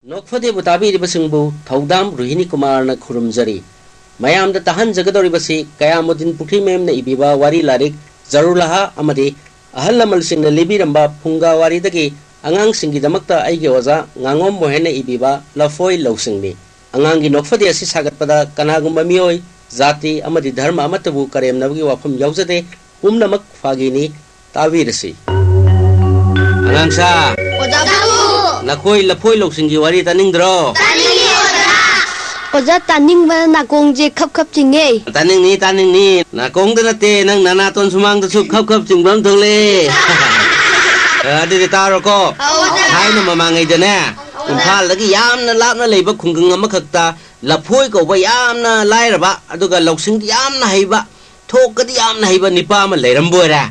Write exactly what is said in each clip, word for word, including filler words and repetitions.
ꯅꯣꯛꯐꯗꯦꯕꯨ ꯇꯥꯕꯤꯔꯤꯕꯁꯤꯡꯕꯨ ꯊꯧꯗꯥꯝ ꯔꯣꯍꯤꯅꯤ ꯀꯨꯃꯥꯔꯅ ꯈꯨꯔꯨꯝꯖꯔꯤ꯫ ꯃꯌꯥꯝꯗ ꯇꯥꯍꯟꯖꯒꯗꯧꯔꯤꯕꯁꯤ ꯀꯌꯥꯃꯨꯗꯤꯟ ꯄꯨꯈ꯭ꯔꯤꯃꯌꯨꯝꯅ ꯏꯕꯤꯕ ꯋꯥꯔꯤ ꯂꯥꯏꯔꯤꯛ ꯖꯔꯨꯂꯥꯍꯥ ꯑꯃꯗꯤ ꯑꯍꯜ ꯂꯃꯟꯁꯤꯡꯅ ꯂꯤꯕꯤꯔꯝꯕ ꯐꯨꯡꯒꯥ ꯋꯥꯔꯤꯗꯒꯤ ꯑꯉꯥꯡꯁꯤꯡꯒꯤꯗꯃꯛꯇ ꯑꯩꯒꯤ ꯑꯣꯖꯥ ꯉꯥꯉꯣꯝ ꯃꯣꯍꯦꯟꯅ ꯏꯕꯤꯕ ꯂꯐꯣꯏ ꯂꯧꯁꯤꯡꯅꯤ꯫ ꯑꯉꯥꯡꯒꯤ ꯅꯣꯛꯐꯗꯦ ꯑꯁꯤ ꯁꯥꯒꯠꯄꯗ ꯀꯅꯥꯒꯨꯝꯕ ꯃꯤꯑꯣꯏ, ꯖꯥꯇꯤ ꯑꯃꯗꯤ ꯙꯔꯃ ꯑꯃꯠꯇꯕꯨ ꯀꯔꯦꯝꯅꯕꯒꯤ ꯋꯥꯐꯝ ꯌꯥꯎꯖꯗꯦ꯫ ꯄꯨꯝꯅꯃꯛ ꯐꯥꯒꯤꯅꯤ꯫ ꯇꯥꯕꯤꯔꯁꯤ꯫ ꯑꯉꯥꯡꯁꯥ, ꯑꯣꯖꯥꯕꯨ! ꯅꯈꯣꯏ ꯂꯐꯣꯏ ꯂꯧꯁꯤꯡꯒꯤ ꯋꯥꯔꯤ ꯇꯥꯅꯤꯡꯗ꯭ꯔꯣ? ꯇꯥꯅꯤꯡꯉꯤ, ꯑꯣꯖꯥ! ꯑꯣꯖꯥ, ꯇꯥꯅꯤꯡꯕꯅ ꯅꯥꯀꯣꯡꯁꯦ ꯈꯞ ꯈꯞ ꯆꯤꯡꯉꯦ꯫ ꯇꯥꯅꯤꯡꯅꯤ, ꯇꯥꯅꯤꯡꯅꯤ꯫ ꯅꯥꯀꯣꯡꯗ ꯅꯠꯇꯦ, ꯅꯪ ꯅꯅꯥꯇꯣꯟ ꯁꯨꯃꯥꯡꯗꯁꯨ ꯈꯞ ꯈꯞ ꯆꯤꯡꯕ ꯑꯃ ꯊꯣꯛꯂꯛꯑꯦ꯫ ꯑ, ꯑꯗꯨꯗꯤ ꯇꯥꯔꯣꯀꯣ꯫ ꯑꯣꯖꯥ! ꯊꯥꯏꯅ ꯃꯃꯥꯡꯉꯩꯗꯅꯦ, ꯏꯝꯐꯥꯜꯗꯒꯤ ꯌꯥꯝꯅ ꯂꯥꯞꯅ ꯂꯩꯕ ꯈꯨꯡꯒꯪ ꯑꯃꯈꯛꯇ ꯂꯐꯣꯏ ꯀꯧꯕ ꯌꯥꯝꯅ ꯂꯥꯏꯔꯕ, ꯑꯗꯨꯒ ꯂꯧꯁꯤꯡꯗꯤ ꯌꯥꯝꯅ ꯍꯩꯕ, ꯊꯣꯛꯀꯗꯤ ꯌꯥꯝꯅ ꯍꯩꯕ ꯅꯨꯄꯥ ꯑꯃ ꯂꯩꯔꯝꯕ ꯑꯣꯏꯔꯦ꯫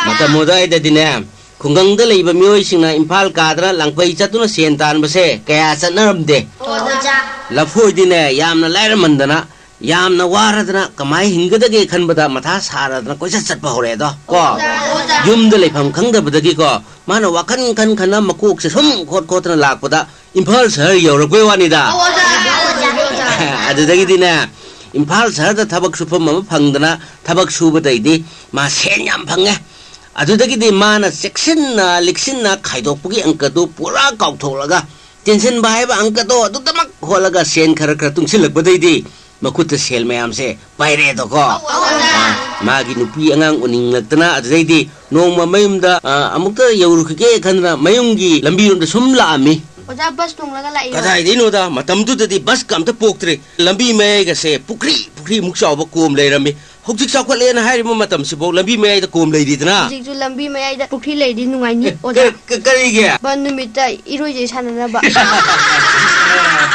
ꯃꯇꯝ ꯑꯗꯨꯋꯥꯏꯗꯗꯤꯅꯦ, ꯈꯨꯡꯒꯪꯗ ꯂꯩꯕ ꯃꯤꯑꯣꯏꯁꯤꯡꯅ ꯏꯝꯐꯥꯜ ꯀꯥꯗꯅ ꯂꯥꯡꯐꯩ ꯆꯠꯇꯨꯅ ꯁꯦꯟ ꯇꯥꯟꯕꯁꯦ ꯀꯌꯥ ꯆꯠꯅꯔꯝꯗꯦ꯫ ꯑꯣꯖꯥ꯫ ꯂꯐꯣꯏꯗꯤꯅꯦ, ꯌꯥꯝꯅ ꯂꯥꯏꯔꯃꯟꯗꯅ, ꯌꯥꯝꯅ ꯋꯥꯔꯗꯅ ꯀꯃꯥꯏ ꯍꯤꯡꯒꯗꯒꯦ ꯈꯟꯕꯗ ꯃꯊꯥ ꯁꯥꯔꯗꯅ ꯀꯣꯏꯆꯠ ꯆꯠꯄ ꯍꯧꯔꯛꯑꯦꯗꯣ ꯀꯣ꯫ ꯑꯣꯖꯥ꯫ ꯌꯨꯝꯗ ꯂꯩꯐꯝ ꯈꯪꯗꯕꯗꯒꯤꯀꯣ, ꯃꯥꯅ ꯋꯥꯈꯜ ꯈꯟ ꯈꯟꯅ ꯃꯀꯣꯛꯁꯦ ꯁꯨꯝ ꯈꯣꯠ ꯈꯣꯠꯇꯅ ꯂꯥꯛꯄꯗ ꯏꯝꯐꯥꯜ ꯁꯍꯔ ꯌꯧꯔꯛꯄꯩ ꯋꯥꯅꯤꯗ꯫ ꯑꯗꯨꯗꯒꯤꯗꯤꯅꯦ, ꯏꯝꯐꯥꯜ ꯁꯍꯔꯗ ꯊꯕꯛ ꯁꯨꯐꯝ ꯑꯃ ꯐꯪꯗꯅ ꯊꯕꯛ ꯁꯨꯕꯗꯩꯗꯤ ꯃꯥ ꯁꯦꯟ ꯌꯥꯝ ꯐꯪꯉꯦ꯫ ꯑꯗꯨꯗꯒꯤꯗꯤ ꯃꯥꯅ ꯆꯦꯛꯁꯤꯟꯅ ꯂꯤꯛꯁꯤꯟꯅ ꯈꯥꯏꯗꯣꯛꯄꯒꯤ ꯑꯪꯀꯗꯨ ꯄꯨꯔꯥ ꯀꯥꯎꯊꯣꯛꯂꯒ, ꯇꯦꯟꯁꯤꯟꯕ ꯍꯥꯏꯕ ꯑꯪꯀꯗꯣ ꯑꯗꯨꯗꯃꯛ ꯍꯣꯠꯂꯒ ꯁꯦꯟ ꯈꯔ ꯈꯔ ꯇꯨꯡꯁꯤꯜꯂꯛꯄꯗꯩꯗꯤ ꯃꯈꯨꯠꯇ ꯁꯦꯜ ꯃꯌꯥꯝꯁꯦ ꯄꯥꯏꯔꯛꯑꯦꯗꯣꯀꯣ꯫ ꯑꯧ, ꯑꯣꯖꯥ꯫ ꯑꯥ, ꯃꯥꯒꯤ ꯅꯨꯄꯤ ꯑꯉꯥꯡ ꯎꯅꯤꯡꯂꯛꯇꯅ ꯑꯗꯨꯗꯩꯗꯤ ꯅꯣꯡꯃ ꯃꯌꯨꯝꯗ, ꯑꯥ, ꯑꯃꯨꯛꯇ ꯌꯧꯔꯨꯈꯤꯒꯦ ꯈꯟꯗꯅ ꯃꯌꯨꯝꯒꯤ ꯂꯝꯕꯤꯔꯣꯝꯗ ꯁꯨꯝ ꯂꯥꯛꯑꯝꯃꯤ꯫ ꯑꯣꯖꯥ, ꯕꯁ ꯇꯣꯡꯂꯒ ꯂꯥꯛꯏꯔꯣ? ꯀꯗꯥꯏꯗꯩꯅꯣꯗ, ꯃꯇꯝꯗꯨꯗꯗꯤ ꯕꯁꯀ ꯑꯝꯇ ꯄꯣꯛꯇ꯭ꯔꯤ꯫ ꯂꯝꯕꯤ ꯃꯌꯥꯏꯒꯁꯦ ꯄꯨꯈ꯭ꯔꯤ, ꯄꯨꯈ꯭ꯔꯤꯃꯨꯛ ꯆꯥꯎꯕ ꯀꯣꯝ ꯂꯩꯔꯝꯃꯤ꯫ ꯍꯧꯖꯤꯛ ꯆꯥꯎꯈꯠꯂꯦꯅ ꯍꯥꯏꯔꯤꯕ ꯃꯇꯝꯁꯤꯐꯥꯎ ꯂꯝꯕꯤ ꯃꯌꯥꯏꯗ ꯀꯣꯝ ꯂꯩꯔꯤꯗꯅ꯫ ꯍꯧꯖꯤꯛꯁꯨ ꯂꯝꯕꯤ ꯃꯌꯥꯏꯗ ꯄꯨꯈ꯭ꯔꯤ ꯂꯩꯔꯗꯤ ꯅꯨꯡꯉꯥꯏꯅꯤ, ꯑꯦ, ꯑꯣꯖꯥ꯫ ꯀ-, ꯀ-, ꯀꯔꯤꯒꯤ? ꯕꯟ ꯅꯨꯃꯤꯠꯇ ꯏꯔꯣꯏꯖꯩ ꯁꯥꯟꯅꯅꯕ꯫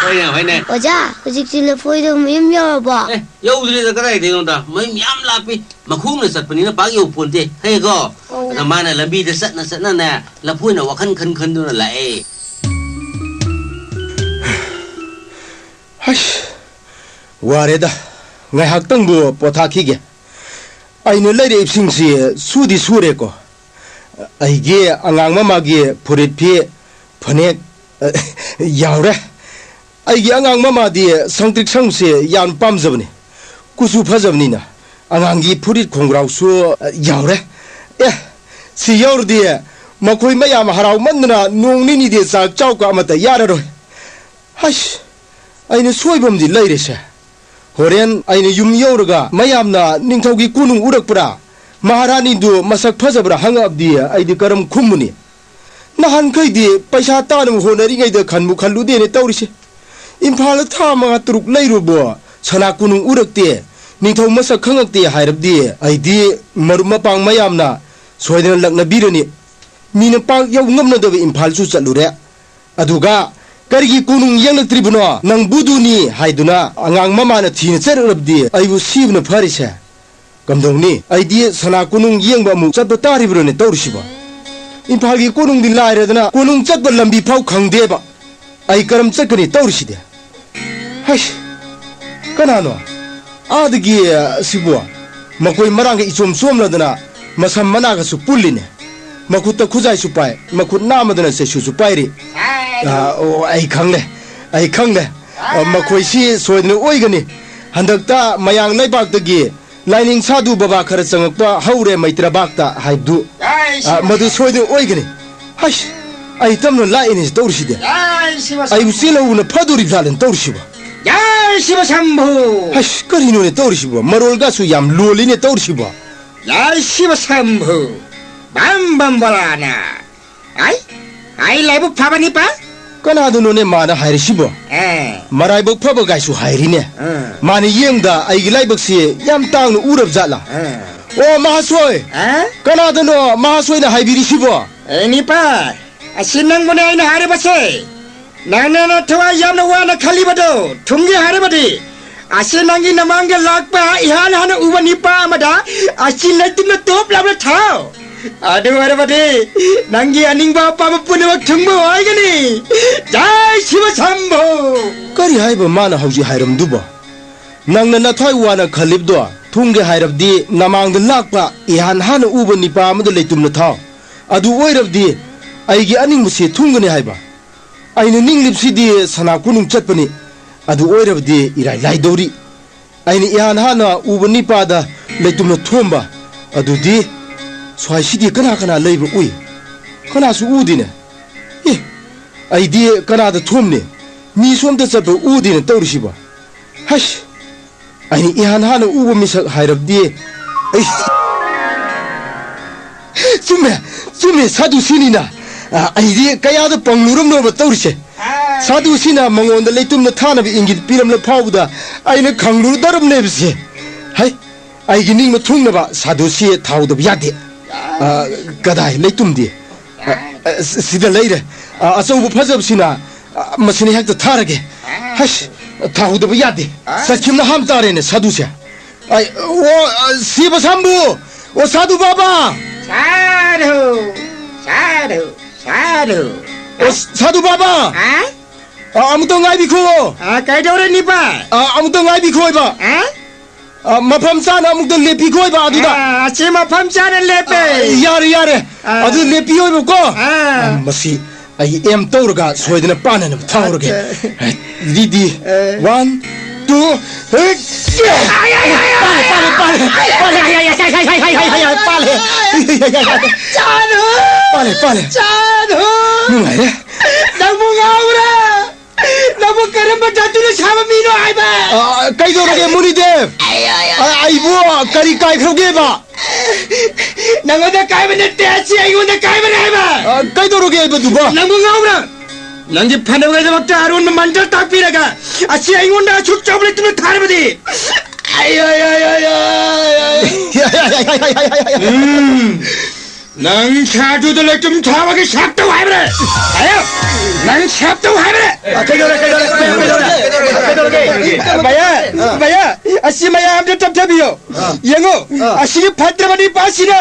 ꯍꯣꯏꯅꯦ, ꯍꯣꯏꯅꯦ꯫ ꯑꯣꯖꯥ, ꯍꯧꯖꯤꯛꯇꯤ ꯂꯐꯣꯏꯗꯣ ꯃꯌꯨꯝ ꯌꯧꯔꯕꯣ? ꯑꯦ, ꯌꯧꯗ꯭ꯔꯤꯗ, ꯀꯗꯥꯏꯗꯩꯅꯣꯗ? ꯃꯌꯨꯝ ꯌꯥꯝ ꯂꯥꯞꯄꯤ꯫ ꯃꯈꯣꯡꯅ ꯆꯠꯄꯅꯤꯅ ꯄꯥꯛ ꯌꯧꯄꯣꯟꯇꯦ꯫ ꯈꯪꯉꯦꯀꯣ? ꯑꯣ꯫ ꯑꯗ ꯃꯥꯅ ꯂꯝꯕꯤꯗ ꯆꯠꯅ ꯆꯠꯅꯅꯦ, ꯂꯐꯣꯏꯅ ꯋꯥꯈꯜ ꯈꯟ ꯈꯟꯗꯨꯅ ꯂꯥꯛꯑꯦ꯫ ꯍꯩꯁ, ꯋꯥꯔꯦꯗ꯫ ꯉꯥꯏꯍꯥꯛꯇꯪꯕꯨ ꯄꯣꯊꯥꯈꯤꯒꯦ꯫ ꯑꯩꯅ ꯂꯩꯔꯛꯏꯕꯁꯤꯡꯁꯤ ꯁꯨꯗꯤ ꯁꯨꯔꯦꯀꯣ꯫ ꯑꯩꯒꯤ ꯑꯉꯥꯡ ꯃꯃꯥꯒꯤ ꯐꯨꯔꯤꯠ ꯐꯤ, ꯐꯅꯦꯛ, ꯌꯥꯎꯔꯦ꯫ ꯑꯩꯒꯤ ꯑꯉꯥꯡ ꯃꯃꯥꯗꯤ ꯁꯪꯇ꯭ꯔꯤꯛ ꯁꯪꯕꯁꯦ ꯌꯥꯝ ꯄꯥꯝꯖꯕꯅꯤ꯫ ꯀꯨꯆꯨ ꯐꯖꯕꯅꯤꯅ꯫ ꯑꯉꯥꯡꯒꯤ ꯐꯨꯔꯤꯠ ꯈꯣꯡꯒ꯭ꯔꯥꯎꯁꯨ, ꯑ, ꯌꯥꯎꯔꯦ꯫ ꯑꯦ, ꯁꯤ ꯌꯧꯔꯗꯤ ꯃꯈꯣꯏ ꯃꯌꯥꯝ ꯍꯔꯥꯎꯃꯟꯗꯅ ꯅꯣꯡ ꯅꯤꯅꯤꯗꯤ ꯆꯥꯛ ꯆꯥꯎꯀ ꯑꯃꯠꯇ ꯌꯥꯔꯔꯣꯏ꯫ ꯍꯩꯁ, ꯑꯩꯅ ꯁꯣꯏꯕ ꯑꯃꯗꯤ ꯂꯩꯔꯦꯁꯦ꯫ ꯍꯣꯔꯦꯟ ꯑꯩꯅ ꯌꯨꯝ ꯌꯧꯔꯒ ꯃꯌꯥꯝꯅ ꯅꯤꯡꯊꯧꯒꯤ ꯀꯣꯅꯨꯡ ꯎꯔꯛꯄ꯭ꯔꯥ, ꯃꯍꯥꯔꯥꯅꯤꯗꯨ ꯃꯁꯛ ꯐꯖꯕ꯭ꯔꯥ ꯍꯪꯉꯛꯑꯕꯗꯤ ꯑꯩꯗꯤ ꯀꯔꯝ ꯈꯨꯝꯃꯨꯅꯤ? ꯅꯍꯥꯟꯈꯩꯗꯤ ꯄꯩꯁꯥ ꯇꯥꯅꯕ ꯍꯣꯠꯅꯔꯤꯉꯩꯗ ꯈꯟꯕꯨ ꯈꯜꯂꯨꯗꯦꯅꯦ ꯇꯧꯔꯤꯁꯦ꯫ ꯏꯝꯐꯥꯜꯗ ꯊꯥ ꯃꯉꯥ ꯇꯔꯨꯛ ꯂꯩꯔꯨꯕꯨ ꯁꯅꯥ ꯀꯣꯅꯨꯡ ꯎꯔꯛꯇꯦ, ꯅꯤꯡꯊꯧ ꯃꯁꯛ ꯈꯪꯉꯛꯇꯦ ꯍꯥꯏꯔꯕꯗꯤ ꯑꯩꯗꯤ ꯃꯔꯨꯞ ꯃꯄꯥꯡ ꯃꯌꯥꯝꯅ ꯁꯣꯏꯗꯅ ꯂꯛꯅꯕꯤꯔꯅꯤ꯫ ꯃꯤꯅ ꯄꯥꯛ ꯌꯧ ꯉꯝꯅꯗꯕ ꯏꯝꯐꯥꯜꯁꯨ ꯆꯠꯂꯨꯔꯦ꯫ ꯑꯗꯨꯒ ꯀꯔꯤꯒꯤ ꯀꯣꯅꯨꯡ ꯌꯦꯡꯂꯛꯇ꯭ꯔꯤꯕꯅꯣ? ꯅꯪ ꯕꯨꯗꯨꯅꯤ ꯍꯥꯏꯗꯨꯅ ꯑꯉꯥꯡ ꯃꯃꯥꯅ ꯊꯤꯅ ꯆꯩꯔꯛꯂꯕꯗꯤ ꯑꯩꯕꯨ ꯁꯤꯕꯅ ꯐꯔꯤꯁꯦ꯫ ꯀꯝꯗꯧꯅꯤ? ꯑꯩꯗꯤ ꯁꯅꯥ ꯀꯣꯅꯨꯡ ꯌꯦꯡꯕ ꯑꯃꯨꯛ ꯆꯠꯄ ꯇꯥꯔꯤꯕ꯭ꯔꯣꯅꯦ ꯇꯧꯔꯤꯁꯤꯕꯣ? ꯏꯝꯐꯥꯜꯒꯤ ꯀꯣꯅꯨꯡꯗꯤ ꯂꯥꯏꯔꯗꯅ ꯀꯣꯅꯨꯡ ꯆꯠꯄ ꯂꯝꯕꯤ ꯐꯥꯎ ꯈꯪꯗꯦꯕ꯫ ꯑꯩ ꯀꯔꯝ ꯆꯠꯀꯅꯤ ꯇꯧꯔꯤꯁꯤꯗꯤ? ꯍꯩꯁ! ꯀꯅꯥꯅꯣ? ꯑꯥꯗꯒꯤ, ꯑ, ꯁꯤꯕꯨ ꯃꯈꯣꯏ ꯃꯔꯥꯡꯒ ꯏꯆꯣꯝ ꯆꯣꯝꯂꯗꯅ ꯃꯁꯝ ꯃꯅꯥꯒꯁꯨ ꯄꯨꯜꯂꯤꯅꯦ꯫ ꯃꯈꯨꯠꯇ ꯈꯨꯖꯥꯏꯁꯨ ꯄꯥꯏ, ꯃꯈꯨꯠ ꯅꯥꯝꯃꯗꯅ ꯆꯩꯁꯨꯁꯨ ꯄꯥꯏꯔꯤ꯫ ꯑ, ꯑꯣ, ꯑꯩ ꯈꯪꯂꯦ, ꯑꯩ ꯈꯪꯂꯦ꯫ ꯑ, ꯃꯈꯣꯏꯁꯤ ꯁꯣꯏꯗꯅ ꯑꯣꯏꯒꯅꯤ꯫ ꯍꯟꯗꯛꯇ ꯃꯌꯥꯡ ꯂꯩꯕꯥꯛꯇꯒꯤ ꯂꯥꯏꯅꯤꯡ ꯁꯥꯗꯨ ꯕꯕꯥ ꯈꯔ ꯆꯪꯉꯛꯄ ꯍꯧꯔꯦ ꯃꯩꯇ꯭ꯔꯕꯥꯛꯇ ꯍꯥꯏꯕꯗꯨ꯫ ꯑ, ꯃꯗꯨ ꯁꯣꯏꯗꯅ ꯑꯣꯏꯒꯅꯤ꯫ ꯍꯩꯁ! ꯑꯩ ꯇꯝꯅ ꯂꯥꯛꯏꯅꯦ ꯇꯧꯔꯤꯁꯤꯗꯤ꯫ ꯌꯥꯏ, ꯁꯤꯕ ꯑꯩꯕꯨ ꯆꯦꯜꯍꯧꯕꯅ ꯐꯗꯣꯔꯤꯕ ꯖꯥꯠꯂꯅ ꯇꯧꯔꯤꯁꯤꯕꯣ? ꯌꯥꯏ, ꯁꯤꯕ ꯁꯝꯚꯨ! ꯍꯩꯁ, ꯀꯔꯤꯅꯣꯅꯦ ꯇꯧꯔꯤꯁꯤꯕꯣ? ꯃꯔꯣꯜꯒꯁꯨ ꯌꯥꯝ ꯂꯣꯜꯂꯤꯅꯦ ꯇꯧꯔꯤꯁꯤꯕꯣ? ꯌꯥꯏ, ꯁꯤꯕ ꯁꯝꯚꯨ! ꯕꯝ ꯕꯝ ꯕꯣꯂꯥꯅ! ꯑꯩ, ꯑꯩ ꯂꯥꯏꯕꯛ ꯐꯕꯅꯤꯄꯥ? ꯀꯅꯥꯗꯅꯣꯅꯦ ꯃꯥꯅ ꯍꯥꯏꯔꯤꯁꯤꯕꯣ? ꯑꯦ꯫ ꯃꯔꯥꯏꯕꯛ ꯐꯕ ꯒꯥꯏꯁꯨ ꯍꯥꯏꯔꯤꯅꯦ꯫ ꯑꯥ꯫ ꯃꯥꯅ ꯌꯦꯡꯗ ꯑꯩꯒꯤ ꯂꯥꯏꯕꯛꯁꯤ ꯌꯥꯝ ꯇꯥꯡꯅ ꯎꯔꯕ ꯖꯥꯠꯂꯥ? ꯑꯥ꯫ ꯑꯣ, ꯃꯍꯥꯁꯣꯏ! ꯑꯥ? ꯀꯅꯥꯗꯅꯣ ꯃꯍꯥꯁꯣꯏꯅ ꯍꯥꯏꯕꯤꯔꯤꯁꯤꯕꯣ? ꯑꯦ, ꯅꯤꯄꯥ, ꯑꯁꯤ ꯅꯪꯕꯨꯅꯦ ꯑꯩꯅ ꯍꯥꯏꯔꯤꯕꯁꯦ꯫ ꯅꯪꯅ ꯅꯊꯋꯥꯏ ꯌꯥꯝꯅ ꯋꯥꯅ ꯈꯜꯂꯤꯕꯗꯣ ꯊꯨꯡꯒꯦ ꯍꯥꯏꯔꯕꯗꯤ, ꯑꯁꯤ ꯅꯪꯒꯤ ꯅꯃꯥꯡꯗ ꯂꯥꯛꯄ ꯏꯍꯥꯟ ꯍꯥꯟꯅ ꯎꯕ ꯅꯤꯄꯥ ꯑꯃꯗ ꯑꯁꯤ ꯂꯩꯇꯨꯝꯅ ꯇꯣꯞ ꯂꯥꯎꯅ ꯊꯥꯎ꯫ ꯑꯗꯨ ꯑꯣꯏꯔꯕꯗꯤ ꯅꯪꯒꯤ ꯑꯅꯤꯡꯕ ꯑꯄꯥꯝꯕ ꯄꯨꯝꯅꯃꯛ ꯊꯨꯡꯕ ꯑꯣꯏꯒꯅꯤ꯫ ꯖꯥꯏ ꯁꯤꯕ ꯁꯝꯚꯨ! ꯀꯔꯤ ꯍꯥꯏꯕ ꯃꯥꯅ ꯍꯧꯖꯤꯛ ꯍꯥꯏꯔꯝꯗꯨꯕꯣ? ꯅꯪꯅ ꯅꯊ꯭ꯋꯥꯏ ꯋꯥꯅ ꯈꯜꯂꯤꯕꯗꯣ ꯊꯨꯡꯒꯦ ꯍꯥꯏꯔꯕꯗꯤ ꯅꯃꯥꯡꯗ ꯂꯥꯛꯄ ꯏꯍꯥꯟ ꯍꯥꯟꯅ ꯎꯕ ꯅꯤꯄꯥ ꯑꯃꯗ ꯂꯩꯇꯨꯝꯅ ꯊꯥꯎ꯫ ꯑꯗꯨ ꯑꯣꯏꯔꯕꯗꯤ ꯑꯩꯒꯤ ꯑꯅꯤꯡꯕꯁꯤ ꯊꯨꯡꯒꯅꯤ ꯍꯥꯏꯕ꯫ ꯑꯩꯅ ꯅꯤꯡꯂꯤꯕꯁꯤꯗꯤ ꯁꯅꯥ ꯀꯣꯅꯨꯡ ꯆꯠꯄꯅꯤ꯫ ꯑꯗꯨ ꯑꯣꯏꯔꯕꯗꯤ ꯏꯔꯥꯏ ꯂꯥꯏꯗꯧꯔꯤ꯫ ꯑꯩꯅ ꯏꯍꯥꯟ ꯍꯥꯟꯅ ꯎꯕ ꯅꯤꯄꯥꯗ ꯂꯩꯇꯨꯝꯅ ꯊꯣꯝꯕ ꯑꯗꯨꯗꯤ ꯁ꯭ꯋꯥꯏꯁꯤꯗꯤ ꯀꯅꯥ ꯀꯅꯥ ꯂꯩꯕ ꯎꯏ? ꯀꯅꯥꯁꯨ ꯎꯗꯦꯅꯦ꯫ ꯑꯦ, ꯑꯩꯗꯤ ꯀꯅꯥꯗ ꯊꯣꯝꯅꯤ? ꯃꯤꯁꯨ ꯑꯝꯇ ꯆꯠꯄ ꯎꯗꯦꯅ ꯇꯧꯔꯤꯁꯤꯕꯣ꯫ ꯍꯩꯁ! ꯑꯩꯅ ꯏꯍꯥꯟ ꯍꯥꯟꯅ ꯎꯕ ꯃꯤꯁꯛ ꯍꯥꯏꯔꯕꯗꯤ ꯑꯩ ꯆꯨꯝꯃꯦ, ꯆꯨꯝꯃꯦ, ꯁꯥꯗꯨ ꯁꯤꯅꯤꯅ꯫ ꯑ, ꯑꯩꯗꯤ ꯀꯌꯥꯗ ꯄꯪꯂꯨꯔꯝꯅꯣꯕ ꯇꯧꯔꯤꯁꯦ꯫ ꯁꯥꯗꯨ ꯁꯤꯅ ꯃꯉꯣꯟꯗ ꯂꯩꯇꯨꯝꯅ ꯊꯥꯅꯕ ꯏꯪꯒꯤꯠ ꯄꯤꯔꯝꯂ ꯐꯥꯎꯕꯗ ꯑꯩꯅ ꯈꯪꯂꯨꯗ꯭ꯔꯕꯅꯦꯕꯁꯦ꯫ ꯍꯩ, ꯑꯩꯒꯤ ꯅꯤꯡꯕ ꯊꯨꯡꯅꯕ ꯁꯥꯗꯨ ꯁꯤ ꯊꯥꯍꯧꯗꯕ ꯌꯥꯗꯦ꯫ ꯑ, ꯀꯗꯥꯏ ꯂꯩꯇꯨꯝꯗꯤ? ꯑ, ꯑ, ꯁꯤꯗ ꯂꯩꯔꯦ꯫ ꯑ, ꯑꯆꯧꯕ ꯐꯖꯕꯁꯤꯅ, ꯑ, ꯃꯁꯤꯅ ꯍꯦꯛꯇ ꯊꯥꯔꯒꯦ꯫ ꯍꯩꯁ, ꯊꯥꯍꯧꯗꯕ ꯌꯥꯗꯦ꯫ ꯆꯠꯈꯤꯕꯅ ꯍꯥꯝ ꯇꯥꯔꯦꯅꯦ ꯁꯥꯗꯨꯁꯦ꯫ ꯑꯩ, ꯑꯣ, ꯑ, ꯁꯤꯕ ꯁꯥꯝꯕꯨ! ꯑꯣ, ꯁꯥꯗꯨ ꯕꯥꯕꯥ! ꯁꯥꯗꯨ! ꯁꯥꯗꯨ! ꯁꯥꯗꯨ! ꯑꯣ, ꯁꯥꯗꯨ ꯕꯥꯕꯥ! ꯍꯥ? ꯑ, ꯑꯃꯨꯛꯇ ꯉꯥꯏꯕꯤꯈꯣ! ꯑ, ꯀꯩꯗꯧꯔꯦ ꯅꯤꯄꯥ? ꯑ, ꯑꯃꯨꯛꯇ ꯉꯥꯏꯕꯤꯈꯣ ꯍꯥꯏꯕ꯫ ꯍꯥ? ꯑ, ꯃꯐꯝ ꯆꯥꯅ ꯑꯃꯨꯛꯇ ꯂꯦꯞꯄꯤꯈꯣ ꯍꯥꯏꯕ ꯑꯗꯨꯗ꯫ ꯑ, ꯑꯁꯤ ꯃꯐꯝ ꯆꯥꯅ ꯂꯦꯞꯄꯦ꯫ ꯑ, ꯌꯥꯔꯦ, ꯌꯥꯔꯦ꯫ ꯑ꯫ ꯑꯗꯨ ꯂꯦꯞꯄꯤꯌꯣ ꯍꯥꯏꯕꯀꯣ꯫ ꯑ꯫ ꯑ, ꯃꯁꯤ ꯑꯩ ꯑꯦꯝ ꯇꯧꯔꯒ ꯁꯣꯏꯗꯅ ꯄꯥꯟꯅꯅꯕ ꯊꯥꯍꯧꯔꯒꯦ꯫ ꯑꯠꯆꯥ꯫ Ready? ꯑ꯫ One, two, ꯍꯦꯛ! ꯑꯥꯏ, ꯑꯥꯏ, ꯑꯥꯏ, ꯑꯥꯏ! ꯄꯥꯜꯂꯦ, ꯄꯥꯜꯂꯦ, ꯄꯥꯜꯂꯦ, ꯄꯥꯜꯂꯦ, ꯄꯥꯜꯂꯦ, ꯄꯥꯜꯂꯦ꯫ ꯆꯥꯅꯨ! ꯄꯥꯜꯂꯦ, ꯄꯥꯜꯂꯦ꯫ ꯆꯥꯅꯨ! ꯅꯨꯡꯉꯥꯏꯔꯦ꯫ ꯅꯪꯕꯨ ꯉꯥꯎꯔꯦ! ꯅꯪꯕꯨ ꯀꯔꯝꯕ ꯖꯥꯇꯤꯅ ꯁꯥꯕ ꯃꯤꯅꯣ ꯍꯥꯏꯕ? ꯑ, ꯀꯩꯗꯧꯔꯒꯦ, ꯃꯨꯅꯤꯗꯦꯕ? ꯑꯩ, ꯑꯩ, ꯑ, ꯑꯩꯕꯨ ꯀꯔꯤ ꯀꯥꯏꯈ꯭ꯔꯒꯦꯕ? ꯅꯪꯉꯣꯟꯗ ꯀꯥꯏꯕ ꯅꯠꯇꯦ, ꯑꯁꯤ ꯑꯩꯉꯣꯟꯗ ꯀꯥꯏꯕꯅꯦ ꯍꯥꯏꯕ! ꯑ, ꯀꯩꯗꯧꯔꯒꯦ ꯍꯥꯏꯕꯗꯨꯕꯣ? ꯅꯪꯕꯨ ꯉꯥꯎꯕ꯭ꯔꯥ? ꯅꯪꯒꯤ ꯐꯅꯕꯒꯤꯗꯃꯛꯇ ꯑꯔꯣꯟꯕ ꯃꯟꯇ꯭ꯔ ꯇꯥꯛꯄꯤꯔꯒ ꯑꯁꯤ ꯑꯩꯉꯣꯟꯗ ꯑꯁꯨꯛ ꯆꯥꯎꯕ ꯂꯩꯇꯨꯝꯅ ꯊꯥꯔꯕꯗꯤ? ꯑꯩ, ꯑꯩ, ꯑꯩ, ꯑꯩ, ꯑꯩ, ꯑꯩ, ꯑꯩ꯫ ꯎꯝ꯫ ꯅꯪ ꯁꯥꯗꯨꯗ ꯂꯩꯇꯨꯝ ꯊꯥꯕꯒꯤ ꯁꯛ ꯇꯧ ꯍꯥꯏꯕ꯭ꯔꯥ? ꯍꯥꯏꯌꯣ! ꯅꯪ ꯁꯛ ꯇꯧ ꯍꯥꯏꯕ꯭ꯔꯥ? ꯀꯩꯗꯧꯔꯦ, ꯀꯩꯗꯧꯔꯦ, ꯀꯩꯗꯧꯔꯦ, ꯀꯩꯗꯧꯔꯦ? ꯚꯩꯌꯥ, ꯚꯩꯌꯥ, ꯑꯁꯤ ꯃꯌꯥꯝꯗ ꯇꯞꯊꯕꯤꯌꯣ꯫ ꯌꯦꯡꯉꯣ, ꯑꯁꯤꯒꯤ ꯐꯠꯇ꯭ꯔꯕ ꯅꯤꯄꯥꯁꯤꯅ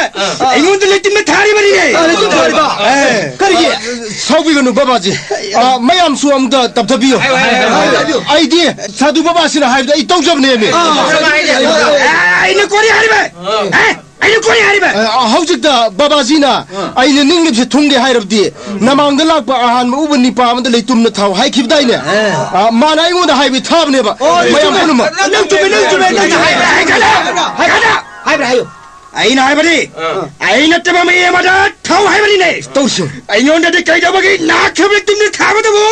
ꯑꯩꯉꯣꯟꯗ ꯂꯩꯇꯨꯝꯅ ꯊꯥꯔꯤꯕꯅꯤꯅꯦ꯫ ꯑ, ꯂꯩꯇꯨꯝ ꯊꯥꯔꯤꯕ? ꯑꯦ꯫ ꯀꯔꯤꯒꯤ? ꯑ, ꯁꯥꯎꯕꯤꯒꯅꯨ ꯕꯕꯥꯖꯤ꯫ ꯑ, ꯃꯌꯥꯝꯁꯨ ꯑꯃꯨꯛꯇ ꯇꯞꯊꯕꯤꯌꯣ꯫ ꯍꯥꯏꯌꯨ, ꯍꯥꯏꯌꯨ, ꯍꯥꯏꯌꯨ, ꯍꯥꯏꯌꯨ꯫ ꯑꯩꯗꯤ ꯁꯥꯗꯨ ꯕꯕꯥꯁꯤꯅ ꯍꯥꯏꯕꯗ ꯑꯩ ꯇꯧꯖꯕꯅꯦꯃꯤ꯫ ꯑ, ꯑꯩꯅ ꯀꯣꯔꯤ ꯍꯥꯏꯔꯤꯕ? ꯑ꯫ ꯑꯦ? ꯑꯩꯅ ꯀꯣꯟꯅ ꯍꯥꯏꯔꯤꯕ꯫ ꯑ, ꯍꯧꯖꯤꯛꯇ ꯕꯕꯥꯖꯤꯅ ꯑꯥ꯫ ꯑꯩꯅ ꯅꯤꯡꯂꯤꯕꯁꯦ ꯊꯨꯡꯒꯦ ꯍꯥꯏꯔꯕꯗꯤ, ꯅꯃꯥꯡꯗ ꯂꯥꯛꯄ ꯑꯍꯥꯟꯕ ꯎꯕ ꯅꯤꯄꯥ ꯑꯃꯗ ꯂꯩꯇꯨꯝꯅ ꯊꯥꯎ ꯍꯥꯏꯈꯤꯕꯗꯥꯏꯅꯦ? ꯑꯥ꯫ ꯑ, ꯃꯥꯅ ꯑꯩꯉꯣꯟꯗ ꯍꯥꯏꯕꯤ ꯊꯥꯕꯅꯦꯕ꯫ ꯑꯣ, ꯃꯌꯥꯝ ꯆꯨꯝꯃꯦ꯫ ꯄꯨꯝꯅꯃꯛ꯫ ꯅꯪ ꯆꯨꯝꯃꯦ, ꯅꯪ ꯆꯨꯝꯃꯦ, ꯅꯪ ꯍꯥꯏꯕ꯭ꯔꯥ, ꯍꯥꯏꯕ꯭ꯔꯥ, ꯍꯥꯏꯕ꯭ꯔꯥ, ꯍꯥꯏꯕ꯭ꯔꯥ, ꯍꯥꯏꯌꯨ꯫ ꯑꯩꯅ ꯍꯥꯏꯕꯗꯤ, ꯑꯥ꯫ ꯑꯩ ꯅꯠꯇꯕ ꯃꯤ ꯑꯃꯗ ꯊꯥꯎ ꯍꯥꯏꯕꯅꯤꯅꯦ꯫ ꯇꯧꯁꯤ꯫ ꯑꯩꯉꯣꯟꯗꯗꯤ ꯀꯩꯗꯧꯕꯒꯤ ꯅꯥꯈ꯭ꯔꯕ ꯂꯩꯇꯨꯝꯅ ꯊꯥꯕꯗꯕꯨ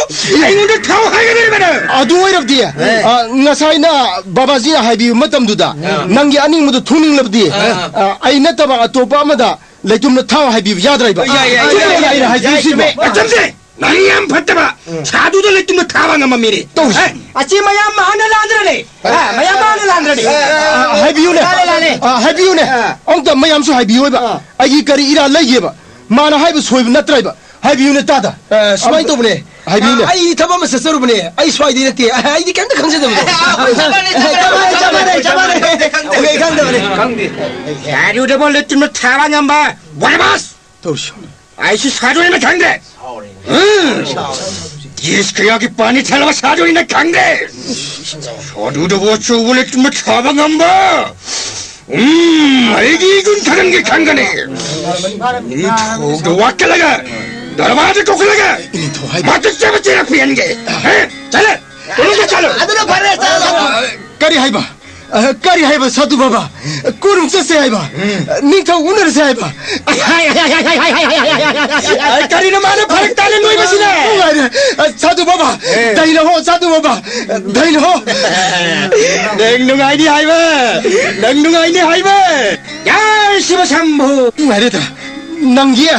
ꯑꯩꯉꯣꯟꯗ ꯊꯥꯎ ꯍꯥꯏꯒꯗꯧꯔꯤꯕꯅꯣ? ꯑꯗꯨ ꯑꯣꯏꯔꯕꯗꯤ, ꯑꯦ꯫ ꯑ, ꯉꯁꯥꯏꯅ ꯕꯕꯥꯖꯤꯅ ꯍꯥꯏꯕꯤꯕ ꯃꯇꯝꯗꯨꯗ, ꯑꯥ꯫ ꯅꯪꯒꯤ ꯑꯅꯤꯡꯕꯗꯨ ꯊꯨꯡꯅꯤꯡꯂꯕꯗꯤ, ꯑꯥ꯫ ꯑ, ꯑꯩ ꯅꯠꯇꯕ ꯑꯇꯣꯞꯄ ꯑꯃꯗ ꯂꯩꯇꯨꯝꯅ ꯊꯥꯎ ꯍꯥꯏꯕꯤꯕ ꯌꯥꯗ꯭ꯔꯥꯏꯕ? ꯌꯥꯏ, ꯌꯥꯏ, ꯌꯥꯏ, ꯌꯥꯏ, ꯑꯩꯅ ꯌꯥꯏ, ꯍꯥꯏꯖꯔꯤꯁꯤꯕꯣ꯫ ꯌꯥꯏ, ꯆꯨꯝꯃꯦ꯫ ꯃꯇꯝꯁꯦ ꯅꯪ ꯌꯥꯝ ꯐꯠꯇꯕ꯫ ꯎꯝ꯫ ꯁꯥꯗꯨꯗ ꯂꯩꯇꯨꯝꯅ ꯊꯥꯕ ꯉꯝꯕ ꯃꯤꯅꯤ꯫ ꯇꯧꯁꯤ꯫ ꯑꯦ? ꯑꯁꯤ ꯃꯌꯥꯝ ꯃꯥꯅ ꯂꯥꯟꯗ꯭ꯔꯅꯦ? ꯑ, ꯃꯌꯥꯝ ꯃꯥꯅ ꯂꯥꯟꯗ꯭ꯔꯅꯦ? ꯑ, ꯍꯥꯏꯕꯤꯌꯨꯅꯦ꯫ ꯂꯥꯜꯂꯦ, ꯂꯥꯜꯂꯦ꯫ ꯑ, ꯍꯥꯏꯕꯤꯌꯨꯅꯦ꯫ ꯑ꯫ ꯑꯃꯨꯛꯇ ꯃꯌꯥꯝꯁꯨ ꯍꯥꯏꯕꯤꯌꯣꯏꯕ꯫ ꯑ꯫ ꯑꯩꯒꯤ ꯀꯔꯤ ꯏꯔꯥ ꯂꯩꯒꯦꯕ? ꯃꯥꯅ ꯍꯥꯏꯕ ꯁꯣꯏꯕ ꯅꯠꯇ꯭ꯔꯥꯏꯕ? ꯍꯥꯏꯕꯤꯌꯨꯅꯦ ꯇꯥꯗ꯫ ꯑ, ꯁꯨꯃꯥꯏꯅ ꯇꯧꯕꯅꯦ꯫ ꯍꯥꯏꯕꯤꯌꯨꯅꯦ꯫ ꯑ, ꯑꯩ ꯊꯕꯛ ꯑꯃ ꯆꯠꯆꯔꯨꯕꯅꯦ꯫ ꯑꯩ ꯁ꯭ꯋꯥꯏꯗꯩ ꯅꯠꯇꯦ꯫ ꯑ, ꯑꯩꯗꯤ ꯀꯩꯝꯇ ꯈꯪꯖꯗꯕꯗꯣ꯫ ꯆꯞ ꯃꯥꯟꯅꯩ, ꯆꯞ ꯃꯥꯟꯅꯩ, ꯆꯞ ꯃꯥꯟꯅꯩ꯫ ꯑꯩ ꯈꯪꯗꯕꯅꯦ꯫ ꯁꯥꯗꯨꯗꯕꯨ ꯂꯩꯇꯨꯝꯅ ꯊꯥꯕ ꯉꯝꯕ ꯕꯔꯕꯥꯁ꯫ ꯇꯧꯁꯤ꯫ ꯑꯩꯁꯨ ꯁꯥꯗꯨꯅ ꯈꯪꯗꯦ꯫ ꯎꯝ꯫ ꯗꯦꯁ ꯀꯌꯥꯒꯤ ꯄꯥꯅꯤ ꯊꯜꯂꯕ ꯁꯥꯗꯨꯅ ꯈꯪꯗꯦ꯫ ꯁꯥꯗꯨꯗꯕꯨ ꯑꯆꯧꯕ ꯂꯩꯇꯨꯝꯅ ꯊꯥꯕ ꯉꯝꯕ꯫ ꯎꯝ, ꯑꯩꯒꯤ ꯏꯒꯨꯟ ꯊꯥꯒꯟꯒꯦ ꯈꯪꯒꯅꯤ꯫ ꯅꯤꯡꯊꯧꯗ ꯋꯥꯀꯠꯂꯒ, ꯗꯔꯕꯥꯔꯗ ꯀꯧꯈꯠꯂꯒ, ꯅꯤꯡꯊꯧ ꯍꯥꯏꯕ꯫ ꯃꯇꯤꯛ ꯆꯥꯕ ꯆꯩꯔꯛ ꯄꯤꯍꯟꯒꯦ꯫ ꯍꯦ? ꯆꯠꯂꯦ꯫ ꯀꯣꯅꯨꯡꯗ ꯆꯠꯂꯣ꯫ ꯑꯗꯨꯅ ꯐꯔꯦ, ꯆꯠꯂꯣ꯫ ꯀꯔꯤ ꯍꯥꯏꯕ? ꯑ, ꯀꯔꯤ ꯍꯥꯏꯕ, ꯁꯥꯗꯨ ꯕꯥꯕꯥ? ꯀꯣꯅꯨꯡ ꯆꯠꯁꯦ ꯍꯥꯏꯕ? ꯅꯤꯡꯊꯧ ꯎꯅꯔꯁꯦ ꯍꯥꯏꯕ? ꯑ, ꯀꯔꯤꯅꯣ ꯃꯥꯅ ꯐꯔꯛ ꯇꯥꯅ ꯅꯣꯏꯕꯁꯤꯅ? ꯅꯨꯡꯉꯥꯏꯔꯦ꯫ ꯑ, ꯁꯥꯗꯨ ꯕꯥꯕꯥ, ꯑꯦ꯫ ꯗꯩꯅ ꯍꯣ, ꯁꯥꯗꯨ ꯕꯥꯕꯥ, ꯗꯩꯅ ꯍꯣ꯫ ꯅꯪ ꯅꯨꯡꯉꯥꯏꯅꯤ ꯍꯥꯏꯕ? ꯅꯪ ꯅꯨꯡꯉꯥꯏꯅꯤ ꯍꯥꯏꯕ? ꯌꯥ, ꯁꯤꯕ ꯁꯝꯚꯨ꯫ ꯅꯨꯡꯉꯥꯏꯔꯦꯗ꯫ ꯅꯪꯒꯤ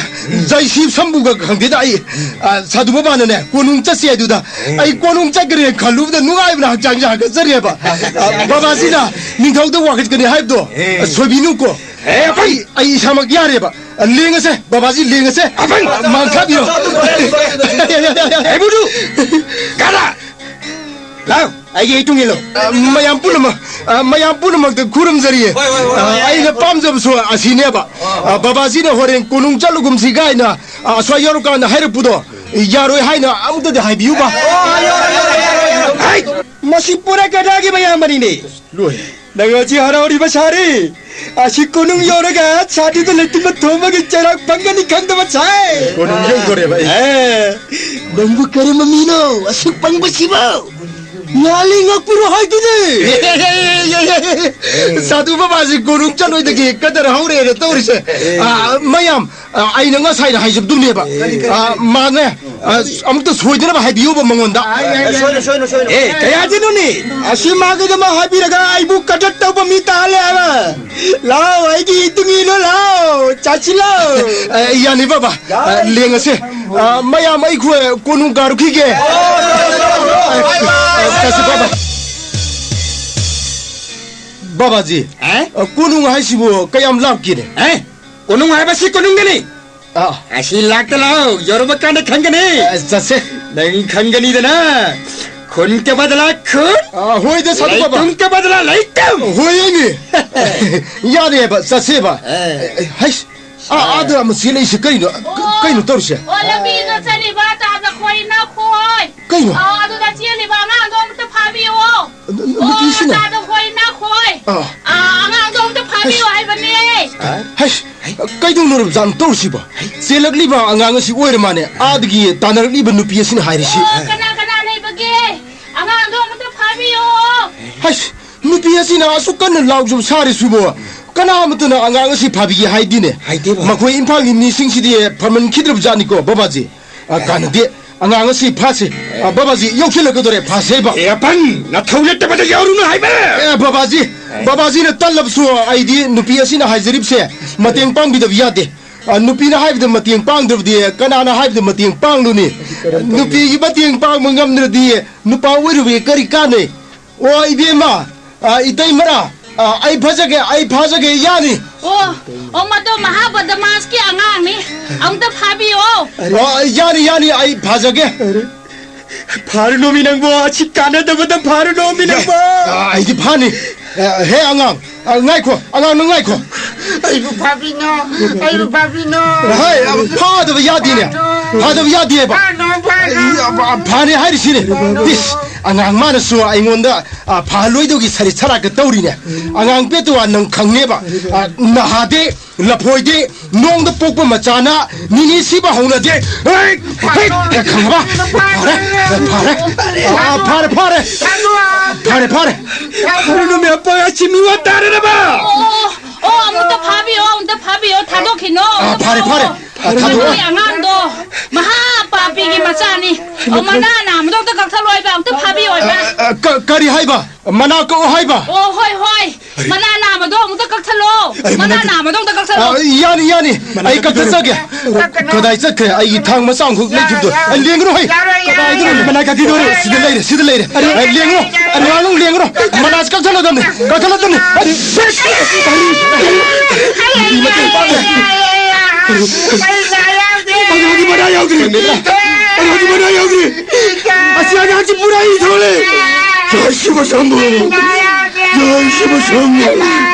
ꯖꯩ ꯁꯤꯕ ꯁꯝꯚꯨꯒ ꯈꯪꯗꯦꯗ ꯑꯩ꯫ ꯑ, ꯁꯥꯗꯨ ꯕꯥꯕꯥꯅꯅꯦ, ꯀꯣꯅꯨꯡ ꯆꯠꯁꯦ ꯍꯥꯏꯗꯨꯗ ꯑꯩ ꯀꯣꯅꯨꯡ ꯆꯠꯈ꯭ꯔꯦ ꯈꯜꯂꯨꯕꯗ ꯅꯨꯡꯉꯥꯏꯕꯅ ꯍꯛꯆꯥꯡꯁꯦ ꯍꯥꯒꯠꯆꯔꯦꯕ꯫ ꯑ, ꯕꯥꯕꯥꯖꯤꯅ ꯅꯤꯡꯊꯧꯗ ꯋꯥꯀꯠꯀꯅꯤ ꯍꯥꯏꯕꯗꯣ, ꯑ, ꯁꯣꯏꯕꯤꯅꯨꯀꯣ꯫ ꯑꯦ, ꯑꯄꯪ! ꯑꯩ, ꯑꯩ ꯏꯁꯥꯃꯛ ꯌꯥꯔꯦꯕ꯫ ꯑ, ꯂꯦꯡꯉꯁꯦ, ꯕꯥꯕꯥꯖꯤ, ꯂꯦꯡꯉꯁꯦ꯫ ꯑꯄꯪ! ꯃꯥꯡꯊꯥꯕꯤꯔꯣ꯫ ꯑꯦ, ꯕꯨꯗꯨ! ꯀꯥꯂꯥ! ꯂꯥꯎ, ꯑꯩꯒꯤ ꯏꯇꯨꯡ ꯏꯜꯂꯨ꯫ ꯑ, ꯃꯌꯥꯝ ꯄꯨꯝꯅꯃꯛ, ꯑ, ꯃꯌꯥꯝ ꯄꯨꯝꯅꯃꯛꯇ ꯈꯨꯔꯨꯝꯖꯔꯤꯌꯦ꯫ ꯍꯣꯏ, ꯍꯣꯏ, ꯍꯣꯏ, ꯑ, ꯍꯣꯏ, ꯑꯩꯅ ꯍꯣꯏ꯫ ꯄꯥꯝꯖꯕꯁꯨ ꯑꯁꯤꯅꯦꯕ꯫ ꯑ, ꯕꯥꯕꯥꯖꯤꯅ ꯍꯣꯔꯦꯟ ꯀꯣꯅꯨꯡ ꯆꯠꯂꯨꯒꯨꯝꯁꯤ ꯀꯥꯏꯅ, ꯑ, ꯑꯁ꯭ꯋꯥꯏ ꯌꯧꯔꯀꯥꯟꯗ ꯍꯥꯏꯔꯛꯄꯗꯣ ꯌꯥꯔꯣꯏ ꯍꯥꯏꯅ ꯑꯃꯨꯛꯇꯗꯤ ꯍꯥꯏꯕꯤꯌꯨꯕ꯫ ꯑꯣ, ꯌꯥꯔꯣꯏ, ꯌꯥꯔꯣꯏ, ꯌꯥꯔꯣꯏ, ꯌꯥꯔꯣꯏ꯫ ꯍꯩ! ꯃꯁꯤ ꯄꯨꯔꯥ ꯒꯙꯥꯒꯤ ꯃꯌꯥꯝꯕꯅꯤꯅꯦ꯫ ꯂꯣꯏꯔꯦ꯫ ꯅꯪ ꯍꯧꯖꯤꯛ ꯍꯔꯥꯎꯔꯤꯕ ꯁꯥꯔꯤ? ꯑꯁꯤ ꯀꯣꯅꯨꯡ ꯌꯧꯔꯒ ꯁꯥꯗꯨꯗ ꯂꯩꯇꯨꯝꯕ ꯊꯣꯝꯕꯒꯤ ꯆꯩꯔꯥꯛ ꯐꯪꯒꯅꯤ ꯈꯪꯗꯕ ꯁꯥꯏ꯫ ꯀꯣꯅꯨꯡ ꯌꯧꯗꯣꯔꯦꯕ ꯑꯩ꯫ ꯑꯦ꯫ ꯅꯪꯕꯨ ꯀꯔꯝꯕ ꯃꯤꯅꯣ ꯑꯁꯨꯛ ꯄꯪꯕꯁꯤꯕꯣ? ꯂꯥꯜꯂꯤ ꯉꯥꯛꯄꯤꯔꯣ ꯍꯥꯏꯗꯨꯗꯤ꯫ ꯁꯥꯗꯨ ꯕꯕꯥꯁꯤ ꯀꯣꯅꯨꯡ ꯆꯠꯂꯣꯏꯗꯒꯤ ꯀꯗꯔ ꯍꯧꯔꯦꯅ ꯇꯧꯔꯤꯁꯦ꯫ ꯑꯥ, ꯃꯌꯥꯝ, ꯑꯥ, ꯑꯩꯅ ꯉꯁꯥꯏꯅ ꯍꯥꯏꯖꯕꯗꯨꯅꯦꯕ꯫ ꯑꯥ, ꯃꯥꯅꯦ, ꯑꯥ, ꯑꯃꯨꯛꯇ ꯁꯣꯏꯗꯅꯕ ꯍꯥꯏꯕꯤꯌꯨꯕ ꯃꯉꯣꯟꯗ꯫ ꯑꯦ, ꯀꯌꯥꯗꯤꯅꯣꯅꯦ? ꯑꯁꯤ ꯃꯥꯒꯤꯗꯃꯛ ꯍꯥꯏꯕꯤꯔꯒ ꯑꯩꯕꯨ ꯀꯗꯔ ꯇꯧꯕ ꯃꯤ ꯇꯥꯍꯜꯂꯦ ꯍꯥꯏꯕ꯫ ꯂꯥꯎ, ꯑꯩꯒꯤ ꯏꯇꯨꯡ ꯏꯜꯂꯣ, ꯂꯥꯎ, ꯆꯠꯁꯤ ꯂꯥꯎ꯫ ꯑꯦ, ꯌꯥꯅꯤ ꯕꯕꯥ, ꯑꯥ, ꯂꯦꯡꯉꯁꯦ꯫ ꯑꯥ, ꯃꯌꯥꯝ ꯑꯩꯈꯣꯏ ꯀꯣꯅꯨꯡ ꯀꯥꯔꯨꯈꯤꯒꯦ꯫ ꯑꯥ, ꯆꯠꯁꯤ ꯕꯕꯥ꯫ ꯕꯕꯥꯖꯤ, ꯑꯦ? ꯑꯥ, ꯀꯣꯅꯨꯡ ꯍꯥꯏꯁꯤꯕꯨ ꯀꯌꯥꯝ ꯂꯥꯞꯀꯦꯅꯦ? ꯑꯦ? ꯀꯣꯅꯨꯡ ꯍꯥꯏꯕꯁꯤ ꯀꯣꯅꯨꯡꯗꯅꯤ꯫ ꯑꯥ꯫ ꯑꯁꯤ ꯂꯥꯛꯇ ꯂꯥꯛꯑꯣ, ꯌꯧꯔꯕ ꯀꯥꯟꯗ ꯈꯪꯒꯅꯤ꯫ ꯑꯦ, ꯆꯠꯁꯦ꯫ ꯅꯪ ꯈꯪꯒꯅꯤꯗꯅ꯫ ꯈꯨꯟ ꯀ ꯕꯗꯂꯥ ꯈꯨꯟ, ꯑꯥ, ꯍꯣꯏꯗ, ꯁꯥꯗꯨ ꯕꯕꯥ꯫ ꯂꯩꯇꯨꯝ ꯀ ꯕꯗꯂꯥ ꯂꯩꯇꯨꯝ꯫ ꯍꯣꯏ, ꯑꯩꯅꯦ꯫ ꯌꯥꯔꯦꯕ, ꯆꯠꯁꯦꯕ꯫ ꯑꯦ꯫ ꯑꯦ, ꯍꯩꯁ, ꯑꯥ, ꯑꯥꯗ ꯑꯃ ꯆꯦꯜꯂꯛꯏꯁꯦ ꯀꯩꯅꯣ? ꯀꯩꯅꯣ ꯇꯧꯔꯤꯁꯦ? ꯑꯣ, ꯂꯝꯕꯤꯗ ꯆꯠꯂꯤꯕ ꯇꯥꯗ ꯈꯣꯏ ꯅꯈꯣꯏ꯫ ꯀꯩꯅꯣ? ꯑꯥ, ꯑꯗꯨꯗ ꯆꯦꯜꯂꯤꯕ ꯑꯉꯥꯡꯗꯣ ꯑꯝꯇ ꯐꯥꯕꯤꯌꯣ꯫ ꯅꯨ-, ꯅꯨ-, ꯑꯣ, ꯅꯨꯄꯤꯁꯤꯅ? ꯇꯥꯗ ꯈꯣꯏ ꯅꯈꯣꯏ꯫ ꯑꯥ꯫ ꯑꯥ, ꯑꯉꯥꯡꯗꯣ ꯑꯝꯇ ꯐꯥꯕꯤꯌꯣ ꯍꯥꯏꯕꯅꯦ꯫ ꯍꯩꯁ, ꯀꯩꯗꯧꯅꯔꯕꯖꯥꯠꯅꯣ ꯇꯧꯔꯤꯁꯤꯕꯣ? ꯆꯦꯜꯂꯛꯂꯤꯕ ꯑꯉꯥꯡ ꯑꯁꯤ ꯑꯣꯏꯔ ꯃꯥꯅꯦ, ꯑꯥꯗꯒꯤ ꯇꯥꯟꯅꯔꯛꯂꯤꯕ ꯅꯨꯄꯤ ꯑꯁꯤꯅ ꯍꯥꯏꯔꯤꯁꯤ꯫ ꯑꯣ, ꯀꯅꯥ ꯀꯅꯥ ꯂꯩꯕꯒꯦ? ꯑꯉꯥꯡꯗꯣ ꯑꯃꯇ ꯐꯥꯕꯤꯌꯣ꯫ ꯍꯩꯁ, ꯅꯨꯄꯤ ꯑꯁꯤꯅ ꯑꯁꯨꯛ ꯀꯟꯅ ꯂꯥꯎꯖꯕ ꯁꯥꯔꯤꯁꯤꯕꯣ? ꯀꯅꯥ ꯑꯃꯠꯇꯅ ꯑꯉꯥꯡ ꯑꯁꯤ ꯐꯥꯕꯤꯒꯦ ꯍꯥꯏꯗꯦꯅꯦ꯫ ꯍꯥꯏꯗꯦꯕ꯫ ꯃꯈꯣꯏ ꯏꯝꯐꯥꯜꯒꯤ ꯃꯤꯁꯤꯡꯁꯤꯗꯤ ꯐꯃꯟꯈꯤꯗ꯭ꯔꯕꯖꯥꯠꯅꯤꯀꯣ, ꯕꯕꯥꯖꯤ꯫ ꯑ, ꯀꯥꯟꯅꯗꯦ꯫ ꯑꯉꯥꯡ ꯑꯁꯤ ꯐꯥꯁꯤ꯫ ꯑ, ꯕꯕꯥꯖꯤ, ꯌꯧꯁꯤꯜꯂꯛꯀꯗꯧꯔꯦ, ꯐꯥꯁꯦꯕ꯫ ꯑꯦ, ꯑꯄꯪ! ꯅꯊꯧ ꯅꯠꯇꯕꯗ ꯌꯥꯎꯔꯨꯅꯨ ꯍꯥꯏꯕ! ꯑꯦ, ꯕꯕꯥꯖꯤ, ꯕꯕꯥꯖꯤꯅ ꯇꯜꯂꯕꯁꯨ ꯑꯩꯗꯤ ꯅꯨꯄꯤ ꯑꯁꯤꯅ ꯍꯥꯏꯖꯔꯤꯕꯁꯦ ꯃꯇꯦꯡ ꯄꯥꯡꯕꯤꯗꯕ ꯌꯥꯗꯦ꯫ ꯑ, ꯅꯨꯄꯤꯅ ꯍꯥꯏꯕꯗ ꯃꯇꯦꯡ ꯄꯥꯡꯗ꯭ꯔꯕꯗꯤ ꯀꯅꯥꯅ ꯍꯥꯏꯕꯗ ꯃꯇꯦꯡ ꯄꯥꯡꯂꯨꯅꯤ? ꯅꯨꯄꯤꯒꯤ ꯃꯇꯦꯡ ꯄꯥꯡꯕ ꯉꯝꯗ꯭ꯔꯗꯤ ꯅꯨꯄꯥ ꯑꯣꯏꯔꯨꯕꯒꯤ ꯀꯔꯤ ꯀꯥꯟꯅꯩ? ꯑꯣ, ꯏꯕꯦꯝꯃ, ꯑ, ꯏꯇꯩꯃꯔꯥ, ꯑ, ꯑꯩ ꯐꯖꯒꯦ, ꯑꯩ ꯐꯥꯖꯒꯦ, ꯌꯥꯅꯤ꯫ ꯑꯣ, ꯑꯣ, ꯃꯗꯣ ꯃꯍꯥ ꯕꯗꯃꯥꯁꯀꯤ ꯑꯉꯥꯡꯅꯤ꯫ ꯑꯝꯇ ꯐꯥꯕꯤꯌꯣ꯫ ꯑꯣ, ꯌꯥꯅꯤ, ꯌꯥꯅꯤ, ꯑꯩ ꯐꯥꯖꯒꯦ꯫ ꯐꯥꯔꯨꯅꯣꯃꯤ ꯅꯪꯕꯣ, ꯑꯁꯤ ꯀꯥꯟꯅꯗꯕꯗ ꯐꯥꯔꯨꯅꯣꯃꯤ ꯅꯪꯕꯣ꯫ ꯑ, ꯑꯩꯗꯤ ꯐꯥꯅꯤ꯫ ꯑ, ꯍꯦ ꯑꯉꯥꯡ, ꯑ, ꯉꯥꯏꯈꯣ, ꯑꯉꯥꯡ ꯅꯪ ꯉꯥꯏꯈꯣ꯫ ꯑꯩꯕꯨ ꯐꯥꯕꯤꯅꯣ, ꯑꯩꯕꯨ ꯐꯥꯕꯤꯅꯣ꯫ ꯍꯥꯏ, ꯑ, ꯐꯥꯗꯕ ꯌꯥꯗꯦꯅꯦ꯫ ꯐꯥꯗꯕ ꯌꯥꯗꯦꯕ꯫ ꯐꯥꯅꯣ, ꯑꯩ, ꯑ, ꯐꯔꯦ ꯍꯥꯏꯔꯤꯁꯤꯅꯦ꯫ ꯏꯁ, ꯑꯉꯥꯡ ꯃꯥꯅꯁꯨ ꯑꯩꯉꯣꯟꯗ, ꯑ, ꯐꯍꯜꯂꯣꯏꯗꯧꯒꯤ ꯁꯔꯤꯠ ꯁꯔꯥꯛꯀ ꯇꯧꯔꯤꯅꯦ꯫ ꯑꯉꯥꯡ ꯄꯦꯇꯨꯋꯥ ꯅꯪ ꯈꯪꯅꯦꯕ꯫ ꯑ, ꯅꯍꯥꯗꯦ, ꯂꯐꯣꯏꯗꯦ, ꯅꯣꯡꯗ ꯄꯣꯛꯄ ꯃꯆꯥꯅ ꯅꯤꯅꯤ ꯁꯤꯕ ꯍꯧꯅꯗꯦ꯫ ꯍꯦꯛ, ꯍꯦꯛ, ꯈꯪꯉꯕ? ꯐꯔꯦ, ꯐꯔꯦ꯫ ꯑ, ꯐꯔꯦ, ꯐꯔꯦ꯫ ꯐꯔꯦ, ꯐꯔꯦ꯫ ꯐꯔꯦ, ꯅꯨꯃꯤꯠ ꯑꯄꯥ ꯑꯁꯤ ꯃꯤ ꯋꯥ ꯇꯥꯔꯦꯔꯕ? ꯑꯣ, ꯑꯣ, ꯑꯃꯨꯛꯇ ꯐꯥꯕꯤꯌꯣ, ꯑꯃꯨꯛꯇ ꯐꯥꯕꯤꯌꯣ, ꯊꯥꯗꯣꯛꯈꯤꯅꯣ, ꯑ, ꯑꯃꯨꯛꯇ ꯐꯔꯦ, ꯐꯔꯦ꯫ ꯐꯥꯕꯤꯌꯣ꯫ ꯑ, ꯊꯥꯗꯣꯛꯑꯣ꯫ ꯅꯣꯏ ꯑꯉꯥꯡꯗꯣ ꯃꯍꯥ ꯄꯥꯄꯤꯒꯤ ꯃꯆꯥꯅꯤ꯫ ꯑꯣ, ꯃꯅꯥ ꯅꯥꯝꯃꯗꯣ ꯑꯝꯇ ꯀꯛꯊꯠꯂꯣ ꯍꯥꯏꯕ, ꯑꯝꯇ ꯐꯥꯕꯤꯌꯣ ꯍꯥꯏꯕ꯫ ꯑ, ꯑ, ꯀ-, ꯀꯔꯤ ꯍꯥꯏꯕ? ꯃꯅꯥ ꯀꯛꯑꯣ ꯍꯥꯏꯕ? ꯑꯣ, ꯍꯣꯏ, ꯍꯣꯏ꯫ ꯃꯅꯥ ꯅꯥꯝꯃꯗꯣ ꯑꯃꯨꯛꯇ ꯀꯛꯊꯠꯂꯣ꯫ ꯑꯩ ꯃꯅꯥ ꯃꯅꯥ ꯅꯥꯝꯃꯗꯣ ꯑꯃꯨꯛꯇ ꯀꯛꯊꯠꯂꯣ꯫ ꯑ, ꯌꯥꯅꯤ, ꯌꯥꯅꯤ꯫ ꯃꯅꯥ ꯑꯩ ꯀꯛꯊꯠꯂꯣ꯫ ꯀꯛꯊꯠꯆꯒꯦ꯫ ꯀꯗꯥꯏ ꯆꯠꯈ꯭ꯔꯦ ꯑꯩꯒꯤ ꯊꯥꯡ ꯃꯆꯥ ꯑꯃꯈꯛ ꯂꯩꯈꯤꯕꯗꯣ? ꯑ, ꯂꯦꯡꯒꯅꯨ ꯍꯩ꯫ ꯀꯗꯥꯏꯗꯅꯣ? ꯃꯅꯥ ꯀꯛꯈꯤꯗꯣꯔꯦ꯫ ꯁꯤꯗ ꯂꯩꯔꯦ, ꯁꯤꯗ ꯂꯩꯔꯦ꯫ ꯑꯔꯦ꯫ ꯑ, ꯂꯦꯡꯒꯅꯨ꯫ ꯑꯔꯦ꯫ ꯑꯉꯥꯡ ꯂꯦꯡꯒꯅꯨ꯫ ꯃꯅꯥꯁꯤ ꯀꯛꯊꯠꯂꯗꯝꯅꯤ, ꯀꯛꯊꯠꯂꯗꯝꯅꯤ꯫ ꯑꯔꯦ꯫ ꯑꯉꯥꯡꯒꯤ ꯃꯅꯥ ꯌꯥꯎꯗ꯭ꯔꯤ꯫ ꯑꯉꯥꯡꯒꯤ ꯃꯅꯥ ꯌꯥꯎꯗ꯭ꯔꯤ꯫ ꯑꯁꯤ ꯑꯉꯥꯡꯁꯤ ꯄꯨꯔꯥ ꯏ ꯊꯣꯛꯂꯦ꯫ ꯖꯥꯏ ꯁꯤꯕ ꯁꯝꯕꯨ꯫ ꯖꯥꯏ ꯁꯤꯕ ꯁꯝꯕꯨ꯫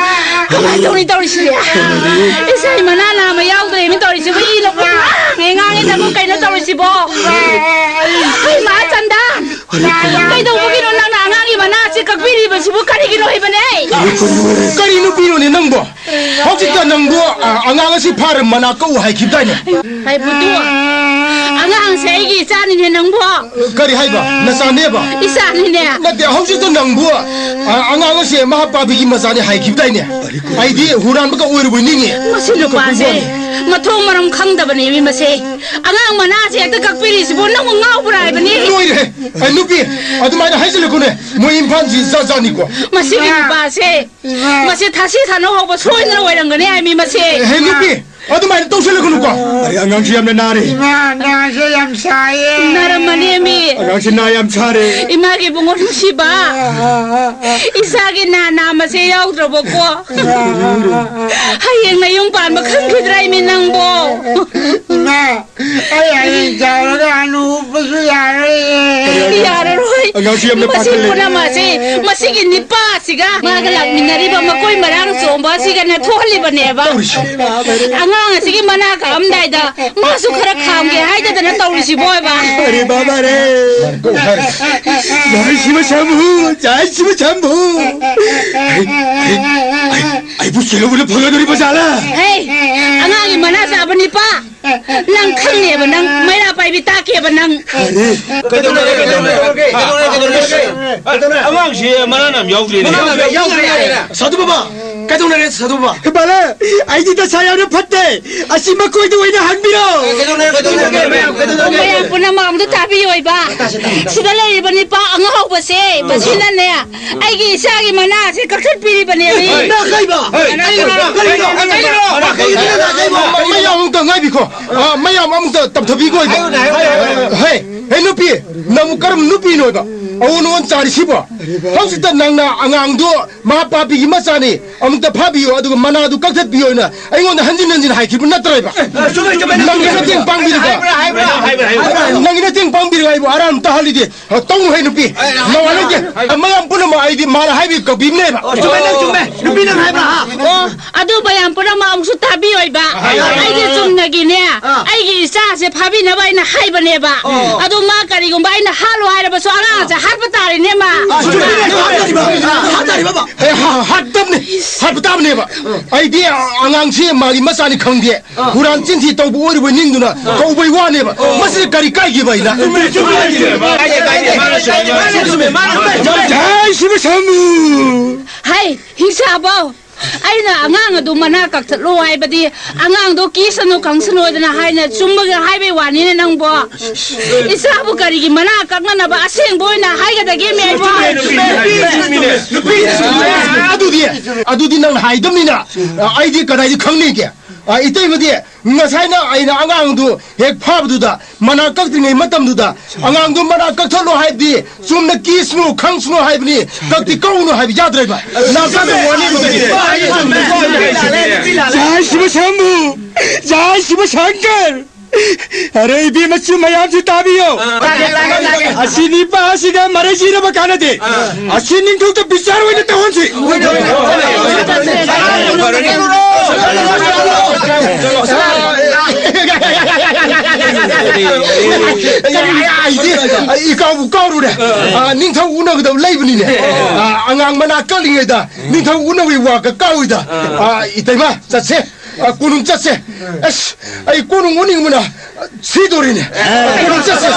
ꯀꯃꯥꯏꯅ ꯇꯧꯅꯤ ꯇꯧꯔꯤꯁꯤꯗꯤ? ꯏꯁꯩ ꯃꯅꯥ ꯅꯥꯝꯃ ꯌꯥꯎꯗ꯭ꯔꯦꯃꯤ ꯇꯧꯔꯤꯁꯤꯕꯨ, ꯏꯅ ꯄꯨꯔꯥ ꯉꯥꯡꯉꯦ ꯇꯥꯃꯣ, ꯀꯩꯅꯣ ꯇꯧꯔꯤꯁꯤꯕꯣ? ꯍꯩ ꯃꯥ ꯆꯟꯗꯥ! ꯀꯩꯗꯧꯕꯒꯤꯅꯣ ꯅꯪꯅ ꯑꯉꯥꯡꯒꯤ ꯃꯅꯥꯁꯦ ꯀꯛꯄꯤꯔꯤꯕꯁꯤꯕꯨ ꯀꯔꯤꯒꯤꯅꯣ ꯍꯥꯏꯕꯅꯦ? ꯀꯔꯤ ꯅꯨꯄꯤꯅꯣꯅꯦ ꯅꯪꯕꯣ? ꯍꯧꯖꯤꯛꯇ ꯅꯪꯕꯨ, ꯑ, ꯑꯉꯥꯡ ꯑꯁꯤ ꯐꯥꯔ ꯃꯅꯥ ꯀꯛꯎ ꯍꯥꯏꯈꯤꯕꯗꯥꯏꯅꯦ? ꯍꯥꯏ ꯄꯨꯇꯨ, ꯑꯉꯥꯡꯁꯦ ꯑꯩꯒꯤ ꯏꯆꯥꯅꯤꯅꯦ ꯅꯪꯕꯣ꯫ ꯀꯔꯤ ꯍꯥꯏꯕ? ꯅꯆꯥꯅꯦꯕ? ꯏꯆꯥꯅꯤꯅꯦ꯫ ꯅꯠꯇꯦ, ꯍꯧꯖꯤꯛꯇ ꯅꯪꯕꯨ, ꯑ, ꯑꯉꯥꯡ ꯑꯁꯦ ꯃꯍꯥ ꯄꯥꯕꯤꯒꯤ ꯃꯆꯥꯅꯤ ꯍꯥꯏꯈꯤꯕꯗꯥꯏꯅꯦ? ꯑꯩꯗꯤ ꯍꯨꯔꯥꯟꯕꯒ ꯑꯣꯏꯔꯨꯕꯣꯏ ꯅꯤꯡꯉꯤ꯫ ꯃꯁꯤ ꯅꯨꯄꯥꯁꯦ ꯃꯊꯣꯡ ꯃꯔꯝ ꯈꯪꯗꯕꯅꯦꯃꯤ ꯃꯁꯦ꯫ ꯑꯉꯥꯡ ꯃꯅꯥꯁꯦ ꯍꯦꯛꯇ ꯀꯛꯄꯤꯔꯤꯁꯤꯕꯨ ꯅꯪꯕꯨ ꯉꯥꯎꯕ꯭ꯔꯥ ꯍꯥꯏꯕꯅꯤ? ꯂꯣꯏꯔꯦ! ꯑꯩ ꯅꯨꯄꯤ, ꯑꯗꯨꯃꯥꯏꯅ ꯍꯥꯏꯖꯤꯜꯂꯛꯀꯅꯨ꯫ ꯃꯣꯏ ꯏꯝꯐꯥꯜꯁꯤ ꯖꯥꯠ ꯖꯥꯠꯅꯤꯀꯣ꯫ ꯃꯁꯤꯒꯤ ꯅꯨꯄꯥꯁꯦ, ꯏꯃꯥ꯫ ꯃꯁꯤ ꯊꯥꯁꯤ ꯊꯥꯅꯧ ꯍꯧꯕ ꯁꯣꯏꯗꯅ ꯑꯣꯏꯔꯝꯒꯅꯤ ꯍꯥꯏꯃꯤ ꯃꯁꯦ꯫ ꯍꯦ, ꯅꯨꯄꯤ, ꯑꯗꯨꯃꯥꯏꯅ ꯇꯧꯁꯤꯜꯂꯛꯀꯅꯨꯀꯣ꯫ ꯑꯔꯦ, ꯑꯉꯥꯡꯁꯤ ꯌꯥꯝꯅ ꯅꯥꯔꯦ꯫ ꯏꯃꯥ, ꯅꯥꯁꯦ ꯌꯥꯝ ꯁꯥꯏꯌꯦ꯫ ꯅꯥꯔꯝꯃꯅꯦꯃꯤ꯫ ꯑꯉꯥꯡꯁꯤ ꯅꯥ ꯌꯥꯝ ꯁꯥꯔꯦ꯫ ꯏꯃꯥꯒꯤ ꯏꯕꯨꯡꯉꯣ ꯅꯨꯡꯁꯤꯕ, ꯏꯆꯥꯒꯤ ꯅꯥ ꯅꯥꯝꯃꯁꯦ ꯌꯥꯎꯗ꯭ꯔꯕꯀꯣ꯫ ꯍꯌꯦꯡ ꯅꯌꯨꯝ ꯄꯥꯟꯕ ꯈꯪꯈꯤꯗ꯭ꯔꯥ ꯏꯃꯤ ꯅꯪꯕꯣ? ꯏꯃꯥ, ꯑꯩ ꯍꯌꯦꯡ ꯆꯥꯎꯔꯒ ꯍꯅꯨꯕꯁꯨ ꯌꯥꯔꯣꯏꯌꯦ꯫ ꯌꯥꯔꯔꯣꯏ, ꯑꯉꯥꯡꯁꯤ ꯌꯥꯝꯅ ꯃꯁꯤ ꯄꯥꯈꯠꯂꯦ꯫ ꯄꯨꯝꯅꯃꯛꯁꯤ ꯃꯁꯤꯒꯤ ꯅꯤꯄꯥ ꯑꯁꯤꯒ ꯃꯥꯒ ꯂꯥꯛꯃꯤꯟꯅꯔꯤꯕ ꯃꯀꯣꯏ ꯃꯔꯥꯡ ꯆꯣꯝꯕ ꯑꯁꯤꯒꯅ ꯊꯣꯛꯍꯜꯂꯤꯕꯅꯦꯕ꯫ ꯇꯧꯔꯤꯁꯤ꯫ ꯑꯉꯥꯡ ꯑꯁꯤꯒꯤ ꯃꯅꯥ ꯀꯛꯑꯝꯗꯥꯏꯗ ꯃꯥꯁꯨ ꯈꯔ ꯈꯥꯝꯒꯦ ꯍꯥꯏꯗꯗꯅ ꯇꯧꯔꯤꯁꯤꯕꯣ ꯍꯥꯏꯕ꯫ ꯑꯔꯦ ꯕꯥꯕꯥ ꯔꯦ꯫ ꯖꯥꯏ ꯁꯤꯕ ꯁꯝꯕꯨ, ꯖꯥꯏ ꯁꯤꯕ ꯁꯝꯕꯨ꯫ ꯑꯩ, ꯑꯩ, ꯑꯩ, ꯑꯩꯕꯨ ꯁꯤꯍꯧꯕꯅ ꯐꯒꯗꯧꯔꯤꯕ ꯖꯥꯠꯂꯥ? ꯍꯦ, ꯑꯉꯥꯡꯒꯤ ꯃꯅꯥ ꯆꯥꯕ ꯅꯤꯄꯥ꯫ ꯅꯪ ꯈꯪꯅꯦꯕ, ꯅꯪ ꯃꯩꯔꯥ ꯄꯥꯏꯕꯤ ꯇꯥꯛꯀꯦꯕ ꯅꯪ꯫ ꯑꯔꯦ꯫ ꯀꯩꯗꯧꯔꯒꯦ, ꯀꯩꯗꯧꯔꯒꯦ, ꯀꯩꯗꯧꯔꯒꯦ? ꯀꯩꯗꯧꯔꯒꯦ, ꯀꯩꯗꯧꯔꯒꯦ? ꯑꯉꯥꯡꯁꯤ ꯃꯅꯥ ꯌꯥꯝ ꯌꯥꯎꯗ꯭ꯔꯦꯅꯦ꯫ ꯃꯅꯥ ꯌꯥꯝ ꯌꯥꯎꯗ꯭ꯔꯦ ꯍꯥꯏꯔꯦ꯫ ꯁꯥꯙꯨ ꯕꯥꯕꯥ, ꯀꯩꯗꯧꯅꯔꯦ ꯁꯥꯙꯨ ꯕꯥꯕꯥ? ꯕꯥꯂꯥ, ꯑꯩꯗꯤ ꯗꯁꯥ ꯌꯥꯝꯅ ꯐꯠꯇꯦ꯫ ꯑꯁꯤ ꯃꯀꯣꯏꯗ ꯑꯣꯏꯅ ꯍꯪꯕꯤꯔꯣ꯫ ꯀꯩꯗꯧꯅꯔꯦ, ꯀꯩꯗꯧꯅꯔꯒꯦ, ꯃꯌꯥꯝ, ꯀꯩꯗꯧꯅꯔꯒꯦ? ꯃꯌꯥꯝ ꯄꯨꯝꯅꯃꯛ ꯑꯝꯇ ꯇꯥꯕꯤꯌꯨ ꯏꯕ꯫ ꯁꯤꯗ ꯂꯩꯔꯤꯕ ꯅꯤꯄꯥ ꯑꯉꯥꯎꯕꯁꯦ, ꯃꯁꯤꯅꯅꯦ, ꯑꯩꯒꯤ ꯏꯆꯥꯒꯤ ꯃꯅꯥꯁꯦ ꯀꯛꯊꯠꯄꯤꯔꯤꯕꯅꯦꯃꯤ꯫ ꯅꯥꯈꯩꯕ! ꯀꯔꯤꯅꯣ? ꯀꯔꯤꯅꯣ? ꯀꯔꯤꯅꯣ? ꯃꯌꯥꯝ ꯑꯃꯨꯛꯇ ꯉꯥꯏꯕꯤꯈꯣ꯫ ꯑ, ꯃꯌꯥꯝ ꯑꯃꯨꯛꯇ ꯇꯞꯊꯕꯤꯈꯣ ꯏꯕ꯫ ꯍꯥꯏꯌꯨꯅꯦ, ꯍꯥꯏꯌꯨꯅꯦ, ꯍꯥꯏꯌꯨꯅꯦ꯫ ꯍꯦ, ꯍꯦ ꯅꯨꯄꯤ, ꯅꯪꯕꯨ ꯀꯔꯝ ꯅꯨꯄꯤꯅꯣꯕ? ꯑꯑꯣꯟ ꯑꯑꯣꯟ ꯆꯥꯔꯤꯁꯤꯕꯣ? ꯍꯧꯖꯤꯛꯇ ꯅꯪꯅ ꯑꯉꯥꯡꯗꯣ ꯃꯍꯥ ꯄꯥꯄꯤꯒꯤ ꯃꯆꯥꯅꯤ, ꯑꯃꯨꯛꯇ ꯐꯥꯕꯤꯌꯨ, ꯑꯗꯨꯒ ꯃꯅꯥꯗꯨ ꯀꯛꯊꯠꯄꯤꯌꯨ ꯍꯥꯏꯅ ꯑꯩꯉꯣꯟꯗ ꯍꯟꯖꯤꯟ ꯍꯟꯖꯤꯟ ꯍꯥꯏꯈꯤꯕ ꯅꯠꯇ꯭ꯔꯕ? ꯆꯨꯝꯃꯦ, ꯆꯨꯝꯃꯦ, ꯅꯪ ꯅꯪꯒꯤ ꯅꯠꯇ꯭ꯔꯣ? ꯅꯇꯦꯡ ꯄꯥꯡꯕꯤꯔꯒ, ꯍꯥꯏꯕ꯭ꯔꯥ, ꯍꯥꯏꯕ꯭ꯔꯥ, ꯍꯥꯏꯕ꯭ꯔꯥ? ꯅꯪꯒꯤ ꯅꯇꯦꯡ ꯄꯥꯡꯕꯤꯔꯒ ꯑꯩꯕꯨ ꯑꯔꯥꯟ ꯇꯥꯍꯜꯂꯤꯗꯤ꯫ ꯑ, ꯇꯧꯅꯨ ꯍꯦ ꯅꯨꯄꯤ꯫ ꯑꯩ, ꯑꯩ, ꯃꯋꯥ ꯂꯧꯗꯦ꯫ ꯑꯩ, ꯑꯩ, ꯃꯌꯥꯝ ꯄꯨꯝꯅꯃꯛ ꯑꯩꯗꯤ ꯃꯥꯅ ꯍꯥꯏꯕꯤ ꯀꯛꯄꯤꯕꯅꯦꯕ꯫ ꯑꯣ, ꯆꯨꯝꯃꯦ, ꯅꯪ ꯆꯨꯝꯃꯦ꯫ ꯅꯨꯄꯤ ꯅꯪ ꯍꯥꯏꯕ꯭ꯔꯥ, ꯍꯥ? ꯑꯣ, ꯑꯗꯨ ꯃꯌꯥꯝ ꯄꯨꯝꯅꯃꯛ ꯑꯃꯨꯛꯁꯨ ꯇꯥꯕꯤꯌꯣ ꯏꯕ꯫ ꯑꯥ, ꯑꯥ, ꯑꯩꯗꯤ ꯑꯥ, ꯆꯨꯝꯅꯒꯤꯅꯦ, ꯑꯥ꯫ ꯑꯩꯒꯤ ꯏꯆꯥꯁꯦ ꯐꯥꯕꯤꯅꯕ ꯑꯩꯅ ꯍꯥꯏꯕꯅꯦꯕ꯫ ꯑꯣ꯫ ꯑꯗꯨ ꯃꯥ ꯀꯔꯤꯒꯨꯝꯕ ꯑꯩꯅ ꯍꯥꯠꯂꯣ ꯍꯥꯏꯔꯕꯁꯨ ꯑꯉꯥꯡꯁꯦ ꯍꯥꯠꯄ ꯇꯥꯔꯦꯅꯦ ꯃꯥ꯫ ꯑꯥ, ꯆꯨꯝꯃꯦ, ꯆꯨꯝꯃꯦ, ꯍꯥꯠꯇꯥꯔꯤꯕ, ꯍꯥꯠꯇꯥꯔꯤꯕ, ꯍꯥꯠꯇꯥꯔꯤꯕ꯫ ꯑꯦ, ꯍꯥ-, ꯍꯥꯠꯇꯕꯅꯤ, ꯍꯥꯠꯄ ꯇꯥꯕꯅꯦꯕ꯫ ꯑꯩꯗꯤ ꯑꯉꯥꯡꯁꯤ ꯃꯥꯒꯤ ꯃꯆꯥꯅꯤ ꯈꯪꯗꯦ꯫ ꯑꯥ꯫ ꯍꯨꯔꯥꯟ ꯆꯤꯟꯊꯤ ꯇꯧꯕ ꯑꯣꯏꯔꯨꯕꯩ ꯅꯤꯡꯗꯨꯅ ꯑꯥ꯫ ꯀꯧꯕꯩ ꯋꯥꯅꯦꯕ꯫ ꯑꯣ꯫ ꯃꯁꯤꯗꯤ ꯀꯔꯤ ꯀꯥꯏꯒꯦꯕ ꯑꯩꯅ? ꯆꯨꯝꯃꯦ, ꯆꯨꯝꯃꯦ, ꯆꯨꯝꯃꯦ꯫ ꯀꯥꯏꯗꯦ, ꯀꯥꯏꯗꯦ, ꯃꯥꯅ ꯆꯨꯝꯃꯦ, ꯃꯥꯅ ꯆꯨꯝꯃꯦ꯫ ꯖꯥꯏ ꯁꯤꯕ ꯁꯥꯃꯨ꯫ ꯍꯩ, ꯍꯤꯡꯁꯥꯕꯧ! ꯑꯩꯅ ꯑꯉꯥꯡ ꯑꯗꯨ ꯃꯅꯥ ꯀꯛꯊꯠꯂꯣ ꯍꯥꯏꯕꯗꯤ ꯑꯉꯥꯡꯗꯣ ꯀꯤꯁꯅꯨ ꯈꯪꯁꯅꯨ ꯍꯥꯏꯗꯅ ꯍꯥꯏꯅ ꯆꯨꯝꯕꯒ ꯍꯥꯏꯕꯩ ꯋꯥꯅꯤꯅꯦ ꯅꯪꯕꯣ꯫ ꯏꯆꯥꯕꯨ ꯀꯔꯤꯒꯤ ꯃꯅꯥ ꯀꯛꯅꯅꯕ ꯑꯁꯦꯡꯕ ꯑꯣꯏꯅ ꯍꯥꯏꯒꯗꯒꯦ ꯃꯦꯝꯕꯣ? ꯆꯨꯝꯃꯦ, ꯆꯨꯝꯃꯦ, ꯆꯨꯝꯃꯦ, ꯆꯨꯝꯃꯦ, ꯆꯨꯝꯃꯦ꯫ ꯑꯗꯨꯗꯤ, ꯑꯗꯨꯗꯤ ꯅꯪꯅ ꯍꯥꯏꯗꯕꯅꯤꯅ ꯑꯩꯗꯤ ꯀꯗꯥꯏꯗ ꯈꯪꯅꯤꯒꯦ? ꯑ, ꯏꯇꯩꯃꯗꯤ, ꯉꯁꯥꯏꯅ ꯑꯩꯅ ꯑꯉꯥꯡꯗꯨ ꯍꯦꯛ ꯐꯥꯕꯗꯨꯗ, ꯃꯅꯥ ꯀꯛꯇ꯭ꯔꯤꯉꯩ ꯃꯇꯝꯗꯨꯗ, ꯑꯉꯥꯡꯗꯨ ꯃꯅꯥ ꯀꯛꯊꯠꯂꯣ ꯍꯥꯏꯕꯗꯤ, ꯆꯨꯝꯅ ꯀꯤꯁꯅꯨ, ꯈꯪꯁꯅꯨ ꯍꯥꯏꯕꯅꯤ, ꯀꯛꯇꯤ ꯀꯛꯎꯅꯨ ꯍꯥꯏꯕ ꯌꯥꯗ꯭ꯔꯦꯕ꯫ ꯅꯥ ꯀꯛꯇ ꯋꯥꯅꯤ ꯑꯗꯨꯗꯤ꯫ ꯖꯥꯏ ꯁꯤꯕ ꯁꯝꯕꯨ! ꯖꯥꯏ ꯁꯤꯕ ꯁꯪꯀꯔ! ꯑꯔꯦ, ꯏꯕꯦꯝꯃꯁꯨ ꯃꯌꯥꯝꯁꯨ ꯇꯥꯕꯤꯌꯣ꯫ ꯑꯁꯤ ꯅꯤꯄꯥ ꯑꯁꯤꯒ ꯃꯔꯩ ꯆꯤꯅꯕ ꯀꯥꯟꯅꯗꯦ꯫ ꯑꯁꯤ ꯅꯤꯡꯊꯧꯗ ꯕꯤꯆꯥꯔ ꯑꯣꯏꯅ ꯇꯧꯍꯟꯁꯤ꯫ ꯀꯔꯤ, ꯑꯩ, ꯑꯩ, ꯑꯩ ꯏꯀꯥꯎꯕꯨ ꯀꯥꯎꯔꯨꯔꯦ꯫ ꯑ, ꯅꯤꯡꯊꯧ ꯎꯅꯒꯗꯕ ꯂꯩꯕꯅꯤꯅꯦ꯫ ꯑ, ꯑꯉꯥꯡ ꯃꯅꯥ ꯀꯜꯂꯤꯉꯩꯗ ꯅꯤꯡꯊꯧ ꯎꯅꯕꯒꯤ ꯋꯥꯒ ꯀꯥꯎꯏꯗ꯫ ꯑ, ꯏꯇꯩꯃ, ꯆꯠꯁꯦ꯫ ꯑ, ꯀꯣꯅꯨꯡ ꯆꯠꯁꯦ꯫ ꯑꯁ, ꯑꯩ ꯀꯣꯅꯨꯡ ꯎꯅꯤꯡꯕꯅ ꯁꯤꯗꯣꯔꯤꯅꯦ꯫ ꯀꯣꯅꯨꯡ ꯆꯠꯁꯦ꯫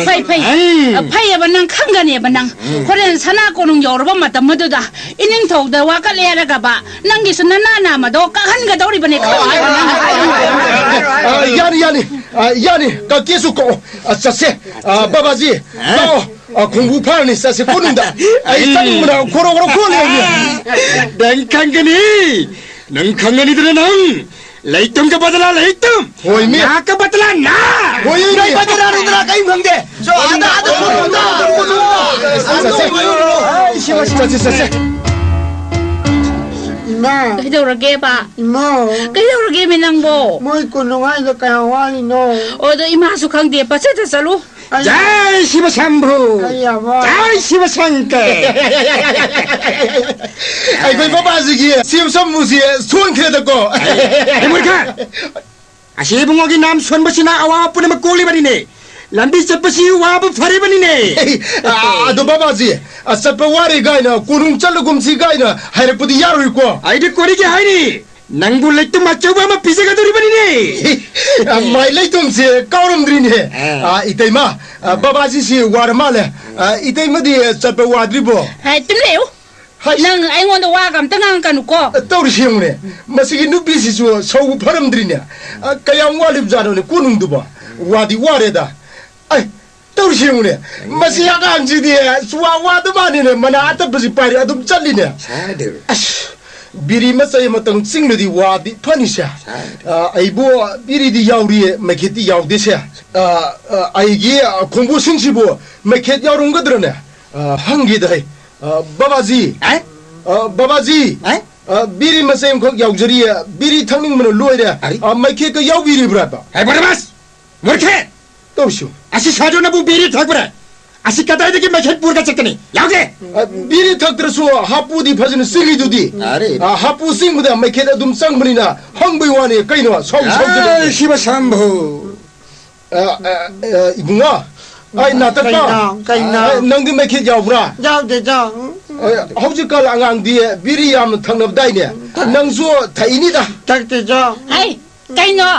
ꯐꯩ, ꯐꯩ꯫ ꯎꯝ꯫ ꯐꯩꯌꯦꯕ, ꯅꯪ ꯈꯪꯒꯅꯦꯕ ꯅꯪ꯫ ꯍꯣꯔꯦꯟ ꯁꯅꯥ ꯀꯣꯅꯨꯡ ꯌꯧꯔꯕ ꯃꯇꯝ ꯑꯗꯨꯗ ꯏꯅꯤꯡꯊꯧꯗ ꯋꯥꯀꯠꯂꯦ ꯍꯥꯏꯔꯒꯕ ꯅꯪꯒꯤꯁꯨ ꯅꯅꯥ ꯅꯥꯝꯃꯗꯣ ꯀꯛꯍꯟꯒꯗꯧꯔꯤꯕꯅꯦ, ꯈꯪꯉꯦꯕ ꯅꯪ꯫ ꯑ, ꯌꯥꯅꯤ, ꯌꯥꯅꯤ꯫ ꯑ, ꯌꯥꯅꯤ꯫ ꯀꯛꯀꯦꯁꯨ ꯀꯛꯑꯣ꯫ ꯑ, ꯆꯠꯁꯦ꯫ ꯑ, ꯕꯕꯥꯖꯤ, ꯂꯥꯛꯑꯣ꯫ ꯑ, ꯈꯣꯡꯕꯨ ꯐꯥꯔꯅꯤ, ꯆꯠꯁꯦ ꯀꯣꯅꯨꯡꯗ꯫ ꯑꯩ ꯆꯠꯅꯤꯡꯕꯅ ꯈꯣꯔꯣ ꯈꯣꯔꯣ ꯈꯣꯜꯂꯦ ꯍꯧꯖꯤꯛ꯫ ꯅꯪ ꯈꯪꯒꯅꯤ, ꯅꯪ ꯈꯪꯒꯅꯤꯗꯅ ꯅꯪ꯫ ꯂꯩꯇꯝꯒ ꯕꯗꯂꯥ ꯂꯩꯇꯝ꯫ ꯍꯣꯏꯃꯤ꯫ ꯅꯥꯀ ꯕꯗꯂꯥ ꯅꯥ꯫ ꯍꯣꯏꯃꯤ꯫ ꯅꯣꯏ ꯕꯗꯂꯥ ꯅꯨꯡꯗꯂꯥ ꯀꯔꯤꯝ ꯈꯪꯗꯦ꯫ ꯆꯣ, ꯑꯥꯗ, ꯑꯥꯗ ꯀꯣꯅꯨꯡꯗ, ꯀꯣꯅꯨꯡꯗ꯫ ꯆꯠꯁꯦ꯫ ꯆꯠꯁꯦ, ꯆꯠꯁꯦ꯫ ꯏꯃꯥ꯫ ꯀꯩꯗꯧꯔꯒꯦꯕ? ꯏꯃꯥ꯫ ꯀꯩꯗꯧꯔꯒꯦꯃꯤ ꯅꯪꯕꯣ? ꯃꯣꯏ ꯀꯣꯅꯨꯡ ꯍꯥꯏꯗꯣ ꯀꯌꯥꯝ ꯋꯥꯠꯂꯤꯅꯣ? ꯑꯣ, ꯑꯗꯣ ꯏꯃꯥꯁꯨ ꯈꯪꯗꯦ, ꯄꯠꯆꯠꯇ ꯆꯠꯂꯨ꯫ ꯑꯩ ꯖꯥꯏ ꯁꯤꯕ ꯁꯝꯚꯨ! ꯀꯩ ꯍꯥꯏꯕ? ꯖꯥꯏ ꯁꯤꯕ ꯁꯪꯀꯔ! ꯑꯩꯈꯣꯏ ꯕꯕꯥꯁꯤꯒꯤ ꯁꯤꯕ ꯁꯝꯚꯨꯁꯤ ꯁꯣꯟꯈ꯭ꯔꯦꯗꯀꯣ꯫ ꯑꯩ, ꯑꯩ ꯃꯨꯔꯈꯥ! ꯑꯁꯤ ꯏꯕꯨꯡꯉꯣꯒꯤ ꯅꯥꯝ ꯁꯣꯟꯕꯁꯤꯅ ꯑꯋꯥꯕ ꯄꯨꯝꯅꯃꯛ ꯀꯣꯛꯂꯤꯕꯅꯤꯅꯦ꯫ ꯂꯝꯕꯤ ꯆꯠꯄꯁꯤ ꯋꯥꯕ ꯐꯔꯤꯕꯅꯤꯅꯦ꯫ ꯑ, ꯑꯗꯣ ꯕꯕꯥꯖꯤ, ꯑ, ꯆꯠꯄ ꯋꯥꯔꯦ ꯀꯥꯏꯅ ꯀꯣꯅꯨꯡ ꯆꯠꯂꯒꯨꯝꯁꯤ ꯀꯥꯏꯅ ꯍꯥꯏꯔꯛꯄꯗꯤ ꯌꯥꯔꯣꯏꯀꯣ꯫ ꯑꯩꯗꯤ ꯀꯣꯔꯤꯒꯦ ꯍꯥꯏꯔꯤ꯫ ꯅꯪꯕꯨ ꯂꯩꯇꯨꯝ ꯑꯆꯧꯕ ꯑꯃ ꯄꯤꯖꯒꯗꯧꯔꯤꯕꯅꯤꯅꯦ꯫ ꯑ, ꯃꯥꯏ ꯂꯩꯇꯨꯝꯁꯦ ꯀꯥꯎꯔꯝꯗ꯭ꯔꯤꯅꯦ꯫ ꯑ, ꯏꯇꯩꯃ, ꯑ, ꯕꯕꯥꯖꯤꯁꯤ ꯋꯥꯔ ꯃꯥꯜꯂꯦ꯫ ꯑ, ꯏꯇꯩꯃꯗꯤ ꯆꯠꯄ ꯋꯥꯗ꯭ꯔꯤꯕꯣ? ꯍꯥꯏ, ꯇꯨꯝ ꯂꯩꯌꯨ꯫ ꯍꯩꯁ! ꯅꯪ ꯑꯩꯉꯣꯟꯗ ꯋꯥꯒ ꯑꯝꯇ ꯉꯥꯡꯉꯛꯀꯅꯨꯀꯣ꯫ ꯇꯧꯔꯤꯁꯤ ꯌꯦꯡꯉꯨꯅꯦ, ꯃꯁꯤꯒꯤ ꯅꯨꯄꯤꯁꯤꯁꯨ ꯁꯧꯕ ꯐꯔꯝꯗ꯭ꯔꯤꯅꯦ꯫ ꯑ, ꯀꯌꯥꯝ ꯋꯥꯠꯂꯤꯕꯖꯥꯠꯅꯣꯅꯦ ꯀꯣꯅꯨꯡꯗꯨꯕꯣ? ꯋꯥꯗꯤ ꯋꯥꯔꯦꯗ꯫ ꯑꯩ, ꯇꯧꯔꯤꯁꯤ ꯌꯦꯡꯉꯨꯅꯦ, ꯃꯁꯤ ꯑꯉꯥꯡꯁꯤꯗꯤ ꯁꯨꯋꯥ ꯋꯥꯗ ꯃꯥꯅꯤꯅꯦ, ꯃꯅꯥ ꯑꯇꯞꯄꯁꯤ ꯄꯥꯏꯔꯤ ꯑꯗꯨꯝ ꯆꯠꯂꯤꯅꯦ꯫ ꯁꯥꯗꯨ꯫ ꯑꯁ, ꯕꯤꯔꯤ ꯃꯆꯩ ꯑꯃꯇꯪ ꯆꯤꯡꯂꯗꯤ ꯋꯥꯗꯤ ꯐꯅꯤꯁꯦ꯫ ꯁꯥꯗꯨ꯫ ꯑ, ꯑꯩꯕꯨ ꯕꯤꯔꯤꯗꯤ ꯌꯥꯎꯔꯤ, ꯃꯩꯈꯦꯠꯇꯤ ꯌꯥꯎꯗꯦꯁꯦ꯫ ꯑ, ꯑ, ꯑꯩꯒꯤ, ꯑ, ꯈꯣꯡꯕꯨꯁꯤꯡꯁꯤꯕꯨ ꯃꯩꯈꯦꯠ ꯌꯥꯎꯔꯝꯒꯗ꯭ꯔꯅꯦ? ꯑ, ꯍꯪꯒꯦꯗ ꯑꯩ꯫ ꯑ, ꯕꯕꯥꯖꯤ꯫ ꯑꯦ? ꯑ, ꯕꯕꯥꯖꯤ꯫ ꯑꯦ? ꯑ, ꯕꯤꯔꯤ ꯃꯆꯩ ꯑꯃꯈꯛ ꯌꯥꯎꯖꯔꯤꯌꯦ꯫ ꯕꯤꯔꯤ ꯊꯛꯅꯤꯡꯕꯅ ꯂꯣꯏꯔꯦ꯫ ꯑꯔꯤ? ꯑ, ꯃꯩꯈꯦꯠꯀ ꯌꯥꯎꯕꯤꯔꯤꯕ꯭ꯔꯥ ꯍꯥꯏꯕ? ꯍꯦ, ꯕꯔꯅꯕꯥꯁ! ꯃꯨꯔꯈꯦ! ꯇꯧꯔꯤꯁꯤꯕꯨ? ꯑꯁꯤ ꯁꯥꯗꯨꯅꯕꯨ ꯕꯤꯔꯤ ꯊꯛꯄ꯭ꯔꯥ? ꯑꯁꯤ ꯀꯗꯥꯏꯗꯒꯤ ꯃꯩꯈꯦꯠ ꯄꯨꯔꯒ ꯆꯠꯀꯅꯤ? ꯌꯥꯎꯒꯦ! ꯑ, ꯕꯤꯔꯤ ꯊꯛꯇ꯭ꯔꯁꯨ ꯍꯥꯄꯨꯗꯤ ꯐꯖꯅ ꯆꯤꯡꯉꯤꯗꯨꯗꯤ꯫ ꯑꯔꯦ! ꯑ, ꯍꯥꯄꯨ ꯆꯤꯡꯕꯗ ꯃꯩꯈꯦꯠ ꯑꯗꯨꯝ ꯆꯪꯕꯅꯤꯅ ꯍꯪꯕꯩ ꯋꯥꯅꯤ꯫ ꯀꯩꯅꯣ? ꯁꯥꯎ, ꯁꯥꯎ, ꯑꯦ, ꯁꯤꯕ ꯁꯝꯚꯨ! ꯑ, ꯑ, ꯑ, ꯏꯕꯨꯡꯉꯣ, ꯑꯩ ꯅꯥꯇꯛꯄ꯫ ꯀꯩꯅꯣ? ꯀꯩꯅꯣ? ꯑ, ꯅꯪꯗꯤ ꯃꯩꯈꯦꯠ ꯌꯥꯎꯕ꯭ꯔꯥ? ꯌꯥꯎꯗꯦꯗ꯫ ꯑ, ꯍꯧꯖꯤꯛꯀꯥꯟ ꯑꯉꯥꯡꯗꯤ ꯕꯤꯔꯤ ꯌꯥꯝꯅ ꯊꯛꯅꯕꯗꯥꯏꯅꯦ? ꯊꯛ- ꯅꯪꯁꯨ ꯊꯛꯏꯅꯤꯗ꯫ ꯊꯛꯇꯦꯗ꯫ ꯍꯩ, ꯀꯩꯅꯣ?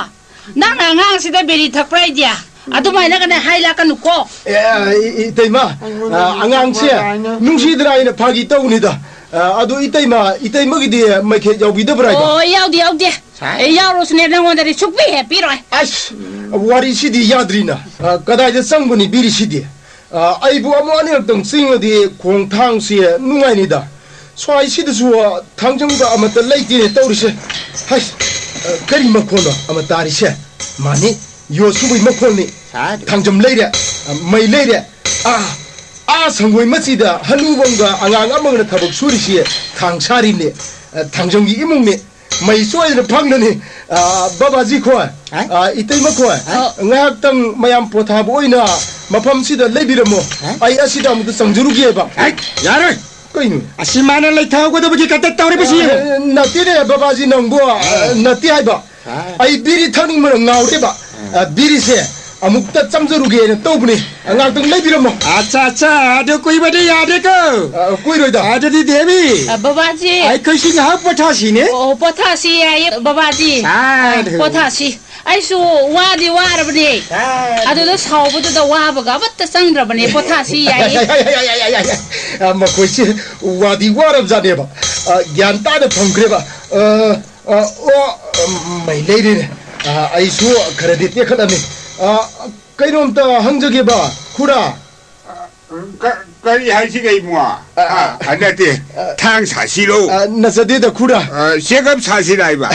ꯅꯪꯅ ꯑꯉꯥꯡꯁꯤꯗ ꯕꯤꯔꯤ ꯊꯛꯄ꯭ꯔꯥ ꯍꯥꯏꯗꯤ? ꯑꯗꯨꯃꯥꯏꯅ ꯀꯅꯥ ꯍꯥꯏ ꯂꯥꯛꯀꯅꯨꯀꯣ꯫ ꯑꯦ, ꯏ-, ꯏ-, ꯏꯇꯩꯃ, ꯑ, ꯑꯉꯥꯡꯁꯦ ꯅꯨꯡꯁꯤꯗ꯭ꯔꯥ ꯍꯥꯏꯅ ꯐꯥꯒꯤ ꯇꯧꯕꯅꯤꯗ꯫ ꯑ, ꯑꯗꯨ ꯏꯇꯩꯃ, ꯏꯇꯩꯃꯒꯤꯗꯤ ꯃꯩꯈꯦꯠ ꯌꯥꯎꯕꯤꯗꯕ꯭ꯔꯥ ꯍꯥꯏꯕ? ꯑꯣ, ꯌꯥꯎꯗꯦ, ꯌꯥꯎꯗꯦ꯫ ꯁꯥꯏ꯫ ꯑꯦ, ꯌꯥꯎꯔꯁꯨꯅꯦ, ꯅꯪꯉꯣꯟꯗꯗꯤ ꯁꯨꯛꯄꯤ ꯍꯦꯛ ꯄꯤꯔꯣꯏ꯫ ꯑꯁ, ꯋꯥꯔꯤꯁꯤꯗꯤ ꯌꯥꯗ꯭ꯔꯤꯅ꯫ ꯑ, ꯀꯗꯥꯏꯗ ꯆꯪꯕꯅꯤ ꯕꯤꯔꯤꯁꯤꯗꯤ? ꯑ, ꯑꯩꯕꯨ ꯑꯃꯨꯛ ꯑꯅꯤꯔꯛꯇꯪ ꯆꯤꯡꯉꯗꯤ ꯈꯣꯡꯊꯥꯡꯁꯤ ꯅꯨꯡꯉꯥꯏꯅꯤꯗ꯫ ꯁ꯭ꯋꯥꯏꯁꯤꯗꯁꯨ, ꯑ, ꯊꯥꯡꯖꯝꯒ ꯑꯃꯠꯇ ꯂꯩꯇꯦꯅꯦ ꯇꯧꯔꯤꯁꯦ꯫ ꯍꯩ, ꯑ, ꯀꯔꯤ ꯃꯈꯣꯟꯅꯣ ꯑꯃ ꯇꯥꯔꯤꯁꯦ? ꯃꯥꯅꯤ, ꯌꯣꯠ ꯁꯨꯕꯒꯤ ꯃꯈꯣꯟꯅꯤ꯫ ꯁꯥꯏ꯫ ꯊꯥꯡꯖꯝ ꯂꯩꯔꯦ, ꯑ, ꯃꯩ ꯂꯩꯔꯦ꯫ ꯑꯥ, ꯑꯥ ꯁꯪꯒꯣꯏ ꯃꯆꯤꯗ ꯍꯅꯨꯕ ꯑꯃꯒ ꯑꯉꯥꯡ ꯑꯃꯒꯅ ꯊꯕꯛ ꯁꯨꯔꯤꯁꯤ ꯊꯥꯡ ꯁꯥꯔꯤꯅꯦ꯫ ꯑ, ꯊꯥꯡꯖꯝꯒꯤ ꯏꯃꯨꯡꯅꯦ꯫ ꯃꯩ ꯁꯣꯏꯗꯅ ꯐꯪꯒꯅꯤ꯫ ꯑ, ꯕꯕꯥꯖꯤ ꯈꯣꯏ, ꯍꯥꯏ? ꯑ, ꯏꯇꯩꯃ ꯈꯣꯏ, ꯍꯥꯏ? ꯉꯥꯏꯍꯥꯛꯇꯪ ꯃꯌꯥꯝ ꯄꯣꯊꯥꯕ ꯑꯣꯏꯅ ꯃꯐꯝꯁꯤꯗ ꯂꯩꯕꯤꯔꯝꯃꯣ꯫ ꯍꯥꯏ? ꯑꯩ ꯑꯁꯤꯗ ꯑꯃꯨꯛꯇ ꯆꯪꯖꯔꯨꯒꯦꯕ꯫ ꯍꯥꯏ, ꯌꯥꯔꯣꯏ꯫ ꯀꯩꯅꯣ? ꯑꯁꯤ ꯃꯥꯅ ꯂꯩꯊꯍꯧꯒꯗꯕꯒꯤ ꯀꯟꯇꯦꯛ ꯇꯧꯔꯤꯕꯁꯤ ꯌꯦꯡꯉꯨ꯫ ꯑ, ꯅꯠꯇꯦꯅꯦ ꯕꯕꯥꯖꯤ ꯅꯪꯕꯨ, ꯑ, ꯍꯥꯏ? ꯅꯠꯇꯦ ꯍꯥꯏꯕ꯫ ꯍꯥꯏ? ꯑꯩ ꯕꯤꯔꯤ ꯊꯛꯅꯤꯡꯕꯅ ꯉꯥꯎꯔꯦꯕ꯫ ꯑ, ꯕꯤꯔꯤꯁꯦ ꯑꯃꯨꯛꯇ ꯆꯝꯖꯔꯨꯒꯦꯅ ꯇꯧꯕꯅꯤ꯫ ꯉꯥꯛꯇꯪ ꯂꯩꯕꯤꯔꯝꯃꯣ꯫ ꯑꯠꯆꯥ, ꯑꯠꯆꯥ, ꯑꯗꯨ ꯀꯨꯏꯕꯗꯤ ꯌꯥꯗꯦꯀꯣ꯫ ꯑ, ꯀꯨꯏꯔꯣꯏꯗ꯫ ꯑꯗꯨꯗꯤ ꯗꯦꯕꯤ, ꯑ, ꯕꯕꯥꯖꯤ꯫ ꯑꯩꯈꯣꯏꯁꯤ ꯉꯥꯏꯍꯥꯛ ꯄꯣꯊꯥꯁꯤꯅꯦ꯫ ꯑꯣ, ꯄꯣꯊꯥꯁꯤ ꯌꯥꯏꯌꯦ, ꯕꯕꯥꯖꯤ꯫ ꯁꯥꯗꯨ꯫ ꯄꯣꯊꯥꯁꯤ꯫ ꯑꯩꯁꯨ ꯋꯥꯗꯤ ꯋꯥꯔꯕꯅꯦ꯫ ꯁꯥꯗꯨ꯫ ꯑꯗꯨꯗ ꯁꯥꯎꯕꯗꯨꯗ ꯋꯥꯕꯒ ꯑꯃꯠꯇ ꯆꯪꯗ꯭ꯔꯕꯅꯦ꯫ ꯄꯣꯊꯥꯁꯤ ꯌꯥꯏꯌꯦ꯫ ꯑ, ꯃꯈꯣꯏꯁꯤ ꯋꯥꯗꯤ ꯋꯥꯔꯕꯖꯥꯠꯅꯦꯕ꯫ ꯑ, ꯒ꯭ꯌꯥꯟ ꯇꯥꯅ ꯊꯝꯈ꯭ꯔꯦꯕ꯫ ꯑ, ꯑ, ꯑꯣ, ꯃꯩ ꯂꯩꯔꯦꯅꯦ꯫ ꯑ, ꯑꯩꯁꯨ ꯈꯔꯗꯤ ꯇꯦꯛꯈꯠꯂꯝꯃꯤ꯫ ꯑ, ꯀꯩꯅꯣꯝꯇ ꯍꯪꯖꯒꯦꯕ, ꯈꯨꯔꯥ꯫ ꯀ-, ꯀꯔꯤ ꯍꯥꯏꯁꯤꯒꯦ, ꯏꯕꯨꯡꯉꯣ? ꯑ, ꯑ, ꯑ, ꯅꯠꯇꯦ, ꯑ, ꯊꯥꯡ ꯁꯥꯁꯤꯔꯣ? ꯑ, ꯅꯠꯆꯗꯦꯗ, ꯈꯨꯔꯥ꯫ ꯑ, ꯆꯦꯒꯞ ꯁꯥꯁꯤꯔ ꯍꯥꯏꯕ?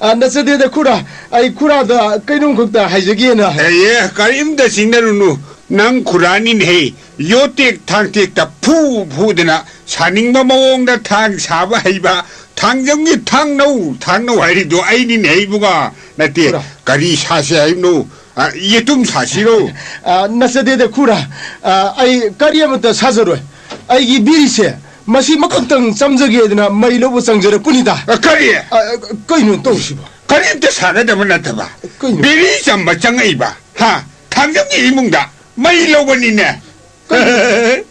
ꯑ, ꯅꯠꯆꯗꯦꯗ, ꯈꯨꯔꯥ꯫ ꯑꯩ ꯈꯨꯔꯥꯗ ꯀꯩꯅꯣꯝꯈꯛꯇ ꯍꯥꯏꯖꯒꯦꯅ꯫ ꯑꯦ, ꯑꯦ, ꯀꯔꯤꯝꯇ ꯆꯤꯡꯅꯔꯨꯅꯨ꯫ ꯅꯪ ꯈꯨꯔꯥꯅꯤꯅꯦꯍꯦ꯫ ꯌꯣꯠꯇꯦꯛ ꯊꯥꯡꯇꯦꯛꯇ ꯐꯨ ꯐꯨꯗꯅ ꯁꯥꯅꯤꯡꯕ ꯃꯑꯣꯡꯗ ꯊꯥꯡ ꯁꯥꯕ ꯍꯩꯕ ꯊꯥꯡꯖꯝꯒꯤ ꯊꯥꯡꯅꯧ, ꯊꯥꯡꯅꯧ ꯍꯥꯏꯔꯤꯗꯣ ꯑꯩꯅꯤꯅꯦ, ꯏꯕꯨꯡꯉꯣ꯫ ꯅꯠꯇꯦ, ꯈꯨꯔꯥ꯫ ꯀꯔꯤ ꯁꯥꯁꯦ ꯍꯥꯏꯕꯅꯣ? ꯑ, ꯌꯦꯇꯨꯝ ꯁꯥꯁꯤꯔꯣ? ꯑ, ꯅꯠꯆꯗꯦꯗ, ꯈꯨꯔꯥ꯫ ꯑ, ꯑꯩ ꯀꯔꯤ ꯑꯃꯠꯇ ꯁꯥꯖꯔꯣꯏ꯫ ꯑꯩꯒꯤ ꯕꯤꯔꯤꯁꯦ ꯃꯁꯤ ꯃꯈꯛꯇꯪ ꯆꯝꯖꯒꯦꯗꯅ ꯃꯩ ꯂꯧꯕ ꯆꯪꯖꯔꯛꯄꯅꯤꯗ꯫ ꯑ, ꯀꯔꯤ? ꯑ, ꯀꯩꯅꯣ ꯇꯧꯔꯤꯁꯤꯕꯣ? ꯀꯔꯤꯝꯇ ꯁꯥꯒꯗꯕ ꯅꯠꯇꯕ꯫ ꯀꯩꯅꯣ? ꯕꯤꯔꯤ ꯆꯝꯕ ꯆꯪꯉꯛꯏꯕ? ꯍꯥ? ꯊꯥꯡꯖꯝꯒꯤ ꯏꯃꯨꯡꯗ ꯃꯩ ꯂꯧꯕꯅꯤꯅꯦ꯫ ꯀꯩꯅꯣ?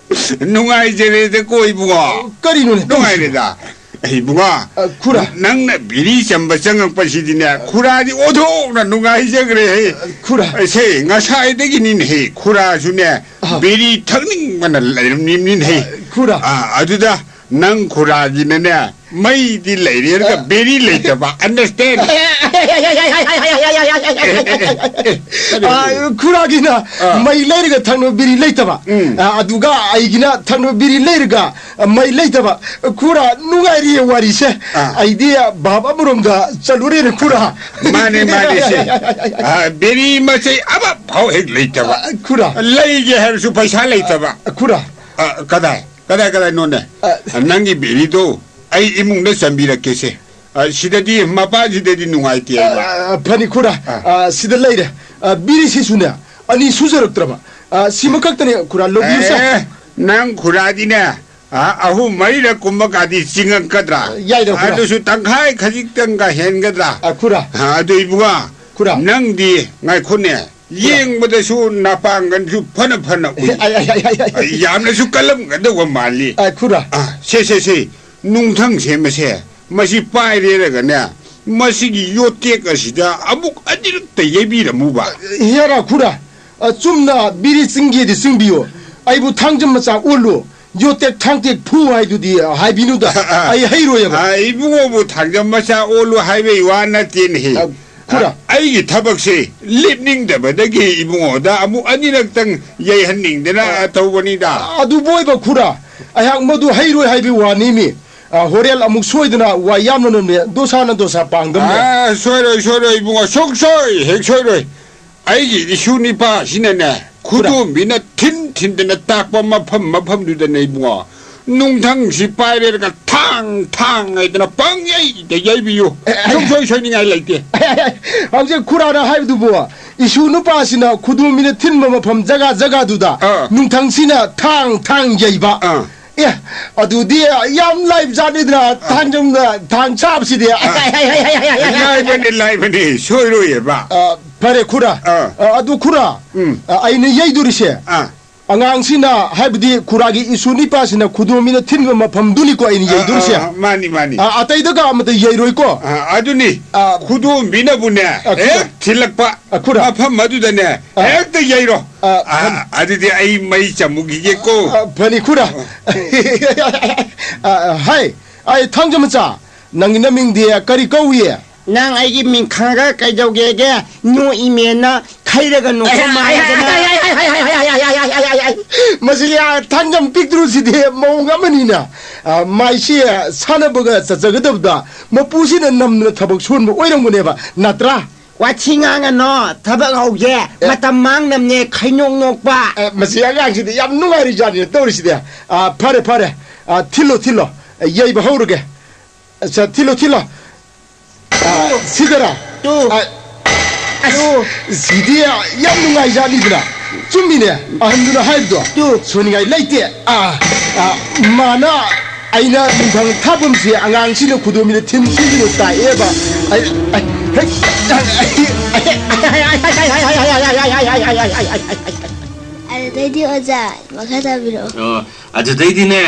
ꯅꯨꯡꯉꯥꯏꯖꯔꯦꯗꯀꯣ, ꯏꯕꯨꯡꯉꯣ꯫ ꯀꯔꯤꯅꯣꯅꯦ ꯇꯧꯔꯤꯁꯤꯕꯣ? ꯅꯨꯡꯉꯥꯏꯔꯦꯗ꯫ ꯑꯩ ꯏꯕꯨꯡꯉꯣ, ꯑ, ꯈꯨꯔꯥ꯫ ꯅꯪꯅ ꯕꯤꯔꯤ ꯆꯝꯕ ꯆꯪꯉꯛꯄꯁꯤꯗꯤꯅꯦ, ꯈꯨꯔꯥꯗꯤ ꯑꯣꯟꯊꯣꯛꯅ ꯅꯨꯡꯉꯥꯏꯖꯈ꯭ꯔꯦꯍꯦ꯫ ꯑ, ꯈꯨꯔꯥ꯫ ꯑꯁꯦ, ꯉꯁꯥꯏꯗꯒꯤꯅꯤꯅꯦꯍꯦ, ꯈꯨꯔꯥꯁꯨꯅꯦ, ꯑꯍ꯫ ꯕꯤꯔꯤ ꯊꯛꯅꯤꯡꯕꯅ ꯂꯩꯔꯝꯃꯤꯕꯅꯤꯅꯦꯍꯦ꯫ ꯑ, ꯈꯨꯔꯥ꯫ ꯑ, ꯑꯗꯨꯗ ꯅꯪ ꯈꯨꯔꯥꯒꯤꯅꯅꯦ, ꯃꯩꯗꯤ ꯂꯩꯔꯦ, ꯑꯗꯨꯒ ꯑ꯫ ꯕꯤꯔꯤ ꯂꯩꯇꯕ, understand? ꯑ, ꯈꯨꯔꯥꯒꯤꯅ ꯑ꯫ ꯃꯩ ꯂꯩꯔꯒ ꯊꯛꯅꯕ ꯕꯤꯔꯤ ꯂꯩꯇꯕ꯫ ꯎꯝ꯫ ꯑ, ꯑꯗꯨꯒ ꯑꯩꯒꯤꯅ ꯊꯛꯅꯕ ꯕꯤꯔꯤ ꯂꯩꯔꯒ ꯃꯩ ꯂꯩꯇꯕ꯫ ꯈꯨꯔꯥ, ꯅꯨꯡꯉꯥꯏꯔꯤꯌꯦ ꯋꯥꯔꯤꯁꯦ꯫ ꯑꯥ꯫ ꯑꯩꯗꯤ ꯚꯥꯞ ꯑꯃꯔꯣꯝꯗ ꯆꯠꯂꯨꯔꯦꯅꯦ, ꯈꯨꯔꯥ꯫ ꯃꯥꯅꯦ, ꯃꯥꯅꯦ, ꯁꯦ꯫ ꯑꯥ, ꯕꯦꯔꯤ ꯃꯆꯩ ꯑꯃꯐꯥꯎ ꯍꯦꯛ ꯂꯩꯇꯕ꯫ ꯑꯥ, ꯈꯨꯔꯥ꯫ ꯂꯩꯒꯦ ꯍꯥꯏꯔꯁꯨ ꯄꯩꯁꯥ ꯂꯩꯇꯕ꯫ ꯑꯥ, ꯈꯨꯔꯥ꯫ ꯑꯥ, ꯀꯗꯥꯏ? ꯀꯗꯥꯏ, ꯀꯗꯥꯏꯅꯣꯅꯦ? ꯑꯥ꯫ ꯅꯪꯒꯤ ꯕꯦꯔꯤꯗꯣ ꯑꯩ ꯏꯃꯨꯡꯗ ꯆꯟꯕꯤꯔꯛꯀꯦꯁꯦ꯫ ꯑꯥ, ꯁꯤꯗꯗꯤ ꯃꯄꯥꯟꯁꯤꯗꯗꯤ ꯅꯨꯡꯉꯥꯏꯇꯦ ꯍꯥꯏꯕ꯫ ꯑꯥ, ꯐꯅꯤ, ꯈꯨꯔꯥ꯫ ꯑꯥ꯫ ꯑꯥ, ꯁꯤꯗ ꯂꯩꯔꯦ꯫ ꯑꯥ, ꯕꯤꯔꯤꯁꯤꯁꯨꯅꯦ, ꯑꯅꯤ ꯁꯨꯖꯔꯛꯇ꯭ꯔꯕ꯫ ꯑꯥ, ꯁꯤꯃꯈꯛꯇꯅꯦ, ꯈꯨꯔꯥ, ꯂꯧꯕꯤꯌꯨꯁꯦ꯫ ꯑꯦ, ꯅꯪ ꯈꯨꯔꯥꯗꯤꯅꯦ, ꯑꯥ, ꯑꯍꯨꯝ ꯃꯔꯤꯔꯛ ꯀꯨꯝꯕ ꯀꯥꯗꯤ ꯆꯤꯡꯉꯛꯀꯗ꯭ꯔꯥ? ꯌꯥꯏꯗ, ꯈꯨꯔꯥ꯫ ꯑꯗꯨꯁꯨ ꯇꯪꯈꯥꯏ ꯈꯖꯤꯛꯇꯪꯒ ꯍꯦꯟꯒꯗ꯭ꯔꯥ? ꯑꯥ, ꯈꯨꯔꯥ꯫ ꯑꯥ, ꯑꯗꯨ ꯏꯕꯨꯡꯉꯣ, ꯈꯨꯔꯥ꯫ ꯅꯪꯗꯤ ꯉꯥꯏꯈꯣꯅꯦ, ꯈꯨꯔꯥ꯫ ꯌꯦꯡꯕꯗꯁꯨ ꯅꯄꯥꯡꯒꯜꯁꯨ ꯐꯅ ꯐꯅ ꯎꯏ꯫ ꯑꯥꯏ, ꯑꯥꯏ, ꯑꯥꯏ, ꯑꯥꯏ, ꯑꯥꯏ꯫ ꯑꯥ, ꯌꯥꯝꯅꯁꯨ ꯀꯜꯂꯝꯒꯗꯧꯕ ꯃꯥꯜꯂꯤ꯫ ꯑꯥ, ꯈꯨꯔꯥ꯫ ꯑꯥ, ꯁꯦ, ꯁꯦ, ꯁꯦ, ꯅꯨꯡꯊꯪ ꯁꯦꯝꯕꯁꯦ, ꯃꯁꯤ ꯄꯥꯏꯔꯦꯔꯒꯅꯦ, ꯃꯁꯤꯒꯤ ꯌꯣꯠꯇꯦꯛ ꯑꯁꯤꯗ ꯑꯃꯨꯛ ꯑꯅꯤꯔꯛꯇ ꯌꯩꯕꯤꯔꯝꯃꯨꯕ꯫ ꯍꯦꯔꯥ, ꯈꯨꯔꯥ, ꯑ, ꯆꯨꯝꯅ ꯕꯤꯔꯤ ꯆꯤꯡꯒꯦꯗꯤ ꯆꯤꯡꯕꯤꯌꯨ, ꯑꯩꯕꯨ ꯊꯥꯡꯖꯝ ꯃꯆꯥ ꯑꯣꯜꯂꯨ, ꯌꯣꯠꯇꯦꯛ ꯊꯥꯡꯇꯦꯛ ꯐꯨ ꯍꯥꯏꯗꯨꯗꯤ ꯍꯥꯏꯕꯤꯅꯨꯗ, ꯑꯩ ꯍꯩꯔꯣꯏꯑꯕ꯫ ꯑ, ꯏꯕꯨꯡꯉꯣꯕꯨ ꯊꯥꯡꯖꯝ ꯃꯆꯥ ꯑꯣꯜꯂꯨ ꯍꯥꯏꯕꯩ ꯋꯥ ꯅꯠꯇꯦꯅꯦꯍꯦ꯫ ꯑ, ꯈꯨꯔꯥ꯫ ꯑ, ꯑꯩꯒꯤ ꯊꯕꯛꯁꯦ ꯂꯦꯞꯅꯤꯡꯗꯕꯗꯒꯤ ꯏꯕꯨꯡꯉꯣꯗ ꯑꯃꯨꯛ ꯑꯅꯤꯔꯛꯇꯪ ꯌꯩꯍꯟꯅꯤꯡꯗꯅ ꯑ, ꯇꯧꯕꯅꯤꯗ꯫ ꯑꯗꯨꯕꯨ ꯑꯣꯏꯕ, ꯈꯨꯔꯥ, ꯑꯩꯍꯥꯛ ꯃꯗꯨ ꯍꯩꯔꯣꯏ ꯍꯥꯏꯕꯒꯤ ꯋꯥꯅꯤꯃꯤ꯫ ꯑ, ꯍꯣꯔꯦꯟ ꯑꯃꯨꯛ ꯁꯣꯏꯗꯅ ꯋꯥ ꯌꯥꯝꯅ ꯅꯣꯝꯃꯦ, ꯗꯣꯁꯥꯅ ꯗꯣꯁꯥ ꯄꯥꯡꯗꯝꯅꯦ꯫ ꯑ, ꯁꯣꯏꯔꯣꯏ, ꯁꯣꯏꯔꯣꯏ, ꯏꯕꯨꯡꯉꯣ, ꯁꯨꯡꯁꯣꯏ ꯍꯦꯛ ꯁꯣꯏꯔꯣꯏ꯫ ꯑꯩꯒꯤ ꯏꯁꯨ ꯅꯤꯄꯥꯁꯤꯅꯅꯦ, ꯈꯨꯔꯥ꯫ ꯈꯨꯗꯣꯝꯕꯤꯅ ꯊꯤꯟ ꯊꯤꯟꯗꯅ ꯇꯥꯛꯄ ꯃꯐꯝ ꯃꯐꯝꯗꯨꯗꯅꯦ, ꯏꯕꯨꯡꯉꯣ, ꯅꯨꯡꯊꯪꯁꯤ ꯄꯥꯏꯔꯦꯔꯒ ꯊꯥꯡ ꯊꯥꯡ ꯍꯥꯏꯗꯅ ꯄꯪꯌꯩꯗ ꯌꯩꯕꯤꯌꯨ꯫ ꯑꯦ, ꯑꯦ, ꯁꯨꯡꯁꯣꯏ ꯁꯣꯏꯅꯤꯡꯉꯥꯏ ꯂꯩꯇꯦ꯫ ꯍꯧꯖꯤꯛ ꯈꯨꯔꯥꯅ ꯍꯥꯏꯕꯗꯨꯕꯨ, ꯏꯁꯨ ꯅꯨꯄꯥꯁꯤꯅ ꯈꯨꯗꯣꯝꯕꯤꯅ ꯊꯤꯟꯕ ꯃꯐꯝ ꯖꯒꯥ ꯖꯒꯥꯗꯨꯗ ꯑꯥ꯫ ꯅꯨꯡꯊꯪꯁꯤꯅ ꯊꯥꯡ ꯊꯥꯡ ꯌꯩꯕ꯫ ꯑꯥ꯫ ꯑꯦ, ꯑꯗꯨꯗꯤ ꯌꯥꯝ ꯂꯥꯏꯕ ꯖꯥꯠꯅꯤꯗꯅ, ꯑꯥ꯫ ꯊꯥꯡꯖꯝꯅ ꯊꯥꯡ ꯁꯥꯕꯁꯤꯗꯤ꯫ ꯑꯥ꯫ ꯂꯥꯏꯕꯅꯤ, ꯂꯥꯏꯕꯅꯤ, ꯁꯣꯏꯔꯣꯏꯌꯦꯕ꯫ ꯑ, ꯐꯔꯦ ꯈꯨꯔꯥ꯫ ꯑꯥ꯫ ꯑ, ꯑꯗꯨ ꯈꯨꯔꯥ, ꯎꯝ꯫ ꯑ, ꯑꯩꯅ ꯌꯩꯗꯣꯔꯤꯁꯦ, ꯑꯥ꯫ ꯑꯉꯥꯡꯁꯤꯅ, ꯍꯥꯏꯕꯗꯤ ꯈꯨꯔꯥꯒꯤ ꯏꯁꯨ ꯅꯤꯄꯥꯁꯤꯅ ꯈꯨꯗꯣꯝꯕꯤꯅ ꯊꯤꯟꯕ ꯃꯐꯝꯗꯨꯅꯤꯀꯣ ꯑꯩꯅ ꯑꯥ, ꯌꯩꯗꯣꯔꯤꯁꯦ꯫ ꯑꯥ, ꯑꯥ, ꯃꯥꯅꯤ, ꯃꯥꯅꯤ꯫ ꯑ, ꯑꯇꯩꯗꯒ ꯑꯃꯠꯇ ꯌꯩꯔꯣꯏꯀꯣ꯫ ꯑꯥ, ꯑꯗꯨꯅꯤ꯫ ꯑꯥ꯫ ꯈꯨꯗꯣꯝꯕꯤꯅꯕꯨꯅꯦ, ꯑꯥ, ꯈꯨꯔꯥ꯫ ꯍꯦꯛ ꯊꯤꯜꯂꯛꯄ ꯑꯥ, ꯈꯨꯔꯥ꯫ ꯃꯐꯝ ꯑꯗꯨꯗꯅꯦ, ꯑꯥ꯫ ꯍꯦꯛꯇ ꯌꯩꯔꯣ꯫ ꯑꯥ, ꯑꯥ, ꯐꯅꯤ꯫ ꯑꯗꯨꯗꯤ ꯑꯩ ꯃꯩ ꯆꯝꯃꯨꯈꯤꯒꯦꯀꯣ꯫ ꯑꯥ, ꯐꯅꯤ, ꯈꯨꯔꯥ꯫ ꯑꯥ, ꯍꯥꯏ, ꯑꯩ ꯊꯥꯡꯖ ꯃꯆꯥ, ꯅꯪꯒꯤ ꯅꯃꯤꯡꯗꯤ ꯀꯔꯤ ꯀꯧꯏ? ꯅꯪ ꯑꯩꯒꯤ ꯃꯤꯡ ꯈꯪꯉꯒ ꯀꯩꯗꯧꯒꯦꯒꯦ? ꯅꯣꯛꯏꯃꯦꯅ ꯈꯩꯔꯒ ꯅꯣꯛꯄ ꯃꯥꯜꯂꯗꯅ꯫ ꯃꯁꯤꯒꯤ ꯊꯥꯡꯖꯝ ꯄꯤꯛꯇ꯭ꯔꯨꯁꯤꯗꯤ ꯃꯑꯣꯡ ꯑꯃꯅꯤꯅ꯫ ꯑ, ꯃꯥꯏꯁꯤ ꯁꯥꯟꯅꯕꯒ ꯆꯠꯆꯒꯗꯕꯗ ꯃꯄꯨꯁꯤꯅ ꯅꯝꯗꯅ ꯊꯕꯛ ꯁꯨꯍꯟꯕ ꯑꯣꯏꯔꯝꯒꯅꯦꯕ, ꯅꯠꯇ꯭ꯔꯥ? ꯋꯥꯊꯤ ꯉꯥꯡꯉꯅꯣ, ꯊꯕꯛ ꯍꯧꯒꯦ, ꯑꯦ꯫ ꯃꯇꯝ ꯃꯥꯡꯅꯕꯅꯦ, ꯈꯩꯅꯣꯛ ꯅꯣꯛꯄ꯫ ꯑꯦ, ꯃꯁꯤ ꯑꯉꯥꯡꯁꯤꯗꯤ ꯌꯥꯝ ꯅꯨꯡꯉꯥꯏꯔꯤ ꯖꯥꯠꯅꯤꯅ ꯇꯧꯔꯤꯁꯤꯗꯤ꯫ ꯑ, ꯐꯔꯦ, ꯐꯔꯦ꯫ ꯑ, ꯊꯤꯜꯂꯣ, ꯊꯤꯜꯂꯣ꯫ ꯑ, ꯌꯩꯕ ꯍꯧꯔꯒꯦ꯫ ꯑ, ꯁꯦ, ꯊꯤꯜꯂꯣ, ꯊꯤꯜꯂꯣ꯫ ꯑ, ꯁꯤꯗꯔꯥ? ꯇꯨ꯫ ꯑ, ꯑꯁ, ꯇꯨ꯫ ꯁꯤꯗꯤ ꯌꯥꯝ ꯅꯨꯡꯉꯥꯏꯖꯥꯠꯅꯤꯗꯅ꯫ ꯆꯨꯝꯃꯤꯅꯦ, ꯑꯍꯟꯗꯨꯅ ꯍꯥꯏꯕꯗꯣ꯫ ꯇꯨ꯫ ꯁꯣꯏꯅꯤꯡꯉꯥꯏ ꯂꯩꯇꯦ꯫ ꯑ, ꯑ, ꯃꯥꯅ ꯑꯩꯅ ꯅꯨꯡꯊꯪ ꯊꯥꯐꯝꯁꯦ ꯑꯉꯥꯡꯁꯤꯡꯅ ꯈꯨꯗꯣꯝꯕꯤꯅ ꯊꯤꯟ ꯊꯤꯟꯗꯨꯅ ꯇꯥꯛꯑꯦꯕ꯫ ꯑꯩ, ꯑꯩ, ꯍꯦꯛ, ꯑꯗꯨꯗꯩꯗꯤ ꯑꯣꯖꯥ, ꯃꯈꯥ ꯇꯥꯕꯤꯔꯛꯑꯣ꯫ ꯑꯣ, ꯑꯗꯨꯗꯩꯗꯤꯅꯦ,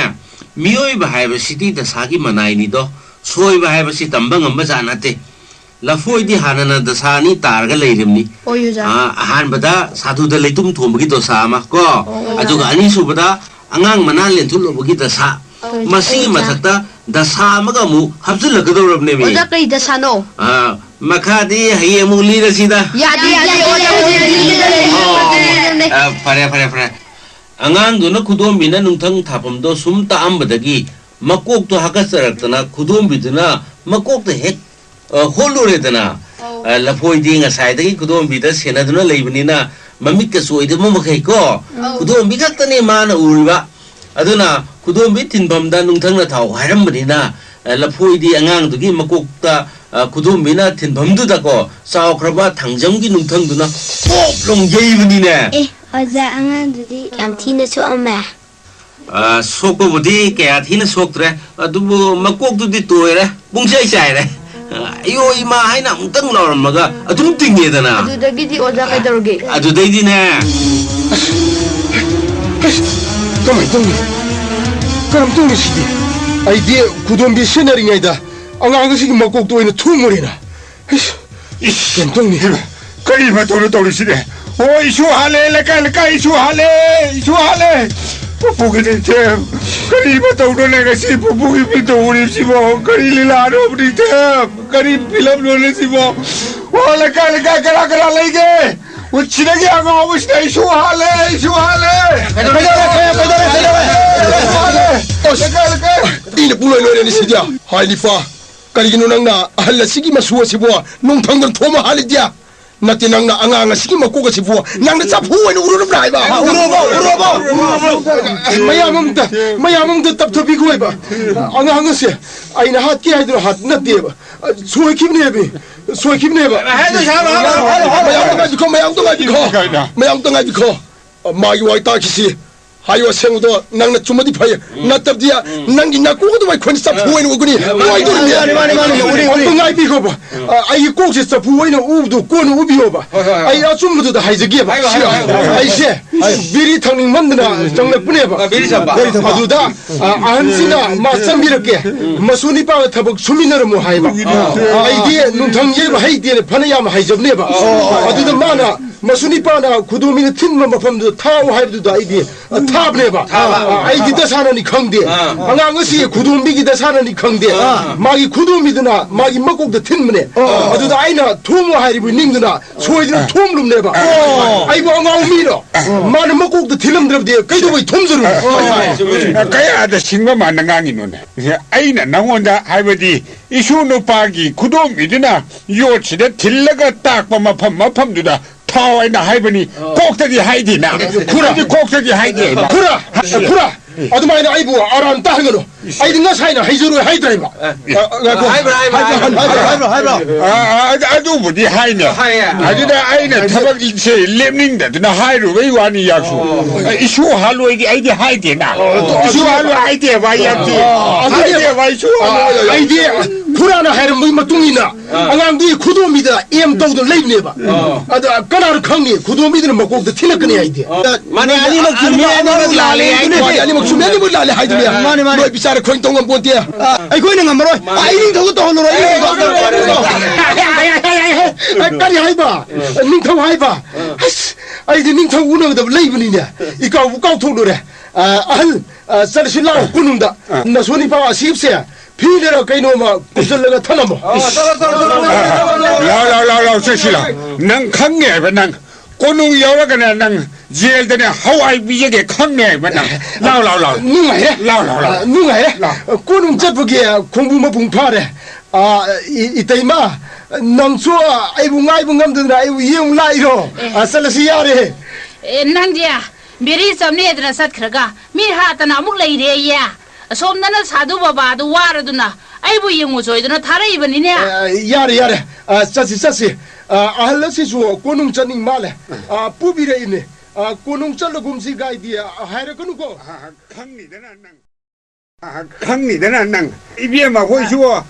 ꯃꯤꯑꯣꯏꯕ ꯍꯥꯏꯕꯁꯤꯗꯤ ꯗꯁꯥꯒꯤ ꯃꯅꯥꯏꯅꯤꯗꯣ, ꯁꯣꯏꯕ ꯍꯥꯏꯕꯁꯤ ꯇꯝꯕ ꯉꯝꯕ ꯖꯥꯠ ꯅꯠꯇꯦ꯫ ꯂꯐꯣꯏꯗꯤ ꯍꯥꯟꯅꯅ ꯗꯁꯥ ꯑꯅꯤ ꯇꯥꯔꯒ ꯂꯩꯔꯤꯕꯅꯤ꯫ ꯍꯣꯏ, ꯑꯣꯖꯥ꯫ ꯑꯥ, ꯑꯍꯥꯟꯕꯗ ꯁꯥꯗꯨꯗ ꯂꯩꯇꯨꯝ ꯊꯣꯡꯕꯒꯤ ꯗꯣꯁꯥ ꯑꯃ ꯀꯣ, ꯑꯣ, ꯑꯣꯖꯥ꯫ ꯑꯗꯨꯒ ꯑꯅꯤꯁꯨꯕꯗ ꯑꯉꯥꯡ ꯃꯅꯥ ꯂꯦꯟꯊꯣꯛꯂꯨꯕꯒꯤ ꯗꯁꯥ꯫ ꯑꯣ, ꯃꯁꯤꯒꯤ ꯑꯣꯖꯥ꯫ ꯃꯊꯛꯇ ꯗꯁꯥ ꯑꯃꯒ ꯑꯃꯨꯛ ꯍꯥꯞꯆꯤꯜꯂꯛꯀꯗꯧꯔꯕꯅꯦꯃꯤ꯫ ꯑꯣꯖꯥ, ꯀꯩ ꯗꯁꯥꯅꯣ? ꯑꯥ, ꯃꯈꯥꯗꯤ ꯍꯌꯦꯡ ꯑꯃꯨꯛ ꯂꯤꯔꯁꯤꯗ꯫ ꯌꯥꯗꯦ, ꯌꯥꯗꯦ, ꯑꯣꯖꯥ, ꯍꯧꯖꯤꯛ ꯂꯤꯔꯁꯤ꯫ ꯑꯣ, ꯑꯣꯖꯥ, ꯂꯤꯔꯁꯤ꯫ ꯑꯥ, ꯐꯔꯦ, ꯐꯔꯦ, ꯐꯔꯦ꯫ ꯑꯉꯥꯡꯗꯨꯅ ꯈꯨꯗꯣꯝꯕꯤꯅ ꯅꯨꯡꯊꯪ ꯊꯥꯐꯝꯗꯣ ꯁꯨꯝ ꯇꯥꯛꯑꯝꯕꯗꯒꯤ ꯃꯀꯣꯛꯇꯣ ꯍꯥꯀꯠꯆꯔꯛꯇꯅ ꯈꯨꯗꯣꯝꯕꯤꯗꯨꯅ ꯃꯀꯣꯛꯇ ꯍꯦꯛ, ꯑ, ꯍꯣꯠꯂꯨꯔꯦꯗꯅ꯫ ꯑꯧ꯫ ꯑ, ꯂꯐꯣꯏꯗꯤ ꯉꯁꯥꯏꯗꯒꯤ ꯈꯨꯗꯣꯝꯕꯤꯗ ꯁꯦꯟꯅꯗꯨꯅ ꯂꯩꯕꯅꯤꯅ ꯃꯃꯤꯠꯀ ꯆꯣꯏꯗꯕ ꯃꯈꯩ ꯀꯣ, ꯑꯧ꯫ ꯈꯨꯗꯣꯝꯕꯤ ꯈꯛꯇꯅꯤ ꯃꯥꯅ ꯎꯔꯤꯕ꯫ ꯑꯗꯨꯅ ꯈꯨꯗꯣꯝꯕꯤ ꯊꯤꯟꯐꯝꯗ ꯅꯨꯡꯊꯪꯅ ꯊꯥꯎ ꯍꯥꯏꯔꯝꯕꯅꯤꯅ, ꯑ, ꯂꯐꯣꯏꯗꯤ ꯑꯉꯥꯡꯗꯨꯒꯤ ꯃꯀꯣꯛꯇ, ꯑ, ꯈꯨꯗꯣꯝꯕꯤꯅ ꯊꯤꯟꯐꯝꯗꯨꯗꯀꯣ, ꯆꯥꯎꯈ꯭ꯔꯕ ꯊꯥꯡꯖꯝꯒꯤ ꯅꯨꯡꯊꯪꯗꯨꯅ ꯄꯣꯞ ꯂꯥꯎ ꯌꯩꯕꯅꯤꯅꯦ꯫ ꯑꯦ, ꯑꯣꯖꯥ, ꯑꯉꯥꯡꯗꯨꯗꯤ ꯌꯥꯝ ꯊꯤꯅ ꯁꯣꯛꯑꯝꯃꯦ꯫ ꯑ, ꯁꯣꯛꯄꯕꯨꯗꯤ ꯀꯌꯥ ꯊꯤꯅ ꯁꯣꯛꯇ꯭ꯔꯦ, ꯑꯗꯨꯕꯨ ꯃꯀꯣꯛꯇꯨꯗꯤ ꯇꯣꯏꯔꯦ, ꯄꯨꯡꯆꯥꯏ ꯆꯥꯏꯔꯦ꯫ ꯑ, "ꯑꯌꯣ ꯏꯃꯥ" ꯍꯥꯏꯅ ꯑꯃꯨꯛꯇꯪ ꯂꯥꯎꯔꯝꯃꯒ ꯑꯗꯨꯝ ꯇꯤꯡꯉꯦꯗꯅ꯫ ꯑꯗꯨꯗꯒꯤꯗꯤ ꯑꯣꯖꯥ ꯀꯩꯗꯧꯔꯒꯦ? ꯑꯗꯨꯗꯩꯗꯤꯅꯦ꯫ ꯑꯁ, ꯀꯃꯥꯏꯅ ꯇꯧꯅꯤ? ꯀꯔꯝ ꯇꯧꯅꯤ ꯁꯤꯗꯤ? ꯑꯩꯗꯤ ꯈꯨꯗꯣꯝꯕꯤ ꯁꯦꯟꯅꯔꯤꯉꯩꯗ ꯑꯉꯥꯡ ꯑꯁꯤꯒꯤ ꯃꯀꯣꯛꯇ ꯑꯣꯏꯅ ꯊꯣꯝꯃꯨꯔꯦꯅ꯫ ꯏꯁ, ꯏꯁ, ꯀꯩꯅꯣ ꯇꯧꯅꯤ꯫ ꯍꯩꯃꯥ, ꯀꯔꯤ ꯃꯇꯧꯅꯣ ꯇꯧꯔꯤꯁꯤꯗꯤ? ꯑꯣ, ꯏꯁꯨ ꯍꯥꯠꯂꯦ, ꯂꯩꯀꯥꯏ, ꯂꯩꯀꯥꯏ, ꯏꯁꯨ ꯍꯥꯠꯂꯦ, ꯏꯁꯨ ꯍꯥꯠꯂꯦ꯫ ꯄꯨꯄꯨꯒꯤ ꯅꯤꯡꯊꯦꯝ, ꯀꯔꯤ ꯃꯇꯧꯅꯣꯅꯦ ꯉꯁꯤ ꯄꯨꯄꯨꯒꯤ ꯃꯤꯠꯇ ꯎꯔꯤꯕꯁꯤꯕꯣ? ꯀꯔꯤ ꯂꯤꯂꯥꯅꯣ ꯅꯤꯡꯊꯦꯝ? ꯀꯔꯤ ꯐꯤꯂꯝꯅꯣꯅꯦ ꯁꯤꯕꯣ? ꯑꯣ, ꯂꯩꯀꯥꯏ, ꯂꯩꯀꯥꯏ, ꯀꯅꯥ, ꯀꯅꯥ ꯂꯩꯒꯦ? ꯑꯣ, ꯁꯤꯗꯒꯤ ꯑꯉꯥꯎꯕꯁꯤꯅ ꯏꯁꯨ ꯍꯥꯠꯂꯦ, ꯏꯁꯨ ꯍꯥꯠꯂꯦ꯫ ꯀꯩꯗꯧꯔꯦ, ꯀꯩꯗꯧꯔꯦ, ꯀꯩꯗꯧꯔꯦ, ꯀꯩꯗꯧꯔꯦ? ꯏꯁꯨ ꯍꯥꯠꯂꯦ꯫ ꯑꯁ, ꯂꯩꯀꯥꯏ, ꯂꯩꯀꯥꯏ꯫ ꯏꯅ ꯄꯨꯡꯂꯣꯏ ꯂꯣꯏꯔꯦꯅꯦ ꯁꯤꯗꯤ꯫ ꯍꯥꯏ ꯂꯤꯄꯥ, ꯀꯔꯤꯒꯤꯅꯣ ꯅꯪꯅ ꯑꯍꯜ ꯑꯁꯤꯒꯤ ꯃꯁꯨ ꯑꯁꯤꯕꯨ ꯅꯨꯡꯊꯪꯗ ꯊꯣꯝꯃ ꯍꯥꯠꯂꯤꯗꯤ? ꯅꯠꯇꯦ, ꯅꯪꯅ ꯑꯉꯥꯡ ꯑꯁꯤꯒꯤ ꯃꯀꯣꯛ ꯑꯁꯤꯕꯨ ꯅꯪꯅ ꯆꯐꯨ ꯑꯣꯏꯅ ꯎꯔꯨꯔꯕ꯭ꯔꯥ ꯍꯥꯏꯕ? ꯎꯔꯨꯔꯕꯣ? ꯎꯔꯨꯔꯕꯣ? ꯃꯌꯥꯝ ꯑꯃꯨꯛꯇ, ꯃꯌꯥꯝ ꯑꯃꯨꯛꯇ ꯇꯞꯊꯕꯤꯈꯣ ꯍꯥꯏꯕ꯫ ꯑꯉꯥꯡ ꯑꯁꯦ ꯑꯩꯅ ꯍꯥꯠꯀꯦ ꯍꯥꯏꯗꯨꯅ ꯍꯥꯠꯄ ꯅꯠꯇꯦꯕ꯫ ꯁꯣꯏꯈꯤꯕꯅꯦꯕ꯫ ꯁꯣꯏꯈꯤꯕꯅꯦꯕ꯫ ꯃꯌꯥꯝ ꯇꯉꯥꯏꯕꯤꯈꯣ, ꯃꯌꯥꯝ ꯇꯉꯥꯏꯕꯤꯈꯣ꯫ ꯀꯥꯏꯅ? ꯃꯌꯥꯝ ꯇꯉꯥꯏꯕꯤꯈꯣ꯫ ꯃꯥꯒꯤ ꯋꯥꯏꯇꯥꯛꯁꯤꯁꯤ ꯍꯥꯏꯌꯨ ꯑꯁꯦꯡꯕꯗꯣ, ꯅꯪꯅ ꯆꯨꯝꯃꯗꯤ ꯐꯩ, ꯅꯠꯇꯕꯗꯤ ꯅꯪꯒꯤ ꯅꯥꯀꯣꯛ ꯑꯗꯨ ꯑꯩꯈꯣꯏꯅ ꯆꯐꯨ ꯑꯣꯏꯅ ꯎꯒꯅꯤ꯫ ꯂꯣꯏꯗꯣꯔꯤꯅꯤ꯫ ꯃꯥꯅꯤ, ꯃꯥꯅꯤ, ꯃꯥꯅꯤ, ꯎꯔꯤ, ꯎꯔꯤ꯫ ꯑꯝꯇ ꯉꯥꯏꯕꯤꯈꯣꯕ꯫ ꯑ, ꯑꯩꯒꯤ ꯀꯣꯛꯁꯦ ꯆꯐꯨ ꯑꯣꯏꯅ ꯎꯕꯗꯣ ꯀꯣꯟꯅ ꯎꯕꯤꯌꯣꯕ꯫ ꯍꯣꯏ, ꯍꯣꯏ, ꯍꯣꯏ꯫ ꯑꯩ ꯑꯆꯨꯝꯕꯗꯨꯗ ꯍꯥꯏꯖꯒꯦꯕ꯫ ꯍꯥꯏꯌꯣ, ꯍꯥꯏꯌꯣ, ꯍꯥꯏꯌꯣ, ꯍꯥꯏꯌꯣ꯫ ꯑꯩꯁꯦ ꯕꯤꯔꯤ ꯊꯛꯅꯤꯡꯃꯟꯗꯅ ꯆꯪꯂꯛꯄꯅꯦꯕ꯫ ꯑ, ꯕꯤꯔꯤ ꯆꯝꯕ꯫ ꯑꯗꯨꯗ, ꯑ, ꯑꯍꯟꯁꯤꯅ ꯃꯥ ꯆꯪꯕꯤꯔꯛꯀꯦ, ꯃꯁꯨ ꯅꯤꯄꯥꯒ ꯊꯕꯛ ꯁꯨꯃꯤꯟꯅꯔꯝꯃꯣ ꯍꯥꯏꯕ꯫ ꯑꯥ꯫ ꯑꯩꯗꯤ ꯅꯨꯡꯊꯪ ꯌꯩꯕ ꯍꯩꯇꯦꯅ ꯐꯅ ꯌꯥꯝ ꯍꯥꯏꯖꯕꯅꯦꯕ꯫ ꯑꯣ꯫ ꯑꯗꯨꯗ ꯃꯥꯅ ꯃꯁꯨ ꯅꯤꯄꯥꯅ ꯈꯨꯗꯣꯝꯕꯤꯅ ꯊꯤꯟꯕ ꯃꯐꯝꯗꯨꯗ ꯊꯥꯎ ꯍꯥꯏꯕꯗꯨꯗ ꯑꯩꯗꯤ, ꯑ, ꯊꯥꯕꯅꯦꯕ꯫ ꯊꯥꯕ꯫ ꯑ, ꯑꯩꯗꯤ ꯗꯁꯥꯅꯅꯤ ꯈꯪꯗꯦ꯫ ꯑꯥ꯫ ꯑꯉꯥꯡ ꯑꯁꯤ ꯈꯨꯗꯣꯝꯕꯤꯒꯤ ꯗꯁꯥꯅꯅꯤ ꯈꯪꯗꯦ꯫ ꯑꯥ꯫ ꯃꯥꯒꯤ ꯈꯨꯗꯣꯝꯕꯤꯗꯨꯅ ꯃꯥꯒꯤ ꯃꯀꯣꯛꯇ ꯊꯤꯟꯕꯅꯦ꯫ ꯑꯣ꯫ ꯑꯗꯨꯗ ꯑꯩꯅ ꯊꯣꯝꯃꯣ ꯍꯥꯏꯔꯤꯕ ꯅꯤꯡꯗꯨꯅ ꯁꯣꯏꯗꯅ ꯊꯣꯝꯂꯨꯝꯅꯦꯕ꯫ ꯑꯣ꯫ ꯑꯩꯕꯨ ꯑꯉꯥꯎ ꯃꯤꯔꯣ? ꯃꯥꯅ ꯃꯀꯣꯛꯇ ꯊꯤꯜꯂꯝꯗ꯭ꯔꯕꯗꯤ ꯀꯩꯗꯧꯕꯩ ꯊꯣꯝꯖꯔꯨꯅꯤ? ꯀꯌꯥꯗ ꯁꯤꯡꯕ ꯃꯥꯟꯅ ꯉꯥꯡꯉꯤꯅꯣꯅꯦ? ꯑꯩꯅ ꯅꯉꯣꯟꯗ ꯍꯥꯏꯕꯗꯤ ꯏꯁꯨ ꯅꯨꯄꯥꯒꯤ ꯈꯨꯗꯣꯝꯕꯤꯗꯨꯅ ꯌꯣꯠꯁꯤꯗ ꯊꯤꯜꯂꯒ ꯇꯥꯛꯄ ꯃꯐꯝ ꯃꯐꯝꯗꯨꯗ ꯊꯥꯎ ꯍꯥꯏꯅ ꯍꯥꯏꯕꯅꯤ꯫ ꯀꯣꯛꯇꯗꯤ ꯍꯥꯏꯗꯦꯅ꯫ ꯈꯨꯔꯥ꯫ ꯑꯩꯗꯤ ꯀꯣꯛꯇꯗꯤ ꯍꯥꯏꯗꯦꯅ꯫ ꯈꯨꯔꯥ, ꯈꯨꯔꯥ, ꯑꯗꯨꯃꯥꯏꯅ ꯑꯩꯕꯨ ꯑꯔꯥꯟ ꯇꯥꯍꯟꯒꯅꯨ꯫ ꯑꯩꯗꯤ ꯉꯁꯥꯏꯅ ꯍꯩꯖꯔꯣꯏ ꯍꯥꯏꯗ꯭ꯔꯦꯕ꯫ ꯑ, ꯑ, ꯉꯥꯏꯈꯣ꯫ ꯍꯥꯏꯕ꯭ꯔꯥ, ꯍꯥꯏꯕ꯭ꯔꯥ, ꯍꯥꯏꯕ꯭ꯔꯥ, ꯍꯥꯏꯕ꯭ꯔꯥ, ꯍꯥꯏꯕ꯭ꯔꯥ, ꯍꯥꯏꯕ꯭ꯔꯥ? ꯑ, ꯑ, ꯑꯗꯨꯕꯨꯗꯤ ꯍꯥꯏꯅꯦ꯫ ꯍꯥꯏꯌꯦ꯫ ꯑꯗꯨꯗ ꯑꯩꯅ ꯊꯕꯛꯁꯦ ꯂꯦꯞꯅꯤꯡꯗꯗꯅ ꯍꯥꯏꯔꯨꯕꯩ ꯋꯥꯅꯤ, ꯌꯥꯛꯁꯨ꯫ ꯑꯣ꯫ ꯑ, ꯏꯁꯨ ꯍꯥꯜꯂꯣꯏꯗꯤ ꯑꯩꯗꯤ ꯍꯥꯏꯗꯦꯅ꯫ ꯑꯣ, ꯏꯁꯨ ꯍꯥꯜꯂꯣꯏ ꯍꯥꯏꯗꯦꯕ, ꯌꯥꯛꯇꯤ꯫ ꯑꯣ, ꯑꯗꯨꯗꯤ, ꯍꯥꯏꯗꯦꯕ, ꯏꯁꯨ ꯍꯥꯜꯂꯣꯏ꯫ ꯑ, ꯑꯩꯗꯤ ꯈꯨꯔꯥꯅ ꯍꯥꯏꯔꯝꯕꯒꯤ ꯃꯇꯨꯡ ꯏꯟꯅ ꯑꯥ꯫ ꯑꯉꯥꯡꯗꯨꯒꯤ ꯈꯨꯗꯣꯝꯕꯤꯗ ꯑꯦꯝ ꯇꯧꯗꯅ ꯂꯩꯕꯅꯦꯕ꯫ ꯑꯥ꯫ ꯑꯗ ꯀꯅꯥꯅ ꯈꯪꯅꯤ ꯈꯨꯗꯣꯝꯕꯤꯗꯨꯅ ꯃꯀꯣꯛꯇ ꯊꯤꯜꯂꯛꯀꯅꯤ ꯍꯥꯏꯗꯤ꯫ ꯑꯥ꯫ ꯃꯥꯅꯦ, ꯑꯅꯤꯃꯛ ꯆꯨꯝꯃꯦ, ꯑꯅꯤꯃꯛ ꯂꯥꯜꯂꯦ ꯍꯥꯏꯗꯨꯅꯦ꯫ ꯃꯥꯅꯦ, ꯑꯅꯤꯃꯛ ꯆꯨꯝꯃꯦ, ꯑꯅꯤꯃꯛ ꯂꯥꯜꯂꯦ ꯍꯥꯏꯗꯨꯅꯦ꯫ ꯃꯥꯅꯦ, ꯃꯥꯅꯦ꯫ ꯅꯣꯏ ꯕꯤꯆꯥꯔ ꯈꯣꯏꯅ ꯇꯧ ꯉꯝꯄꯣꯟꯇꯦ꯫ ꯑꯥ, ꯑꯩꯈꯣꯏꯅ ꯉꯝꯃꯔꯣꯏ꯫ ꯃꯥꯅꯦ꯫ ꯑꯥ, ꯑꯩ ꯅꯤꯡꯊꯧꯗ ꯇꯧꯍꯜꯂꯨꯔꯣ, ꯑꯩ ꯅꯤꯡꯊꯧꯗ꯫ ꯀꯔꯤ ꯍꯥꯏꯕ? ꯅꯤꯡꯊꯧ ꯍꯥꯏꯕ? ꯑꯁ, ꯑꯩꯗꯤ ꯅꯤꯡꯊꯧ ꯎꯅꯒꯗꯕ ꯂꯩꯕꯅꯤꯅꯦ꯫ ꯏꯀꯥꯎꯕꯨ ꯀꯥꯎꯊꯣꯛꯂꯨꯔꯦ꯫ ꯑꯥ, ꯑꯍꯜ, ꯑꯥ, ꯆꯠꯂꯁꯤ ꯂꯥꯛꯑꯣ ꯀꯣꯅꯨꯡꯗ꯫ ꯑꯥ꯫ ꯅꯁꯣꯟ ꯅꯤꯄꯥ ꯑꯁꯤꯞꯁꯦ ꯐꯤꯗꯔ ꯀꯩꯅꯣꯝꯃ ꯀꯨꯞꯁꯜꯂꯒ ꯊꯅꯝꯃꯣ꯫ ꯑꯣ, ꯆꯠꯂꯣ, ꯆꯠꯂꯣ, ꯆꯠꯂꯣ, ꯆꯠꯂꯣ, ꯆꯠꯂꯣ, ꯆꯠꯂꯣ꯫ ꯂꯥꯎ, ꯂꯥꯎ, ꯂꯥꯎ, ꯂꯥꯎ, ꯆꯠꯁꯤ ꯂꯥꯎ꯫ ꯅꯪ ꯈꯪꯉꯦ ꯍꯥꯏꯕ ꯅꯪ? ꯀꯣꯅꯨꯡ ꯌꯧꯔꯒꯅꯦ ꯅꯪ ꯖꯦꯜꯗꯅꯦ ꯍꯋꯥꯏ ꯄꯤꯖꯒꯦ ꯈꯪꯉꯦ ꯍꯥꯏꯕ ꯅꯪ? ꯂꯥꯎ, ꯂꯥꯎ, ꯂꯥꯎ꯫ ꯅꯨꯡꯉꯥꯏꯔꯦ꯫ ꯂꯥꯎ, ꯂꯥꯎ, ꯂꯥꯎ꯫ ꯑ, ꯅꯨꯡꯉꯥꯏꯔꯦ꯫ ꯂꯥꯎ꯫ ꯀꯣꯅꯨꯡ ꯆꯠꯄꯒꯤ ꯈꯣꯡꯕꯨ ꯃꯄꯨꯡ ꯐꯥꯔꯦ꯫ ꯑ, ꯏ-, ꯏꯇꯩꯃ, ꯅꯪꯁꯨ ꯑꯩꯕꯨ ꯉꯥꯏꯕ ꯉꯝꯗꯗꯅ ꯑꯩꯕꯨ ꯌꯦꯡꯉꯨ ꯂꯥꯛꯏꯔꯣ? ꯑꯦ꯫ ꯑ, ꯆꯠꯂꯁꯤ ꯌꯥꯔꯦ꯫ ꯑꯦ, ꯅꯪꯗꯤ ꯕꯦꯔꯤ ꯆꯝꯅꯦꯗꯅ ꯆꯠꯈ꯭ꯔꯒ ꯃꯤ ꯍꯥꯠꯇꯅ ꯑꯃꯨꯛ ꯂꯩꯔꯦꯌꯦ꯫ ꯑꯁꯣꯝꯗꯅ ꯁꯥꯙꯨ ꯕꯕꯥꯗꯨ ꯋꯥꯔꯗꯨꯅ ꯑꯩꯕꯨ ꯌꯦꯡꯉꯨꯆꯣꯏꯗꯅ ꯊꯥꯔꯛꯏꯕꯅꯤꯅꯦ꯫ ꯑ, ꯌꯥꯔꯦ, ꯌꯥꯔꯦ꯫ ꯑ, ꯆꯠꯁꯤ, ꯆꯠꯁꯤ꯫ ꯑ, ꯑꯍꯜ ꯑꯁꯤꯁꯨ ꯀꯣꯅꯨꯡ ꯆꯠꯅꯤꯡ ꯃꯥꯜꯂꯦ꯫ ꯑ, ꯄꯨꯕꯤꯔꯛꯏꯅꯦ꯫ ꯑ, ꯀꯣꯅꯨꯡ ꯆꯠꯂꯒꯨꯝꯁꯤ ꯒꯥꯏꯗꯤ, ꯑ, ꯍꯥꯏꯔꯛꯀꯅꯨꯀꯣ꯫ ꯑ, ꯈꯪꯅꯤꯗꯅ ꯅꯪ꯫ ꯑ, ꯈꯪꯅꯤꯗꯅ ꯅꯪ꯫ ꯏꯕꯦꯝꯃ ꯍꯣꯏꯁꯨ,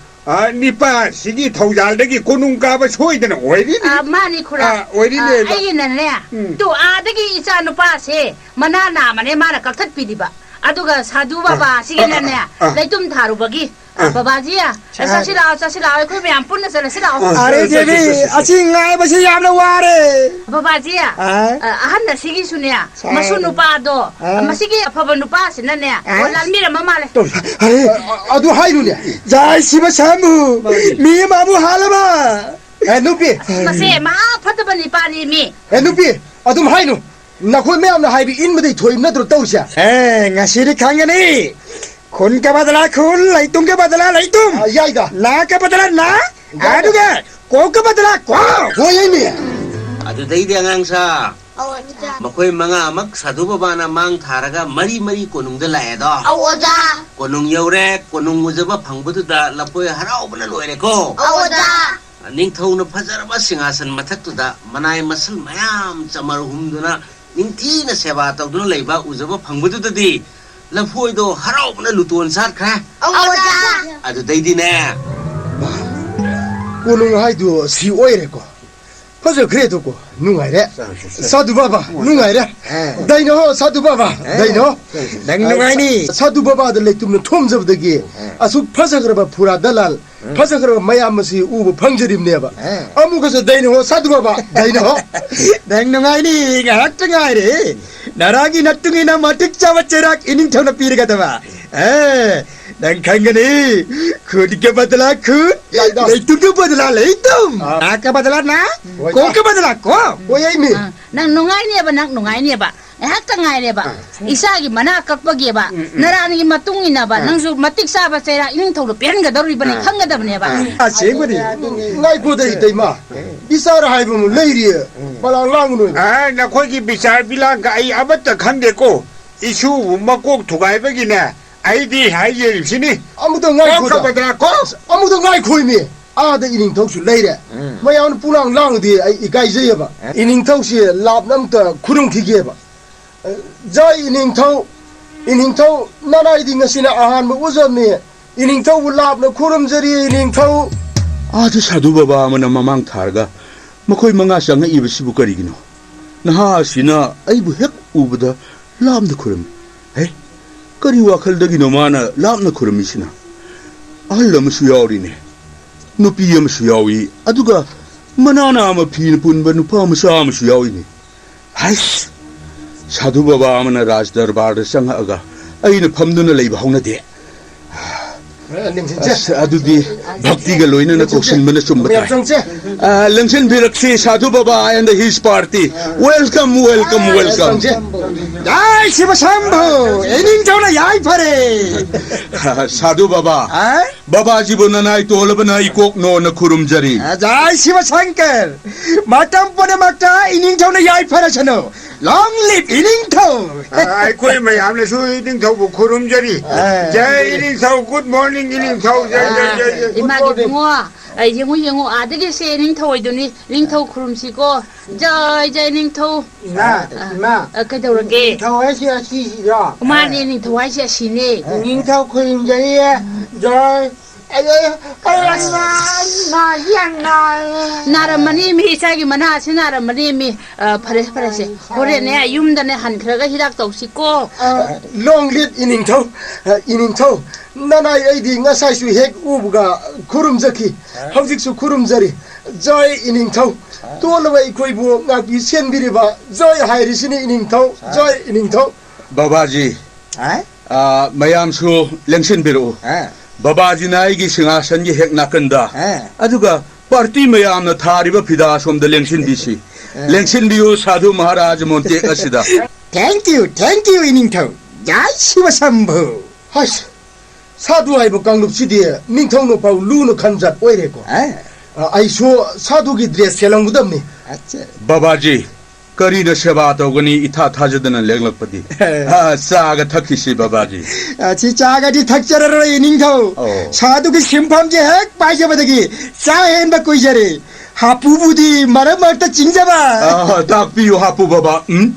ꯑ, ꯅꯤꯄꯥꯁꯤꯒꯤ ꯊꯧꯖꯥꯜꯗꯒꯤ ꯀꯣꯅꯨꯡ ꯀꯥꯕ ꯁꯣꯏꯗꯅ ꯑꯣꯏꯔꯤꯅꯤ꯫ ꯑ, ꯃꯥꯅꯤ, ꯈꯨꯔꯥ꯫ ꯑ, ꯑꯣꯏꯔꯤꯅꯦꯕ꯫ ꯑ, ꯑꯩꯒꯤꯅꯅꯦ, ꯎꯝ꯫ ꯇꯨ ꯑꯥꯗꯒꯤ ꯏꯆꯥ ꯅꯨꯄꯥꯁꯦ ꯃꯅꯥ ꯅꯥꯝꯃꯅꯦ ꯃꯥꯅ ꯀꯛꯊꯠꯄꯤꯔꯤꯕ꯫ ꯑꯗꯨꯒ ꯁꯥꯙꯨ ꯑ, ꯕꯕꯥꯁꯤꯒꯤꯅꯅꯦ, ꯑ, ꯑ꯫ ꯂꯩꯇꯨꯝ ꯊꯥꯔꯨꯕꯒꯤ, ꯑ, ꯑ꯫ ꯕꯕꯥꯖꯤ, ꯑ, ꯁꯥ- ꯆꯠꯁꯤ ꯂꯥꯛꯑꯣ, ꯆꯠꯁꯤ ꯂꯥꯛꯑꯣ, ꯑꯩꯈꯣꯏ ꯃꯌꯥꯝ ꯄꯨꯟꯅ ꯆꯠꯂꯁꯤ ꯂꯥꯛꯑꯣ꯫ ꯑ, ꯑꯔꯦ ꯆꯠꯁꯤ, ꯗꯦꯕꯤ, ꯆꯠꯁꯤ, ꯆꯠꯁꯤ꯫ ꯑꯁꯤ ꯉꯥꯏꯕꯁꯤ ꯌꯥꯝꯅ ꯋꯥꯔꯦ꯫ ꯕꯕꯥꯖꯤ, ꯑ? ꯑ, ꯑꯍꯟ ꯑꯁꯤꯒꯤꯁꯨꯅꯦ, ꯁꯥ- ꯃꯁꯨ ꯅꯨꯄꯥꯗꯣ, ꯑ? ꯃꯁꯤꯒꯤ ꯑꯐꯕ ꯅꯨꯄꯥꯁꯤꯅꯅꯦ, ꯑ? ꯑꯣ, ꯂꯥꯟꯕꯤꯔꯝꯃ ꯃꯥꯜꯂꯦ꯫ ꯑꯔꯦ, ꯑ, ꯑ, ꯑꯗꯨ ꯍꯥꯏꯅꯨꯅꯦ꯫ ꯖꯥꯏ ꯁꯤꯕ ꯁꯥꯃꯨ, ꯃꯤ ꯑꯃ ꯑꯃꯨꯛ ꯍꯥꯜꯂꯕ꯫ ꯑꯦ, ꯅꯨꯄꯤ꯫ ꯑꯁ, ꯃꯁꯦ ꯃꯍꯥ ꯐꯠꯇꯕ ꯅꯤꯄꯥꯅꯤ ꯃꯤ꯫ ꯑꯦ, ꯅꯨꯄꯤ, ꯑꯗꯨꯝ ꯍꯥꯏꯅꯨ꯫ ꯅꯈꯣꯏ ꯃꯌꯥꯝꯅ ꯍꯥꯏꯕ ꯏꯟꯕꯗꯩ ꯊꯣꯛꯏꯕ ꯅꯠꯇ꯭ꯔꯣ ꯇꯧꯔꯤꯁꯦ? ꯑꯦ, ꯉꯁꯤꯗꯤ ꯈꯪꯒꯅꯤ꯫ ꯈꯨꯟ ꯀ ꯕꯗꯂꯥ ꯈꯨꯟ, ꯂꯩꯇꯨꯝ ꯀ ꯕꯗꯂꯥ ꯂꯩꯇꯨꯝ꯫ ꯑ, ꯌꯥꯏꯗ꯫ ꯅꯥ ꯀ ꯕꯗꯂꯥ ꯅꯥ, ꯌꯥꯏꯗ꯫ ꯑꯗꯨꯒ ꯀꯣꯛ ꯀ ꯕꯗꯂꯥ ꯀꯣꯛ꯫ ꯍꯣꯏ, ꯏꯅꯦ꯫ ꯑꯗꯨꯗꯩꯗꯤ ꯑꯉꯥꯡ ꯁꯥ, ꯑꯧ, ꯑꯣꯖꯥ꯫ ꯃꯈꯣꯏ ꯃꯉꯥꯃꯛ ꯁꯥꯙꯨ ꯕꯕꯥꯅ ꯃꯥꯡ ꯊꯥꯔꯒ ꯃꯔꯤ ꯃꯔꯤ ꯀꯣꯅꯨꯡꯗ ꯂꯥꯛꯑꯦꯗꯣ꯫ ꯑꯧ, ꯑꯣꯖꯥ꯫ ꯀꯣꯅꯨꯡ ꯌꯧꯔꯦ, ꯀꯣꯅꯨꯡ ꯎꯖꯕ ꯐꯪꯕꯗꯨꯗ ꯂꯐꯣꯏ ꯍꯔꯥꯎꯕꯅ ꯂꯣꯏꯔꯦꯀꯣ꯫ ꯑꯧ, ꯑꯣꯖꯥ꯫ ꯅꯤꯡꯊꯧꯅ ꯐꯖꯔꯕ ꯁꯤꯡꯍꯥꯁꯟ ꯃꯊꯛꯇꯨꯗ ꯃꯅꯥꯏ ꯃꯁꯜ ꯃꯌꯥꯝ ꯆꯃꯔ ꯍꯨꯝꯗꯨꯅ ꯅꯤꯡꯊꯤꯅ ꯁꯦꯕꯥ ꯇꯧꯗꯨꯅ ꯂꯩꯕ ꯎꯖꯕ ꯐꯪꯕꯗꯨꯗꯗꯤ ꯂꯐꯣꯏꯗꯣ ꯍꯔꯥꯎꯕꯅ ꯂꯨꯇꯣꯟ ꯁꯥꯠꯈ꯭ꯔꯦ꯫ ꯑꯧ, ꯑꯣꯖꯥ꯫ ꯑꯗꯨꯗꯩꯗꯤꯅꯦ, ꯀꯣꯅꯨꯡ ꯍꯥꯏꯗꯨ ꯁꯤ ꯑꯣꯏꯔꯦꯀꯣ꯫ ꯐꯖꯈ꯭ꯔꯦ ꯑꯗꯨꯀꯣ꯫ ꯅꯨꯡꯉꯥꯏꯔꯦ꯫ ꯁꯥꯙꯨ ꯕꯕꯥ, ꯅꯨꯡꯉꯥꯏꯔꯦ꯫ ꯑꯦ꯫ ꯗꯩꯅꯣ, ꯁꯥꯙꯨ ꯕꯕꯥ, ꯑꯦ꯫ ꯗꯩꯅꯣ꯫ ꯅꯪ ꯅꯨꯡꯉꯥꯏꯅꯤ꯫ ꯁꯥꯙꯨ ꯕꯕꯥꯗ ꯂꯩꯇꯨꯝꯅ ꯊꯣꯝꯖꯕꯗꯒꯤ ꯑꯦ꯫ ꯑꯁꯨꯛ ꯐꯖꯈ꯭ꯔꯕ ꯐꯨꯔꯥ ꯗꯂꯥꯜ, ꯎꯝ꯫ ꯐꯖꯈ꯭ꯔꯕ ꯃꯌꯥꯝ ꯑꯁꯤ ꯎꯕ ꯐꯪꯖꯔꯤꯕꯅꯦꯕ꯫ ꯑꯦ꯫ ꯑꯃꯨꯛꯀꯁꯨ ꯗꯩꯅꯣ, ꯁꯥꯙꯨ ꯕꯕꯥ, ꯗꯩꯅꯣ꯫ ꯅꯪ ꯅꯨꯡꯉꯥꯏꯅꯤ, ꯉꯥꯏꯍꯥꯛꯇ ꯉꯥꯏꯔꯦ꯫ ꯅꯔꯥꯒꯤ ꯅꯠꯇꯨꯡ ꯏꯟꯅ ꯃꯇꯤꯛ ꯆꯥꯕ ꯆꯩꯔꯥꯛ ꯏꯅꯤꯡꯊꯧꯅ ꯄꯤꯔꯒꯗꯕ꯫ ꯑꯦ, ꯅꯪ ꯈꯪꯒꯅꯤ꯫ ꯈꯨꯠꯀ ꯕꯗꯂꯥ ꯈꯨꯠ, ꯂꯩꯇꯨꯝ꯫ ꯂꯩꯇꯨꯝꯗ ꯕꯗꯂꯥ ꯂꯩꯇꯨꯝ꯫ ꯑꯥ꯫ ꯅꯥꯛꯀ ꯕꯗꯂꯥ ꯅꯥꯛ, ꯍꯣꯏ꯫ ꯀꯣꯛꯀ ꯕꯗꯂꯥ ꯀꯣꯛ꯫ ꯍꯣꯏ, ꯑꯩꯅꯤ꯫ ꯑꯥ, ꯅꯪ ꯅꯨꯡꯉꯥꯏꯅꯦꯕ, ꯅꯪ ꯅꯨꯡꯉꯥꯏꯅꯦꯕ꯫ ꯉꯥꯏꯍꯥꯛꯇ ꯉꯥꯏꯔꯦꯕ꯫ ꯑꯥ꯫ ꯏꯆꯥꯒꯤ ꯃꯅꯥ ꯀꯛꯄꯒꯤꯕ, ꯎꯝ, ꯎꯝ꯫ ꯅꯔꯥꯅꯤꯒꯤ ꯃꯇꯨꯡ ꯏꯟꯅꯕ, ꯑꯥ꯫ ꯅꯪꯁꯨ ꯃꯇꯤꯛ ꯆꯥꯕ ꯆꯩꯔꯥꯛ ꯏꯅꯤꯡꯊꯧꯗ ꯄꯤꯍꯟꯒꯗꯧꯔꯤꯕꯅꯤ, ꯑꯥ꯫ ꯈꯪꯒꯗꯕꯅꯦꯕ꯫ ꯑꯥ, ꯑꯁꯦꯡꯕꯅꯤ꯫ ꯉꯥꯏꯈꯣꯗ, ꯏꯇꯩꯃ꯫ ꯕꯤꯆꯥꯔ ꯍꯥꯏꯕ ꯑꯃ ꯂꯩꯔꯤꯌꯦ꯫ ꯎꯝ꯫ ꯄꯂꯥꯡ ꯂꯥꯡꯒꯅꯨ꯫ ꯑꯥ, ꯅꯈꯣꯏꯒꯤ ꯕꯤꯆꯥꯔ ꯕꯤꯂꯥꯡꯒ ꯑꯩ ꯑꯃꯠꯇ ꯈꯪꯗꯦꯀꯣ꯫ ꯏꯁꯨꯕꯨ ꯃꯀꯣꯛ ꯊꯨꯒꯥꯏꯕꯒꯤꯅꯦ ꯑꯩꯗꯤ ꯍꯥꯏꯖꯔꯤꯕꯁꯤꯅꯤ꯫ ꯑꯃꯨꯛꯇ ꯉꯥꯏꯈꯣꯗ꯫ ꯀꯣꯛꯈꯕꯗ꯭ꯔꯥ ꯀꯣ? ꯑꯃꯨꯛꯇ ꯉꯥꯏꯈꯣꯏꯅꯦ꯫ ꯑꯥꯗ ꯏꯅꯤꯡꯊꯧꯁꯨ ꯂꯩꯔꯦ꯫ ꯎꯝ꯫ ꯃꯌꯥꯝꯅ ꯄꯨꯂꯥꯡ ꯂꯥꯡꯉꯗꯤ ꯑꯩ ꯏꯀꯥꯏꯖꯩꯌꯦꯕ꯫ ꯑꯦ? ꯏꯅꯤꯡꯊꯧꯁꯤ ꯂꯥꯞꯅ ꯑꯝꯇ ꯈꯨꯔꯨꯝꯈꯤꯒꯦꯕ꯫ ꯑ, ꯖꯥꯏ ꯏꯅꯤꯡꯊꯧ, ꯏꯅꯤꯡꯊꯧ ꯅꯅꯥꯏꯗꯤ ꯉꯁꯤꯅ ꯑꯍꯥꯟꯕ ꯎꯖꯕꯅꯤ꯫ ꯏꯅꯤꯡꯊꯧꯕꯨ ꯂꯥꯞꯅ ꯈꯨꯔꯨꯝꯖꯔꯤ, ꯏꯅꯤꯡꯊꯧ꯫ ꯑꯥꯗ ꯁꯥꯙꯨ ꯕꯕꯥ ꯑꯃꯅ ꯃꯃꯥꯡ ꯊꯥꯔꯒ ꯃꯈꯣꯏ ꯃꯉꯥ ꯆꯪꯉꯛꯏꯕꯁꯤꯕꯨ ꯀꯔꯤꯒꯤꯅꯣ? ꯅꯍꯥ ꯑꯁꯤꯅ ꯑꯩꯕꯨ ꯍꯦꯛ ꯎꯕꯗ ꯂꯥꯞꯅ ꯈꯨꯔꯨꯝꯃꯤ꯫ ꯍꯦ, ꯀꯔꯤ ꯋꯥꯈꯜꯗꯒꯤꯅꯣ ꯃꯥꯅ ꯂꯥꯞꯅ ꯈꯨꯔꯨꯝꯃꯤꯁꯤꯅ? ꯑꯍꯜ ꯑꯃꯁꯨ ꯌꯥꯎꯔꯤꯅꯦ, ꯅꯨꯄꯤ ꯑꯃꯁꯨ ꯌꯥꯎꯏ, ꯑꯗꯨꯒ ꯃꯅꯥꯅ ꯃꯐꯤꯅ ꯄꯨꯟꯕ ꯅꯨꯄꯥ ꯃꯆꯥ ꯑꯃꯁꯨ ꯌꯥꯎꯏꯅꯦ꯫ ꯍꯩꯁ! ꯁꯥꯙꯨ ꯕꯕꯥ ꯑꯃꯅ ꯔꯥꯖ ꯗꯔꯕꯥꯔꯗ ꯆꯪꯉꯛꯑꯒ ꯑꯩꯅ ꯐꯝꯗꯨꯅ ꯂꯩꯕ ꯍꯧꯅꯗꯦ꯫ ꯑꯦ, ꯅꯤꯡꯁꯤꯡꯁꯦ꯫ ꯑꯁ, ꯑꯗꯨꯗꯤ ꯚꯛꯇꯤꯒ ꯂꯣꯏꯅꯅ ꯅꯤꯡꯁꯤꯡꯁꯦ꯫ ꯀꯧꯁꯤꯟꯕꯅ ꯆꯨꯝꯕ ꯃꯌꯥꯝ ꯇꯥꯏ꯫ ꯆꯪꯁꯦ꯫ ꯑ, ꯂꯦꯡꯁꯤꯟꯕꯤꯔꯛꯁꯤ ꯁꯥꯙꯨ ꯕꯕꯥ and his party꯫ Welcome, welcome, welcome꯫ ꯆꯪꯁꯦ꯫ ꯌꯥꯏ, ꯁꯤꯕ ꯁꯝꯚꯨ! ꯏꯅꯤꯡꯊꯧꯅ ꯌꯥꯏ! ꯐꯔꯦ꯫ ꯁꯥꯗꯨ ꯕꯕꯥ, ꯑ? ꯕꯕꯥꯖꯤꯕꯨ ꯅꯅꯥꯏ ꯇꯣꯜꯂꯕꯅ ꯏꯀꯣꯛ ꯅꯣꯟꯅ ꯈꯨꯔꯨꯝꯖꯔꯤ꯫ ꯑ, ꯖꯥꯏ ꯁꯤꯕ ꯁꯪꯀꯔ, ꯃꯇꯝ ꯄꯨꯝꯅꯃꯛꯇ ꯏꯅꯤꯡꯊꯧꯅ ꯌꯥꯏꯐꯔꯁꯅꯨ꯫ Long live ꯏꯅꯤꯡꯊꯧ꯫ ꯑ, ꯑꯩꯈꯣꯏ ꯃꯌꯥꯝꯅꯁꯨ ꯏꯅꯤꯡꯊꯧꯕꯨ ꯈꯨꯔꯨꯝꯖꯔꯤ꯫ ꯑ꯫ ꯖꯥꯏ ꯏꯅꯤꯡꯊꯧ, good morning ꯏꯅꯤꯡꯊꯧ, ꯖꯥꯏ, ꯖꯥꯏ, ꯖꯥꯏ, ꯖꯥꯏ꯫ ꯏꯃꯥꯒꯤ ꯏꯕꯨꯡꯉꯣ, ꯑ, ꯌꯦꯡꯉꯨ, ꯌꯦꯡꯉꯨ, ꯑꯥꯗꯒꯤ ꯁꯦ ꯏꯅꯤꯡꯊꯧ ꯑꯣꯏꯗꯣꯏꯅꯤ꯫ ꯏꯅꯤꯡꯊꯧ ꯈꯨꯔꯨꯝꯁꯤꯀꯣ꯫ ꯖꯥꯏ, ꯖꯥꯏ ꯏꯅꯤꯡꯊꯧ꯫ ꯏꯃꯥ, ꯑ, ꯏꯃꯥ꯫ ꯑ, ꯀꯩꯗꯧꯔꯒꯦ? ꯅꯤꯡꯊꯧ ꯍꯥꯏꯁꯤ ꯑꯁꯤꯁꯤꯔꯣ? ꯃꯥꯅꯦ, ꯅꯤꯡꯊꯧ ꯍꯥꯏꯁꯤ ꯑꯁꯤꯅꯦ꯫ ꯅꯤꯡꯊꯧ ꯈꯨꯔꯨꯝꯖꯔꯤꯌꯦ꯫ ꯖꯥꯏ꯫ ꯑꯩ, ꯑꯩ, ꯑꯩ, ꯑꯁ, ꯅꯥꯏ, ꯌꯥꯝ ꯅꯥꯏꯌꯦ꯫ ꯅꯥꯔꯝꯃꯅꯤ ꯃꯤ, ꯏꯆꯥꯒꯤ ꯃꯅꯥꯁꯤ ꯅꯥꯔꯝꯃꯅꯤ ꯃꯤ꯫ ꯑ, ꯐꯔꯦ, ꯐꯔꯦꯁꯦ꯫ ꯍꯣꯔꯦꯟꯅꯦ, ꯌꯨꯝꯗꯅꯦ ꯍꯟꯈ꯭ꯔꯒ ꯍꯤꯗꯥꯛ ꯇꯧꯁꯤꯀꯣ꯫ ꯑ, long live ꯏꯅꯤꯡꯊꯧ꯫ ꯑ, ꯏꯅꯤꯡꯊꯧ, ꯅꯅꯥꯏ ꯑꯩꯗꯤ ꯉꯁꯥꯏꯁꯨ ꯍꯦꯛ ꯎꯕꯒ ꯈꯨꯔꯨꯝꯖꯈꯤ꯫ ꯍꯧꯖꯤꯛꯁꯨ ꯈꯨꯔꯨꯝꯖꯔꯤ꯫ ꯖꯥꯏ ꯏꯅꯤꯡꯊꯧ꯫ ꯇꯣꯜꯂꯕ ꯑꯩꯈꯣꯏꯕꯨ ꯉꯥꯛꯄꯤ ꯁꯦꯟꯕꯤꯔꯤꯕ ꯖꯥꯏ ꯍꯥꯏꯔꯤꯁꯤꯅꯤ ꯏꯅꯤꯡꯊꯧ꯫ ꯖꯥꯏ ꯏꯅꯤꯡꯊꯧ꯫ ꯕꯕꯥꯖꯤ, ꯍꯥ? ꯑ, ꯃꯌꯥꯝꯁꯨ ꯂꯦꯡꯁꯤꯟꯕꯤꯔꯛꯎ꯫ ꯍꯥ? ꯕꯕꯥꯖꯤꯅ ꯑꯩꯒꯤ ꯁꯤꯡꯍꯥꯁꯟꯒꯤ ꯍꯦꯛ ꯅꯥꯀꯟꯗ, ꯍꯥ? ꯑꯗꯨꯒ ꯄꯥꯔꯇꯤ ꯃꯌꯥꯝꯅ ꯊꯥꯔꯤꯕ ꯐꯤꯗꯥ ꯑꯁꯣꯝꯗ ꯂꯦꯡꯁꯤꯟꯕꯤꯁꯤ꯫ ꯍꯥ? ꯂꯦꯡꯁꯤꯟꯕꯤꯌꯨ ꯁꯥꯙꯨ ꯃꯍꯥꯔꯥꯖ ꯃꯣꯟꯇꯦꯛ ꯑꯁꯤꯗ꯫ Thank you, thank you, ꯏꯅꯤꯡꯊꯧ꯫ ꯖꯥꯏ ꯁꯤꯕ ꯁꯝꯚꯨ꯫ ꯍꯁ! ꯁꯥꯗꯨ ꯍꯥꯏꯕ ꯀꯥꯡꯂꯨꯞꯁꯤꯗꯤ ꯅꯤꯡꯊꯧꯅ ꯄꯥꯎ ꯂꯨꯅ ꯈꯟꯖꯠ ꯑꯣꯏꯔꯦꯀꯣ꯫ ꯑꯦ꯫ ꯑ, ꯑꯩꯁꯨ ꯁꯥꯗꯨꯒꯤ ꯗ꯭ꯔꯦꯁ ꯁꯦꯠꯂꯝꯒꯗꯕꯅꯤ꯫ ꯑꯠꯆꯥ꯫ ꯕꯕꯥꯖꯤ, ꯀꯔꯤꯅ ꯁꯦꯕꯥ ꯇꯧꯒꯅꯤ ꯏꯊꯥ ꯊꯥꯖꯗꯅ ꯂꯦꯡꯂꯛꯄꯗꯤ? ꯑꯦ꯫ ꯑ, ꯆꯥꯒ ꯊꯛꯈꯤꯁꯤ ꯕꯕꯥꯖꯤ꯫ ꯑ, ꯁꯤ ꯆꯥꯒꯗꯤ ꯊꯛꯆꯔꯔꯣꯏ ꯏꯅꯤꯡꯊꯧ꯫ ꯑꯣ꯫ ꯁꯥꯗꯨꯒꯤ ꯁꯤꯟꯐꯝꯁꯦ ꯍꯦꯛ ꯄꯥꯏꯖꯕꯗꯒꯤ ꯆꯥ ꯍꯦꯟꯕ ꯀꯨꯏꯖꯔꯦ꯫ ꯍꯥꯄꯨꯕꯨꯗꯤ ꯃꯔꯛ ꯃꯔꯛꯇ ꯆꯤꯡꯖꯕ꯫ ꯑ, ꯇꯥꯛꯄꯤꯌꯨ ꯍꯥꯄꯨ ꯕꯕꯥ꯫ ꯎꯝ?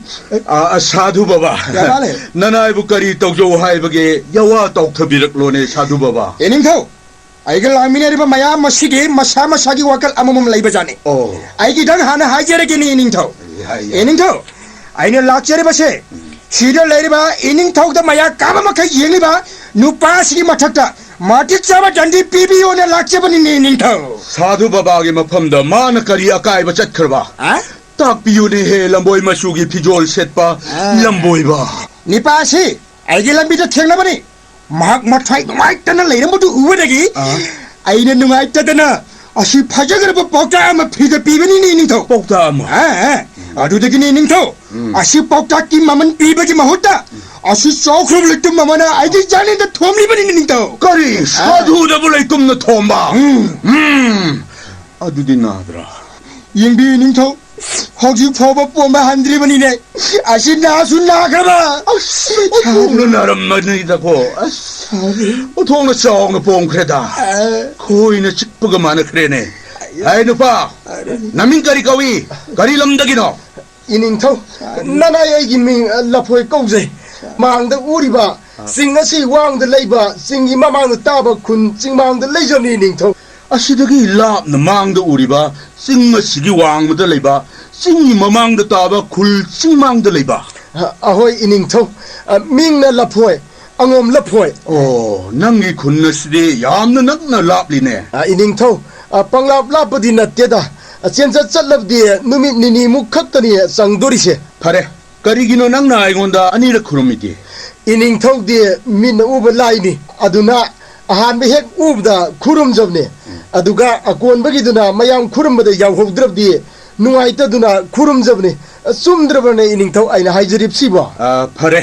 ꯑ, ꯑ, ꯁꯥꯗꯨ ꯕꯕꯥ꯫ ꯌꯥ ꯃꯥꯜꯂꯦ꯫ ꯅꯅꯥꯏꯕꯨ ꯀꯔꯤ ꯇꯧꯖꯧ ꯍꯥꯏꯕꯒꯦ? ꯌꯥꯋꯥ ꯇꯧꯊꯕꯤꯔꯛꯂꯣꯅꯦ ꯁꯥꯗꯨ ꯕꯕꯥ꯫ ꯏꯅꯤꯡꯊꯧ, ꯑꯩꯒ ꯂꯥꯛꯃꯤꯟꯅꯔꯤꯕ ꯃꯌꯥꯝ ꯑꯁꯤꯒꯤ ꯃꯁꯥ ꯃꯁꯥꯒꯤ ꯋꯥꯈꯜ ꯑꯃꯃꯝ ꯂꯩꯕꯖꯥꯠꯅꯤ꯫ ꯑꯣ꯫ ꯑꯩꯒꯤꯗꯪ ꯍꯥꯟꯅ ꯍꯥꯏꯖꯔꯒꯦꯅꯦ ꯏꯅꯤꯡꯊꯧ꯫ ꯌꯥꯏ, ꯌꯥꯏ꯫ ꯏꯅꯤꯡꯊꯧ, ꯑꯩꯅ ꯂꯥꯛꯆꯔꯤꯕꯁꯦ ꯁꯤꯗ ꯂꯩꯔꯤꯕ ꯏꯅꯤꯡꯊꯧꯗ ꯃꯌꯥ ꯀꯥꯕ ꯃꯈꯩ ꯌꯦꯡꯂꯤꯕ ꯅꯨꯄꯥꯁꯤꯒꯤ ꯃꯊꯛꯇ ꯃꯇꯤꯛ ꯆꯥꯕ ꯗꯟꯗꯤ ꯄꯤꯕꯤꯌꯣꯅ ꯂꯥꯛꯆꯕꯅꯤꯅꯦ ꯏꯅꯤꯡꯊꯧ꯫ ꯁꯥꯗꯨ ꯕꯕꯥꯒꯤ ꯃꯐꯝꯗ ꯃꯥꯅ ꯀꯔꯤ ꯑꯀꯥꯏꯕ ꯆꯠꯈ꯭ꯔꯕ? ꯑ? ꯇꯥꯛꯄꯤꯌꯨꯅꯦꯍꯦ, ꯂꯝꯕꯣꯏ ꯃꯆꯨꯒꯤ ꯐꯤꯖꯣꯜ ꯁꯦꯠꯄ ꯑ꯫ ꯂꯝꯕꯣꯏꯕ꯫ ꯅꯤꯄꯥꯁꯤ ꯑꯩꯒꯤ ꯂꯝꯕꯤꯗ ꯊꯦꯡꯅꯕꯅꯤ꯫ ꯃꯍꯥꯛ ꯃꯊ꯭ꯋꯥꯏ ꯅꯨꯡꯉꯥꯏꯇꯅ ꯂꯩꯔꯝꯕꯗꯨ ꯎꯕꯗꯒꯤ ꯑ꯫ ꯑꯩꯅ ꯅꯨꯡꯉꯥꯏꯇꯗꯅ ꯑꯁꯤ ꯐꯖꯈ꯭ꯔꯕ ꯄꯥꯎꯇꯥꯛ ꯑꯃ ꯐ꯭ꯔꯤꯗ ꯄꯤꯕꯅꯤꯅꯦ ꯅꯤꯡꯊꯧ꯫ ꯄꯥꯎꯇꯥꯛ ꯑꯃ? ꯑ, ꯑ꯫ ꯑꯗꯨꯗꯒꯤꯅꯦ ꯅꯤꯡꯊꯧ, ꯎꯝ꯫ ꯑꯁꯤ ꯄꯥꯎꯇꯥꯛꯀꯤ ꯃꯃꯜ ꯄꯤꯕꯒꯤ ꯃꯍꯨꯠꯇ ꯑꯁꯨꯛ ꯆꯥꯎꯈ꯭ꯔꯕ ꯂꯩꯇꯨꯝ ꯑꯃꯅ ꯑꯩꯒꯤ ꯌꯥꯅꯤꯡꯗ ꯊꯣꯝꯂꯤꯕꯅꯤꯅꯦ, ꯅꯤꯡꯊꯧ꯫ ꯀꯔꯤ? ꯁꯥꯗꯨꯗꯕꯨ ꯂꯩꯇꯨꯝꯅ ꯊꯣꯝꯕ? ꯎꯝ꯫ ꯎꯝ꯫ ꯑꯗꯨꯗꯤ ꯅꯥꯗ꯭ꯔꯥ? ꯌꯦꯡꯕꯤꯌꯨ, ꯅꯤꯡꯊꯧ꯫ ꯍꯧꯖꯤꯛ ꯐꯥꯎꯕ ꯄꯣꯝꯕ ꯍꯟꯗ꯭ꯔꯤꯕꯅꯤꯅꯦ꯫ ꯑꯁꯤ ꯅꯥꯁꯨ ꯅꯥꯈ꯭ꯔꯕ꯫ ꯑꯁ, ꯎꯊꯣꯡꯅ ꯅꯥꯔꯝꯃꯅꯤꯗꯀꯣ꯫ ꯑꯁ, ꯁꯥꯔꯦ꯫ ꯎꯊꯣꯡꯅ ꯆꯥꯎꯅ ꯄꯣꯝꯈ꯭ꯔꯦꯗ꯫ ꯑ꯫ ꯈꯣꯏꯅ ꯆꯤꯛꯄꯒ ꯃꯥꯟꯅꯈ꯭ꯔꯦꯅꯦ꯫ ꯑꯩ ꯅꯨꯄꯥ, ꯁꯥꯔꯦ꯫ ꯅꯃꯤꯡ ꯀꯔꯤ ꯀꯧꯏ? ꯀꯔꯤ ꯂꯝꯗꯒꯤꯅꯣ? ꯏꯅꯤꯡꯊꯧ, ꯁꯥꯔꯦ꯫ ꯅꯅꯥꯏ ꯑꯩꯒꯤ ꯃꯤꯡ, ꯑ, ꯂꯐꯣꯏ ꯀꯧꯖꯩ꯫ ꯃꯥꯡꯗ ꯎꯔꯤꯕ ꯑ꯫ ꯆꯤꯡ ꯑꯁꯤ ꯋꯥꯡꯗ ꯂꯩꯕ, ꯆꯤꯡꯒꯤ ꯃꯃꯥꯡꯗ ꯇꯥꯕ ꯈꯨꯟ ꯆꯤꯡꯃꯥꯡꯗ ꯂꯩꯖꯕꯅꯤ, ꯏꯅꯤꯡꯊꯧ꯫ ꯑꯁꯤꯗꯒꯤ ꯂꯥꯞꯅ ꯃꯥꯡꯗ ꯎꯔꯤꯕ ꯆꯤꯡ ꯑꯁꯤꯒꯤ ꯋꯥꯡꯃꯗ ꯂꯩꯕ, ꯆꯤꯡꯒꯤ ꯃꯃꯥꯡꯗ ꯇꯥꯕ ꯈꯨꯜ ꯆꯤꯡꯃꯥꯡꯗ ꯂꯩꯕ꯫ ꯑ, ꯑꯍꯣꯏ, ꯏꯅꯤꯡꯊꯧ꯫ ꯑ, ꯃꯤꯡꯅ ꯂꯐꯣꯏ, ꯑꯉꯣꯝ ꯂꯐꯣꯏ꯫ ꯑꯣ, ꯅꯪꯒꯤ ꯈꯨꯟ ꯑꯁꯤꯗꯤ ꯌꯥꯝꯅ ꯅꯛꯅ ꯂꯥꯞꯂꯤꯅꯦ꯫ ꯑ, ꯏꯅꯤꯡꯊꯧ, ꯑ, ꯄꯪꯂꯥꯞ ꯂꯥꯞꯄꯗꯤ ꯅꯠꯇꯦꯗ꯫ ꯑ, ꯆꯦꯟꯆꯠ ꯆꯠꯂꯕꯗꯤ ꯅꯨꯃꯤꯠ ꯅꯤꯅꯤꯃꯨꯛ ꯈꯛꯇꯅꯤ ꯆꯪꯗꯣꯔꯤꯁꯦ꯫ ꯐꯔꯦ, ꯀꯔꯤꯒꯤꯅꯣ ꯅꯪꯅ ꯑꯩꯉꯣꯟꯗ ꯑꯅꯤꯔꯛ ꯈꯨꯔꯨꯝꯃꯤꯗꯤ? ꯏꯅꯤꯡꯊꯧꯗꯤ ꯃꯤꯠꯅ ꯎꯕ ꯂꯥꯏꯅꯤ, ꯑꯗꯨꯅ ꯑꯍꯥꯟꯕ ꯍꯦꯛ ꯎꯕꯗ ꯈꯨꯔꯨꯝꯖꯕꯅꯦ꯫ ꯎꯝ꯫ ꯑꯗꯨꯒ ꯑꯀꯣꯟꯕꯒꯤꯗꯨꯅ ꯃꯌꯥꯝ ꯈꯨꯔꯨꯝꯕꯗ ꯌꯥꯎꯍꯧꯗ꯭ꯔꯕꯗꯤ ꯅꯨꯡꯉꯥꯏꯇꯗꯨꯅ ꯈꯨꯔꯨꯝꯖꯕꯅꯤ꯫ ꯆꯨꯝꯗ꯭ꯔꯕꯅꯦ ꯏꯅꯤꯡꯊꯧ ꯑꯩꯅ ꯍꯥꯏꯖꯔꯤꯕꯁꯤꯕꯣ? ꯑ, ꯐꯔꯦ,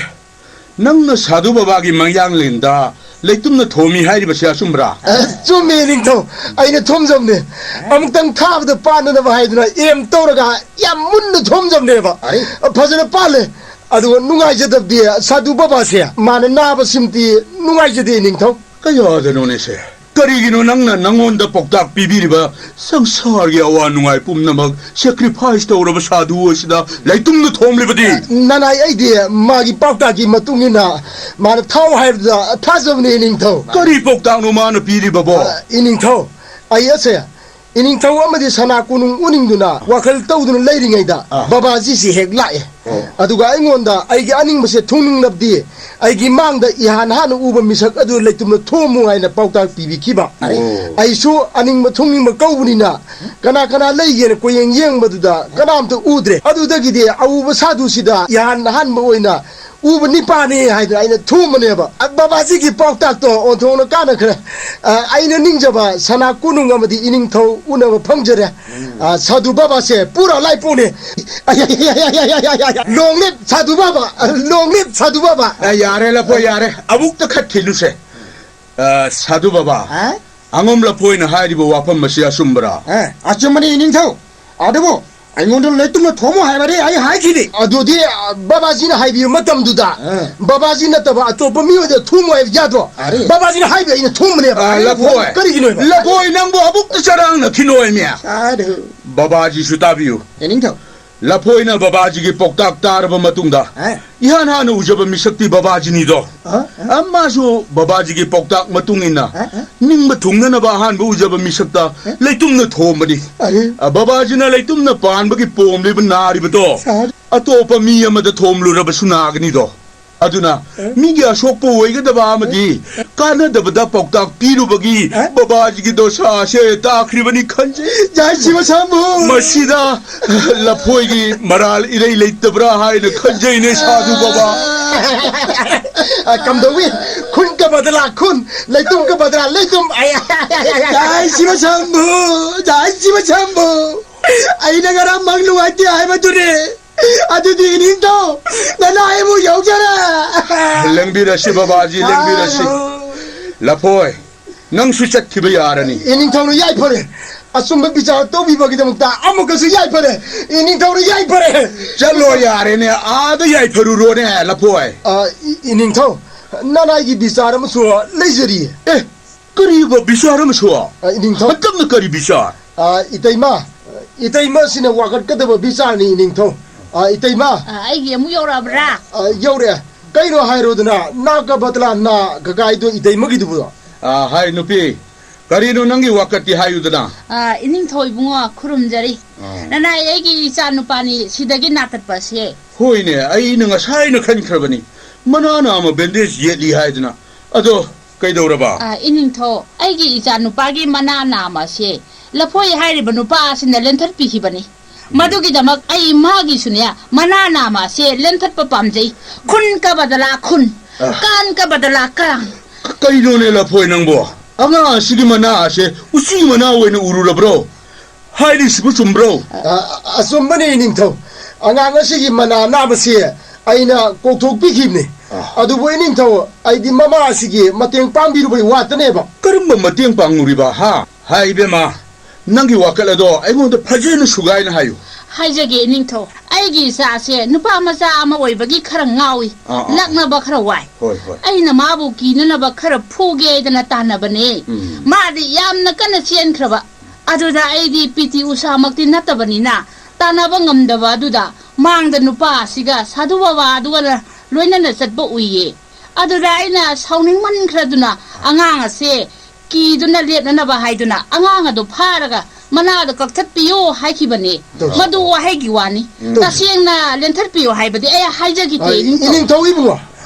ꯅꯪꯅ ꯁꯥꯙꯨ ꯕꯕꯥꯒꯤ ꯃꯪꯌꯥꯡꯂꯦꯟꯗ ꯂꯩꯇꯨꯝꯅ ꯊꯣꯝꯃꯤ ꯍꯥꯏꯔꯤꯕꯁꯤ ꯑꯆꯨꯝꯕ꯭ꯔꯥ? ꯑ, ꯆꯨꯝꯃꯦ, ꯏꯅꯤꯡꯊꯧ꯫ ꯑꯩꯅ ꯊꯣꯝꯖꯕꯅꯦ꯫ ꯑꯃꯨꯛꯇꯪ ꯊꯥꯕꯗ ꯄꯥꯟꯅꯅꯕ ꯍꯥꯏꯗꯨꯅ ꯑꯦꯝ ꯇꯧꯔꯒ ꯌꯥꯝ ꯃꯨꯟꯅ ꯊꯣꯝꯖꯕꯅꯦꯕ꯫ ꯑꯔꯦ꯫ ꯐꯖꯅ ꯄꯥꯜꯂꯦ꯫ ꯑꯗꯨꯒ ꯅꯨꯡꯉꯥꯏꯖꯗꯕꯗꯤ ꯁꯥꯙꯨ ꯕꯕꯥꯁꯦ, ꯃꯥꯅ ꯅꯥꯕꯁꯤꯃꯗꯤ ꯅꯨꯡꯉꯥꯏꯖꯗꯦ, ꯏꯅꯤꯡꯊꯧ꯫ ꯀꯌꯥꯗꯅꯣꯅꯦꯁꯦ? ꯀꯔꯤꯒꯤꯅꯣ ꯅꯪꯅ ꯅꯪꯉꯣꯟꯗ ꯄꯥꯎꯇꯥꯛ ꯄꯤꯕꯤꯔꯤꯕ ꯁꯪꯁꯥꯔꯒꯤ ꯑꯋꯥ ꯅꯨꯡꯉꯥꯏ ꯄꯨꯝꯅꯃꯛ sacrifice ꯇꯧꯔꯕ ꯁꯥꯙꯨ ꯑꯁꯤꯗ ꯂꯩꯇꯨꯝꯅ ꯊꯣꯝꯂꯤꯕꯗꯤ? ꯅꯅꯥꯏ, ꯑꯩꯗꯤ ꯃꯥꯒꯤ ꯄꯥꯎꯇꯥꯛꯀꯤ ꯃꯇꯨꯡ ꯏꯟꯅ ꯃꯥꯅ ꯊꯥꯎ ꯍꯥꯏꯕꯗ ꯊꯥꯖꯕꯅꯦ, ꯏꯅꯤꯡꯊꯧ꯫ ꯀꯔꯤ ꯄꯥꯎꯇꯥꯛꯅꯣ ꯃꯥꯅ ꯄꯤꯔꯤꯕꯕꯣ? ꯑ, ꯏꯅꯤꯡꯊꯧ, ꯑꯩ ꯑꯁꯦ ꯏꯅꯤꯡꯊꯧ ꯑꯃꯗꯤ ꯁꯅꯥ ꯀꯣꯅꯨꯡ ꯎꯅꯤꯡꯗꯨꯅ ꯋꯥꯈꯜ ꯇꯧꯗꯨꯅ ꯂꯩꯔꯤꯉꯩꯗ ꯑꯥ꯫ ꯕꯕꯥꯖꯤꯁꯤ ꯍꯦꯛ ꯂꯥꯛꯑꯦ꯫ ꯑꯣ꯫ ꯑꯗꯨꯒ ꯑꯩꯉꯣꯟꯗ ꯑꯩꯒꯤ ꯑꯅꯤꯡꯕꯁꯦ ꯊꯨꯡꯅꯤꯡꯂꯕꯗꯤ ꯑꯩꯒꯤ ꯃꯥꯡꯗ ꯏꯍꯥꯟ ꯍꯥꯟꯅ ꯎꯕ ꯃꯤꯁꯛ ꯑꯗꯨ ꯂꯩꯇꯨꯝꯅ ꯊꯣꯝꯃꯨ ꯍꯥꯏꯅ ꯄꯥꯎꯇꯥꯛ ꯄꯤꯕꯤꯈꯤꯕ꯫ ꯑꯣ꯫ ꯑꯩꯁꯨ ꯑꯅꯤꯡꯕ ꯊꯨꯡꯅꯤꯡꯕ ꯀꯧꯕꯅꯤꯅ ꯀꯅꯥ ꯀꯅꯥ ꯂꯩꯒꯦꯅ ꯀꯣꯌꯦꯡ ꯌꯦꯡꯕꯗꯨꯗ ꯀꯅꯥꯝꯇ ꯎꯗ꯭ꯔꯦ꯫ ꯑꯗꯨꯗꯒꯤꯗꯤ ꯑꯎꯕ ꯁꯥꯗꯨꯁꯤꯗ ꯏꯍꯥꯟ ꯍꯥꯟꯕ ꯑꯣꯏꯅ ꯎꯕ ꯅꯤꯄꯥꯅꯤ ꯍꯥꯏꯗꯅ ꯑꯩꯅ ꯊꯣꯝꯕꯅꯦꯕ꯫ ꯑ, ꯕꯕꯥꯖꯤꯒꯤ ꯄꯥꯎꯇꯥꯛꯇꯣ ꯑꯣꯟꯊꯣꯛꯅ ꯀꯥꯟꯅꯈ꯭ꯔꯦ꯫ ꯑ, ꯑꯩꯅ ꯅꯤꯡꯖꯕ ꯁꯅꯥ ꯀꯣꯅꯨꯡ ꯑꯃꯗꯤ ꯏꯅꯤꯡꯊꯧ ꯎꯅꯕ ꯐꯪꯖꯔꯦ꯫ ꯎꯝ꯫ ꯑ, ꯁꯥꯙꯨ ꯕꯕꯥꯁꯦ ꯄꯨꯔꯥ ꯂꯥꯏꯄꯣꯛꯅꯦ꯫ Long live ꯁꯥꯙꯨ ꯕꯕꯥ, long live ꯁꯥꯙꯨ ꯕꯕꯥ꯫ ꯑ, ꯌꯥꯔꯦ ꯂꯐꯣꯏ, ꯌꯥꯔꯦ, ꯑꯃꯨꯛꯇ ꯈꯠꯈꯤꯅꯨꯁꯦ꯫ ꯑ, ꯁꯥꯙꯨ ꯕꯕꯥ, ꯍꯥ? ꯑꯉꯝ ꯂꯐꯣꯏꯅ ꯍꯥꯏꯔꯤꯕ ꯋꯥꯐꯝ ꯑꯁꯤ ꯑꯆꯨꯝꯕꯔꯥ? ꯑ, ꯑꯆꯨꯝꯕꯅꯤ ꯏꯅꯤꯡꯊꯧ꯫ ꯑꯗꯨꯕꯨ ꯑꯩꯉꯣꯟꯗ ꯂꯩꯇꯨꯝꯅ ꯊꯣꯝꯃꯨ ꯍꯥꯏꯕꯗꯤ ꯑꯩ ꯍꯥꯏꯈꯤꯗꯦ꯫ ꯑꯗꯨꯗꯤ, ꯑ, ꯕꯕꯥꯖꯤꯅ ꯍꯥꯏꯕꯤꯕ ꯃꯇꯝꯗꯨꯗ ꯑ꯫ ꯕꯕꯥꯖꯤ ꯅꯠꯇꯕ ꯑꯇꯣꯞꯄ ꯃꯤꯑꯣꯏꯗ ꯊꯣꯝꯃꯨ ꯍꯥꯏꯕ ꯌꯥꯗ꯭ꯔꯣ? ꯑꯔꯦ꯫ ꯕꯕꯥꯖꯤꯅ ꯍꯥꯏꯕ ꯑꯩꯅ ꯊꯣꯝꯕꯅꯦꯕ꯫ ꯑ, ꯂꯐꯣꯏ꯫ ꯀꯔꯤꯒꯤꯅꯣꯕ? ꯂꯐꯣꯏ, ꯅꯪꯕꯨ ꯑꯃꯨꯛꯇ ꯆꯔꯥꯡꯅꯈꯤꯅꯣ ꯍꯥꯏꯃꯤ꯫ ꯑꯗꯨ꯫ ꯕꯕꯥꯖꯤꯁꯨ ꯇꯥꯕꯤꯌꯨ꯫ ꯏꯅꯤꯡꯊꯧ꯫ ꯂꯐꯣꯏꯅ ꯕꯕꯥꯖꯤꯒꯤ ꯄꯥꯎꯇꯥꯛ ꯇꯥꯔꯕ ꯃꯇꯨꯡꯗ ꯑ? ꯏꯍꯥꯟ ꯍꯥꯟꯅ ꯎꯖꯕ ꯃꯤꯁꯛꯇꯤ ꯕꯕꯥꯖꯤꯅꯤꯗꯣ꯫ ꯑ? ꯑ, ꯃꯥꯁꯨ ꯕꯕꯥꯖꯤꯒꯤ ꯄꯥꯎꯇꯥꯛ ꯃꯇꯨꯡ ꯏꯟꯅ ꯑ? ꯑ? ꯅꯤꯡꯕ ꯊꯨꯡꯅꯅꯕ ꯑꯍꯥꯟꯕ ꯎꯖꯕ ꯃꯤꯁꯛꯇ ꯑ? ꯂꯩꯇꯨꯝꯅ ꯊꯣꯝꯕꯅꯤ꯫ ꯑꯔꯦ꯫ ꯑ, ꯕꯕꯥꯖꯤꯅ ꯂꯩꯇꯨꯝꯅ ꯄꯥꯟꯕꯒꯤ ꯄꯣꯝꯂꯤꯕ ꯅꯥꯔꯤꯕꯗꯣ ꯁꯥꯔ꯫ ꯑꯇꯣꯞꯄ ꯃꯤ ꯑꯃꯗ ꯊꯣꯝꯂꯨꯔꯕꯁꯨ ꯅꯥꯒꯅꯤꯗꯣ꯫ ꯑꯗꯨꯅ ꯑ? ꯃꯤꯒꯤ ꯑꯁꯣꯛꯄ ꯑꯣꯏꯒꯗꯕ ꯑꯃꯗꯤ ꯑ? ꯀꯥꯟꯅꯗꯕꯗ ꯄꯥꯎꯇꯥꯛ ꯄꯤꯔꯨꯕꯒꯤ ꯑ? ꯕꯕꯥꯖꯤꯒꯤ ꯗꯣꯁꯥꯁꯦ ꯇꯥꯈ꯭ꯔꯤꯕꯅꯤ ꯈꯟꯖꯩ꯫ ꯖꯥꯏ ꯁꯤꯕ ꯁꯝꯕꯨ! ꯃꯁꯤꯗ ꯂꯐꯣꯏꯒꯤ ꯃꯔꯥꯜ ꯏꯔꯩ ꯂꯩꯇꯕ꯭ꯔꯥ ꯍꯥꯏꯅ ꯈꯟꯖꯩꯅꯦ, ꯁꯥꯙꯨ ꯕꯕꯥ꯫ ꯑ, ꯀꯝꯗꯧꯏ? ꯈꯨꯟ ꯀꯕꯗ꯭ꯔꯥ ꯈꯨꯟ, ꯂꯩꯇꯨꯝ ꯀꯕꯗ꯭ꯔꯥ ꯂꯩꯇꯨꯝ꯫ ꯑꯌꯥ! ꯖꯥꯏ ꯁꯤꯕ ꯁꯝꯕꯨ! ꯖꯥꯏ ꯁꯤꯕ ꯁꯝꯕꯨ! ꯑꯩꯅ ꯉꯔꯥꯡ ꯃꯪ ꯅꯨꯡꯉꯥꯏꯇꯦ ꯍꯥꯏꯕꯗꯨꯅꯦ꯫ ꯑꯗꯨꯗꯤ ꯏꯅꯤꯡꯊꯧ, ꯅꯅꯥꯏ ꯑꯃꯨ ꯌꯧꯖꯔꯦ꯫ ꯂꯦꯡꯕꯤꯔꯁꯤ ꯕꯕꯥꯖꯤ, ꯂꯦꯡꯕꯤꯔꯁꯤ꯫ ꯑꯥ꯫ ꯂꯐꯣꯏ, ꯅꯪꯁꯨ ꯆꯠꯈꯤꯕ ꯌꯥꯔꯅꯤ꯫ ꯏꯅꯤꯡꯊꯧꯅ ꯌꯥꯏꯐꯔꯦ꯫ ꯑꯆꯨꯝꯕ ꯕꯤꯆꯥꯔ ꯇꯧꯕꯤꯕꯒꯤꯗꯃꯛꯇ ꯑꯃꯨꯛꯀꯁꯨ ꯌꯥꯏꯐꯔꯦ꯫ ꯏꯅꯤꯡꯊꯧꯅ ꯌꯥꯏꯐꯔꯦ꯫ ꯆꯠꯂꯣ ꯌꯥꯔꯦꯅꯦ, ꯑꯥꯗ ꯌꯥꯏꯐꯔꯨꯔꯣꯅꯦ, ꯂꯐꯣꯏ꯫ ꯑ, ꯏ-, ꯏꯅꯤꯡꯊꯧ, ꯅꯅꯥꯏꯒꯤ ꯕꯤꯆꯥꯔ ꯑꯃꯁꯨ ꯂꯩꯖꯔꯤꯌꯦ꯫ ꯑꯦ, ꯀꯔꯤꯕ ꯕꯤꯆꯥꯔ ꯑꯃꯁꯨ? ꯑ, ꯏꯅꯤꯡꯊꯧ꯫ ꯍꯟꯗꯛꯅ ꯀꯔꯤ ꯕꯤꯆꯥꯔ? ꯑ, ꯏꯇꯩꯃ, ꯏꯇꯩꯃꯁꯤꯅ ꯋꯥꯀꯠꯀꯗꯕ ꯕꯤꯆꯥꯔꯅꯤ, ꯏꯅꯤꯡꯊꯧ꯫ ꯑ, ꯏꯇꯩꯃ꯫ ꯑ, ꯑꯩꯒꯤ ꯑꯃꯨꯛ ꯌꯧꯔꯛꯑꯕ꯭ꯔꯥ? ꯑ, ꯌꯧꯔꯛꯑꯦ꯫ ꯀꯩꯅꯣ ꯍꯥꯏꯔꯣꯗꯅ, ꯅꯥ ꯀ ꯕꯇꯂꯥ ꯅꯥ ꯀ ꯀꯥꯏꯗꯣ ꯏꯇꯩꯃꯒꯤꯗꯨꯕꯨ? ꯑ, ꯍꯥꯏ ꯅꯨꯄꯤ, ꯀꯔꯤꯅꯣ ꯅꯪꯒꯤ ꯋꯥꯀꯠꯇꯤ ꯍꯥꯏꯌꯨꯗꯅ꯫ ꯑ, ꯏꯅꯤꯡꯊꯧ ꯏꯕꯨꯡꯉꯣ, ꯈꯨꯔꯨꯝꯖꯔꯤ꯫ ꯑ꯫ ꯅꯅꯥꯏ ꯑꯩꯒꯤ ꯏꯆꯥ ꯅꯨꯄꯥꯅꯤ ꯁꯤꯗꯒꯤ ꯅꯥꯇꯠꯄ ꯑꯁꯦ꯫ ꯍꯣꯏꯅꯦ, ꯑꯩꯅ ꯉꯁꯥꯏꯅ ꯈꯟꯈ꯭ꯔꯕꯅꯤ꯫ ꯃꯅꯥ ꯅꯥꯝꯃ ꯕꯦꯟꯗꯦꯖ ꯌꯦꯠꯂꯤ ꯍꯥꯏꯗꯅ꯫ ꯑꯗꯣ, ꯀꯩꯗꯧꯔꯕ? ꯑ, ꯏꯅꯤꯡꯊꯧ, ꯑꯩꯒꯤ ꯏꯆꯥ ꯅꯨꯄꯥꯒꯤ ꯃꯅꯥ ꯅꯥꯝꯃ ꯑꯁꯦ ꯂꯐꯣꯏ ꯍꯥꯏꯔꯤꯕ ꯅꯨꯄꯥ ꯑꯁꯤꯅ ꯂꯦꯟꯊꯠꯄꯤꯈꯤꯕꯅꯤ꯫ ꯃꯗꯨꯒꯤꯗꯃꯛ ꯑꯩ ꯃꯥꯒꯤꯁꯨꯅꯦ, ꯃꯅꯥ ꯅꯥꯝꯃ ꯑꯁꯦ ꯂꯦꯟꯊꯠꯄ ꯄꯥꯝꯖꯩ꯫ ꯈꯨꯟ ꯀꯕꯗꯂꯥ ꯈꯨꯟ, ꯑ꯫ ꯀꯥꯟ ꯀꯕꯗꯂꯥ ꯀꯥꯟ꯫ ꯀꯩꯅꯣꯅꯦ ꯂꯐꯣꯏ ꯅꯪꯕꯣ? ꯑꯉꯥꯡ ꯑꯁꯤꯒꯤ ꯃꯅꯥ ꯑꯁꯦ ꯎꯆꯤ ꯃꯅꯥ ꯑꯣꯏꯅ ꯎꯔꯨꯔꯕ꯭ꯔꯣ? ꯍꯥꯏꯔꯤꯁꯤꯕꯨ ꯆꯨꯝꯕ꯭ꯔꯣ? ꯑ, ꯑꯆꯨꯝꯕꯅꯤ, ꯏꯅꯤꯡꯊꯧ꯫ ꯑꯉꯥꯡ ꯑꯁꯤꯒꯤ ꯃꯅꯥ ꯅꯥꯝꯃꯁꯤ ꯑꯩꯅ ꯀꯣꯛꯊꯣꯛꯄꯤꯈꯤꯕꯅꯤ꯫ ꯑ꯫ ꯑꯗꯨꯕꯨ, ꯏꯅꯤꯡꯊꯧ, ꯑꯩꯗꯤ ꯃꯃꯥ ꯑꯁꯤꯒꯤ ꯃꯇꯦꯡ ꯄꯥꯡꯕꯤꯔꯨꯕꯩ ꯋꯥꯇꯅꯦꯕ꯫ ꯀꯔꯝꯕ ꯃꯇꯦꯡ ꯄꯥꯡꯉꯨꯔꯤꯕ, ꯍꯥ? ꯍꯥꯏ, ꯏꯕꯦꯝꯃ, ꯅꯪꯒꯤ ꯋꯥꯀꯠ ꯑꯗꯣ ꯑꯩꯉꯣꯟꯗ ꯐꯖꯅ ꯁꯨꯒꯥꯏꯅ ꯍꯥꯏꯌꯨ꯫ ꯍꯥꯏꯖꯒꯦ, ꯏꯅꯤꯡꯊꯧ꯫ ꯑꯩꯒꯤ ꯏꯆꯥꯁꯦ ꯅꯨꯄꯥ ꯃꯆꯥ ꯑꯃ ꯑꯣꯏꯕꯒꯤ ꯈꯔ ꯉꯥꯎꯏ꯫ ꯑꯥ, ꯑꯥ, ꯑꯥ꯫ ꯂꯛꯅꯕ ꯈꯔ ꯋꯥꯏ꯫ ꯍꯣꯏ, ꯍꯣꯏ꯫ ꯑꯩꯅ ꯃꯥꯕꯨ ꯀꯤꯅꯅꯕ ꯈꯔ ꯐꯨꯒꯦ ꯍꯥꯏꯗꯅ ꯇꯥꯟꯅꯕꯅꯦ꯫ ꯎꯝ꯫ ꯃꯥꯗꯤ ꯌꯥꯝꯅ ꯀꯟꯅ ꯆꯦꯟꯈ꯭ꯔꯕ꯫ ꯑꯗꯨꯗ ꯑꯩꯗꯤ ꯄꯤ ꯇꯤ ꯎꯁꯥꯃꯛꯇꯤ ꯅꯠꯇꯕꯅꯤꯅ ꯇꯥꯟꯅꯕ ꯉꯝꯗꯕ ꯑꯗꯨꯗ ꯃꯥꯡꯗ ꯅꯨꯄꯥ ꯑꯁꯤꯒ ꯁꯥꯙꯨ ꯕꯕꯥ ꯑꯗꯨꯒ ꯂꯣꯏꯅꯅ ꯆꯠꯄ ꯎꯏꯌꯦ꯫ ꯑꯗꯨꯗ ꯑꯩꯅ ꯁꯥꯎꯅꯤꯡꯃꯟꯈ꯭ꯔꯗꯨꯅ ꯑꯉꯥꯡ ꯑꯁꯦ ꯀꯤꯗꯨꯅ ꯂꯦꯞꯅꯅꯕ ꯍꯥꯏꯗꯨꯅ ꯑꯉꯥꯡ ꯑꯗꯨ ꯐꯥꯔꯒ ꯃꯅꯥꯗ ꯀꯛꯊꯠꯄꯤꯌꯨ ꯍꯥꯏꯈꯤꯕꯅꯦ꯫ ꯇꯧꯁꯤ꯫ ꯃꯗꯨ ꯋꯥꯍꯩꯒꯤ ꯋꯥꯅꯤ꯫ ꯎꯝ꯫ ꯇꯁꯦꯡꯅ ꯂꯦꯟꯊꯠꯄꯤꯌꯨ ꯍꯥꯏꯕꯗꯤ ꯑꯩ ꯍꯥꯏꯖꯈꯤꯗꯦ, ꯑ, ꯏꯅꯤꯡꯊꯧ꯫ ꯏꯅꯤꯡꯊꯧ ꯏꯕꯨꯡꯉꯣ,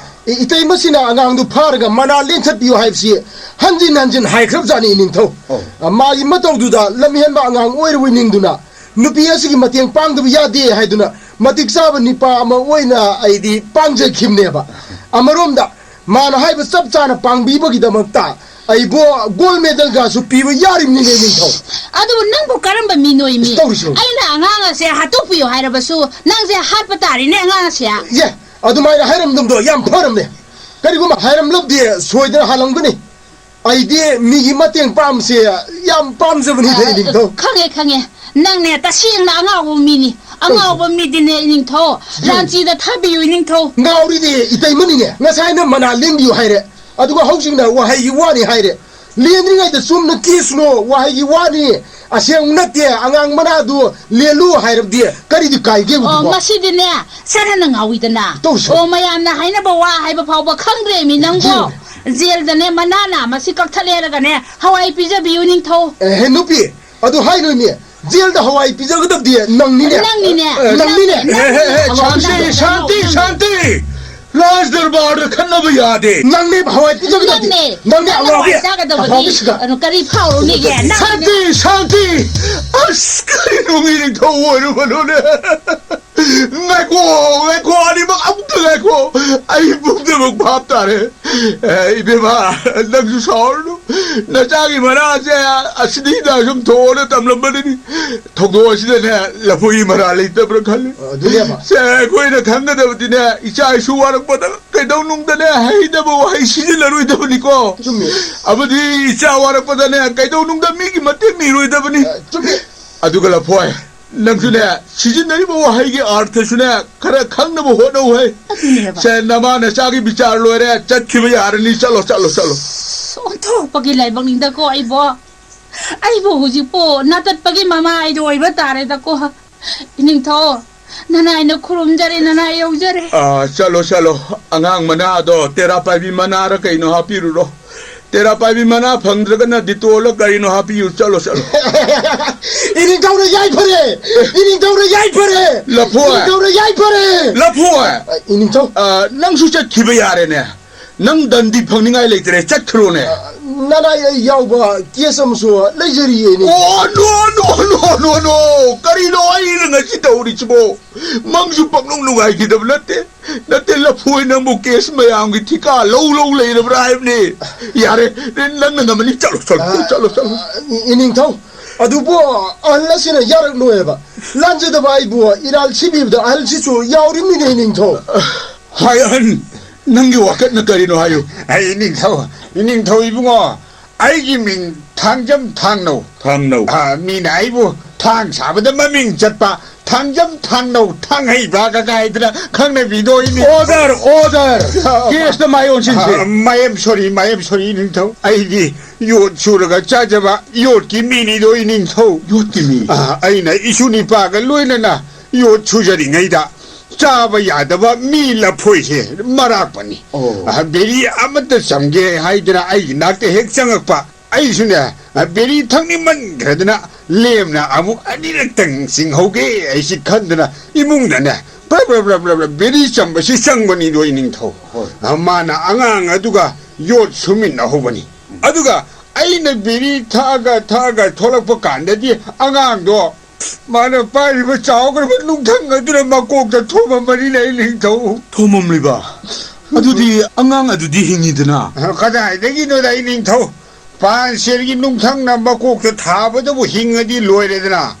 ꯏ-, ꯏꯇꯩꯃꯁꯤꯅ ꯑꯉꯥꯡꯗꯨ ꯐꯥꯔꯒ ꯃꯅꯥ ꯂꯦꯟꯊꯠꯄꯤꯌꯨ ꯍꯥꯏꯕꯁꯤ ꯍꯟꯖꯤꯟ ꯍꯟꯖꯤꯟ ꯍꯥꯏꯈ꯭ꯔꯕꯖꯥꯠꯅꯤ, ꯏꯅꯤꯡꯊꯧ꯫ ꯑꯧ꯫ ꯑ, ꯃꯥꯒꯤ ꯃꯇꯧꯗꯨꯗ ꯂꯝꯍꯦꯟꯕ ꯑꯉꯥꯡ ꯑꯣꯏꯔꯨꯕꯣꯏ ꯅꯤꯡꯗꯨꯅ ꯅꯨꯄꯤ ꯑꯁꯤꯒꯤ ꯃꯇꯦꯡ ꯄꯥꯡꯗꯕ ꯌꯥꯗꯦ ꯍꯥꯏꯗꯨꯅ ꯃꯇꯤꯛ ꯆꯥꯕ ꯅꯤꯄꯥ ꯑꯃ ꯑꯣꯏꯅ ꯑꯩꯗꯤ ꯄꯥꯡꯖꯈꯤꯕꯅꯦꯕ꯫ ꯑꯃꯔꯣꯝꯗ ꯃꯥꯅ ꯍꯥꯏꯕ ꯆꯞ ꯆꯥꯅ ꯄꯥꯡꯕꯤꯕꯒꯤꯗꯃꯛꯇ ꯑꯩꯕꯨ ꯒꯣꯜ ꯃꯦꯗꯜꯒꯁꯨ ꯄꯤꯕ ꯌꯥꯔꯤꯕꯅꯤꯅꯦ, ꯅꯤꯡꯊꯧ꯫ ꯑꯗꯨꯕꯨ ꯅꯪꯕꯨ ꯀꯔꯝꯕ ꯃꯤꯅꯣꯏꯃꯤ? ꯇꯧꯔꯤꯁꯤꯕꯨ꯫ ꯑꯩꯅ ꯑꯉꯥꯡ ꯑꯁꯦ ꯍꯥꯠꯇꯣꯛꯄꯤꯌꯨ ꯍꯥꯏꯔꯕꯁꯨ ꯅꯪꯁꯦ ꯍꯥꯠꯄ ꯇꯥꯔꯤꯅꯦ ꯑꯉꯥꯡ ꯑꯁꯦ꯫ ꯑꯦ, ꯑꯗꯨꯃꯥꯏꯅ ꯍꯥꯏꯔꯝꯗꯕꯗꯣ ꯌꯥꯝ ꯐꯔꯝꯅꯦ꯫ ꯀꯔꯤꯒꯨꯝꯕ ꯍꯥꯏꯔꯝꯂꯕꯗꯤ ꯁꯣꯏꯗꯅ ꯍꯥꯠꯂꯝꯒꯅꯤ꯫ ꯑꯩꯗꯤ ꯃꯤꯒꯤ ꯃꯇꯦꯡ ꯄꯥꯡꯕꯁꯦ ꯌꯥꯝ ꯄꯥꯝꯖꯕꯅꯤꯗ, ꯑ, ꯏꯅꯤꯡꯊꯧ꯫ ꯈꯪꯉꯦ, ꯈꯪꯉꯦ꯫ ꯅꯪꯅꯦ ꯇꯁꯦꯡꯅ ꯑꯉꯥꯎꯕ ꯃꯤꯅꯤ꯫ ꯑꯉꯥꯎꯕ ꯃꯤꯗꯤꯅꯦ, ꯏꯅꯤꯡꯊꯧ꯫ ꯌꯨꯝ꯫ ꯔꯥꯟꯆꯤꯗ ꯊꯥꯕꯤꯌꯨ, ꯏꯅꯤꯡꯊꯧ꯫ ꯉꯥꯎꯔꯤꯗꯤ ꯏꯇꯩꯃꯅꯤꯅꯦ꯫ ꯉꯁꯥꯏꯅ ꯃꯅꯥ ꯂꯦꯟꯕꯤꯌꯨ ꯍꯥꯏꯔꯦ꯫ ꯑꯗꯨꯒ ꯍꯧꯖꯤꯛꯅ ꯋꯥꯍꯩꯒꯤ ꯋꯥꯅꯤ ꯍꯥꯏꯔꯦ꯫ ꯂꯦꯟꯗ꯭ꯔꯤꯉꯩꯗ ꯆꯨꯝꯅ ꯀꯦꯁꯅꯣ, ꯋꯥꯍꯩꯒꯤ ꯋꯥꯅꯤ꯫ ꯑꯁꯦꯡꯕ ꯅꯠꯇꯦ, ꯑꯉꯥꯡ ꯃꯅꯥꯗꯨ ꯂꯦꯜꯂꯨ ꯍꯥꯏꯔꯕꯗꯤ ꯀꯔꯤꯗꯤ ꯀꯥꯏꯒꯦ ꯑꯣ, ꯑꯗꯨꯕꯣ? ꯃꯁꯤꯗꯤꯅꯦ, ꯁꯔꯅ ꯉꯥꯎꯏꯗꯅ꯫ ꯇꯧꯁꯤ꯫ ꯑꯣ, ꯃꯌꯥꯝꯅ ꯍꯥꯏꯅꯕ ꯋꯥ ꯍꯥꯏꯕ ꯐꯥꯎꯕ ꯈꯪꯗ꯭ꯔꯦꯃꯤ ꯅꯪꯕꯣ꯫ ꯌꯦꯡꯉꯨ꯫ ꯖꯦꯜꯗꯅꯦ, ꯃꯅꯥ ꯅꯥꯝꯃ ꯑꯁꯤ ꯀꯛꯊꯠꯂꯦ ꯍꯥꯏꯔꯒꯅꯦ, ꯍꯋꯥꯏ ꯄꯤꯖꯕꯤꯌꯨ, ꯅꯤꯡꯊꯧ꯫ ꯑꯦꯍꯦ, ꯅꯨꯄꯤ, ꯑꯗꯨ ꯍꯥꯏꯅꯣꯏꯅꯦ꯫ ꯖꯦꯜꯗ ꯍꯋꯥꯏ ꯄꯤꯖꯒꯗꯕꯗꯤ ꯅꯪꯅꯤꯅꯦ꯫ ꯅꯪꯅꯤꯅꯦ꯫ ꯑꯦ, ꯅꯪꯅꯤꯅꯦ꯫ ꯅꯪ-, ꯍꯦ, ꯍꯦ, ꯍꯦ, ꯅꯪ-, ꯁꯥꯟꯇꯤ, ꯅꯪ-, ꯁꯥꯟꯇꯤ, ꯅꯪ-, ꯁꯥꯟꯇꯤ! ꯔꯥꯖ ꯗꯔꯕꯥꯔꯗ ꯈꯠꯅꯕ ꯌꯥꯗꯦ꯫ ꯅꯪꯅꯦ ꯍꯋꯥꯏ ꯄꯤꯖꯒꯗꯕꯗꯤ꯫ ꯅꯪꯅꯦ꯫ ꯅꯪꯅꯦ ꯅꯪꯅ ꯑꯋꯥꯕꯤ-, ꯍꯋꯥꯏ ꯆꯥꯒꯗꯕꯗꯤ꯫ ꯑꯐꯥꯎꯕꯤꯁꯤꯒ꯫ ꯑꯗꯨ ꯀꯔꯤ ꯐꯥꯎꯔꯨꯅꯤꯒꯦ? ꯅꯪ ꯁꯥꯟꯇꯤ! ꯁꯥꯟꯇꯤ! ꯑꯁ, ꯀꯔꯤꯅꯣ ꯃꯤ ꯅꯤꯡꯊꯧ ꯑꯣꯏꯔꯨꯕꯅꯣꯅꯦ? ꯉꯥꯏꯈꯣ, ꯉꯥꯏꯈꯣ, ꯑꯅꯤꯃꯛ ꯑꯃꯨꯛꯇ ꯉꯥꯏꯈꯣ꯫ ꯑꯩ ꯄꯨꯝꯅꯃꯛ ꯚꯥꯞ ꯇꯥꯔꯦ꯫ ꯑꯦ, ꯏꯕꯦꯝꯃ, ꯅꯪꯁꯨ ꯁꯥꯎꯔꯅꯨ꯫ ꯅꯆꯥꯒꯤ ꯃꯔꯥꯁꯦ ꯑꯁꯤꯗꯩꯗ ꯁꯨꯝ ꯊꯣꯛꯑꯣꯅ ꯇꯝꯂꯝꯕꯅꯤꯅꯦ꯫ ꯊꯧꯗꯣꯛ ꯑꯁꯤꯗꯅꯦ ꯂꯐꯣꯏꯒꯤ ꯃꯔꯥ ꯂꯩꯇꯕ꯭ꯔꯥ ꯈꯜꯂꯤ꯫ ꯑꯗꯨꯅꯦꯕ꯫ ꯁꯦ, ꯑꯩꯈꯣꯏꯅ ꯈꯪꯒꯗꯕꯗꯤꯅꯦ, ꯏꯆꯥ ꯏꯁꯨ ꯋꯥꯔꯛꯄꯗ ꯀꯩꯗꯧꯅꯨꯡꯗꯅꯦ ꯍꯩꯅꯕ ꯋꯥꯍꯩ ꯁꯤꯖꯤꯟꯅꯔꯣꯏꯗꯕꯅꯤꯀꯣ꯫ ꯆꯨꯝꯃꯤ꯫ ꯑꯃꯗꯤ ꯏꯆꯥ ꯋꯥꯔꯛꯄꯗꯅꯦ ꯀꯩꯗꯧꯅꯨꯡꯗ ꯃꯤꯒꯤ ꯃꯇꯦꯡ ꯅꯤꯔꯣꯏꯗꯕꯅꯤ꯫ ꯑ, ꯆꯨꯝꯃꯤ꯫ ꯑꯗꯨꯒ ꯂꯐꯣꯏ, ꯅꯪꯁꯨꯅꯦ, ꯁꯤꯖꯤꯟꯅꯔꯤꯕ ꯋꯥꯍꯩꯒꯤ ꯑꯥꯔꯊꯁꯨꯅꯦ, ꯈꯔ ꯈꯪꯅꯕ ꯍꯣꯠꯅꯧ ꯍꯩ꯫ ꯑꯗꯨꯅꯦꯕ꯫ ꯁꯦ, ꯅꯃꯥ ꯅꯆꯥꯒꯤ ꯕꯤꯆꯥꯔ ꯂꯣꯏꯔꯦ, ꯆꯠꯈꯤꯕ ꯌꯥꯔꯅꯤ, ꯆꯠꯂꯣ, ꯆꯠꯂꯣ, ꯆꯠꯂꯣ꯫ ꯑꯁ, ꯑꯣꯟꯊꯣꯛꯄꯒꯤ ꯂꯥꯏꯕꯛꯅꯤꯗꯀꯣ ꯑꯩꯕꯣ꯫ ꯑꯩꯕꯨ ꯍꯧꯖꯤꯛꯄꯨ ꯅꯥꯇꯠꯄꯒꯤ ꯃꯃꯥꯏꯗꯣ ꯑꯣꯏꯕ ꯇꯥꯔꯦꯗꯀꯣ꯫ ꯏꯅꯤꯡꯊꯧ, ꯅꯅꯥꯏꯅ ꯈꯨꯔꯨꯝꯖꯔꯦ, ꯅꯅꯥꯏ ꯌꯧꯖꯔꯦ꯫ ꯑꯥ, ꯆꯠꯂꯣ, ꯆꯠꯂꯣ꯫ ꯑꯉꯥꯡ ꯃꯅꯥꯗꯣ ꯇꯦꯔꯥ ꯄꯥꯏꯕꯤ ꯃꯅꯥꯔ ꯀꯩꯅꯣ ꯍꯥꯞꯄꯤꯔꯨꯔꯣ꯫ ꯇꯦꯔꯥ ꯄꯥꯏꯕꯤ ꯃꯅꯥ ꯐꯪꯗ꯭ꯔꯒꯅ ꯗꯤꯇꯣꯜꯂ ꯀꯔꯤꯅꯣ ꯍꯥꯞꯄꯤꯌꯨ꯫ ꯆꯠꯂꯣ, ꯆꯠꯂꯣ꯫ ꯏꯅꯤꯡꯊꯧꯅ ꯌꯥꯏꯐꯔꯦ! ꯏꯅꯤꯡꯊꯧꯅ ꯌꯥꯏꯐꯔꯦ! ꯂꯐꯣꯏ! ꯏꯅꯤꯡꯊꯧꯅ ꯌꯥꯏꯐꯔꯦ! ꯂꯐꯣꯏ! ꯑ, ꯏꯅꯤꯡꯊꯧ꯫ ꯑ, ꯅꯪꯁꯨ ꯆꯠꯈꯤꯕ ꯌꯥꯔꯦꯅꯦ꯫ ꯅꯪ ꯗꯟꯗꯤ ꯐꯪꯅꯤꯡꯉꯥꯏ ꯂꯩꯇ꯭ꯔꯦ, ꯆꯠꯈ꯭ꯔꯣꯅꯦ꯫ ꯑ, ꯅꯅꯥꯏ ꯑꯩ ꯌꯥꯎꯕ ꯀꯦꯁ ꯑꯃꯁꯨ ꯂꯩꯖꯔꯤꯌꯦ, ꯏꯅꯤꯡꯊꯧ꯫ ꯑꯣ, no, no, no, no, no! ꯀꯔꯤꯅꯣ ꯑꯩꯅ ꯉꯁꯤ ꯇꯧꯔꯤꯁꯤꯕꯣ? ꯃꯪꯁꯨ ꯄꯪꯅꯨꯡ ꯅꯨꯡꯉꯥꯏꯈꯤꯗꯕ ꯅꯠꯇꯦ꯫ ꯅꯠꯇꯦ, ꯂꯐꯣꯏ, ꯅꯪꯕꯨ ꯀꯦꯁ ꯃꯌꯥꯝꯒꯤ ꯊꯤꯀꯥ ꯂꯧ ꯂꯧ ꯂꯩꯔꯕ꯭ꯔꯥ ꯍꯥꯏꯕꯅꯤ꯫ ꯌꯥꯔꯦ, ꯅꯪꯅ ꯉꯝꯃꯅꯤ, ꯆꯠꯂꯣ, ꯆꯠꯂꯣ, ꯑ, ꯆꯠꯂꯣ, ꯆꯠꯂꯣ꯫ ꯑ, ꯏꯅꯤꯡꯊꯧ, ꯑꯗꯨꯕꯨ ꯑꯍꯜ ꯑꯁꯤꯅ ꯌꯥꯔꯛꯂꯣꯏꯕ꯫ ꯂꯥꯟꯖꯗꯕ ꯑꯩꯕꯨ ꯏꯔꯥꯜ ꯁꯤꯕꯤꯕꯗ ꯑꯍꯜꯁꯤꯁꯨ ꯌꯥꯎꯔꯤꯃꯤꯅꯦ, ꯏꯅꯤꯡꯊꯧ꯫ ꯍꯥꯏ ꯑꯍꯟ, ꯅꯪꯒꯤ ꯋꯥꯀꯠꯅ ꯀꯔꯤꯅꯣ ꯍꯥꯏꯌꯨ꯫ ꯑꯩ ꯏꯅꯤꯡꯊꯧ, ꯏꯅꯤꯡꯊꯧ ꯏꯕꯨꯡꯉꯣ, ꯑꯩꯒꯤ ꯃꯤꯡ ꯊꯥꯡꯖꯝ ꯊꯥꯡꯅꯧ꯫ ꯊꯥꯡꯅꯧ꯫ ꯑ, ꯃꯤꯅ ꯑꯩꯕꯨ ꯊꯥꯡ ꯁꯥꯕꯗ ꯃꯃꯤꯡ ꯆꯠꯄ ꯊꯥꯡꯖꯝ ꯊꯥꯡꯅꯧ ꯊꯥꯡꯍꯩꯕ ꯀꯀꯥꯏꯗꯅ ꯈꯪꯅꯕꯤꯗꯣꯏꯅꯤ꯫ Order, order! ꯀꯦꯁꯇ ꯃꯥꯏ ꯑꯣꯟꯁꯤꯟꯁꯤ꯫ ꯑ, I am sorry, I am sorry, ꯏꯅꯤꯡꯊꯧ꯫ ꯑꯩꯗꯤ ꯌꯣꯠ ꯁꯨꯔꯒ ꯆꯥꯖꯕ ꯌꯣꯠꯀꯤ ꯃꯤꯅꯤꯗꯣ, ꯏꯅꯤꯡꯊꯧ꯫ ꯌꯣꯠꯀꯤ ꯃꯤ? ꯑ, ꯑꯩꯅ ꯏꯁꯨ ꯅꯤꯄꯥꯒ ꯂꯣꯏꯅꯅ ꯌꯣꯠ ꯁꯨꯖꯔꯤꯉꯩꯗ ꯆꯥꯕ ꯌꯥꯗꯕ ꯃꯤ ꯂꯐꯣꯏꯁꯦ ꯃꯔꯥꯛꯄꯅꯤ꯫ ꯑꯣ꯫ ꯑ, ꯕꯦꯔꯤ ꯑꯃꯠꯇ ꯆꯝꯒꯦ ꯍꯥꯏꯗꯅ ꯑꯩꯒꯤ ꯅꯥꯛꯇ ꯍꯦꯛ ꯆꯪꯉꯛꯄ꯫ ꯑꯩꯁꯨꯅꯦ, ꯕꯦꯔꯤ ꯊꯛꯅꯤꯡꯃꯟꯈ꯭ꯔꯗꯅ ꯂꯦꯝꯅ ꯑꯃꯨꯛ ꯑꯅꯤꯔꯛꯇꯪ ꯆꯤꯡꯍꯧꯒꯦ ꯑꯩꯁꯤ ꯈꯟꯗꯅ ꯏꯃꯨꯡꯗꯅꯦ ꯄ꯭ꯔꯞ ꯄ꯭ꯔꯞ ꯄ꯭ꯔꯞ ꯄ꯭ꯔꯞ ꯄ꯭ꯔꯞ ꯕꯤꯔꯤ ꯆꯝꯕꯁꯤ ꯆꯪꯕꯅꯤꯗꯣ, ꯏꯅꯤꯡꯊꯧ꯫ ꯍꯣꯏ꯫ ꯑ, ꯃꯥꯅ ꯑꯉꯥꯡ ꯑꯗꯨꯒ ꯌꯣꯠ ꯁꯨꯃꯤꯟꯅꯍꯧꯕꯅꯤ꯫ ꯑꯗꯨꯒ ꯑꯩꯅ ꯕꯤꯔꯤ ꯊꯛꯑꯒ ꯊꯛꯑꯒ ꯊꯣꯛꯂꯛꯄ ꯀꯥꯟꯗꯗꯤ ꯑꯉꯥꯡꯗꯣ ꯃꯥꯅ ꯄꯥꯏꯔꯤꯕ ꯆꯥꯎꯈ꯭ꯔꯕ ꯅꯨꯡꯊꯪ ꯑꯗꯨꯅ ꯃꯀꯣꯛꯇ ꯊꯣꯝꯃꯝꯕꯅꯤꯅꯦ, ꯏꯅꯤꯡꯊꯧ꯫ ꯊꯣꯝꯃꯝꯂꯤꯕ? ꯑꯗꯨꯗꯤ ꯑꯉꯥꯡ ꯑꯗꯨꯗꯤ ꯍꯤꯡꯉꯤꯗꯅ? ꯑ, ꯀꯗꯥꯏꯗꯒꯤꯅꯣꯗ, ꯏꯅꯤꯡꯊꯧ? ꯄꯥꯟꯁꯦꯔꯒꯤ ꯅꯨꯡꯊꯪꯅ ꯃꯀꯣꯛꯇ ꯊꯥꯕꯗꯕꯨ ꯍꯤꯡꯉꯗꯤ ꯂꯣꯏꯔꯦꯗꯅ꯫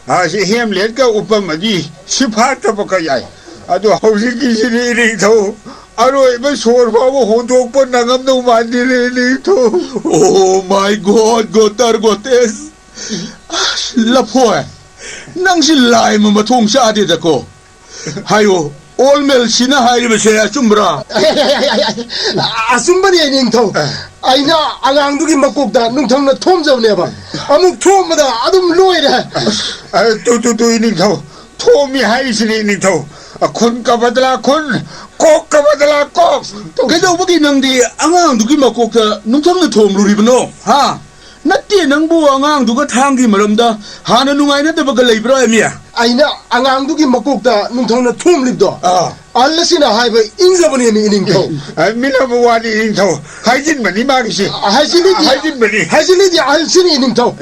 ꯑ, ꯁꯤ ꯍꯦꯝꯂꯦꯠꯀ ꯎꯞꯄꯝꯃꯗꯤ ꯁꯤꯐꯥꯠꯇꯕ ꯀ ꯌꯥꯏ꯫ ꯑꯗꯣ ꯍꯧꯖꯤꯛꯀꯤꯁꯤꯗꯤ, ꯏꯅꯤꯡꯊꯧ, ꯑꯔꯣꯏꯕ ꯁꯣꯔ ꯐꯥꯎꯕ ꯍꯣꯟꯗꯣꯛꯄ ꯅꯪꯉꯝꯗꯧ ꯃꯥꯟꯗꯦꯅꯦ, ꯏꯅꯤꯡꯊꯧ꯫ Oh my God, ꯒꯣꯇꯔ ꯒꯣꯇꯦꯁ! ꯑꯁ, ꯂꯐꯣꯏ, ꯅꯪꯁꯤ ꯂꯥꯏ ꯑꯃ ꯃꯊꯣꯡ ꯆꯥꯗꯦꯗꯀꯣ꯫ ꯍꯥꯏꯌꯣ, ꯑꯣꯜ ꯃꯦꯜꯁꯤꯅ ꯍꯥꯏꯔꯤꯕꯁꯦ ꯑꯆꯨꯝꯕ꯭ꯔꯥ? ꯑꯆꯨꯝꯕꯅꯦ, ꯏꯅꯤꯡꯊꯧ꯫ ꯑꯩꯅ ꯑꯉꯥꯡꯗꯨꯒꯤ ꯃꯀꯣꯛꯇ ꯅꯨꯡꯊꯪꯅ ꯊꯣꯝꯖꯕꯅꯦꯕ꯫ ꯑꯃꯨꯛ ꯊꯣꯝꯕꯗ ꯑꯗꯨꯝ ꯂꯣꯏꯔꯦ꯫ ꯑ, ꯇꯨ, ꯇꯨ, ꯇꯨ, ꯏꯅꯤꯡꯊꯧ꯫ ꯊꯣꯝꯃꯤ ꯍꯥꯏꯔꯤꯁꯤꯅꯤ, ꯏꯅꯤꯡꯊꯧ꯫ ꯑ, ꯈꯨꯟ ꯀꯕꯗꯂꯥ ꯈꯨꯟ, ꯀꯣꯛ ꯀꯕꯗꯂꯥ ꯀꯣꯛ꯫ ꯀꯩꯗꯧꯕꯒꯤ ꯅꯪꯗꯤ ꯑꯉꯥꯡꯗꯨꯒꯤ ꯃꯀꯣꯛꯇ ꯅꯨꯡꯊꯪꯅ ꯊꯣꯝꯂꯨꯔꯤꯕꯅꯣ, ꯍꯥ? ꯅꯠꯇꯦ, ꯅꯪꯕꯨ ꯑꯉꯥꯡꯗꯨꯒ ꯊꯥꯡꯒꯤ ꯃꯔꯝꯗ ꯍꯥꯟꯅ ꯅꯨꯡꯉꯥꯏꯅꯗꯕꯒ ꯂꯩꯕ꯭ꯔꯥ, ꯑꯦꯃꯤ? ꯑꯩꯅ ꯑꯉꯥꯡꯗꯨꯒꯤ ꯃꯀꯣꯛꯇ ꯅꯨꯡꯊꯪꯅ ꯊꯣꯝꯂꯤꯕꯗꯣ, ꯑꯥ꯫ ꯑꯍꯜ ꯑꯁꯤꯅ ꯍꯥꯏꯕ ꯏꯟꯖꯕꯅꯦꯃꯤ, ꯏꯅꯤꯡꯊꯧ꯫ ꯑ, ꯃꯤꯅꯕ ꯋꯥꯅꯤ, ꯏꯅꯤꯡꯊꯧ꯫ ꯍꯥꯏꯖꯤꯟꯕꯅꯤ ꯃꯥꯒꯤꯁꯤ꯫ ꯍꯥꯏꯖꯤꯜꯂꯤꯗꯤ, ꯍꯥꯏꯖꯤꯟꯕꯅꯤ꯫ ꯍꯥꯏꯖꯤꯜꯂꯤꯗꯤ ꯑꯍꯜꯁꯤꯅꯤ, ꯏꯅꯤꯡꯊꯧ꯫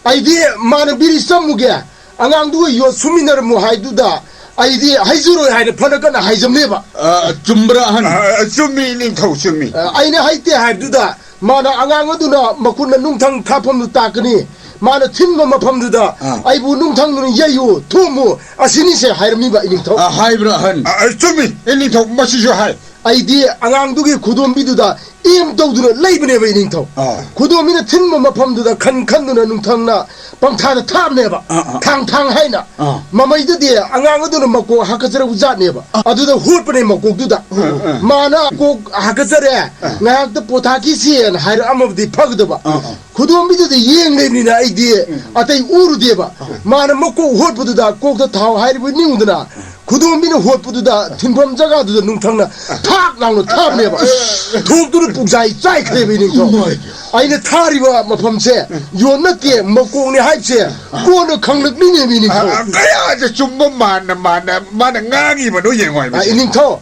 ꯑꯩꯗꯤ ꯃꯥꯅ ꯕꯤꯔꯤ ꯆꯝꯃꯨꯒꯦ, ꯑꯉꯥꯡꯗꯨꯒ ꯌꯣꯠ ꯁꯨꯃꯤꯟꯅꯔꯝꯃꯨ ꯍꯥꯏꯗꯨꯗ ꯑꯩꯗꯤ ꯍꯩꯖꯔꯣꯏ ꯍꯥꯏꯅ ꯐꯅ ꯀꯟꯅ ꯍꯥꯏꯖꯕꯅꯦꯕ꯫ ꯑ, ꯆꯨꯝꯕ꯭ꯔꯥ, ꯑꯍꯟ? ꯑ, ꯆꯨꯝꯃꯤ, ꯏꯅꯤꯡꯊꯧ, ꯆꯨꯝꯃꯤ꯫ ꯑ, ꯑꯩꯅ ꯍꯩꯇꯦ ꯍꯥꯏꯕꯗꯨꯗ ꯃꯥꯅ ꯑꯉꯥꯡ ꯑꯗꯨꯅ ꯃꯈꯨꯠꯅ ꯅꯨꯡꯊꯪ ꯊꯥꯐꯝꯗꯨ ꯇꯥꯛꯀꯅꯤ, ꯃꯥꯅ ꯊꯤꯟꯕ ꯃꯐꯝꯗꯨꯗ ꯑꯥ꯫ ꯑꯩꯕꯨ ꯅꯨꯡꯊꯪꯗꯨꯅ ꯌꯩꯌꯨ, ꯊꯣꯝꯃꯨ, ꯑꯁꯤꯅꯤꯁꯦ ꯍꯥꯏꯔꯝꯃꯤꯕ, ꯏꯅꯤꯡꯊꯧ꯫ ꯑ, ꯍꯥꯏꯕ꯭ꯔꯥ, ꯑꯍꯟ? ꯑ, ꯑ, ꯆꯨꯝꯃꯤ, ꯏꯅꯤꯡꯊꯧ, ꯃꯁꯤꯁꯨ ꯍꯥꯏ꯫ ꯑꯩꯗꯤ ꯑꯉꯥꯡꯗꯨꯒꯤ ꯈꯨꯗꯣꯝꯕꯤꯗꯨꯗ ꯑꯦꯝ ꯇꯧꯗꯨꯅ ꯂꯩꯕꯅꯦꯕ, ꯏꯅꯤꯡꯊꯧ꯫ ꯑꯥ꯫ ꯈꯨꯗꯣꯝꯕꯤꯅ ꯊꯤꯟꯕ ꯃꯐꯝꯗꯨꯗ ꯈꯟ ꯈꯟꯗꯨꯅ ꯅꯨꯡꯊꯪꯅ ꯄꯪꯊꯥꯗ ꯊꯥꯕꯅꯦꯕ꯫ ꯑꯥ, ꯑꯥ꯫ ꯊꯥꯡ ꯊꯥꯡ ꯍꯥꯏꯅ꯫ ꯑꯥ꯫ ꯃꯃꯩꯗꯗꯤ ꯑꯉꯥꯡ ꯑꯗꯨꯅ ꯃꯀꯣꯛ ꯍꯥꯀꯠꯆꯔꯕ ꯖꯥꯠꯅꯦꯕ꯫ ꯑꯥ꯫ ꯑꯗꯨꯗ ꯍꯨꯠꯄꯅꯦ ꯃꯀꯣꯛꯇꯨꯗ꯫ ꯑꯥ, ꯑꯥ꯫ ꯃꯥꯅ ꯀꯣꯛ ꯍꯥꯀꯠꯆꯔꯦ, ꯑꯥ꯫ ꯉꯥꯏꯍꯥꯛꯇ ꯄꯣꯊꯥꯈꯤꯁꯦꯅ ꯍꯥꯏꯔꯛꯑꯝꯃꯕꯗꯤ ꯐꯒꯗꯕ꯫ ꯑꯥ, ꯑꯥ꯫ ꯈꯨꯗꯣꯝꯕꯤꯗꯨꯗ ꯌꯦꯡ ꯂꯩꯕꯅꯤꯅ ꯑꯩꯗꯤ ꯎꯝ꯫ ꯑꯇꯩ ꯎꯔꯨꯗꯦꯕ꯫ ꯑꯥ꯫ ꯃꯥꯅ ꯃꯀꯣꯛ ꯍꯣꯠꯄꯗꯨꯗ ꯀꯣꯛꯇ ꯊꯥꯎ ꯍꯥꯏꯔꯤꯕ ꯅꯤꯡꯉꯨꯗꯅ ꯈꯨꯗꯣꯝꯕꯤꯅ ꯍꯣꯠꯄꯗꯨꯗ ꯊꯤꯟꯐꯝ ꯖꯒꯥꯗꯨꯗ ꯅꯨꯡꯊꯪꯅ ꯊꯥꯛ ꯂꯥꯎꯅ ꯊꯥꯕꯅꯦꯕ꯫ ꯊꯣꯛꯇꯨꯅ ꯄꯨꯛꯖꯥꯏ ꯆꯥꯏꯈ꯭ꯔꯦꯕ, ꯏꯅꯤꯡꯊꯧ꯫ ꯑꯩꯅ ꯊꯥꯔꯤꯕ ꯃꯐꯝꯁꯦ ꯌꯣꯠ ꯅꯠꯇꯦ, ꯃꯀꯣꯛꯅꯦ ꯍꯥꯏꯕꯁꯦ ꯀꯣꯟꯅ ꯈꯪꯂꯛꯂꯤꯅꯦꯕ, ꯏꯅꯤꯡꯊꯧ꯫ ꯑ, ꯀꯌꯥꯗ ꯆꯨꯝꯕ ꯃꯥꯟꯅ, ꯃꯥꯟꯅ, ꯃꯥꯅ ꯉꯥꯡꯉꯤꯕꯅꯣ ꯌꯦꯡꯉꯣ ꯑ, ꯍꯥꯏꯕꯁꯦ꯫ ꯏꯅꯤꯡꯊꯧ,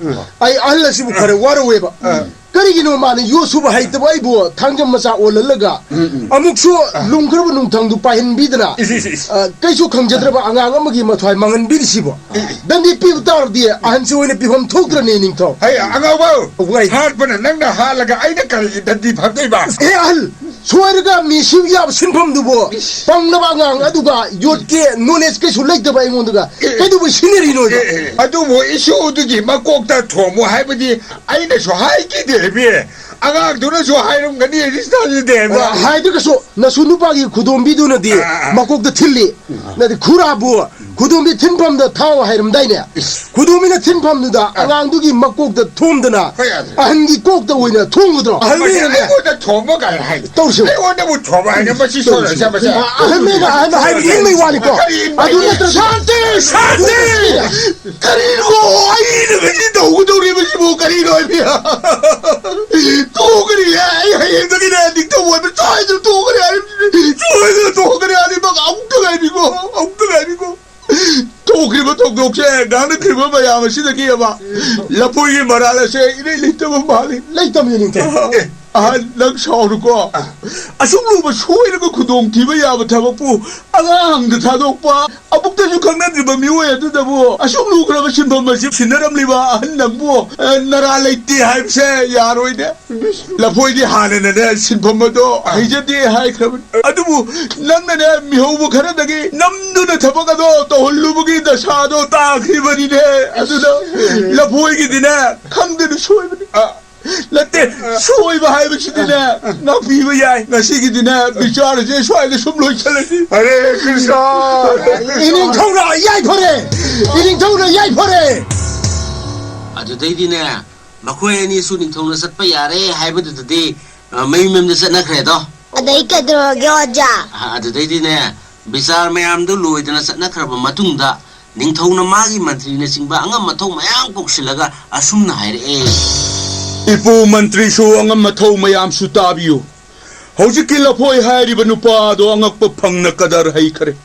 ꯑꯩ ꯑꯍꯜ ꯑꯁꯤꯕꯨ ꯈꯔ ꯋꯥꯔꯧꯋꯦꯕ꯫ ꯑ꯫ ꯀꯔꯤꯒꯤꯅꯣ ꯃꯥꯅ ꯌꯣꯠ ꯁꯨꯕ ꯍꯩꯇꯕ ꯑꯩꯕꯨ ꯊꯥꯡꯖꯝ ꯃꯆꯥ ꯑꯣꯜꯍꯜꯂꯒ ꯎꯝ, ꯎꯝ꯫ ꯑꯃꯨꯛꯁꯨ ꯂꯨꯝꯈ꯭ꯔꯕ ꯅꯨꯡꯊꯪꯗꯨ ꯄꯥꯏꯍꯟꯕꯤꯗꯅ, ꯏꯁ, ꯏꯁ, ꯏꯁ꯫ ꯑ, ꯀꯩꯁꯨ ꯈꯪꯖꯗ꯭ꯔꯕ ꯑꯉꯥꯡ ꯑꯃꯒꯤ ꯃꯊ꯭ꯋꯥꯏ ꯃꯥꯡꯍꯟꯕꯤꯔꯤꯁꯤꯕꯣ? ꯗꯟꯗꯤ ꯄꯤꯕ ꯇꯥꯔꯗꯤ ꯑꯍꯟꯁꯤ ꯑꯣꯏꯅ ꯄꯤꯐꯝ ꯊꯣꯛꯇ꯭ꯔꯅꯦ, ꯏꯅꯤꯡꯊꯧ꯫ ꯍꯩ, ꯑꯉꯥꯎꯕꯧ! ꯋꯥꯏ꯫ ꯍꯥꯠꯄꯅ ꯅꯪꯅ ꯍꯥꯠꯂꯒ ꯑꯩꯅ ꯀꯔꯤꯒꯤ ꯗꯟꯗꯤ ꯐꯪꯗꯣꯏꯕ? ꯑꯦ, ꯑꯍꯜ, ꯁꯣꯏꯔꯒ ꯃꯤ ꯁꯤꯕ ꯌꯥꯕ ꯁꯤꯟꯐꯝꯗꯨꯕꯨ ꯄꯪꯅꯕ ꯑꯉꯥꯡ ꯑꯗꯨꯒ ꯌꯣꯠꯀꯤ knowledge ꯀꯩꯁꯨ ꯂꯩꯇꯕ ꯑꯩꯉꯣꯟꯗꯒ ꯑꯦ, ꯑꯦ꯫ ꯀꯩꯗꯧꯕꯩ ꯁꯤꯟꯅꯔꯤꯅꯣ? ꯑꯦ, ꯑꯦ, ꯑꯗꯨꯕꯨ ꯏꯁꯨꯗꯨꯒꯤ ꯃꯀꯣꯛꯇ ꯊꯣꯝꯃꯨ ꯍꯥꯏꯕꯗꯤ ꯑꯩꯅꯁꯨ ꯍꯥꯏꯈꯤꯗꯦ ꯍꯥꯏꯕꯤ꯫ ꯑꯉꯥꯡꯗꯨꯅꯁꯨ ꯍꯥꯏꯔꯝꯒꯅꯤ, ꯑꯩꯗꯤ ꯇꯥꯅꯤꯡꯗꯦ ꯍꯥꯏꯕ꯫ ꯑ, ꯍꯥꯏꯗ꯭ꯔꯒꯁꯨ ꯅꯁꯨ ꯅꯨꯄꯥꯒꯤ ꯈꯨꯗꯣꯝꯕꯤꯗꯨꯅꯗꯤ ꯑ, ꯑ, ꯑ꯫ ꯃꯀꯣꯛꯇ ꯊꯤꯜꯂꯤ꯫ ꯅꯠꯇꯦ, ꯈꯨꯔꯥꯕꯨ ꯈꯨꯗꯣꯝꯕꯤ ꯊꯤꯟꯐꯝꯗ ꯊꯥꯎ ꯍꯥꯏꯔꯝꯗꯥꯏꯅꯦ? ꯏꯁ꯫ ꯈꯨꯗꯣꯝꯕꯤꯅ ꯊꯤꯟꯐꯝꯗꯨꯗ ꯑ꯫ ꯑꯉꯥꯡꯗꯨꯒꯤ ꯃꯀꯣꯛꯇ ꯊꯣꯝꯗꯅ ꯍꯣꯏ, ꯑꯗꯨ꯫ ꯑꯍꯟꯒꯤ ꯀꯣꯛꯇ ꯑꯣꯏꯅ ꯊꯣꯝꯒꯗ꯭ꯔꯣ? ꯑꯍꯜ ꯃꯁꯤ ꯑꯣꯏꯅꯅꯦ꯫ ꯑꯩꯉꯣꯟꯗ ꯊꯣꯝꯕ ꯀꯥꯏꯅ ꯍꯥꯏ꯫ ꯇꯧꯁꯤ꯫ ꯑꯩꯉꯣꯟꯗꯕꯨ ꯊꯣꯝꯕ ꯍꯥꯏꯅ ꯃꯁꯤ ꯇꯧꯁꯤ꯫ ꯁꯣꯏꯔꯣꯏ, ꯁꯦ, ꯃꯁꯦ꯫ ꯑ-, ꯑꯍꯟ ꯑꯣꯏꯅ ꯑꯍꯟ ꯍꯥꯏꯕꯗꯤ ꯏꯟꯕꯩ ꯋꯥꯅꯤꯀꯣ꯫ ꯀꯔꯤ ꯏꯟꯕ ꯑꯗꯨ ꯍꯥꯏꯒꯦ? ꯅꯠꯇ꯭ꯔꯁꯨ ꯁꯥꯟꯇꯤ! ꯁꯥꯟꯇꯤ! ꯀꯔꯤꯅꯣ? ꯑꯩꯅ ꯉꯁꯤ ꯇꯧꯒꯗꯧꯔꯤꯕꯁꯤꯕꯨ ꯀꯔꯤꯅꯣ ꯍꯥꯏꯕꯤꯌꯨ? ꯇꯣꯛꯈ꯭ꯔꯦ꯫ ꯑꯩ ꯍꯌꯦꯡꯗꯒꯤꯅꯦ ꯅꯤꯡꯊꯧ ꯑꯣꯏꯕ ꯁꯣꯏꯗꯅ ꯇꯣꯛꯈ꯭ꯔꯦ ꯍꯥꯏꯔꯤꯕꯅꯤ꯫ ꯁꯣꯏꯗꯅ ꯇꯣꯛꯈ꯭ꯔꯦ ꯍꯥꯏꯔꯤꯕ꯫ ꯑꯃꯨꯛꯇ ꯉꯥꯏꯕꯤꯀꯣ, ꯑꯃꯨꯛꯇ ꯉꯥꯏꯕꯤꯀꯣ꯫ ꯊꯣꯛꯈ꯭ꯔꯤꯕ ꯊꯧꯗꯣꯛꯁꯦ ꯉꯥꯡꯅꯈ꯭ꯔꯤꯕ ꯃꯌꯥꯝ ꯑꯁꯤꯗꯒꯤ ꯑꯃ ꯂꯐꯣꯏꯒꯤ ꯃꯔꯥꯜ ꯑꯁꯦ ꯏꯔꯩ ꯂꯩꯇꯕ ꯃꯥꯜꯂꯤ꯫ ꯂꯩꯇꯕꯅꯤ, ꯂꯩꯇꯕꯅꯤ꯫ ꯑꯦ, ꯑꯍꯟ, ꯅꯪ ꯁꯥꯎꯅꯨꯀꯣ꯫ ꯑꯁꯨꯛ ꯂꯨꯕ ꯁꯣꯏꯔꯒ ꯈꯨꯗꯣꯡꯊꯤꯕ ꯌꯥꯕ ꯊꯕꯛꯄꯨ ꯑꯉꯥꯡꯗ ꯊꯥꯗꯣꯛꯄ, ꯑꯃꯨꯛꯇꯁꯨ ꯈꯪꯅꯗ꯭ꯔꯤꯕ ꯃꯤꯑꯣꯏ ꯑꯗꯨꯗꯕꯨ ꯑꯁꯨꯛ ꯂꯨꯈ꯭ꯔꯕ ꯁꯤꯟꯐꯝ ꯑꯁꯤ ꯁꯤꯟꯅꯔꯝꯂꯤꯕ ꯑꯍꯟ ꯅꯪꯕꯨ, ꯑ, ꯅꯔꯥ ꯂꯩꯇꯦ ꯍꯥꯏꯕꯁꯦ ꯌꯥꯔꯣꯏꯅꯦ꯫ ꯂꯐꯣꯏꯗꯤ ꯍꯥꯟꯅꯅꯅꯦ ꯁꯤꯟꯐꯝ ꯑꯗꯣ ꯍꯩꯖꯗꯦ ꯍꯥꯏꯈ꯭ꯔꯕꯅꯤ꯫ ꯑꯗꯨꯕꯨ ꯅꯪꯅꯅꯦ ꯃꯤꯍꯧꯕ ꯈꯔꯗꯒꯤ ꯅꯝꯗꯨꯅ ꯊꯕꯛ ꯑꯗꯣ ꯇꯧꯍꯜꯂꯨꯕꯒꯤ ꯗꯁꯥꯗꯣ ꯇꯥꯈꯤꯕꯅꯤꯅꯦ꯫ ꯑꯗꯨꯅ ꯂꯐꯣꯏꯒꯤꯗꯤꯅꯦ ꯈꯪꯗꯅ ꯁꯣꯏꯕꯅꯤ꯫ ꯑ, ꯅꯠꯇꯦ, ꯁꯣꯏꯕ ꯍꯥꯏꯕꯁꯤꯗꯤꯅꯦ ꯉꯥꯛꯄꯤꯕ ꯌꯥꯏ꯫ ꯉꯁꯤꯒꯤꯗꯤꯅꯦ ꯕꯤꯆꯥꯔꯁꯦ ꯁ꯭ꯋꯥꯏꯗ ꯁꯨꯝ ꯂꯣꯏꯁꯤꯜꯂꯁꯤ꯫ ꯍꯔꯦ ꯀ꯭ꯔꯤꯁꯅ! ꯏꯅꯤꯡꯊꯧꯅ ꯌꯥꯏꯐꯔꯦ! ꯏꯅꯤꯡꯊꯧꯅ ꯌꯥꯏꯐꯔꯦ! ꯑꯗꯨꯗꯩꯗꯤꯅꯦ, ꯃꯈꯣꯏ ꯑꯅꯤꯁꯨ ꯅꯤꯡꯊꯧꯅ ꯆꯠꯄ ꯌꯥꯔꯦ ꯍꯥꯏꯕꯗꯨꯗꯗꯤ, ꯑ, ꯃꯌꯨꯝ ꯃꯌꯨꯝꯗ ꯆꯠꯅꯈ꯭ꯔꯦꯗꯣ꯫ ꯑꯗꯩ ꯀꯩꯗꯧꯔꯒꯦ, ꯑꯣꯖꯥ? ꯑ, ꯑꯗꯨꯗꯩꯗꯤꯅꯦ, ꯕꯤꯆꯥꯔ ꯃꯌꯥꯝꯗꯨ ꯂꯣꯏꯗꯅ ꯆꯠꯅꯈ꯭ꯔꯕ ꯃꯇꯨꯡꯗ, ꯅꯤꯡꯊꯧꯅ ꯃꯥꯒꯤ ꯃꯟꯇ꯭ꯔꯤꯅꯆꯤꯡꯕ ꯑꯉꯝ ꯑꯊꯧ ꯃꯌꯥꯝ ꯀꯧꯁꯤꯜꯂꯒ ꯑꯁꯨꯝꯅ ꯍꯥꯏꯔꯛꯑꯦ꯫ ꯏꯄꯨ ꯃꯟꯇ꯭ꯔꯤꯁꯨ ꯑꯉꯝ ꯑꯊꯧ ꯃꯌꯥꯝꯁꯨ ꯇꯥꯕꯤꯌꯨ꯫ ꯍꯧꯖꯤꯛꯀꯤ ꯂꯐꯣꯏ ꯍꯥꯏꯔꯤꯕ ꯅꯨꯄꯥꯗꯣ ꯑꯉꯛꯄ ꯐꯪꯅ ꯀꯗꯔ ꯍꯩꯈ꯭ꯔꯦ꯫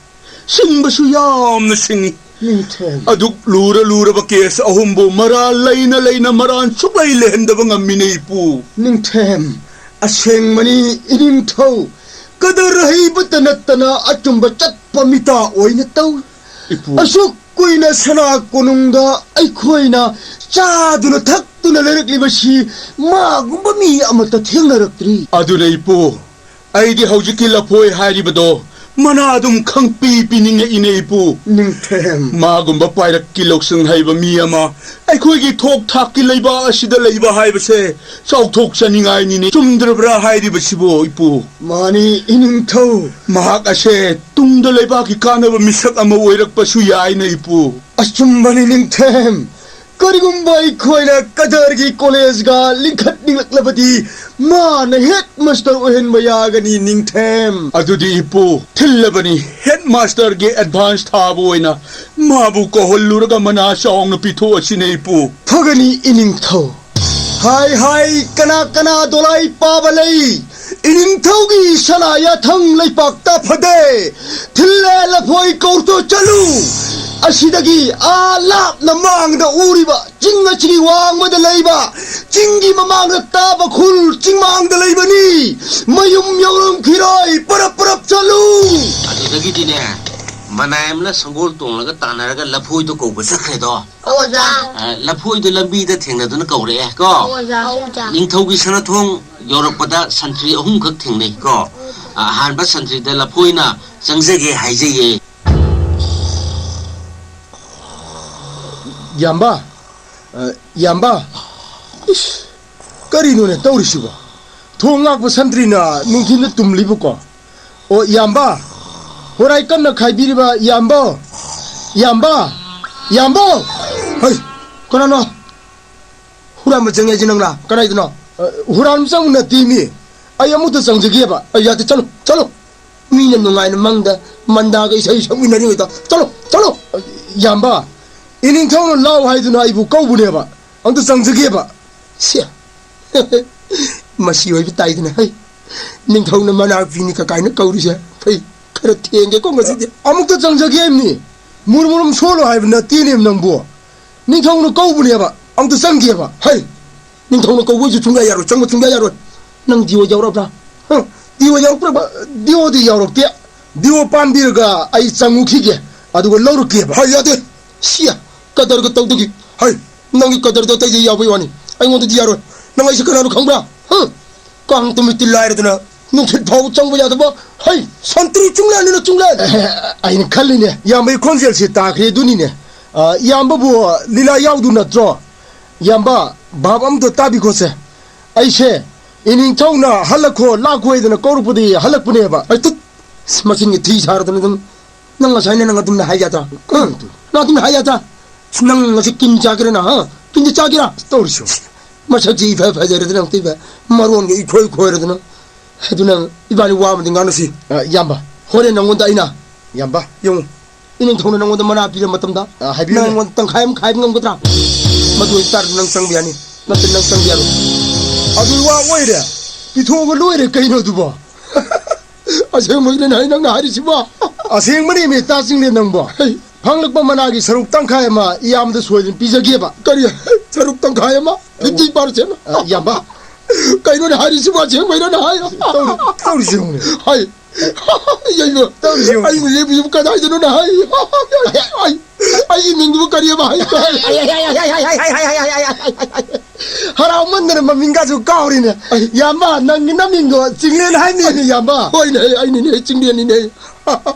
ꯁꯤꯡꯕꯁꯨ ꯌꯥꯝꯅ ꯁꯤꯡꯉꯤ꯫ ꯅꯤꯡꯊꯦꯝ꯫ ꯑꯗꯨꯛ ꯂꯨꯔ ꯂꯨꯔꯕ ꯀꯦꯁ ꯑꯍꯨꯝꯕꯨ ꯃꯔꯥꯜ ꯂꯩꯅ ꯂꯩꯅ ꯃꯔꯥꯜ ꯁꯨꯛꯂꯩ ꯂꯩꯍꯟꯗꯕ ꯉꯝꯃꯤꯅꯦ ꯏꯄꯨ꯫ ꯅꯤꯡꯊꯦꯝ, ꯑꯁꯦꯡꯕꯅꯤ ꯏꯅꯤꯡꯊꯧ꯫ ꯀꯗꯔ ꯍꯩꯕꯇ ꯅꯠꯇꯅ ꯑꯆꯨꯝꯕ ꯆꯠꯄ ꯃꯤꯇꯥ ꯑꯣꯏꯅ ꯇꯧꯏ꯫ ꯏꯄꯨ꯫ ꯑꯁꯨꯛ ꯀꯨꯏꯅ ꯁꯅꯥ ꯀꯣꯅꯨꯡꯗ ꯑꯩꯈꯣꯏꯅ ꯆꯥꯗꯨꯅ ꯊꯛꯇꯨꯅ ꯂꯩꯔꯛꯂꯤꯕꯁꯤ ꯃꯥꯒꯨꯝꯕ ꯃꯤ ꯑꯃꯠꯇ ꯊꯦꯡꯅꯔꯛꯇ꯭ꯔꯤ꯫ ꯑꯗꯨꯅ ꯏꯄꯨ, ꯑꯩꯗꯤ ꯍꯧꯖꯤꯛꯀꯤ ꯂꯐꯣꯏ ꯍꯥꯏꯔꯤꯕꯗꯣ ꯃꯅꯥ ꯑꯗꯨꯝ ꯈꯪꯄꯤ ꯄꯤꯅꯤꯡꯉꯛꯏꯅꯦ ꯏꯄꯨ꯫ ꯅꯤꯡꯊꯦꯝ꯫ ꯃꯥꯒꯨꯝꯕ ꯄꯥꯏꯔꯛꯀꯤ ꯂꯧꯁꯤꯡ ꯍꯩꯕ ꯃꯤ ꯑꯃ ꯑꯩꯈꯣꯏꯒꯤ ꯊꯣꯛ ꯊꯥꯛꯀꯤ ꯂꯩꯕꯥꯛ ꯑꯁꯤꯗ ꯂꯩꯕ ꯍꯥꯏꯕꯁꯦ ꯆꯥꯎꯊꯣꯛꯆꯅꯤꯡꯉꯥꯏꯅꯤꯅꯦ꯫ ꯆꯨꯝꯗ꯭ꯔꯕ꯭ꯔꯥ ꯍꯥꯏꯔꯤꯕꯁꯤꯕꯨ ꯏꯄꯨ? ꯃꯥꯅꯤ ꯏꯅꯤꯡꯊꯧ꯫ ꯃꯍꯥꯛ ꯑꯁꯦ ꯇꯨꯡꯗ ꯂꯩꯕꯥꯛꯀꯤ ꯀꯥꯟꯅꯕ ꯃꯤꯁꯛ ꯑꯃ ꯑꯣꯏꯔꯛꯄꯁꯨ ꯌꯥꯏꯅꯦ ꯏꯄꯨ꯫ ꯑꯆꯨꯝꯕꯅꯤ ꯅꯤꯡꯊꯦꯝ꯫ ꯀꯔꯤꯒꯨꯝꯕ ꯑꯩꯈꯣꯏꯅ ꯀꯗꯔꯒꯤ ꯀꯣꯂꯦꯖꯒ ꯂꯤꯡꯈꯠꯅꯤꯡꯂꯛꯂꯕꯗꯤ ꯃꯥꯅ ꯍꯦꯗ ꯃꯥꯁꯇꯔ ꯑꯣꯏꯍꯟꯕ ꯌꯥꯒꯅꯤ ꯅꯤꯡꯊꯦꯝ꯫ ꯑꯗꯨꯗꯤ ꯏꯄꯨ, ꯊꯤꯜꯂꯕꯅꯤ꯫ ꯍꯦꯗ ꯃꯥꯁꯇꯔꯒꯤ ꯑꯦꯗꯚꯥꯟꯁ ꯊꯥꯕ ꯑꯣꯏꯅ ꯃꯥꯕꯨ ꯀꯧꯍꯜꯂꯨꯔꯒ ꯃꯅꯥ ꯆꯥꯎꯅ ꯄꯤꯊꯣꯛꯑꯁꯤꯅꯦ ꯏꯄꯨ꯫ ꯐꯒꯅꯤ ꯏꯅꯤꯡꯊꯧ꯫ ꯍꯥꯏ ꯍꯥꯏ, ꯀꯅꯥ ꯀꯅꯥ ꯗꯣꯂꯥꯏ ꯄꯥꯕ ꯂꯩ? ꯏꯅꯤꯡꯊꯧꯒꯤ ꯁꯅꯥ ꯌꯥꯊꯪ ꯂꯩꯄꯥꯛꯇ ꯐꯗꯦ꯫ ꯊꯤꯜꯂꯦ ꯂꯐꯣꯏ ꯀꯧꯇꯣ ꯆꯠꯂꯨ꯫ ꯑꯁꯤꯗꯒꯤ ꯑꯥ ꯂꯥꯞꯅ ꯃꯥꯡꯗ ꯎꯔꯤꯕ ꯆꯤꯡ ꯑꯁꯤꯒꯤ ꯋꯥꯡꯃꯗ ꯂꯩꯕ ꯆꯤꯡꯒꯤ ꯃꯃꯥꯡꯗ ꯇꯥꯕ ꯈꯨꯜ ꯆꯤꯡꯃꯥꯡꯗ ꯂꯩꯕꯅꯤ꯫ ꯃꯌꯨꯝ ꯌꯧꯔꯝꯈꯤꯔꯣꯏ꯫ ꯄꯔꯞ ꯄꯔꯞ ꯆꯠꯂꯨ꯫ ꯑꯗꯨꯗꯒꯤꯗꯤꯅꯦ, ꯃꯅꯥꯏ ꯑꯃꯅ ꯁꯪꯒꯣꯜ ꯇꯣꯡꯂꯒ ꯇꯥꯟꯅꯔꯒ ꯂꯐꯣꯏꯗꯣ ꯀꯧꯕ ꯆꯠꯈ꯭ꯔꯦꯗꯣ꯫ ꯑꯣꯖꯥ꯫ ꯑ, ꯂꯐꯣꯏꯗꯣ ꯂꯝꯕꯤꯗ ꯊꯦꯡꯅꯗꯨꯅ ꯀꯧꯔꯛꯑꯦ ꯀꯣ꯫ ꯑꯣꯖꯥ꯫ ꯑꯣꯖꯥ꯫ ꯅꯤꯡꯊꯧꯒꯤ ꯁꯅꯥꯊꯣꯡ ꯌꯧꯔꯛꯄꯗ ꯁꯟꯇ꯭ꯔꯤ ꯑꯍꯨꯝꯈꯛ ꯊꯦꯡꯅꯩ ꯀꯣ꯫ ꯑ, ꯑꯍꯥꯟꯕ ꯁꯟꯇ꯭ꯔꯤꯗ ꯂꯐꯣꯏꯅ ꯆꯪꯖꯒꯦ ꯍꯥꯏꯖꯩꯌꯦ꯫ ꯏꯌꯥꯝꯕ, ꯑ, ꯏꯌꯥꯝꯕ, ꯏꯁ, ꯀꯔꯤꯅꯣꯅꯦ ꯇꯧꯔꯤꯁꯤꯕꯣ? ꯊꯣꯡ ꯉꯥꯛꯄ ꯁꯟꯇ꯭ꯔꯤꯅ ꯅꯨꯡꯊꯤꯟꯗ ꯇꯨꯝꯂꯤꯕꯀꯣ? ꯑꯣ, ꯏꯌꯥꯝꯕ, ꯍꯣꯔꯥꯏ ꯀꯟꯅ ꯈꯥꯏꯕꯤꯔꯤꯕ ꯏꯌꯥꯝꯕ, ꯏꯌꯥꯝꯕ, ꯏꯌꯥꯝꯕ! ꯍꯩ, ꯀꯅꯥꯅꯣ? ꯍꯨꯔꯥꯟꯕ ꯆꯪꯉꯦ ꯍꯥꯏꯁꯤ ꯅꯪꯂꯥ? ꯀꯅꯥꯏꯗꯅꯣ? ꯑ, ꯍꯨꯔꯥꯟꯕ ꯆꯪꯕ ꯅꯠꯇꯦ ꯃꯤ꯫ ꯑꯩ ꯑꯃꯨꯛꯇ ꯆꯪꯖꯒꯦꯕ꯫ ꯑꯩ ꯌꯥꯗꯦ, ꯆꯠꯂꯣ, ꯆꯠꯂꯣ꯫ ꯃꯤꯅ ꯅꯨꯡꯉꯥꯏꯅ ꯃꯪꯗ ꯃꯟꯗꯥꯒ ꯏꯁꯩ ꯁꯛꯃꯤꯟꯅꯔꯤꯉꯩꯗ, ꯆꯠꯂꯣ, ꯆꯠꯂꯣ꯫ ꯑ, ꯏꯌꯥꯝꯕ, ꯏꯅꯤꯡꯊꯧꯅ ꯂꯥꯎ ꯍꯥꯏꯗꯨꯅ ꯑꯩꯕꯨ ꯀꯧꯕꯅꯦꯕ꯫ ꯑꯝꯇ ꯆꯪꯖꯒꯦꯕ꯫ ꯁꯤ꯫ ꯃꯁꯤ ꯑꯣꯏꯕ ꯇꯥꯏꯗꯅ, ꯍꯩ꯫ ꯅꯤꯡꯊꯧꯅ ꯃꯅꯥꯛ ꯄꯤꯅꯤ ꯀꯀꯥꯏꯅ ꯀꯧꯔꯤꯁꯦ꯫ ꯐꯩ, ꯈꯔ ꯊꯦꯡꯒꯦꯀꯣ ꯉꯁꯤꯗꯤ꯫ ꯑꯃꯨꯛꯇ ꯆꯪꯖꯒꯦ ꯍꯥꯏꯕꯅꯤ꯫ ꯃꯨꯔꯨꯝ ꯃꯨꯔꯨꯝ ꯁꯣꯜꯂꯣ ꯍꯥꯏꯕ ꯅꯠꯇꯦꯅꯦ ꯅꯪꯕꯨ꯫ ꯅꯤꯡꯊꯧꯅ ꯀꯧꯕꯅꯦꯕ꯫ ꯑꯃꯨꯛꯇ ꯆꯪꯒꯦꯕ꯫ ꯍꯩ, ꯅꯤꯡꯊꯧꯅ ꯀꯧꯕꯁꯨ ꯁꯨꯡꯌꯥ ꯌꯥꯔꯣꯏ, ꯆꯪꯕ ꯁꯨꯡꯌꯥ ꯌꯥꯔꯣꯏ꯫ ꯅꯪ ꯗꯤꯑꯣ ꯌꯥꯎꯔꯕ꯭ꯔꯥ? ꯍ? ꯗꯤꯑꯣ ꯌꯥꯎꯔꯛꯄ꯭ꯔꯕ? ꯗꯤꯑꯣꯗꯤ ꯌꯥꯎꯔꯛꯇꯦ꯫ ꯗꯤꯑꯣ ꯄꯥꯟꯕꯤꯔꯒ ꯑꯩ ꯆꯪꯉꯨꯈꯤꯒꯦ, ꯑꯗꯨꯒ ꯂꯧꯔꯛꯀꯦꯕ꯫ ꯍꯩ, ꯌꯥꯗꯦ꯫ ꯁꯤꯌꯥ, ꯀꯗꯔꯒ ꯇꯧꯗꯒꯤ꯫ ꯍꯩ, ꯅꯪꯒꯤ ꯀꯗꯔꯗꯣ ꯑꯇꯩꯗ ꯌꯥꯎꯕꯩ ꯋꯥꯅꯤ, ꯑꯩꯉꯣꯟꯗꯗꯤ ꯌꯥꯔꯣꯏ꯫ ꯅꯪ ꯑꯩꯁꯦ ꯀꯅꯥꯅꯣ ꯈꯪꯕ꯭ꯔꯥ? ꯍ? ꯀꯥꯡ ꯇꯨꯃꯤꯠꯇꯤ ꯂꯥꯏꯔꯗꯅ, ꯅꯨꯡꯁꯤꯠ ꯐꯥꯎꯕ ꯆꯪꯕ ꯌꯥꯗꯕ, ꯍꯩ, ꯁꯟꯇ꯭ꯔꯤ ꯆꯨꯡꯂꯦꯟꯅꯤꯅ ꯆꯨꯡꯂꯦꯟ! ꯑꯩꯅ ꯈꯜꯂꯤꯅꯦ, ꯏꯌꯥꯝꯕꯒꯤ ꯈꯣꯟꯖꯦꯜꯁꯤ ꯇꯥꯈ꯭ꯔꯦ ꯑꯗꯨꯅꯤꯅꯦ꯫ ꯑ, ꯏꯌꯥꯝꯕꯕꯨ ꯂꯤꯂꯥ ꯌꯥꯎꯗꯨ ꯅꯠꯇ꯭ꯔꯣ? ꯏꯌꯥꯝꯕ, ꯚꯥꯞ ꯑꯝꯇ ꯇꯥꯕꯤꯈꯣꯁꯦ꯫ ꯑꯩꯁꯦ ꯏꯅꯤꯡꯊꯧꯅ "ꯍꯜꯂꯛꯈꯣ, ꯂꯥꯛꯈꯣ" ꯍꯥꯏꯗꯅ ꯀꯧꯔꯛꯄꯗꯒꯤ ꯍꯜꯂꯛꯄꯅꯦꯕ꯫ ꯑꯩ ꯇꯨꯠ! ꯃꯆꯤꯟꯒꯤ ꯊꯤ ꯁꯥꯔꯗꯅ ꯑꯗꯨꯝ, ꯅꯪ ꯉꯁꯥꯏꯅ ꯅꯪ ꯑꯗꯨꯝꯅ ꯍꯥꯏ ꯌꯥꯗ꯭ꯔꯥ? ꯎꯝ? ꯅꯪ ꯑꯗꯨꯝꯅ ꯍꯥꯏ ꯌꯥꯗ꯭ꯔꯥ? ꯅꯪ ꯉꯁꯤ ꯀꯤꯟ ꯆꯥꯒꯦꯔꯥ ꯅꯪ, ꯍꯥ? ꯀꯤꯟꯗꯤ ꯆꯥꯒꯦꯔꯥ? ꯇꯧꯔꯤꯁꯤ ꯌꯦꯡꯉꯨ꯫ ꯃꯁꯛꯁꯤ ꯏꯐ ꯐꯖꯔꯗꯅ ꯑꯃꯨꯛꯇꯣꯏꯕ, ꯃꯔꯣꯟꯒ ꯏꯈꯣꯏ ꯈꯣꯏꯔꯗꯅ꯫ ꯑꯗꯨ ꯅꯪ ꯏꯕꯥꯅꯤ ꯋꯥ ꯑꯃꯗꯤ ꯉꯥꯡꯅꯁꯤ꯫ ꯑ, ꯏꯌꯥꯝꯕ꯫ ꯍꯣꯔꯦꯟ ꯅꯪꯉꯣꯟꯗ ꯑꯩꯅ, ꯏꯌꯥꯝꯕ꯫ ꯌꯦꯡꯉꯨ, ꯏꯅꯤꯡꯊꯧꯅ ꯅꯪꯉꯣꯟꯗ ꯃꯅꯥ ꯄꯤꯔ ꯃꯇꯝꯗ, ꯑ, ꯍꯥꯏꯕꯤꯌꯨꯅꯦ꯫ ꯅꯪ ꯑꯩꯉꯣꯟꯗ ꯇꯪꯈꯥꯏ ꯑꯃ ꯈꯥꯏꯕ ꯉꯝꯒꯗ꯭ꯔꯥ? ꯃꯗꯨ ꯑꯣꯏꯇꯥꯔꯗꯤ ꯅꯪ ꯆꯪꯕ ꯌꯥꯅꯤ꯫ ꯅꯠꯇ꯭ꯔꯗꯤ ꯅꯪ ꯆꯪꯕ ꯌꯥꯔꯣꯏ꯫ ꯑꯗꯨ ꯋꯥ ꯑꯣꯏꯔꯦ꯫ ꯄꯤꯊꯣꯛꯑꯒ ꯂꯣꯏꯔꯦ ꯀꯩꯅꯣ ꯑꯗꯨꯕꯣ? ꯑꯁꯦꯡꯕꯒꯤꯅꯦ ꯍꯥꯏ ꯅꯪꯅ ꯍꯥꯏꯔꯤꯁꯤꯕꯣ? ꯑꯁꯦꯡꯕꯅꯦꯃꯤ, ꯇꯥ ꯆꯤꯡꯂꯦ ꯅꯪꯕꯣ꯫ ꯍꯩ꯫ ꯐꯪꯂꯛꯄ ꯃꯅꯥꯒꯤ ꯁꯔꯨꯛ ꯇꯪꯈꯥꯏ ꯑꯃ ꯏꯌꯥꯝꯕꯗ ꯁꯣꯏꯗꯅ ꯄꯤꯖꯒꯦꯕ꯫ ꯀꯔꯤ? ꯁꯔꯨꯛ ꯇꯪꯈꯥꯏ ꯑꯃ? Fifty percent? ꯑ, ꯏꯌꯥꯝꯕ꯫ ꯀꯩꯅꯣꯅꯦ ꯍꯥꯏꯔꯤꯁꯤꯕꯣ? ꯑꯁꯦꯡꯕꯩꯔꯣꯅꯦ ꯍꯥꯏ? ꯇꯧꯔꯤ-, ꯇꯧꯔꯤꯁꯤ ꯌꯦꯡꯉꯨꯅꯦ꯫ ꯍꯥꯏ꯫ ꯌꯩꯕ꯫ ꯇꯧꯔꯤꯁꯤ ꯌꯦꯡꯉꯨ꯫ ꯑꯩꯕꯨ ꯌꯩꯕꯁꯤꯕꯨ ꯀꯗꯥꯏꯗꯅꯣꯅꯦ ꯍꯥꯏ? ꯑꯩ, ꯑꯩꯒꯤ ꯃꯤꯡꯗꯨꯕꯨ ꯀꯔꯤꯑꯕ ꯍꯥꯏ? ꯍꯔꯥꯎꯃꯟꯗꯅ ꯃꯃꯤꯡꯒꯁꯨ ꯀꯥꯎꯔꯤꯅꯦ꯫ ꯑꯩ ꯏꯌꯥꯝꯕ, ꯅꯪꯒꯤ ꯅꯃꯤꯡꯗꯣ ꯆꯤꯡꯂꯦꯟ ꯍꯥꯏꯅꯤꯅꯦ, ꯏꯌꯥꯝꯕ꯫ ꯍꯣꯏꯅꯦ, ꯑꯩꯅꯤꯅꯦ, ꯆꯤꯡꯂꯦꯟꯅꯤꯅꯦ꯫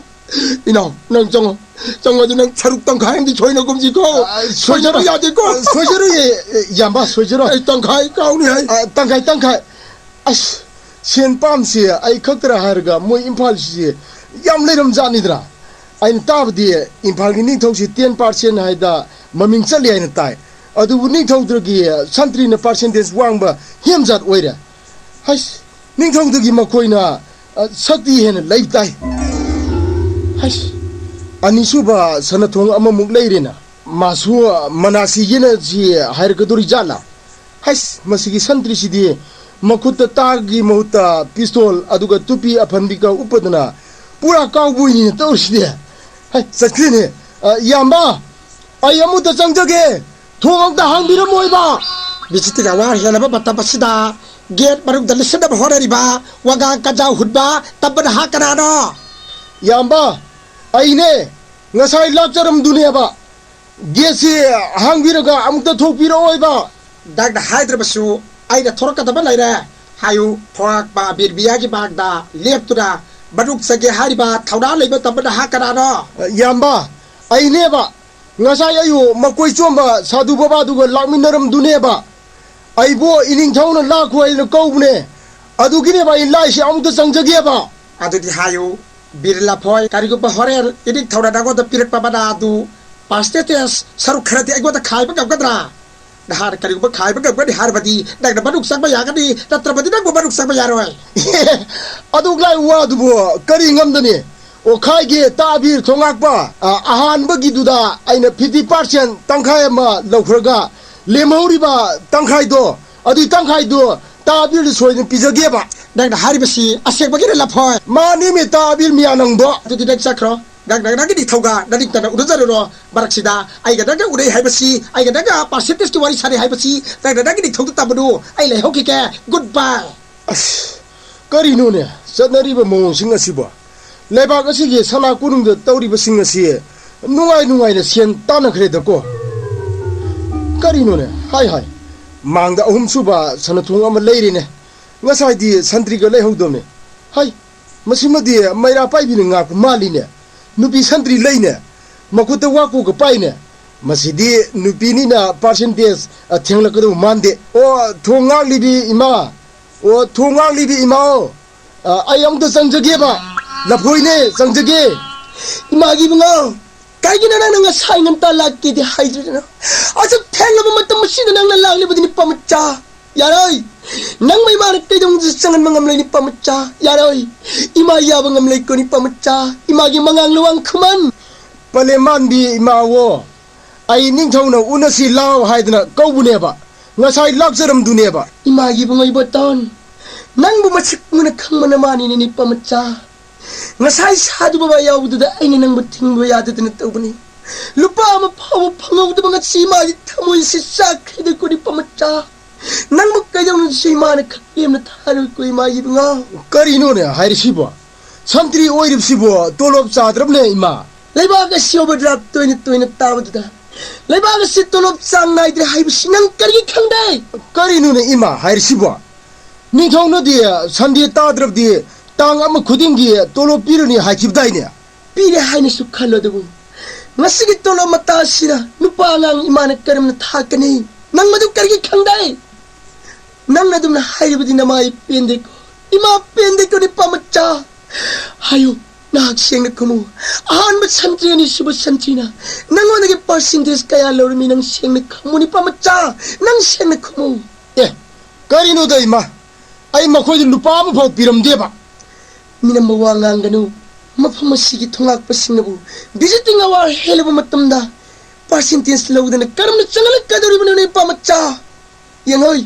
ꯏꯅꯥꯎ, ꯅꯪ ꯆꯪꯉꯣ꯫ ꯆꯪꯉꯣ, ꯑꯗꯨ ꯅꯪ ꯁꯔꯨꯛ ꯇꯪꯈꯥꯏ ꯑꯃꯗꯤ ꯁꯣꯏꯅ ꯀꯨꯝꯁꯤꯀꯣ꯫ ꯑ, ꯁꯣꯏꯅꯕ ꯁꯣꯏꯖꯔꯣꯏ꯫ ꯌꯥꯗꯦꯀꯣ꯫ ꯑ, ꯁꯣꯏꯖꯔꯣꯏꯌꯦ, ꯏꯌꯥꯝꯕ, ꯁꯣꯏꯖꯔꯣꯏ꯫ ꯑꯩ ꯇꯪꯈꯥꯏ ꯀꯥꯎꯅꯤ ꯍꯥꯏ꯫ ꯑ, ꯇꯪꯈꯥꯏ, ꯇꯪꯈꯥꯏ꯫ ꯑꯁ, ꯁꯦꯟ ꯄꯥꯝꯁꯤ ꯑꯩ ꯈꯛꯇꯔ ꯍꯥꯏꯔꯒ ꯃꯣꯏ ꯏꯝꯐꯥꯜꯁꯤ ꯌꯥꯝ ꯂꯩꯔꯝꯖꯥꯠꯅꯤꯗ꯭ꯔꯥ? ꯑꯩꯅ ꯇꯥꯕꯗꯤ ꯏꯝꯐꯥꯜꯒꯤ ꯅꯤꯡꯊꯧꯁꯤ ten percent ꯍꯥꯏꯗ ꯃꯃꯤꯡ ꯆꯠꯂꯤ ꯍꯥꯏꯅ ꯇꯥꯏ꯫ ꯑꯗꯨꯕꯨ ꯅꯤꯡꯊꯧꯗꯨꯒꯤ ꯁꯟꯇ꯭ꯔꯤꯅ percentage ꯋꯥꯡꯕ ꯍꯦꯝꯖꯥꯠ ꯑꯣꯏꯔꯦ꯫ ꯍꯩꯁ, ꯅꯤꯡꯊꯧꯗꯒꯤ ꯃꯈꯣꯏꯅ, ꯑ, ꯁꯛꯇꯤ ꯍꯦꯟꯅ ꯂꯩꯕ ꯇꯥꯏ꯫ ꯍꯩꯁ꯫ ꯑꯅꯤꯁꯨꯕ ꯁꯅꯥꯊꯣꯡ ꯑꯃꯃꯨꯛ ꯂꯩꯔꯦꯅ꯫ ꯃꯥꯁꯨ ꯃꯅꯥꯁꯤꯒꯤꯅ ꯁꯤ ꯍꯥꯏꯔꯛꯀꯗꯣꯔꯤ ꯖꯥꯠꯂꯥ? ꯍꯩꯁ, ꯃꯁꯤꯒꯤ ꯁꯟꯇ꯭ꯔꯤꯁꯤꯗꯤ ꯃꯈꯨꯠꯇ ꯇꯥꯒꯤ ꯃꯍꯨꯠꯇ ꯄꯤꯁꯇꯣꯜ ꯑꯗꯨꯒ ꯇꯨꯄꯤ ꯑꯐꯟꯕꯤꯒ ꯎꯞꯄꯗꯅ ꯄꯨꯔꯥ ꯀꯥꯎꯕꯣꯏꯅꯤꯅ ꯇꯧꯔꯤꯁꯤꯗꯤ꯫ ꯍꯩ, ꯆꯠꯈ꯭ꯔꯦꯅꯦ꯫ ꯑ, ꯏꯌꯥꯝꯕ, ꯑꯩ ꯑꯃꯨꯛꯇ ꯆꯪꯖꯒꯦ꯫ ꯊꯣꯡ ꯑꯝꯇ ꯍꯥꯡꯕꯤꯔꯝꯃꯣꯏꯕ꯫ ꯕꯤꯖꯤꯇꯤꯅ ꯋꯥ ꯍꯦꯟꯅꯕ ꯃꯇꯝ ꯑꯁꯤꯗ ꯒꯦꯠ ꯃꯅꯨꯡꯗ ꯂꯤꯁꯤꯟꯅꯕ ꯍꯣꯠꯅꯔꯤꯕ ꯋꯥꯉꯥꯡ ꯀꯟꯖꯥꯎ ꯍꯨꯟꯕ ꯇꯝꯕ ꯅꯍꯥ ꯀꯅꯥꯅꯣ? ꯏꯌꯥꯝꯕ, ꯑꯩꯅꯦ꯫ ꯉꯁꯥꯏ ꯂꯥꯛꯆꯔꯝꯗꯨꯅꯦꯕ꯫ ꯒꯦꯠꯁꯤ ꯍꯥꯡꯕꯤꯔꯒ ꯑꯃꯨꯛꯇ ꯊꯣꯛꯄꯤꯔꯛꯑꯣꯏꯕ꯫ ꯅꯪꯅ ꯍꯥꯏꯗ꯭ꯔꯕꯁꯨ ꯑꯩꯅ ꯊꯣꯔꯛꯀꯗꯕ ꯂꯩꯔꯦ꯫ ꯍꯥꯏꯌꯨ, ꯊꯣꯔꯛꯄ ꯕꯤꯔ ꯃꯤꯌꯥꯒꯤ ꯃꯥꯡꯗ ꯂꯦꯞꯇꯨꯅ ꯃꯅꯨꯡ ꯆꯪꯒꯦ ꯍꯥꯏꯔꯤꯕ ꯊꯧꯅꯥ ꯂꯩꯕ ꯇꯝꯕ ꯅꯍꯥ ꯀꯅꯥꯅꯣ? ꯏꯌꯥꯝꯕ, ꯑꯩꯅꯦꯕ꯫ ꯉꯁꯥꯏ ꯑꯌꯨꯛ ꯃꯀꯣꯏ ꯆꯣꯝꯕ ꯁꯥꯗꯨ ꯕꯕꯥꯗꯨꯒ ꯂꯥꯛꯃꯤꯟꯅꯔꯝꯗꯨꯅꯦꯕ꯫ ꯑꯩꯕꯨ ꯏꯅꯤꯡꯊꯧꯅ ꯂꯥꯛꯈꯣ ꯍꯥꯏꯅ ꯀꯧꯕꯅꯦ꯫ ꯑꯗꯨꯒꯤꯅꯦꯕ ꯑꯩ ꯂꯥꯛꯏꯁꯦ, ꯑꯃꯨꯛꯇ ꯆꯪꯖꯒꯦꯕ꯫ ꯑꯗꯨꯗꯤ ꯍꯥꯏꯌꯨ, ꯕꯤꯔ ꯂꯐꯣꯏ, ꯀꯔꯤꯒꯨꯝꯕ ꯍꯣꯔꯦꯟ ꯏꯅꯤꯡꯊꯧꯅ ꯅꯉꯣꯟꯗ ꯄꯤꯔꯛꯄ ꯃꯅꯥ ꯑꯗꯨ ꯄꯥꯔꯁꯦꯟꯇꯦꯖ ꯁꯔꯨꯛ ꯈꯔꯗꯤ ꯑꯩꯉꯣꯟꯗ ꯈꯥꯏꯕ ꯉꯝꯒꯗ꯭ꯔꯥ? ꯅꯍꯥꯛꯅ ꯀꯔꯤꯒꯨꯝꯕ ꯈꯥꯏꯕ ꯉꯝꯒꯅꯤ ꯍꯥꯏꯔꯕꯗꯤ ꯅꯪꯅ ꯃꯅꯨꯡ ꯆꯪꯕ ꯌꯥꯒꯅꯤ, ꯅꯠꯇ꯭ꯔꯕꯗꯤ ꯅꯪꯕꯨ ꯃꯅꯨꯡ ꯆꯪꯕ ꯌꯥꯔꯣꯏ꯫ ꯑꯗꯨꯛ ꯂꯥꯏ ꯋꯥꯗꯨꯕꯨ ꯀꯔꯤ ꯉꯝꯗꯅꯤ? ꯑꯣꯈꯥꯏꯒꯦ ꯇꯥꯕꯤꯔ ꯊꯣꯉꯥꯛꯄ, ꯑ, ꯑꯍꯥꯟꯕꯒꯤꯗꯨꯗ ꯑꯩꯅ ꯐꯤꯐꯇꯤ ꯄꯥꯔꯁꯦꯟ, ꯇꯪꯈꯥꯏ ꯑꯃ ꯂꯧꯈ꯭ꯔꯒ ꯂꯦꯝꯍꯧꯔꯤꯕ ꯇꯪꯈꯥꯏꯗꯣ, ꯑꯗꯨꯏ ꯇꯪꯈꯥꯏꯗꯣ ꯇꯥꯕꯤꯔꯗ ꯁꯣꯏꯗꯅ ꯄꯤꯖꯒꯦꯕ꯫ ꯅꯪꯅ ꯍꯥꯏꯔꯤꯕꯁꯤ ꯑꯁꯦꯡꯕꯒꯤꯔ ꯂꯐꯣꯏ? ꯃꯥꯅꯤꯃꯤ ꯇꯥꯕꯤꯔ ꯃꯤꯌꯥ ꯅꯪꯕꯣ꯫ ꯑꯗꯨꯗꯤ ꯅꯪ ꯆꯠꯈ꯭ꯔꯣ꯫ ꯅꯪ, ꯅꯪ, ꯅꯪꯒꯤ ꯅꯤꯡꯊꯧꯒ ꯅꯅꯤꯡꯇꯅ ꯎꯅꯖꯔꯨꯔꯣ꯫ ꯃꯔꯛꯁꯤꯗ ꯑꯩꯒ ꯅꯪꯒ ꯎꯅꯩ ꯍꯥꯏꯕꯁꯤ, ꯑꯩꯒ ꯅꯪꯒ ꯄꯥꯔꯁꯦꯟꯇꯦꯖꯀꯤ ꯋꯥꯔꯤ ꯁꯥꯟꯅꯩ ꯍꯥꯏꯕꯁꯤ ꯅꯪꯅ ꯅꯪꯒꯤ ꯅꯤꯡꯊꯧꯗ ꯇꯝꯕꯅꯨ꯫ ꯑꯩ ꯂꯩꯍꯧꯈꯤꯒꯦ꯫ ꯒꯨꯗ ꯕꯥꯏ꯫ ꯑꯁ, ꯀꯔꯤꯅꯣꯅꯦ ꯆꯠꯅꯔꯤꯕ ꯃꯑꯣꯡꯁꯤꯡ ꯑꯁꯤꯕꯣ? ꯂꯩꯕꯥꯛ ꯑꯁꯤꯒꯤ ꯁꯅꯥ ꯀꯣꯅꯨꯡꯗ ꯇꯧꯔꯤꯕꯁꯤꯡ ꯑꯁꯤ ꯅꯨꯡꯉꯥꯏ ꯅꯨꯡꯉꯥꯏꯅ ꯁꯦꯟ ꯇꯥꯟꯅꯈ꯭ꯔꯦꯗꯀꯣ꯫ ꯀꯔꯤꯅꯣꯅꯦ? ꯍꯥꯏ, ꯍꯥꯏ꯫ ꯃꯥꯡꯗ ꯑꯍꯨꯝꯁꯨꯕ ꯁꯅꯥꯊꯣꯡ ꯑꯃ ꯂꯩꯔꯦꯅꯦ꯫ ꯉꯁꯥꯏꯗꯤ ꯁꯟꯇ꯭ꯔꯤꯒ ꯂꯩꯍꯧꯗꯕꯅꯦ꯫ ꯍꯥꯏ, ꯃꯁꯤꯃꯗꯤ ꯃꯩꯔꯥ ꯄꯥꯏꯕꯤꯅ ꯉꯥꯛꯄ ꯃꯥꯜꯂꯤꯅꯦ꯫ ꯅꯨꯄꯤ ꯁꯟꯇ꯭ꯔꯤ ꯂꯩꯅꯦ꯫ ꯃꯈꯨꯠꯇ ꯋꯥꯀꯨꯒ ꯄꯥꯏꯅꯦ꯫ ꯃꯁꯤꯗꯤ ꯅꯨꯄꯤꯅꯤꯅ ꯄꯥꯔꯁꯦꯟꯇꯦꯖ, ꯑ, ꯊꯦꯡꯂꯛꯀꯗꯧꯕ ꯃꯥꯟꯗꯦ꯫ ꯑꯣ, ꯊꯣꯡ ꯉꯥꯛꯂꯤꯕꯤ ꯏꯃꯥ꯫ ꯑꯣ, ꯊꯣꯡ ꯉꯥꯛꯂꯤꯕꯤ ꯏꯃꯥꯑꯣ꯫ ꯑ, ꯑꯩ ꯑꯃꯨꯛꯇ ꯆꯪꯖꯒꯦꯕ꯫ ꯂꯐꯣꯏꯅꯦ, ꯆꯪꯖꯒꯦ꯫ ꯏꯃꯥꯒꯤ ꯏꯕꯨꯡꯉꯣ, ꯀꯩꯒꯤꯅꯣ ꯅꯪꯅ ꯉꯁꯥꯏ ꯉꯟꯇꯥ ꯂꯥꯛꯀꯦꯗꯤ ꯍꯥꯏꯗ꯭ꯔꯤꯗꯨꯅ? ꯑꯁꯨꯛ ꯊꯦꯡꯂꯕ ꯃꯇꯝ ꯑꯁꯤꯗ ꯅꯪꯅ ꯂꯥꯛꯂꯤꯕꯗꯤ ꯅꯨꯄꯥ ꯃꯆꯥ? ꯌꯥꯔꯣꯏ! ꯅꯪꯕꯨ ꯏꯃꯥꯅ ꯀꯩꯗꯧꯅꯨꯡꯗ ꯆꯪꯍꯟꯕ ꯉꯝꯂꯣꯏ ꯅꯨꯄꯥ ꯃꯆꯥ꯫ ꯌꯥꯔꯣꯏ! ꯏꯃꯥ ꯌꯥꯕ ꯉꯝꯂꯣꯏꯀꯣ ꯅꯨꯄꯥ ꯃꯆꯥ꯫ ꯏꯃꯥꯒꯤ ꯃꯉꯥꯡ ꯂꯨꯋꯥꯡ ꯈꯨꯃꯟ꯫ ꯄꯂꯦꯝꯃꯥꯟꯕꯤ ꯏꯃꯥꯋꯣ, ꯑꯩ ꯅꯤꯡꯊꯧꯅ ꯎꯅꯁꯤ ꯂꯥꯎ ꯍꯥꯏꯗꯅ ꯀꯧꯕꯅꯦꯕ, ꯉꯁꯥꯏ ꯂꯥꯛꯆꯔꯝꯗꯨꯅꯦꯕ꯫ ꯏꯃꯥꯒꯤ ꯏꯕꯨꯡꯉꯣ ꯏꯕꯣꯇꯣꯟ, ꯅꯪꯕꯨ ꯃꯁꯛ ꯃꯨꯟꯅ ꯈꯪꯕ ꯅꯃꯥꯅꯤꯅꯦ ꯅꯤꯄꯥ ꯃꯆꯥ꯫ ꯉꯁꯥꯏ ꯁꯥꯗꯨ ꯕꯕꯥ ꯌꯥꯎꯕꯗꯨꯗ ꯑꯩꯅ ꯅꯪꯕꯨ ꯊꯤꯡꯕ ꯌꯥꯗꯗꯅ ꯇꯧꯕꯅꯤ꯫ ꯂꯨꯄꯥ ꯑꯃ ꯐꯥꯎꯕ ꯐꯪꯍꯧꯗꯕ ꯉꯁꯤ ꯏꯃꯥꯒꯤ ꯊꯃꯣꯏꯁꯤ ꯆꯥꯛꯈ꯭ꯔꯦꯗꯀꯣ ꯅꯤꯄꯥ ꯃꯆꯥ꯫ ꯅꯪꯕꯨ ꯀꯩꯗꯧꯅꯨꯡꯁꯨ ꯏꯃꯥꯅ ꯈꯛ ꯂꯦꯝꯅ ꯊꯥꯔꯣꯏꯀꯣ ꯏꯃꯥꯒꯤ ꯏꯕꯨꯡꯉꯣ꯫ ꯀꯔꯤꯅꯣꯅꯦ ꯍꯥꯏꯔꯤꯁꯤꯕꯣ? ꯁꯟꯇ꯭ꯔꯤ ꯑꯣꯏꯔꯤꯕꯁꯤꯕꯣ ꯇꯣꯂꯣꯞ ꯆꯥꯗ꯭ꯔꯕꯅꯦ ꯏꯃꯥ꯫ ꯂꯩꯕꯥꯛ ꯑꯁꯤ ꯑꯣꯚꯔꯗ꯭ꯔꯥꯐ ꯇꯣꯏꯅ ꯇꯣꯏꯅ ꯇꯥꯕꯗꯨꯗ ꯂꯩꯕꯥꯛ ꯑꯁꯤ ꯇꯣꯂꯣꯞ ꯆꯥꯡ ꯅꯥꯏꯗ꯭ꯔꯦ ꯍꯥꯏꯕꯁꯤ ꯅꯪ ꯀꯔꯤꯒꯤ ꯈꯪꯗꯦ? ꯀꯔꯤꯅꯣꯅꯦ ꯏꯃꯥ ꯍꯥꯏꯔꯤꯁꯤꯕꯣ? ꯅꯤꯡꯊꯧꯅꯗꯤ ꯁꯟꯗꯦ ꯇꯥꯗ꯭ꯔꯕꯗꯤ ꯇꯥꯡ ꯑꯃ ꯈꯨꯗꯤꯡꯒꯤ ꯇꯣꯂꯣꯞ ꯄꯤꯔꯅꯤ ꯍꯥꯏꯈꯤꯕꯗꯥꯏꯅꯦ? ꯄꯤꯔꯦ ꯍꯥꯏꯅꯁꯨ ꯈꯜꯂꯣ, ꯑꯗꯨꯕꯨ ꯉꯁꯤꯒꯤ ꯇꯣꯂꯣꯞ ꯃꯇꯥ ꯑꯁꯤꯗ ꯅꯨꯄꯥ ꯑꯉꯥꯡ ꯏꯃꯥꯅ ꯀꯔꯝꯅ ꯊꯥꯛꯀꯅꯤ? ꯅꯪ ꯃꯗꯨ ꯀꯔꯤꯒꯤ ꯈꯪꯗꯦ? ꯅꯪꯅ ꯑꯗꯨꯝꯅ ꯍꯥꯏꯔꯤꯕꯗꯤ ꯅꯃꯥꯏ ꯄꯦꯟꯗꯦꯀꯣ, ꯏꯃꯥ ꯄꯦꯟꯗꯦꯀꯣ ꯅꯤꯄꯥ ꯃꯆꯥ꯫ ꯍꯥꯏꯌꯨ, ꯅꯍꯥꯛ ꯁꯦꯡꯅ ꯈꯨꯝꯃꯨ꯫ ꯑꯍꯥꯟꯕ ꯁꯟꯇ꯭ꯔꯤ, ꯑꯅꯤꯁꯨꯕ ꯁꯟꯇ꯭ꯔꯤꯅ ꯅꯪꯉꯣꯟꯗꯒꯤ ꯄꯥꯔꯁꯦꯟꯇꯦꯖ ꯀꯌꯥ ꯂꯧꯔꯝꯃꯤ? ꯅꯪ ꯁꯦꯡꯅ ꯈꯨꯝꯃꯨ ꯅꯤꯄꯥ ꯃꯆꯥ, ꯅꯪ ꯁꯦꯡꯅ ꯈꯨꯝꯃꯨ꯫ ꯑꯦ, ꯀꯔꯤꯅꯣꯗ ꯏꯃꯥ? ꯑꯩ ꯃꯈꯣꯏꯗ ꯂꯨꯄꯥ ꯑꯃꯐꯥꯎ ꯄꯤꯔꯝꯗꯦꯕ꯫ ꯃꯤꯅꯝꯕ ꯋꯥ ꯉꯥꯡꯒꯅꯨ꯫ ꯃꯐꯝ ꯑꯁꯤꯒꯤ ꯊꯣꯉꯥꯛꯄꯁꯤꯡꯅꯕꯨ ꯚꯤꯖꯤꯇꯤꯡ ꯑꯋꯥꯔ ꯍꯦꯜꯂꯕ ꯃꯇꯝꯗ ꯄꯥꯔꯁꯦꯟꯇꯦꯖ ꯂꯧꯗꯅ ꯀꯔꯝꯅ ꯆꯪꯍꯜꯂꯛꯀꯗꯧꯔꯤꯕꯅꯣꯅꯦ ꯅꯤꯄꯥ ꯃꯆꯥ? ꯌꯦꯡꯉꯣꯏ,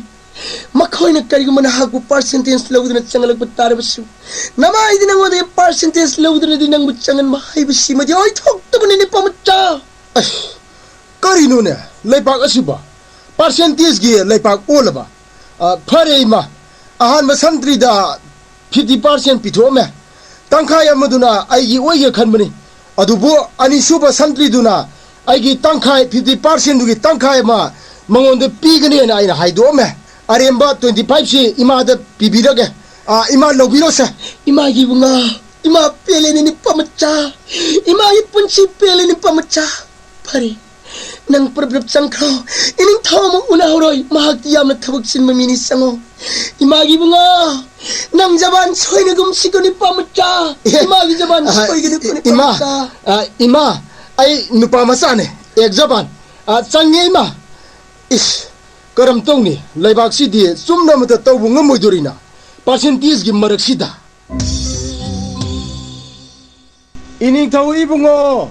ꯃꯈꯣꯏꯅ ꯀꯔꯤꯒꯨꯝꯕ ꯅꯍꯥꯛꯄꯨ ꯄꯥꯔꯁꯦꯟꯇꯦꯖ ꯂꯧꯗꯨꯅ ꯆꯪꯍꯜꯂꯛꯄ ꯇꯥꯔꯕꯁꯨ, ꯅꯃꯥꯏꯗꯤ ꯅꯉꯣꯟꯗꯒꯤ ꯄꯥꯔꯁꯦꯟꯇꯦꯖ ꯂꯧꯗꯨꯅꯗꯤ ꯅꯪꯕꯨ ꯆꯪꯍꯟꯕ ꯍꯥꯏꯕꯁꯤꯃꯗꯤ ꯑꯣꯏꯊꯣꯛꯇꯕꯅꯤ ꯅꯤꯄꯥ ꯃꯆꯥ꯫ ꯑꯁ, ꯀꯔꯤꯅꯣꯅꯦ ꯂꯩꯄꯥꯛ ꯑꯁꯤꯕꯣ? ꯄꯥꯔꯁꯦꯟꯇꯦꯖꯀꯤ ꯂꯩꯄꯥꯛ ꯑꯣꯜꯂꯕ? ꯑ, ꯐꯔꯦ ꯏꯃꯥ, ꯑꯍꯥꯟꯕ ꯁꯟꯇ꯭ꯔꯤꯗ ꯐꯤꯐꯇꯤ ꯄꯥꯔꯁꯦꯟ ꯄꯤꯊꯣꯛꯑꯝꯃꯦ꯫ ꯇꯪꯈꯥꯏ ꯑꯃꯗꯨꯅ ꯑꯩꯒꯤ ꯑꯣꯏꯒꯦ ꯈꯟꯕꯅꯤ꯫ ꯑꯗꯨꯕꯨ ꯑꯅꯤꯁꯨꯕ ꯁꯟꯇ꯭ꯔꯤꯗꯨꯅ ꯑꯩꯒꯤ ꯇꯪꯈꯥꯏ, ꯐꯤꯐꯇꯤ ꯄꯥꯔꯁꯦꯟꯗꯨꯒꯤ ꯇꯪꯈꯥꯏ ꯑꯃ ꯃꯉꯣꯟꯗ ꯄꯤꯒꯅꯦꯅ ꯑꯩꯅ ꯍꯥꯏꯗꯣꯛꯑꯝꯃꯦ꯫ ꯑꯔꯦꯝꯕ ꯇ꯭ꯋꯦꯟꯇꯤ ꯐꯥꯏꯚꯁꯤ ꯏꯃꯥꯗ ꯄꯤꯕꯤꯔꯒꯦ꯫ ꯑꯥ, ꯏꯃꯥ, ꯂꯧꯕꯤꯔꯣꯁꯦ꯫ ꯏꯃꯥꯒꯤ ꯏꯕꯨꯡꯉꯣ, ꯏꯃꯥ ꯄꯦꯜꯂꯦꯅꯦ ꯅꯤꯄꯥ ꯃꯆꯥ, ꯏꯃꯥꯒꯤ ꯄꯨꯟꯁꯤ ꯄꯦꯜꯂꯦ ꯅꯤꯄꯥ ꯃꯆꯥ꯫ ꯐꯔꯦ, ꯅꯪ ꯄꯨꯔꯞ ꯄꯨꯔꯞ ꯆꯪꯈ꯭ꯔꯣ꯫ ꯏꯅꯤꯡꯊꯧ ꯑꯃ ꯎꯅꯍꯧꯔꯣꯏ, ꯃꯍꯥꯛꯇꯤ ꯌꯥꯝꯅ ꯊꯕꯛ ꯆꯤꯟꯕ ꯃꯤꯅꯤ, ꯆꯪꯉꯣ꯫ ꯏꯃꯥꯒꯤ ꯏꯕꯨꯡꯉꯣ, ꯅꯪ ꯖꯕꯥꯟ ꯁꯣꯏꯅꯒꯨꯝꯁꯤꯀꯣ ꯅꯤꯄꯥ ꯃꯆꯥ꯫ ꯑꯦ, ꯏꯃꯥꯒꯤ ꯖꯕꯥꯟ ꯑ, ꯁꯣꯏꯒꯅꯨꯀꯣ ꯅꯤꯄꯥ ꯏꯃꯥ, ꯃꯆꯥ꯫ ꯑ, ꯏꯃꯥ, ꯑꯩ ꯅꯨꯄꯥ ꯃꯆꯥꯅꯦ, ꯑꯦꯛ ꯖꯕꯥꯟ꯫ ꯑ, ꯆꯪꯉꯦ ꯏꯃꯥ꯫ ꯏꯁ, ꯀꯔꯝ ꯇꯧꯅꯤ? ꯂꯩꯕꯥꯛꯁꯤꯗꯤ ꯆꯨꯝꯅ ꯑꯃꯠꯇ ꯇꯧꯕ ꯉꯝꯃꯣꯏꯗꯣꯔꯤꯅ, ꯄꯥꯔꯁꯦꯟꯇꯦꯖꯀꯤ ꯃꯔꯛꯁꯤꯗ꯫ ꯏꯅꯤꯡꯊꯧ ꯏꯕꯨꯡꯉꯣ,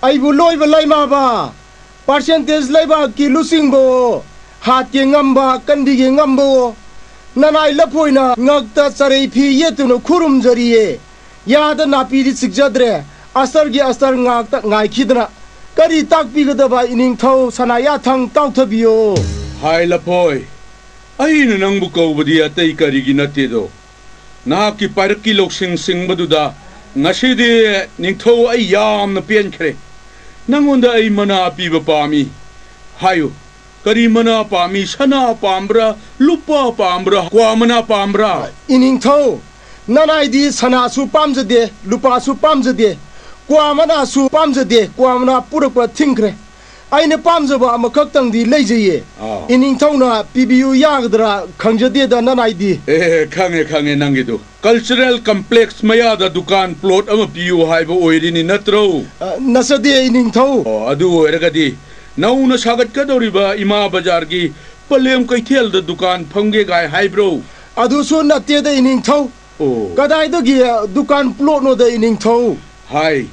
ꯑꯩꯕꯨ ꯂꯣꯏꯕ ꯂꯩꯃꯥꯕ, percentage ꯂꯩꯕꯥꯛꯀꯤ ꯂꯨꯆꯤꯡꯕꯑꯣ, ꯍꯥꯠꯀꯦ ꯉꯝꯕ, ꯀꯟꯕꯤꯒꯦ ꯉꯝꯕꯑꯣ, ꯅꯅꯥꯏ ꯂꯐꯣꯏꯅ ꯉꯛꯇ ꯆꯔꯩ ꯐꯤ ꯌꯦꯠꯇꯨꯅ ꯈꯨꯔꯨꯝꯖꯔꯤꯌꯦ꯫ ꯌꯥꯗ ꯅꯥꯄꯤꯗꯤ ꯆꯤꯛꯆꯗ꯭ꯔꯦ, ꯑꯁꯇꯔꯒꯤ ꯑꯁꯇꯔ ꯉꯥꯛꯇ ꯉꯥꯏꯈꯤꯗꯅ꯫ ꯀꯔꯤ ꯇꯥꯛꯄꯤꯒꯗꯕ ꯏꯅꯤꯡꯊꯧ ꯁꯅꯥ ꯌꯥꯊꯪ ꯇꯥꯎꯊꯕꯤꯌꯣ꯫ ꯍꯥꯏ ꯂꯐꯣꯏ, ꯑꯩꯅ ꯅꯪꯕꯨ ꯀꯧꯕꯗꯤ ꯑꯇꯩ ꯀꯔꯤꯒꯤ ꯅꯠꯇꯦꯗꯣ꯫ ꯅꯍꯥꯛꯀꯤ ꯄꯥꯏꯔꯛꯀꯤ ꯂꯧꯁꯤꯡ ꯁꯤꯡꯕꯗꯨꯗ ꯉꯁꯤꯗꯤ ꯅꯤꯡꯊꯧ ꯑꯩ ꯌꯥꯝꯅ ꯄꯦꯟꯈ꯭ꯔꯦ꯫ ꯅꯪꯉꯣꯟꯗ ꯑꯩ ꯃꯅꯥ ꯄꯤꯕ ꯄꯥꯝꯃꯤ꯫ ꯍꯥꯏꯌꯨ, ꯀꯔꯤ ꯃꯅꯥ ꯄꯥꯝꯃꯤ? ꯁꯅꯥ ꯄꯥꯝꯕ꯭ꯔꯥ? ꯂꯨꯄꯥ ꯄꯥꯝꯕ꯭ꯔꯥ? ꯀ꯭ꯋꯥ ꯃꯅꯥ ꯄꯥꯝꯕ꯭ꯔꯥ? ꯏꯅꯤꯡꯊꯧ, ꯅꯅꯥꯏꯗꯤ ꯁꯅꯥꯁꯨ ꯄꯥꯝꯖꯗꯦ, ꯂꯨꯄꯥꯁꯨ ꯄꯥꯝꯖꯗꯦ, ꯀ꯭ꯋꯥ ꯃꯅꯥꯁꯨ ꯄꯥꯝꯖꯗꯦ, ꯀ꯭ꯋꯥ ꯃꯅꯥ ꯄꯨꯔꯛꯄ ꯊꯤꯡꯈ꯭ꯔꯦ꯫ ꯑꯩꯅ ꯄꯥꯝꯖꯕ ꯑꯃꯈꯛꯇꯪꯗꯤ ꯂꯩꯖꯩꯌꯦ꯫ ꯑꯥ꯫ ꯏꯅꯤꯡꯊꯧꯅ ꯄꯤꯕꯤꯌꯨ ꯌꯥꯒꯗ꯭ꯔꯥ ꯈꯪꯖꯗꯦꯗ ꯅꯅꯥꯏꯗꯤ꯫ ꯑꯦ, ꯈꯪꯉꯦ, ꯈꯪꯉꯦ ꯅꯪꯒꯤꯗꯨ꯫ Cultural complex ꯃꯌꯥꯗ ꯗꯨꯀꯥꯟ plot ꯑꯃ ꯄꯤꯌꯨ ꯍꯥꯏꯕ ꯑꯣꯏꯔꯤꯅꯤ ꯅꯠꯇ꯭ꯔꯣ? ꯑ, ꯅꯠꯆꯗꯦ ꯏꯅꯤꯡꯊꯧ꯫ ꯑꯣ, ꯑꯗꯨ ꯑꯣꯏꯔꯒꯗꯤ ꯅꯧꯅ ꯁꯥꯒꯠꯀꯗꯧꯔꯤꯕ ꯏꯃꯥ ꯕꯖꯥꯔꯒꯤ ꯄꯂꯦꯝ ꯀꯩꯊꯦꯜꯗ ꯗꯨꯀꯥꯟ ꯐꯝꯒꯦ ꯀꯥꯏ ꯍꯥꯏꯕ꯭ꯔꯣ? ꯑꯗꯨꯁꯨ ꯅꯠꯇꯦꯗ ꯏꯅꯤꯡꯊꯧ꯫ ꯑꯣ꯫ ꯀꯗꯥꯏꯗꯒꯤ ꯗꯨꯀꯥꯟ plotꯅꯣꯗ ꯏꯅꯤꯡꯊꯧ? ꯍꯥꯏ,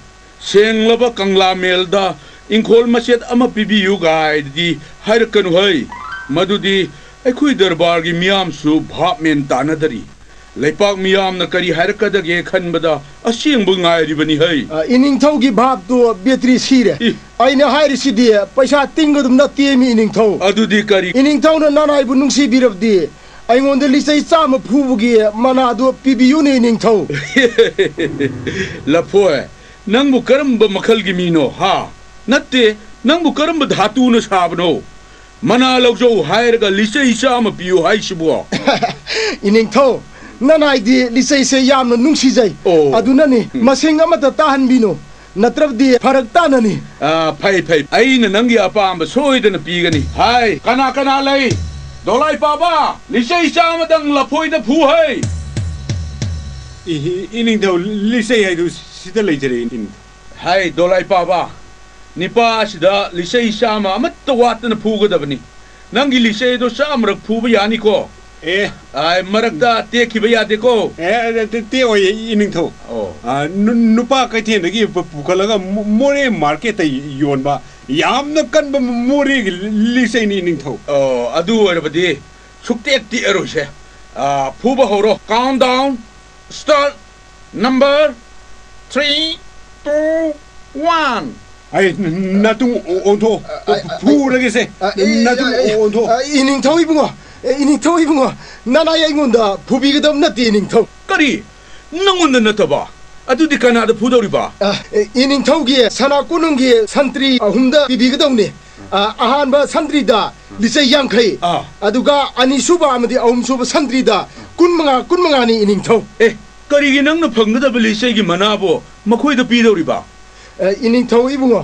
ꯁꯦꯡꯂꯕ ꯀꯪꯂꯥ ꯃꯦꯜꯗ ꯏꯪꯈꯣꯜ ꯃꯆꯦꯠ ꯑꯃ ꯄꯤꯕꯤꯌꯨ ꯀꯥꯏꯗꯤ ꯍꯥꯏꯔꯛꯀꯅꯨ ꯍꯩ꯫ ꯃꯗꯨꯗꯤ ꯑꯩꯈꯣꯏ ꯗꯔꯕꯥꯔꯒꯤ ꯃꯤꯌꯥꯝꯁꯨ ꯚꯥꯞ ꯃꯦꯟ ꯇꯥꯅꯗꯔꯤ꯫ ꯂꯩꯄꯥꯛ ꯃꯤꯌꯥꯝꯅ ꯀꯔꯤ ꯍꯥꯏꯔꯛꯀꯗꯒꯦ ꯈꯟꯕꯗ ꯑꯁꯦꯡꯕ ꯉꯥꯏꯔꯤꯕꯅꯤ ꯍꯩ꯫ ꯑ, ꯏꯅꯤꯡꯊꯧꯒꯤ ꯚꯥꯞꯇꯨ battery ꯁꯤꯔꯦ꯫ ꯏ꯫ ꯑꯩꯅ ꯍꯥꯏꯔꯤꯁꯤꯗꯤ ꯄꯩꯁꯥ ꯇꯤꯡꯒꯗꯕ ꯅꯠꯇꯦꯃꯤ ꯏꯅꯤꯡꯊꯧ꯫ ꯑꯗꯨꯗꯤ ꯀꯔꯤ? ꯏꯅꯤꯡꯊꯧꯅ ꯅꯅꯥꯏꯕꯨ ꯅꯨꯡꯁꯤꯕꯤꯔꯕꯗꯤ ꯑꯩꯉꯣꯟꯗ ꯂꯤꯆꯩ ꯆꯥꯝꯃ ꯐꯨꯕꯒꯤ ꯃꯅꯥꯗꯨ ꯄꯤꯕꯤꯌꯨꯅꯦ ꯏꯅꯤꯡꯊꯧ꯫ ꯂꯐꯣꯏ, ꯅꯪꯕꯨ ꯀꯔꯝꯕ ꯃꯈꯜꯒꯤ ꯃꯤꯅꯣ, ꯍꯥ? ꯅꯠꯇꯦ, ꯅꯪꯕꯨ ꯀꯔꯝꯕ ꯙꯥꯇꯨꯅ ꯁꯥꯕꯅꯣ? ꯃꯅꯥ ꯂꯧꯖꯧ ꯍꯥꯏꯔꯒ ꯂꯤꯆꯩ ꯆꯥꯝꯃ ꯄꯤꯌꯨ ꯍꯥꯏꯁꯤꯕꯣ? ꯏꯅꯤꯡꯊꯧ, ꯅꯅꯥꯏꯗꯤ ꯂꯤꯆꯩꯁꯦ ꯌꯥꯝꯅ ꯅꯨꯡꯁꯤꯖꯩ꯫ ꯑꯣ꯫ ꯑꯗꯨꯅꯅꯤ, ꯎꯝ꯫ ꯃꯁꯤꯡ ꯑꯃꯠꯇ ꯇꯥꯍꯟꯕꯤꯅꯨ, ꯅꯠꯇ꯭ꯔꯕꯗꯤ ꯐꯔꯛ ꯇꯥꯅꯅꯤ꯫ ꯑꯥ, ꯐꯩ, ꯐꯩ꯫ ꯑꯩꯅ ꯅꯪꯒꯤ ꯑꯄꯥꯝꯕ ꯁꯣꯏꯗꯅ ꯄꯤꯒꯅꯤ꯫ ꯍꯥꯏ, ꯀꯅꯥ ꯀꯅꯥ ꯂꯩ? ꯗꯣꯂꯥꯏ ꯄꯥꯕ, ꯂꯤꯆꯩ ꯆꯥꯝꯃꯗꯪ ꯂꯐꯣꯏꯗ ꯐꯨ ꯍꯩ꯫ ꯏ-, ꯏ-, ꯏꯅꯤꯡꯊꯧ, ꯂꯤꯆꯩ ꯍꯥꯏꯗꯨ ꯁꯤꯗ ꯂꯩꯖꯔꯦ, ꯏꯅꯤꯡꯊꯧ꯫ ꯍꯥꯏ, ꯗꯣꯂꯥꯏ ꯄꯥꯕ, ꯅꯤꯄꯥ ꯑꯁꯤꯗ ꯂꯤꯆꯩ ꯆꯥꯝꯃ ꯑꯃꯠꯇ ꯋꯥꯠꯇꯅ ꯐꯨꯒꯗꯕꯅꯤ꯫ ꯅꯪꯒꯤ ꯂꯤꯆꯩ ꯑꯗꯨ ꯆꯥꯝꯃꯔꯛ ꯐꯨꯕ ꯌꯥꯅꯤꯀꯣ? ꯑꯦ꯫ ꯑꯥꯏ, ꯃꯔꯛꯇ ꯇꯦꯛꯈꯤꯕ ꯌꯥꯗꯦꯀꯣ꯫ ꯑꯦ, ꯑꯦ, ꯇꯦ-, ꯇꯦꯛꯑꯣꯏ, ꯏꯅꯤꯡꯊꯧ꯫ ꯑꯣ꯫ ꯑꯥ, ꯅꯨ-, ꯅꯨꯄꯥ ꯀꯩꯊꯦꯜꯗꯒꯤ ꯄꯨ-, ꯄꯨꯈꯠꯂꯒ ꯃꯣ-, ꯃꯣꯔꯦ ꯃꯥꯔꯀꯦꯠꯇ ꯌꯣꯟꯕ ꯌꯥꯝꯅ ꯀꯟꯕ ꯃꯣꯔꯦꯒꯤ ꯂꯤꯆꯩꯅꯤ, ꯏꯅꯤꯡꯊꯧ꯫ ꯑꯣ, ꯑꯗꯨ ꯑꯣꯏꯔꯕꯗꯤ ꯁꯨꯛꯇꯦꯛ ꯇꯦꯛꯑꯔꯣꯏꯁꯦ꯫ ꯑꯥ, ꯐꯨꯕ ꯍꯧꯔꯣ꯫ Count down, start, number three, two, one꯫ ꯑꯩ ꯅ-, ꯅꯇꯨꯡ ꯑꯣ-, ꯑꯣꯟꯊꯣꯛꯑꯣ꯫ ꯑ, ꯑ, ꯑ, ꯐꯨꯔꯒꯦꯁꯦ꯫ ꯑ, ꯑ, ꯅꯇꯨꯡ ꯑ, ꯑ, ꯑꯣꯟꯊꯣꯛꯑꯣ꯫ ꯑ, ꯏꯅꯤꯡꯊꯧ ꯏꯕꯨꯡꯉꯣ, ꯑ, ꯏꯅꯤꯡꯊꯧ ꯏꯕꯨꯡꯉꯣ, ꯅꯅꯥꯏ ꯑꯩꯉꯣꯟꯗ ꯐꯨꯕꯤꯒꯗꯕ ꯅꯠꯇꯦ, ꯏꯅꯤꯡꯊꯧ꯫ ꯀꯔꯤ? ꯅꯪꯉꯣꯟꯗ ꯅꯠꯇꯕ? ꯑꯗꯨꯗꯤ ꯀꯅꯥꯗ ꯐꯨꯗꯧꯔꯤꯕ? ꯑ, ꯑ, ꯏꯅꯤꯡꯊꯧꯒꯤ ꯁꯅꯥ ꯀꯣꯅꯨꯡꯒꯤ ꯁꯟꯇ꯭ꯔꯤ ꯑꯍꯨꯝꯗ ꯄꯤꯕꯤꯒꯗꯧꯅꯤ꯫ ꯑ, ꯑꯍꯥꯟꯕ ꯁꯟꯇ꯭ꯔꯤꯗ ꯂꯤꯆꯩ ꯌꯥꯡꯈꯩ, ꯑꯥ꯫ ꯑꯗꯨꯒ ꯑꯅꯤꯁꯨꯕ ꯑꯃꯗꯤ ꯑꯍꯨꯝꯁꯨꯕ ꯁꯟꯇ꯭ꯔꯤꯗ ꯀꯨꯟꯃꯉꯥ, ꯀꯨꯟꯃꯉꯥꯅꯤ, ꯏꯅꯤꯡꯊꯧ꯫ ꯑꯦ, ꯀꯔꯤꯒꯤ ꯅꯪꯅ ꯐꯪꯒꯗꯕ ꯂꯤꯆꯩꯒꯤ ꯃꯅꯥꯕꯨ ꯃꯈꯣꯏꯗ ꯄꯤꯗꯧꯔꯤꯕ? ꯑꯦ, ꯏꯅꯤꯡꯊꯧ ꯏꯕꯨꯡꯉꯣ,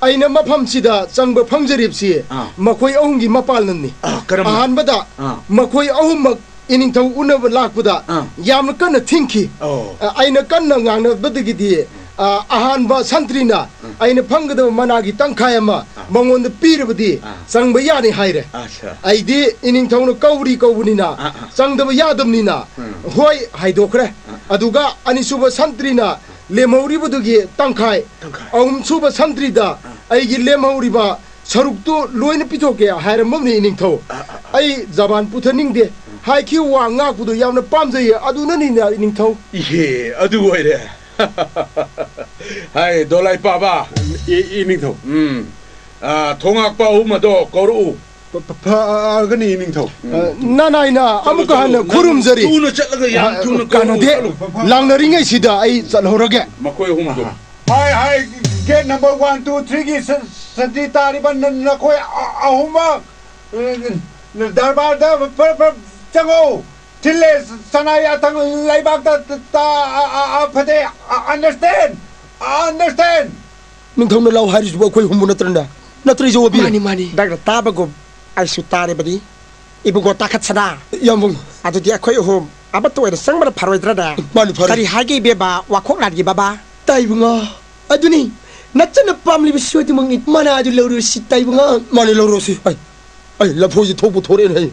ꯑꯩꯅ ꯃꯐꯝꯁꯤꯗ ꯆꯪꯕ ꯐꯪꯖꯔꯤꯕꯁꯤ ꯑꯥ꯫ ꯃꯈꯣꯏ ꯑꯍꯨꯝꯒꯤ ꯃꯄꯥꯜꯅꯅꯤ꯫ ꯑꯥ, ꯀꯔꯝꯅ? ꯑꯍꯥꯟꯕꯗ ꯑꯥ꯫ ꯃꯈꯣꯏ ꯑꯍꯨꯝꯃꯛ ꯏꯅꯤꯡꯊꯧ ꯎꯅꯕ ꯂꯥꯛꯄꯗ ꯑꯥ꯫ ꯌꯥꯝꯅ ꯀꯟꯅ ꯊꯤꯡꯈꯤ꯫ ꯑꯣ꯫ ꯑ, ꯑꯩꯅ ꯀꯟꯅ ꯉꯥꯡꯅꯕꯗꯒꯤꯗꯤ, ꯑ, ꯑꯍꯥꯟꯕ ꯁꯟꯇ꯭ꯔꯤꯅ ꯑꯥ꯫ ꯑꯩꯅ ꯐꯪꯒꯗꯕ ꯃꯅꯥꯒꯤ ꯇꯪꯈꯥꯏ ꯑꯃ ꯑꯥ꯫ ꯃꯉꯣꯟꯗ ꯄꯤꯔꯕꯗꯤ ꯑꯥ꯫ ꯆꯪꯕ ꯌꯥꯅꯤ ꯍꯥꯏꯔꯦ꯫ ꯑꯠꯆꯥ꯫ ꯑꯩꯗꯤ ꯏꯅꯤꯡꯊꯧꯅ ꯀꯧꯔꯤ ꯀꯧꯕꯅꯤꯅ ꯑꯥ, ꯑꯥ꯫ ꯆꯪꯗꯕ ꯌꯥꯗꯕꯅꯤꯅ ꯎꯝ꯫ ꯍꯣꯏ ꯍꯥꯏꯗꯣꯛꯈ꯭ꯔꯦ꯫ ꯑꯥ꯫ ꯑꯗꯨꯒ ꯑꯅꯤꯁꯨꯕ ꯁꯟꯇ꯭ꯔꯤꯅ ꯂꯦꯝꯍꯧꯔꯤꯕꯗꯨꯒꯤ ꯇꯪꯈꯥꯏ, ꯇꯪꯈꯥꯏ꯫ ꯑꯍꯨꯝꯁꯨꯕ ꯁꯟꯇ꯭ꯔꯤꯗ ꯑꯥ꯫ ꯑꯩꯒꯤ ꯂꯦꯝꯍꯧꯔꯤꯕ ꯁꯔꯨꯛꯇꯨ ꯂꯣꯏꯅ ꯄꯤꯊꯣꯛꯀꯦ ꯍꯥꯏꯔꯝꯃꯕꯅꯤ, ꯏꯅꯤꯡꯊꯧ꯫ ꯑꯥ, ꯑꯥ, ꯑꯥ꯫ ꯑꯩ ꯖꯕꯥꯟ ꯄꯨꯊꯅꯤꯡꯗꯦ꯫ ꯎꯝ꯫ ꯍꯥꯏꯈꯤꯕ ꯋꯥ ꯉꯥꯛꯄꯗꯨ ꯌꯥꯝꯅ ꯄꯥꯝꯖꯩꯌꯦ, ꯑꯗꯨꯅꯅꯤꯅ, ꯏꯅꯤꯡꯊꯧ꯫ ꯏꯍꯦ, ꯑꯗꯨ ꯑꯣꯏꯔꯦ꯫ ꯍꯥꯏ, ꯗꯣꯂꯥꯏ ꯄꯥꯕ꯫ ꯏ-, ꯏꯅꯤꯡꯊꯧ꯫ ꯎꯝ꯫ ꯑꯥ, ꯊꯣꯉꯥꯛꯄ ꯑꯍꯨꯝ ꯑꯗꯣ ꯀꯧꯔꯛꯎ꯫ ꯐ-, ꯐ-, ꯐꯒꯅꯤ, ꯏꯅꯤꯡꯊꯧ꯫ ꯎꯝ꯫ ꯑ, ꯅꯅꯥꯏꯅ ꯆꯠꯂꯣ, ꯑꯃꯨꯛꯀ ꯆꯠꯂꯣ꯫ ꯍꯟꯅ ꯅꯪ ꯈꯨꯔꯨꯝꯖꯔꯤ꯫ ꯊꯨꯅ ꯆꯠꯂꯒ ꯌꯥꯝ ꯑ, ꯊꯨꯅ ꯀꯥꯟꯅꯗꯦ꯫ ꯀꯧꯔꯛꯎ, ꯆꯠꯂꯣ꯫ ꯂꯥꯡꯅꯔꯤꯉꯩꯁꯤꯗ ꯑꯩ ꯆꯠꯍꯧꯔꯒꯦ꯫ ꯃꯈꯣꯏ ꯑꯍꯨꯝꯗꯣ꯫ ꯍꯥꯏ, ꯍꯥꯏ, gate number one, two, three ꯒꯤ ꯁ-, ꯁꯟꯇ꯭ꯔꯤ ꯇꯥꯔꯤꯕ ꯅ-, ꯅꯈꯣꯏ ꯑ-, ꯑꯍꯨꯝꯃꯛ, ꯑ, ꯗꯔꯕꯥꯔꯗ ꯐ-, ꯐ-, ꯆꯪꯉꯣ꯫ ꯊꯤꯜꯂꯦ, ꯁꯅꯥ ꯌꯥꯊꯪ ꯂꯩꯕꯥꯛꯇ ꯇ-, ꯇ-, ꯑ-, ꯑ-, ꯑ-, ꯐꯖꯩ꯫ ꯑ-, understand? Understand? ꯅꯤꯡꯊꯧꯅ ꯂꯥꯎ ꯍꯥꯏꯔꯤꯁꯤꯕꯨ ꯑꯩꯈꯣꯏ ꯑꯍꯨꯝꯕꯨ ꯅꯠꯇ꯭ꯔꯅꯦ? ꯅꯠꯇ꯭ꯔ, ꯏꯖꯧ ꯑꯣꯏꯕꯤ? ꯃꯥꯅꯤ, ꯃꯥꯅꯤ꯫ ꯅꯪꯅ ꯇꯥꯕꯒꯨꯝ ꯑꯩꯁꯨ ꯇꯥꯔꯤꯕꯅꯤ꯫ ꯏꯕꯨꯡꯉꯣ ꯇꯥꯈꯠꯁꯅꯥ꯫ ꯌꯥꯝꯕꯨꯡ꯫ ꯑꯗꯨꯗꯤ ꯑꯩꯈꯣꯏ ꯑꯍꯨꯝ ꯑꯃꯠꯇ ꯑꯣꯏꯅ ꯆꯪꯕꯅ ꯐꯔꯣꯏꯗ꯭ꯔꯅꯦ? ꯃꯥꯅꯤ, ꯐꯔꯦ꯫ ꯀꯔꯤ ꯍꯥꯏꯒꯦ, ꯏꯕꯦꯝꯃ, ꯋꯥꯈꯣꯛ ꯂꯥꯟꯒꯤ ꯕꯕꯥ? ꯇꯥꯏꯕꯉꯥ꯫ ꯑꯗꯨꯅꯤ, ꯅꯆꯟꯅ ꯄꯥꯝꯂꯤꯕꯁꯤ ꯑꯗꯨꯃꯛꯅꯤ꯫ ꯃꯅꯥ ꯑꯗꯨ ꯂꯧꯔꯨꯁꯤ, ꯇꯥꯏꯕꯉꯥ꯫ ꯃꯥꯅꯤ, ꯂꯧꯔꯨꯁꯤ꯫ ꯑꯩ, ꯑꯩ ꯂꯐꯣꯏꯁꯦ ꯊꯣꯛꯄꯨ ꯊꯣꯔꯛꯑꯦꯅꯦ, ꯑꯩ꯫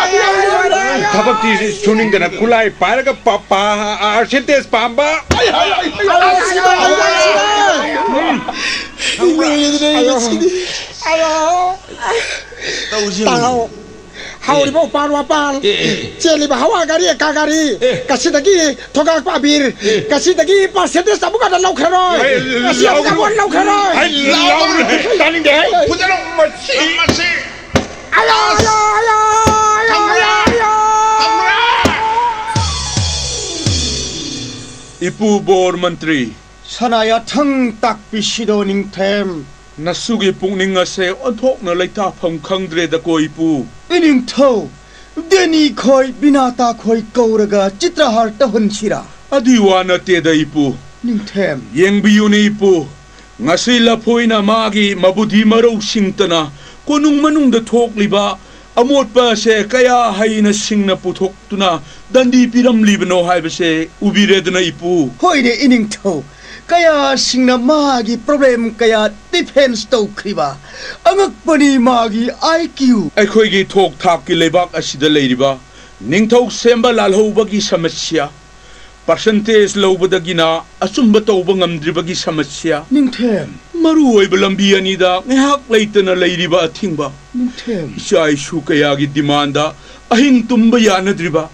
ꯊꯕꯛꯇꯤ ꯁꯨꯅꯤꯡꯗꯅ ꯈꯨꯠꯂꯥꯏ ꯄꯥꯏꯔꯒ ꯄ-, ꯄ-, ꯑꯥꯔꯁꯦꯟꯇꯦꯖ ꯄꯥꯝꯕ꯫ ꯈꯪꯕ꯭ꯔꯥ? ꯂꯣꯏꯔꯦꯗꯅ ꯑꯩ ꯑꯌꯣ꯫ ꯉꯁꯤꯗꯤ꯫ ꯑꯌꯣ꯫ ꯇꯧꯁꯤ꯫ ꯇꯥꯎ꯫ ꯍꯧꯔꯤꯕ ꯎꯄꯥꯜ ꯋꯥꯄꯥꯜ, ꯑꯦ, ꯑꯦ꯫ ꯆꯦꯜꯂꯤꯕ ꯍꯋꯥ ꯒꯥꯔꯤ, ꯑꯀꯥ ꯒꯥꯔꯤ, ꯑꯦ꯫ ꯉꯁꯤꯗꯒꯤ ꯊꯣꯒꯥꯛꯄ ꯑꯕꯤꯔ, ꯑꯦ꯫ ꯉꯁꯤꯗꯒꯤ percentage ꯑꯃꯨꯛ ꯍꯟꯅ ꯂꯧꯈ꯭ꯔꯔꯣꯏ꯫ ꯑꯦ, ꯉꯁꯤ ꯑꯃꯨꯛ ꯂꯧꯔꯣꯏ꯫ ꯍꯟꯅ ꯂꯧꯈ꯭ꯔꯔꯣꯏ꯫ ꯑꯩ ꯂꯧꯔꯣꯏ꯫ ꯇꯥꯅꯤꯡꯗꯦ꯫ ꯐꯨꯗꯠꯂꯣ ꯃꯁꯤ꯫ ꯃꯁꯤ꯫ ꯑꯌꯣ, ꯑꯌꯣ, ꯑꯌꯣ, ꯑꯌꯣ, ꯈꯪꯕ꯭ꯔꯥ? ꯑꯌꯣ, ꯑꯌꯣ꯫ ꯈꯪꯕ꯭ꯔꯥ? ꯏꯄꯨ ꯕꯣꯔ ꯃꯟꯇ꯭ꯔꯤ꯫ ꯁꯅꯥ ꯌꯥꯊꯪ ꯇꯥꯛꯄꯤꯁꯤꯗꯣ ꯅꯤꯡꯊꯦꯝ꯫ ꯅꯁꯨꯒꯤ ꯄꯨꯛꯅꯤꯡ ꯑꯁꯦ ꯑꯣꯟꯊꯣꯛꯅ ꯂꯩꯇꯥꯐꯝ ꯈꯪꯗ꯭ꯔꯦꯗꯀꯣ ꯏꯄꯨ꯫ ꯏꯅꯤꯡꯊꯧ, ꯗꯦꯅꯤ ꯈꯣꯏ, ꯕꯤꯅꯥꯇꯥ ꯈꯣꯏ ꯀꯧꯔꯒ ꯆꯤꯇ꯭ꯔꯍꯥꯔ ꯇꯧꯍꯟꯁꯤꯔꯥ? ꯑꯗꯨꯏ ꯋꯥ ꯅꯠꯇꯦꯗ ꯏꯄꯨ꯫ ꯅꯤꯡꯊꯦꯝ꯫ ꯌꯦꯡꯕꯤꯌꯨꯅꯦ ꯏꯄꯨ, ꯉꯁꯤ ꯂꯐꯣꯏꯅ ꯃꯥꯒꯤ ꯃꯕꯨꯙꯤ ꯃꯔꯧ ꯁꯤꯡꯇꯅ ꯀꯣꯅꯨꯡ ꯃꯅꯨꯡꯗ ꯊꯣꯛꯂꯤꯕ ꯑꯃꯣꯠꯄ ꯑꯁꯦ ꯀꯌꯥ ꯍꯩꯅ ꯁꯤꯡꯅ ꯄꯨꯊꯣꯛꯇꯨꯅ ꯗꯟꯗꯤ ꯄꯤꯔꯝꯂꯤꯕꯅꯣ ꯍꯥꯏꯕꯁꯦ ꯎꯕꯤꯔꯦꯗꯅ ꯏꯄꯨ꯫ ꯍꯣꯏꯅꯦ ꯏꯅꯤꯡꯊꯧ, ꯀꯌꯥꯁꯤꯡꯅ ꯃꯥꯒꯤ problem ꯀꯌꯥ defense ꯇꯧꯈ꯭ꯔꯤꯕ꯫ ꯑꯉꯛꯄꯅꯤ ꯃꯥꯒꯤ I Q꯫ ꯑꯩꯈꯣꯏꯒꯤ ꯊꯣꯛ ꯊꯥꯛꯀꯤ ꯂꯩꯕꯥꯛ ꯑꯁꯤꯗ ꯂꯩꯔꯤꯕ ꯅꯤꯡꯊꯧ ꯁꯦꯝꯕ ꯂꯥꯜꯍꯧꯕꯒꯤ ꯁꯃꯁ꯭ꯌꯥ, percentage ꯂꯧꯕꯗꯒꯤꯅ ꯑꯆꯨꯝꯕ ꯇꯧꯕ ꯉꯝꯗ꯭ꯔꯤꯕꯒꯤ ꯁꯃꯁ꯭ꯌꯥ, ꯅꯤꯡꯊꯦꯝ꯫ ꯃꯔꯨ ꯑꯣꯏꯕ ꯂꯝꯕꯤ ꯑꯅꯤꯗ ꯉꯥꯏꯍꯥꯛ ꯂꯩꯇꯅ ꯂꯩꯔꯤꯕ ꯑꯊꯤꯡꯕ, ꯅꯤꯡꯊꯦꯝ꯫ ꯏꯆꯥ ꯏꯁꯨ ꯀꯌꯥꯒꯤ demand, ꯑꯍꯤꯡ ꯇꯨꯝꯕ ꯌꯥꯅꯗ꯭ꯔꯤꯕ,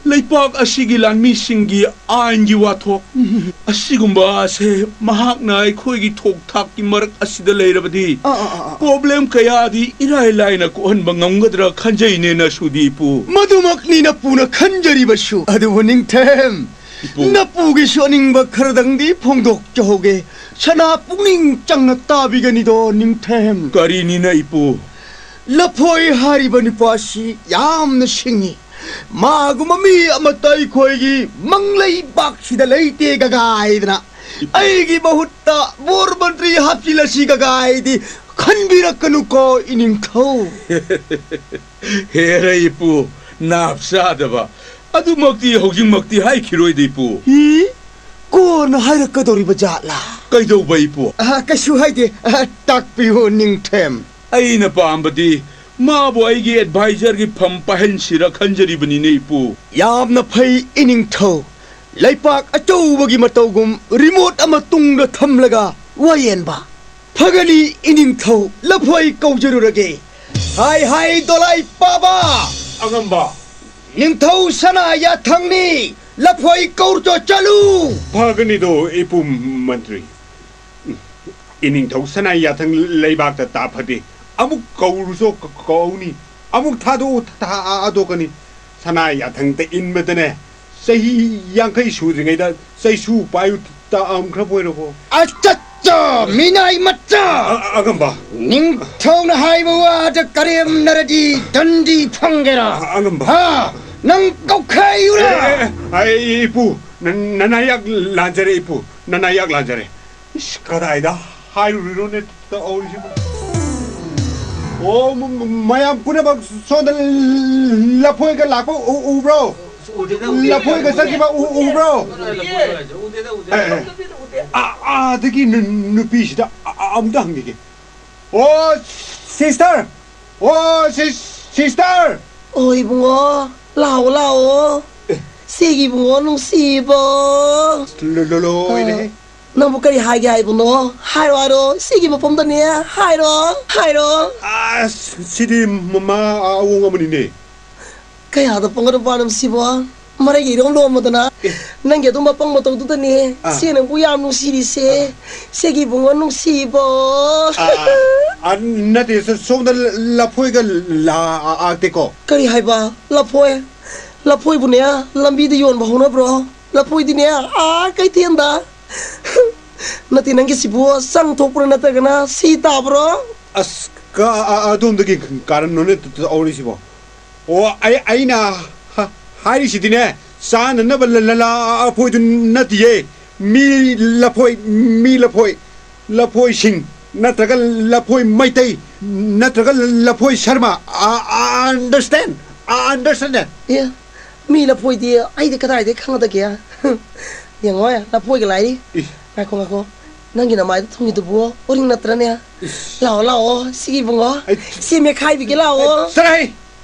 ꯂꯩꯄꯥꯛ ꯑꯁꯤꯒꯤ ꯂꯥꯟꯃꯤꯁꯤꯡꯒꯤ ꯑꯥꯏꯟꯒꯤ ꯋꯥꯊꯣꯛ, ꯎꯝ꯫ ꯑꯁꯤꯒꯨꯝꯕ ꯑꯁꯦ ꯃꯍꯥꯛꯅ ꯑꯩꯈꯣꯏꯒꯤ ꯊꯣꯛ ꯊꯥꯛꯀꯤ ꯃꯔꯛ ꯑꯁꯤꯗ ꯂꯩꯔꯕꯗꯤ ꯑꯥ, ꯑꯥ, ꯑꯥ, ꯑꯥ꯫ Problem ꯀꯌꯥꯗꯤ ꯏꯔꯥꯏ ꯂꯥꯏꯅ ꯀꯣꯛꯍꯟꯕ ꯉꯝꯒꯗ꯭ꯔꯥ ꯈꯟꯖꯩꯅꯦ ꯅꯁꯨꯗꯤ ꯏꯄꯨ꯫ ꯃꯗꯨꯃꯛꯅꯤ ꯅꯄꯨꯅ ꯈꯟꯖꯔꯤꯕꯁꯨ꯫ ꯑꯗꯨꯕꯨ ꯅꯤꯡꯊꯦꯝ, ꯏꯄꯨ꯫ ꯅꯄꯨꯒꯤꯁꯨ ꯑꯅꯤꯡꯕ ꯈꯔꯗꯪꯗꯤ ꯐꯣꯡꯗꯣꯛꯆꯍꯧꯒꯦ꯫ ꯁꯅꯥ ꯄꯨꯛꯅꯤꯡ ꯆꯪꯅ ꯇꯥꯕꯤꯒꯅꯤꯗꯣ ꯅꯤꯡꯊꯦꯝ꯫ ꯀꯔꯤꯅꯤꯅ ꯏꯄꯨ? ꯂꯐꯣꯏ ꯍꯥꯏꯔꯤꯕ ꯅꯨꯄꯥꯁꯤ ꯌꯥꯝꯅ ꯁꯤꯡꯉꯤ꯫ ꯃꯥꯒꯨꯝꯕ ꯃꯤ ꯑꯃꯠꯇ ꯑꯩꯈꯣꯏꯒꯤ ꯃꯪꯂꯩꯕꯥꯛꯁꯤꯗ ꯂꯩꯇꯦ ꯒꯒꯥꯏꯗꯅ꯫ ꯏꯄꯨ꯫ ꯑꯩꯒꯤ ꯃꯍꯨꯠꯇ ꯕꯣꯔ ꯃꯟꯇ꯭ꯔꯤ ꯍꯥꯞꯆꯤꯜꯂꯁꯤ ꯒꯒꯥꯏꯗꯤ ꯈꯟꯕꯤꯔꯛꯀꯅꯨꯀꯣ ꯏꯅꯤꯡꯊꯧ꯫ ꯍꯦꯔ ꯏꯄꯨ, ꯅꯥꯞ ꯆꯥꯗꯕ꯫ ꯑꯗꯨꯃꯛꯇꯤ ꯍꯧꯖꯤꯛꯃꯛꯇꯤ ꯍꯥꯏꯈꯤꯔꯣꯏꯗ ꯏꯄꯨ꯫ ꯏ? ꯀꯣꯟꯅ ꯍꯥꯏꯔꯛꯀꯗꯧꯔꯤꯕ ꯖꯥꯠꯂꯥ? ꯀꯩꯗꯧꯕ ꯏꯄꯨ? ꯑ, ꯀꯩꯁꯨ ꯍꯥꯏꯗꯦ꯫ ꯑ, ꯇꯥꯛꯄꯤꯌꯨ ꯅꯤꯡꯊꯦꯝ꯫ ꯑꯩꯅ ꯄꯥꯝꯕꯗꯤ ꯃꯥꯕꯨ ꯑꯩꯒꯤ advisorꯒꯤ ꯐꯝ ꯄꯥꯏꯍꯟꯁꯤꯔ ꯈꯟꯖꯔꯤꯕꯅꯤꯅꯦ ꯏꯄꯨ꯫ ꯌꯥꯝꯅ ꯐꯩ ꯏꯅꯤꯡꯊꯧ꯫ ꯂꯩꯄꯥꯛ ꯑꯆꯧꯕꯒꯤ ꯃꯇꯧꯒꯨꯝ remote ꯑꯃ ꯇꯨꯡꯗ ꯊꯝꯂꯒ ꯋꯥꯌꯦꯟꯕ꯫ ꯐꯒꯅꯤ, ꯏꯅꯤꯡꯊꯧ ꯂꯐꯣꯏ ꯀꯧꯖꯔꯨꯔꯒꯦ꯫ ꯍꯥꯏ ꯍꯥꯏ ꯗꯣꯂꯥꯏ ꯄꯥꯕ꯫ ꯑꯉꯝꯕ꯫ ꯅꯤꯡꯊꯧ ꯁꯅꯥ ꯌꯥꯊꯪꯅꯤ, ꯂꯐꯣꯏ ꯀꯧꯔꯨꯆꯣ ꯆꯠꯂꯨ꯫ ꯐꯒꯅꯤꯗꯣ ꯏꯄꯨ ꯃꯟꯇ꯭ꯔꯤ꯫ ꯏꯅꯤꯡꯊꯧ ꯁꯅꯥ ꯌꯥꯊꯪ ꯂꯩꯕꯥꯛꯇ ꯇꯥꯐꯗꯦ꯫ ꯑꯃꯨꯛ ꯀꯧꯔꯨꯆꯣ ꯀ-, ꯀꯧꯅꯤ, ꯑꯃꯨꯛ ꯊꯥꯗꯣꯛꯎ ꯊꯥꯗꯣꯛꯀꯅꯤ꯫ ꯁꯅꯥ ꯌꯥꯊꯪꯗ ꯏꯟꯕꯗꯅꯦ, ꯆꯍꯤ ꯌꯥꯡꯈꯩ ꯁꯨꯗ꯭ꯔꯤꯉꯩꯗ ꯆꯩꯁꯨ ꯄꯥꯏꯌꯨ ꯇꯥꯑꯝꯈ꯭ꯔꯕ ꯑꯣꯏꯔꯕꯣ? ꯑꯆꯠꯆꯥ, ꯃꯤꯅꯥꯏ ꯃꯆꯥ! ꯑ-, ꯑ-, ꯑꯉꯝꯕ꯫ ꯅꯤꯡꯊꯧꯅ ꯍꯥꯏꯕ ꯋꯥꯗ ꯀꯔꯦꯝꯅꯔꯗꯤ ꯗꯟꯗꯤ ꯐꯪꯒꯦꯔꯥ? ꯑ-, ꯑꯉꯝꯕ꯫ ꯍꯥ? ꯅꯪ ꯀꯧꯈꯥꯏꯌꯨꯔꯥ? ꯑꯦ, ꯑꯦ, ꯑꯦ, ꯑꯩ, ꯏꯄꯨ, ꯅ-, ꯅꯅꯥꯌꯥꯛ ꯂꯥꯟꯖꯔꯦ, ꯏꯄꯨ, ꯅꯅꯥꯌꯥꯛ ꯂꯥꯟꯖꯔꯦ꯫ ꯏꯁ, ꯀꯗꯥꯏꯗ ꯍꯥꯏꯔꯨꯔꯤꯅꯣꯅꯦ ꯇꯧꯔꯤꯁꯤꯕꯨ? ꯑꯣ, ꯃ-, ꯃ-, ꯃꯌꯥꯝ ꯄꯨꯝꯅꯃꯛ ꯁꯣꯝꯗ ꯂꯐꯣꯏꯒ ꯂꯥꯛꯄ ꯎ-, ꯎꯕ꯭ꯔꯣ? ꯎꯗꯦꯗ, ꯎꯗꯦꯗ, ꯂꯐꯣꯏꯒ ꯎꯗꯦꯗ꯫ ꯆꯠꯈꯤꯕ ꯎ-, ꯎꯕ꯭ꯔꯣ? ꯎꯗꯦꯗ, ꯎꯗꯦꯗ, ꯎꯗꯦꯗ꯫ ꯑꯦ, ꯑꯦ꯫ ꯑ-, ꯑꯥꯗꯒꯤ ꯅꯨ-, ꯅꯨꯄꯤꯁꯤꯗ ꯑ-, ꯑ-, ꯑꯝꯇ ꯍꯪꯈꯤꯒꯦ꯫ ꯑꯣ, sister! ꯑꯣ, sis-, sister! ꯑꯣ, ꯏꯕꯨꯡꯉꯣ, ꯂꯥꯛꯑꯣ, ꯂꯥꯛꯑꯣ꯫ ꯑꯦ꯫ ꯁꯤꯒꯤ ꯏꯕꯨꯡꯉꯣ ꯅꯨꯡꯁꯤꯕꯣ꯫ ꯂꯣ-, ꯂꯣ-, ꯂꯣꯏꯔꯦꯍꯦ꯫ ꯑ, ꯅꯪꯕꯨ ꯀꯔꯤ ꯍꯥꯏꯒꯦ ꯍꯥꯏꯕꯅꯣ? ꯍꯥꯏꯔꯣ, ꯍꯥꯏꯔꯣ꯫ ꯁꯤꯒꯤ ꯃꯐꯝꯗꯅꯦ꯫ ꯍꯥꯏꯔꯣ, ꯍꯥꯏꯔꯣ꯫ ꯑꯁ, ꯁꯤꯗꯤ ꯃꯃꯥ ꯑꯑꯣꯡ ꯑꯃꯅꯤꯅꯦ꯫ ꯀꯌꯥꯗ ꯄꯪꯒꯗꯕ ꯄꯥꯅꯣ ꯁꯤꯕꯣ? ꯃꯔꯩꯒ ꯏꯔꯣꯝ ꯂꯣꯝꯃꯗꯅ꯫ ꯑꯦ꯫ ꯅꯪꯒꯤ ꯑꯗꯨꯝꯕ ꯄꯪꯕ ꯇꯧꯗꯨꯗꯅꯦ꯫ ꯑꯥ꯫ ꯁꯤ ꯅꯪꯕꯨ ꯌꯥꯝ ꯅꯨꯡꯁꯤꯔꯤꯁꯦ꯫ ꯑꯥ꯫ ꯁꯤꯒꯤ ꯏꯕꯨꯡꯉꯣ ꯅꯨꯡꯁꯤꯕꯣ꯫ ꯑꯥ, ꯑꯥ, ꯑꯥ, ꯅꯠꯇꯦ, ꯁꯣ-, ꯁꯣꯝꯗ ꯂ-, ꯂꯐꯣꯏꯒ ꯂꯥꯛꯇꯦꯀꯣ? ꯀꯔꯤ ꯍꯥꯏꯕ? ꯂꯐꯣꯏ? ꯂꯐꯣꯏꯕꯨꯅꯦ, ꯂꯝꯕꯤꯗ ꯌꯣꯟꯕ ꯍꯧꯅꯕ꯭ꯔꯣ? ꯂꯐꯣꯏꯗꯤꯅꯦ, ꯑꯥ, ꯀꯩꯊꯦꯜꯗ꯫ ꯅꯠꯇꯦ, ꯅꯪꯒꯤꯁꯤꯕꯨ ꯆꯪ ꯊꯣꯛꯄ꯭ꯔꯣ, ꯅꯠꯇ꯭ꯔꯒꯅ ꯁꯤ ꯇꯥꯕ꯭ꯔꯣ? ꯑꯁ, ꯀ-, ꯑ-, ꯑ-, ꯑꯗꯣꯝꯗꯒꯤ ꯀꯥꯔꯟꯅꯣꯅꯦ ꯇ-, ꯇ-, ꯇꯧꯔꯤꯁꯤꯕꯣ? ꯑꯣ, ꯑꯩ, ꯑꯩꯅ ꯍ-, ꯍꯥꯏꯔꯤꯁꯤꯗꯤꯅꯦ, ꯆꯥꯅꯅꯕ ꯂ-, ꯂ-, ꯂ-, ꯂꯐꯣꯏꯗꯨ ꯅꯠꯇꯤꯌꯦ꯫ ꯃꯤ ꯂꯐꯣꯏ, ꯃꯤ ꯂꯐꯣꯏ, ꯂꯐꯣꯏꯁꯤꯡ, ꯅꯠꯇ꯭ꯔꯒ ꯂꯐꯣꯏ ꯃꯩꯇꯩ, ꯅꯠꯇ꯭ꯔꯒ ꯂꯐꯣꯏ ꯁꯔꯃ꯫ ꯑ-, ꯑ-, understand? ꯑ-, understand? ꯑꯦ, ꯃꯤ ꯂꯐꯣꯏꯗꯤ ꯑꯩꯗꯤ ꯀꯗꯥꯏꯗꯒꯤ ꯈꯪꯒꯗꯒꯦ? ꯌꯦꯡꯉꯣ, ꯂꯐꯣꯏꯒ ꯂꯥꯏꯔꯤ꯫ ꯏꯁ꯫ ꯉꯥꯏꯈꯣ, ꯉꯥꯏꯈꯣ꯫ ꯅꯪꯒꯤ ꯅꯃꯥꯏꯗ ꯊꯨꯡꯉꯤꯗꯨꯕꯨ ꯎꯔꯤꯡ ꯅꯠꯇ꯭ꯔꯅꯦ? ꯏꯁ꯫ ꯂꯥꯛꯑꯣ, ꯂꯥꯛꯑꯣ, ꯁꯤꯒꯤ ꯏꯕꯨꯡꯉꯣ꯫ ꯑꯩ ꯁꯤ ꯃꯦꯠꯈꯥꯏꯕꯤꯒꯦ ꯂꯥꯛꯑꯣ꯫ ꯑꯦ, ꯆꯠꯂꯍꯦ!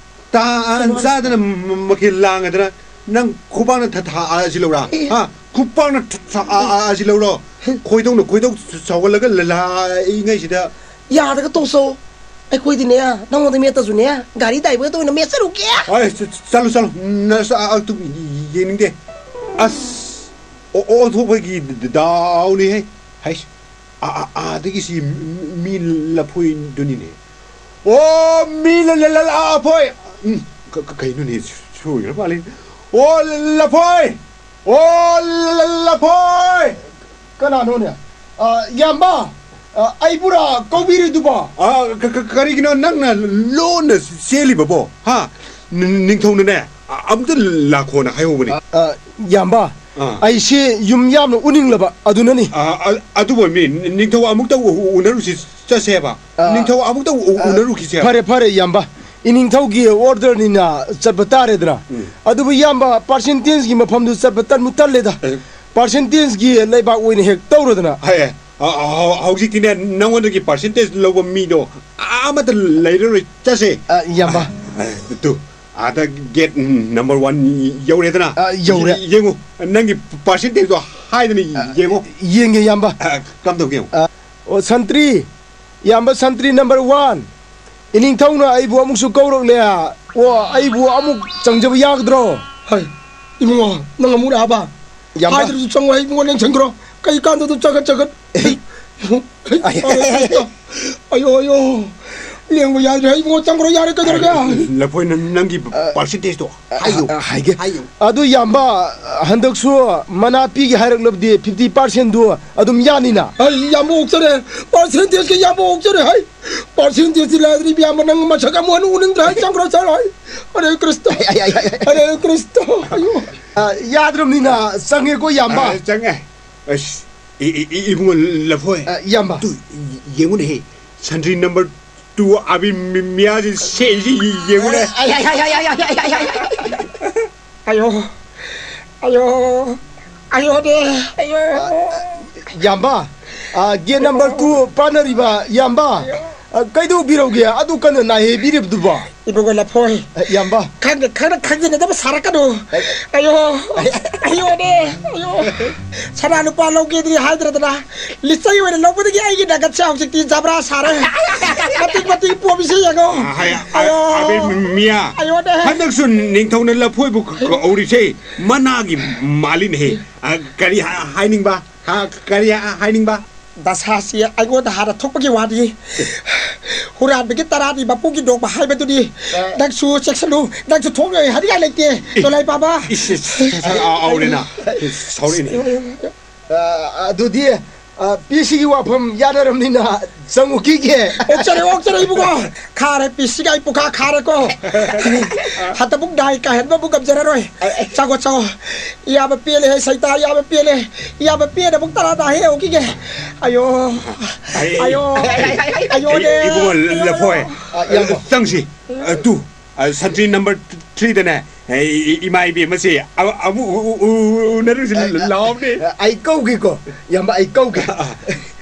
ꯇꯥꯟ ꯀꯩꯅꯣ ꯆꯥꯗꯅ ꯃ-, ꯃꯈꯦꯜ ꯂꯥꯡꯉꯗꯅ ꯅꯪ ꯈꯨꯕꯥꯛꯅ ꯊ-, ꯊꯥ ꯑꯁꯤ ꯂꯧꯔꯥ? ꯑꯦ꯫ ꯍꯥ? ꯈꯨꯄꯥꯛꯅ ꯊ-, ꯊ-, ꯑ-, ꯑ-, ꯑꯁꯤ ꯂꯧꯔꯣ꯫ ꯈꯣꯏꯗꯧꯅ ꯈꯣꯏꯗꯧ ꯁꯥꯎꯒꯠꯂꯒ ꯂ-, ꯂꯥꯛꯏꯉꯩꯁꯤꯗ꯫ ꯌꯥꯗꯒ ꯇꯣꯛꯆꯧ꯫ ꯑꯩꯈꯣꯏꯗꯤꯅꯦ, ꯅꯪꯉꯣꯟꯗ ꯃꯦꯠꯇꯁꯨꯅꯦ, ꯒꯥꯔꯤ ꯗ꯭ꯔꯥꯏꯚꯔꯗ ꯑꯣꯏꯅ ꯃꯦꯠꯆꯔꯨꯒꯦ꯫ ꯑꯩ ꯆ-, ꯆ-, ꯆꯠꯂꯨ, ꯆꯠꯂꯨ꯫ ꯅꯁꯥ ꯑꯗꯨ ꯌꯦꯡꯅꯤꯡꯗꯦ꯫ ꯑꯁ, ꯑꯣ-, ꯑꯣꯟꯊꯣꯛꯄꯒꯤ ꯗ-, ꯗꯥꯎꯅꯤꯍꯦ꯫ ꯍꯩꯁ, ꯑ-, ꯑ-, ꯑꯥꯗꯒꯤ ꯁꯤ ꯃꯤ ꯂꯐꯣꯏꯗꯨꯅꯤꯅꯦ꯫ ꯑꯣ, ꯃꯤ ꯂ-, ꯂ-, ꯂ-, ꯂꯐꯣꯏ! ꯎꯝ, ꯀ-, ꯀ-, ꯀꯩꯅꯣꯅꯦ, ꯁꯣꯏꯈ꯭ꯔ ꯃꯥꯜꯂꯦ꯫ ꯑꯣ, ꯂꯐꯣꯏ! ꯑꯣ, ꯂ-, ꯂ-, ꯂꯐꯣꯏ! ꯀꯅꯥꯅꯣꯅꯦ? ꯑ, ꯏꯌꯥꯝꯕ, ꯑ, ꯑꯩꯕꯨꯔꯥ ꯀꯧꯕꯤꯔꯤꯗꯨꯕꯣ? ꯑ, ꯀ-, ꯀ-, ꯀꯔꯤꯒꯤꯅꯣ ꯅꯪꯅ ꯂꯣꯟꯅ ꯆꯦꯜꯂꯤꯕꯕꯣ? ꯍꯥ? ꯅ-, ꯅꯤꯡꯊꯧꯅꯅꯦ, ꯑ-, ꯑꯃꯨꯛꯇ ꯂꯥꯛꯈꯣꯅ ꯍꯥꯏꯍꯧꯕꯅꯤ꯫ ꯑ, ꯑ, ꯏꯌꯥꯝꯕ, ꯑꯥ꯫ ꯑꯩꯁꯦ ꯌꯨꯝ ꯌꯥꯝꯅ ꯎꯅꯤꯡꯂꯕ, ꯑꯗꯨꯅꯅꯤ꯫ ꯑ, ꯑ, ꯑꯗꯨꯕꯨ ꯃꯤ ꯅꯤꯡꯊꯧ ꯑꯃꯨꯛꯇ ꯎ-, ꯎ-, ꯎꯅꯔꯨꯁꯤ ꯆꯠꯁꯦꯕ꯫ ꯑ, ꯅꯤꯡꯊꯧ ꯑꯃꯨꯛꯇ ꯎ-, ꯎ-, ꯑ, ꯎꯅꯔꯨꯈꯤꯁꯦꯕ꯫ ꯐꯔꯦ, ꯐꯔꯦ, ꯏꯌꯥꯝꯕ꯫ ꯏꯅꯤꯡꯊꯧꯒꯤ ꯑꯣꯔꯗꯔꯅꯤꯅ ꯆꯠꯄ ꯇꯥꯔꯦꯗꯅ꯫ ꯎꯝ꯫ ꯑꯗꯨꯕꯨ ꯏꯌꯥꯝꯕ, ꯄꯥꯔꯁꯦꯟꯇꯦꯖꯀꯤ ꯃꯐꯝꯗꯨ ꯆꯠꯄ ꯇꯟꯕꯨ ꯇꯜꯂꯦꯗ꯫ ꯑꯦ꯫ ꯄꯥꯔꯁꯦꯟꯇꯦꯖꯀꯤ ꯂꯩꯕꯥꯛ ꯑꯣꯏꯅ ꯍꯦꯛ ꯇꯧꯔꯗꯅ꯫ ꯍꯦ, ꯑ, ꯑ, ꯍꯧ-, ꯍꯧꯖꯤꯛꯇꯤꯅꯦ, ꯅꯉꯣꯟꯗꯒꯤ ꯄꯥꯔꯁꯦꯟꯇꯦꯖ ꯂꯧꯕ ꯃꯤꯗꯣ ꯑꯃꯠꯇ ꯂꯩꯔꯔꯣꯏ꯫ ꯆꯠꯁꯦ꯫ ꯑ, ꯏꯌꯥꯝꯕ꯫ ꯑ, ꯑ, ꯇꯨ, ꯑꯥꯗ ꯒꯦꯠ ꯅꯝꯕꯔ ꯋꯥꯟ ꯌꯧꯔꯦꯗꯅ꯫ ꯑ, ꯌꯧꯔꯦ꯫ ꯌꯦꯡꯉꯨ, ꯅꯪꯒꯤ ꯄꯥꯔꯁꯦꯟꯇꯦꯖꯇꯣ ꯍꯥꯏꯗꯅ ꯑ, ꯌꯦꯡꯉꯨ꯫ ꯌꯦꯡꯒꯦ, ꯏꯌꯥꯝꯕ꯫ ꯑ, ꯀꯝꯗꯧꯒꯦ ꯌꯦꯡꯉꯨ꯫ ꯑ, ꯑꯣ, ꯁꯟꯇ꯭ꯔꯤ, ꯏꯌꯥꯝꯕ ꯁꯟꯇ꯭ꯔꯤ ꯅꯝꯕꯔ ꯋꯥꯟ, ꯏꯅꯤꯡꯊꯧꯅ ꯑꯩꯕꯨ ꯑꯃꯨꯛꯁꯨ ꯀꯧꯔꯛꯂꯦ꯫ ꯑꯣ, ꯑꯩꯕꯨ ꯑꯃꯨꯛ ꯆꯪꯖꯕ ꯌꯥꯒꯗ꯭ꯔꯣ? ꯍꯥꯏ, ꯏꯕꯨꯡꯉꯣ, ꯅꯪ ꯑꯃꯨꯛ ꯂꯥꯛꯑꯕ? ꯏꯌꯥꯝꯕ꯫ ꯍꯥꯏꯗ꯭ꯔꯁꯨ ꯆꯪꯉꯣ, ꯍꯥꯏ, ꯏꯕꯨꯡꯉꯣ, ꯅꯪ ꯆꯪꯈ꯭ꯔꯣ꯫ ꯀꯩ ꯀꯥꯟꯗꯗ ꯆꯒꯠ ꯆꯒꯠ꯫ ꯑꯦ꯫ ꯑꯌꯣ, ꯑꯌꯣ, ꯑꯌꯣ꯫ ꯂꯦꯡꯕ ꯌꯥꯗ꯭ꯔꯦ, ꯍꯩ ꯏꯕꯨꯡꯉꯣ, ꯆꯪꯈ꯭ꯔꯣ, ꯌꯥꯔꯦ, ꯀꯩꯗꯧꯔꯒꯦ? ꯂꯐꯣꯏ, ꯅꯪ-, ꯅꯪꯒꯤ ꯑ, ꯄꯥꯔꯁꯦꯟꯇꯦꯖꯇꯣ ꯑ, ꯍꯥꯏꯌꯨ꯫ ꯑ, ꯍꯥꯏꯒꯦ꯫ ꯍꯥꯏꯌꯨ꯫ ꯑꯗꯨ ꯏꯌꯥꯝꯕ, ꯍꯟꯗꯛꯁꯨ ꯃꯅꯥ ꯄꯤꯒꯦ ꯍꯥꯏꯔꯛꯂꯕꯗꯤ ꯐꯤꯐꯇꯤ ꯄꯥꯔꯁꯦꯟꯗꯨ ꯑꯗꯨꯝ ꯌꯥꯅꯤꯅ? ꯑꯩ ꯏꯌꯥꯝꯕ ꯑꯣꯛꯆꯔꯦ, ꯄꯥꯔꯁꯦꯟꯇꯦꯖꯀꯤ ꯏꯌꯥꯝꯕ ꯑꯣꯛꯆꯔꯦ, ꯍꯩ꯫ ꯄꯥꯔꯁꯦꯟꯇꯦꯖꯇꯤ ꯂꯥꯏꯗ꯭ꯔꯤ, ꯏꯌꯥꯝꯕ, ꯅꯪ ꯃꯁꯛ ꯑꯃꯨꯛ ꯍꯟꯅ ꯎꯅꯤꯡꯗ꯭ꯔꯦ, ꯍꯩ, ꯆꯪꯈ꯭ꯔꯣ, ꯆꯠꯂꯣ, ꯍꯩ꯫ ꯍꯔꯦ ꯀ꯭ꯔꯤꯁꯇ, ꯑꯩ, ꯑꯩ, ꯑꯩ, ꯑꯩ, ꯑꯩ꯫ ꯍꯔꯦ ꯀ꯭ꯔꯤꯁꯇ, ꯑꯌꯣ꯫ ꯑ, ꯌꯥꯗ꯭ꯔꯕꯅꯤꯅ ꯆꯪꯉꯦꯀꯣ, ꯏꯌꯥꯝꯕ꯫ ꯑ, ꯆꯪꯉꯦ꯫ ꯑꯁ, ꯏ-, ꯏ-, ꯏ-, ꯏꯕꯨꯡꯉꯣ ꯂꯐꯣꯏ꯫ ꯑ, ꯏꯌꯥꯝꯕ꯫ ꯇꯨ, ꯌꯦꯡꯉꯨꯅꯦꯍꯦ꯫ ꯁꯟꯇ꯭ꯔꯤ ꯅꯝꯕꯔ ꯇꯨ ꯑꯥꯕꯤ ꯃꯤ-, ꯃꯤꯌꯥꯁꯤ ꯁꯦꯛꯏꯁꯤ ꯌꯦꯡꯉꯨꯅꯦ꯫ ꯑꯌꯣ, ꯑꯌꯣ, ꯑꯌꯣ, ꯑꯌꯣ, ꯑꯌꯣ, ꯑꯌꯣ꯫ ꯑꯌꯣ, ꯑꯌꯣ꯫ ꯑ, ꯏꯌꯥꯝꯕ, ꯑ, ꯒꯦꯠ ꯅꯝꯕꯔ ꯇꯨ ꯄꯥꯟꯅꯔꯤꯕ ꯏꯌꯥꯝꯕ꯫ ꯑ, ꯀꯩꯗꯧꯕꯤꯔꯧꯒꯦ? ꯑꯗꯨ ꯀꯟꯅ ꯅꯥꯏ ꯍꯥꯏꯕꯤꯔꯤꯕꯗꯨꯕꯣ? ꯏꯕꯨꯡꯉꯣ ꯂꯐꯣꯏ꯫ ꯑ, ꯏꯌꯥꯝꯕ꯫ ꯈꯪꯅ, ꯈꯪꯅ ꯈꯪꯖꯤꯟꯅꯗꯕ ꯁꯥꯔꯛꯀꯅꯨ꯫ ꯑꯩ ꯑꯌꯣ꯫ ꯑꯩ ꯑꯌꯣꯅꯦ꯫ ꯑꯌꯣ꯫ ꯁꯅꯥ ꯂꯨꯄꯥ ꯂꯧꯒꯦꯗꯤ ꯍꯥꯏꯗ꯭ꯔꯗꯅ ꯂꯤꯆꯩ ꯑꯣꯏꯅ ꯂꯧꯕꯗꯒꯤ ꯑꯩꯒꯤ ꯅꯒꯠꯁꯦ ꯍꯧꯖꯤꯛꯇꯤ ꯖꯕ꯭ꯔꯥ ꯁꯥꯔꯦ꯫ ꯃꯇꯤꯛ ꯃꯇꯤꯛ ꯄꯣꯝꯃꯤꯁꯦ ꯌꯦꯡꯉꯣ꯫ ꯑ, ꯍꯥꯏ, ꯑ, ꯑꯌꯣ꯫ ꯑꯕꯦ ꯃꯤꯌꯥ꯫ ꯑꯌꯣꯅꯦ꯫ ꯍꯟꯗꯛꯁꯨ ꯅꯤꯡꯊꯧꯅ ꯂꯐꯣꯏꯕꯨ ꯀ-, ꯀꯧꯔꯤꯁꯦ ꯃꯅꯥꯒꯤ ꯃꯥꯜꯂꯤꯅꯦꯍꯦ꯫ ꯑ, ꯀꯔꯤ ꯍꯥ-, ꯍꯥꯏꯅꯤꯡꯕ? ꯍꯥ, ꯀꯔꯤ ꯍꯥꯏꯅꯤꯡꯕ? ꯗꯁꯥꯁꯤ ꯑꯩꯉꯣꯟꯗ ꯍꯥꯟꯅ ꯊꯣꯛꯄꯒꯤ ꯋꯥꯅꯤ꯫ ꯍꯨꯔꯥꯟꯕꯒꯤ ꯇꯔꯥꯗꯤ ꯃꯄꯨꯒꯤ ꯅꯣꯡꯃ ꯍꯥꯏꯕꯗꯨꯅꯤ꯫ ꯑ꯫ ꯅꯪꯁꯨ ꯆꯦꯛꯁꯤꯜꯂꯨ, ꯅꯪꯁꯨ ꯊꯣꯛꯂꯣꯏ ꯍꯥꯏꯅꯤꯡꯉꯥꯏ ꯂꯩꯇꯦ꯫ ꯑꯦ, ꯅꯣꯂꯥꯏ ꯄꯥꯕ꯫ ꯏꯁ, ꯏꯁ, ꯏꯁ, ꯑ, ꯑ, ꯑꯧꯔꯦꯅ꯫ ꯁꯥꯎꯔꯤꯅꯦ꯫ ꯑ, ꯑꯗꯨꯗꯤ, ꯑ, ꯄꯤꯁꯤꯒꯤ ꯋꯥꯐꯝ ꯌꯥꯅꯔꯝꯅꯤꯅ ꯆꯪꯉꯨꯈꯤꯒꯦ꯫ ꯑꯣꯛꯆꯔꯦ, ꯑꯣꯛꯆꯔꯦ, ꯏꯕꯨꯡꯉꯣ꯫ ꯈꯥꯔꯦ, ꯄꯤꯁꯤꯒ ꯑꯩ ꯄꯨꯈꯥ ꯈꯥꯔꯦꯀꯣ꯫ ꯍꯟꯗꯛꯃꯨꯛ ꯅꯥꯏ ꯀꯥꯍꯦꯟꯕ ꯑꯃꯨꯛ ꯉꯝꯖꯔꯔꯣꯏ꯫ ꯆꯪꯉꯣ, ꯆꯪꯉꯣ꯫ ꯏꯌꯥꯝꯕ ꯄꯦꯜꯂꯦ, ꯁꯩꯇꯥ, ꯏꯌꯥꯝꯕ ꯄꯦꯜꯂꯦ꯫ ꯏꯌꯥꯝꯕ ꯄꯦꯟꯅ ꯑꯃꯨꯛ ꯇꯔꯥ ꯇꯥꯍꯦ ꯍꯧꯈꯤꯒꯦ꯫ ꯑꯌꯣ꯫ ꯑꯩ, ꯑꯌꯣ꯫ ꯑꯌꯣꯅꯦ꯫ ꯏꯕꯨꯡꯉꯣ ꯂꯐꯣꯏ꯫ ꯑ, ꯏꯌꯥꯝꯕ꯫ ꯆꯪꯁꯤ꯫ ꯑ, ꯇꯨ, ꯑ, ꯁꯟꯇ꯭ꯔꯤ ꯅꯝꯕꯔ ꯊ꯭ꯔꯤꯗꯅꯦ, ꯑꯦ, ꯏ-, ꯏꯃꯥ ꯏꯕꯦꯝꯃꯁꯦ ꯑ-, ꯑꯃꯨꯛ ꯎ-, ꯎ-, ꯎ-, ꯎꯅꯔꯨꯁꯤ ꯑ, ꯂꯥꯎꯕꯅꯦ꯫ ꯑ, ꯑꯩ ꯀꯧꯒꯦꯀꯣ, ꯏꯌꯥꯝꯕ, ꯑꯩ ꯀꯧꯒꯦ꯫ ꯑ,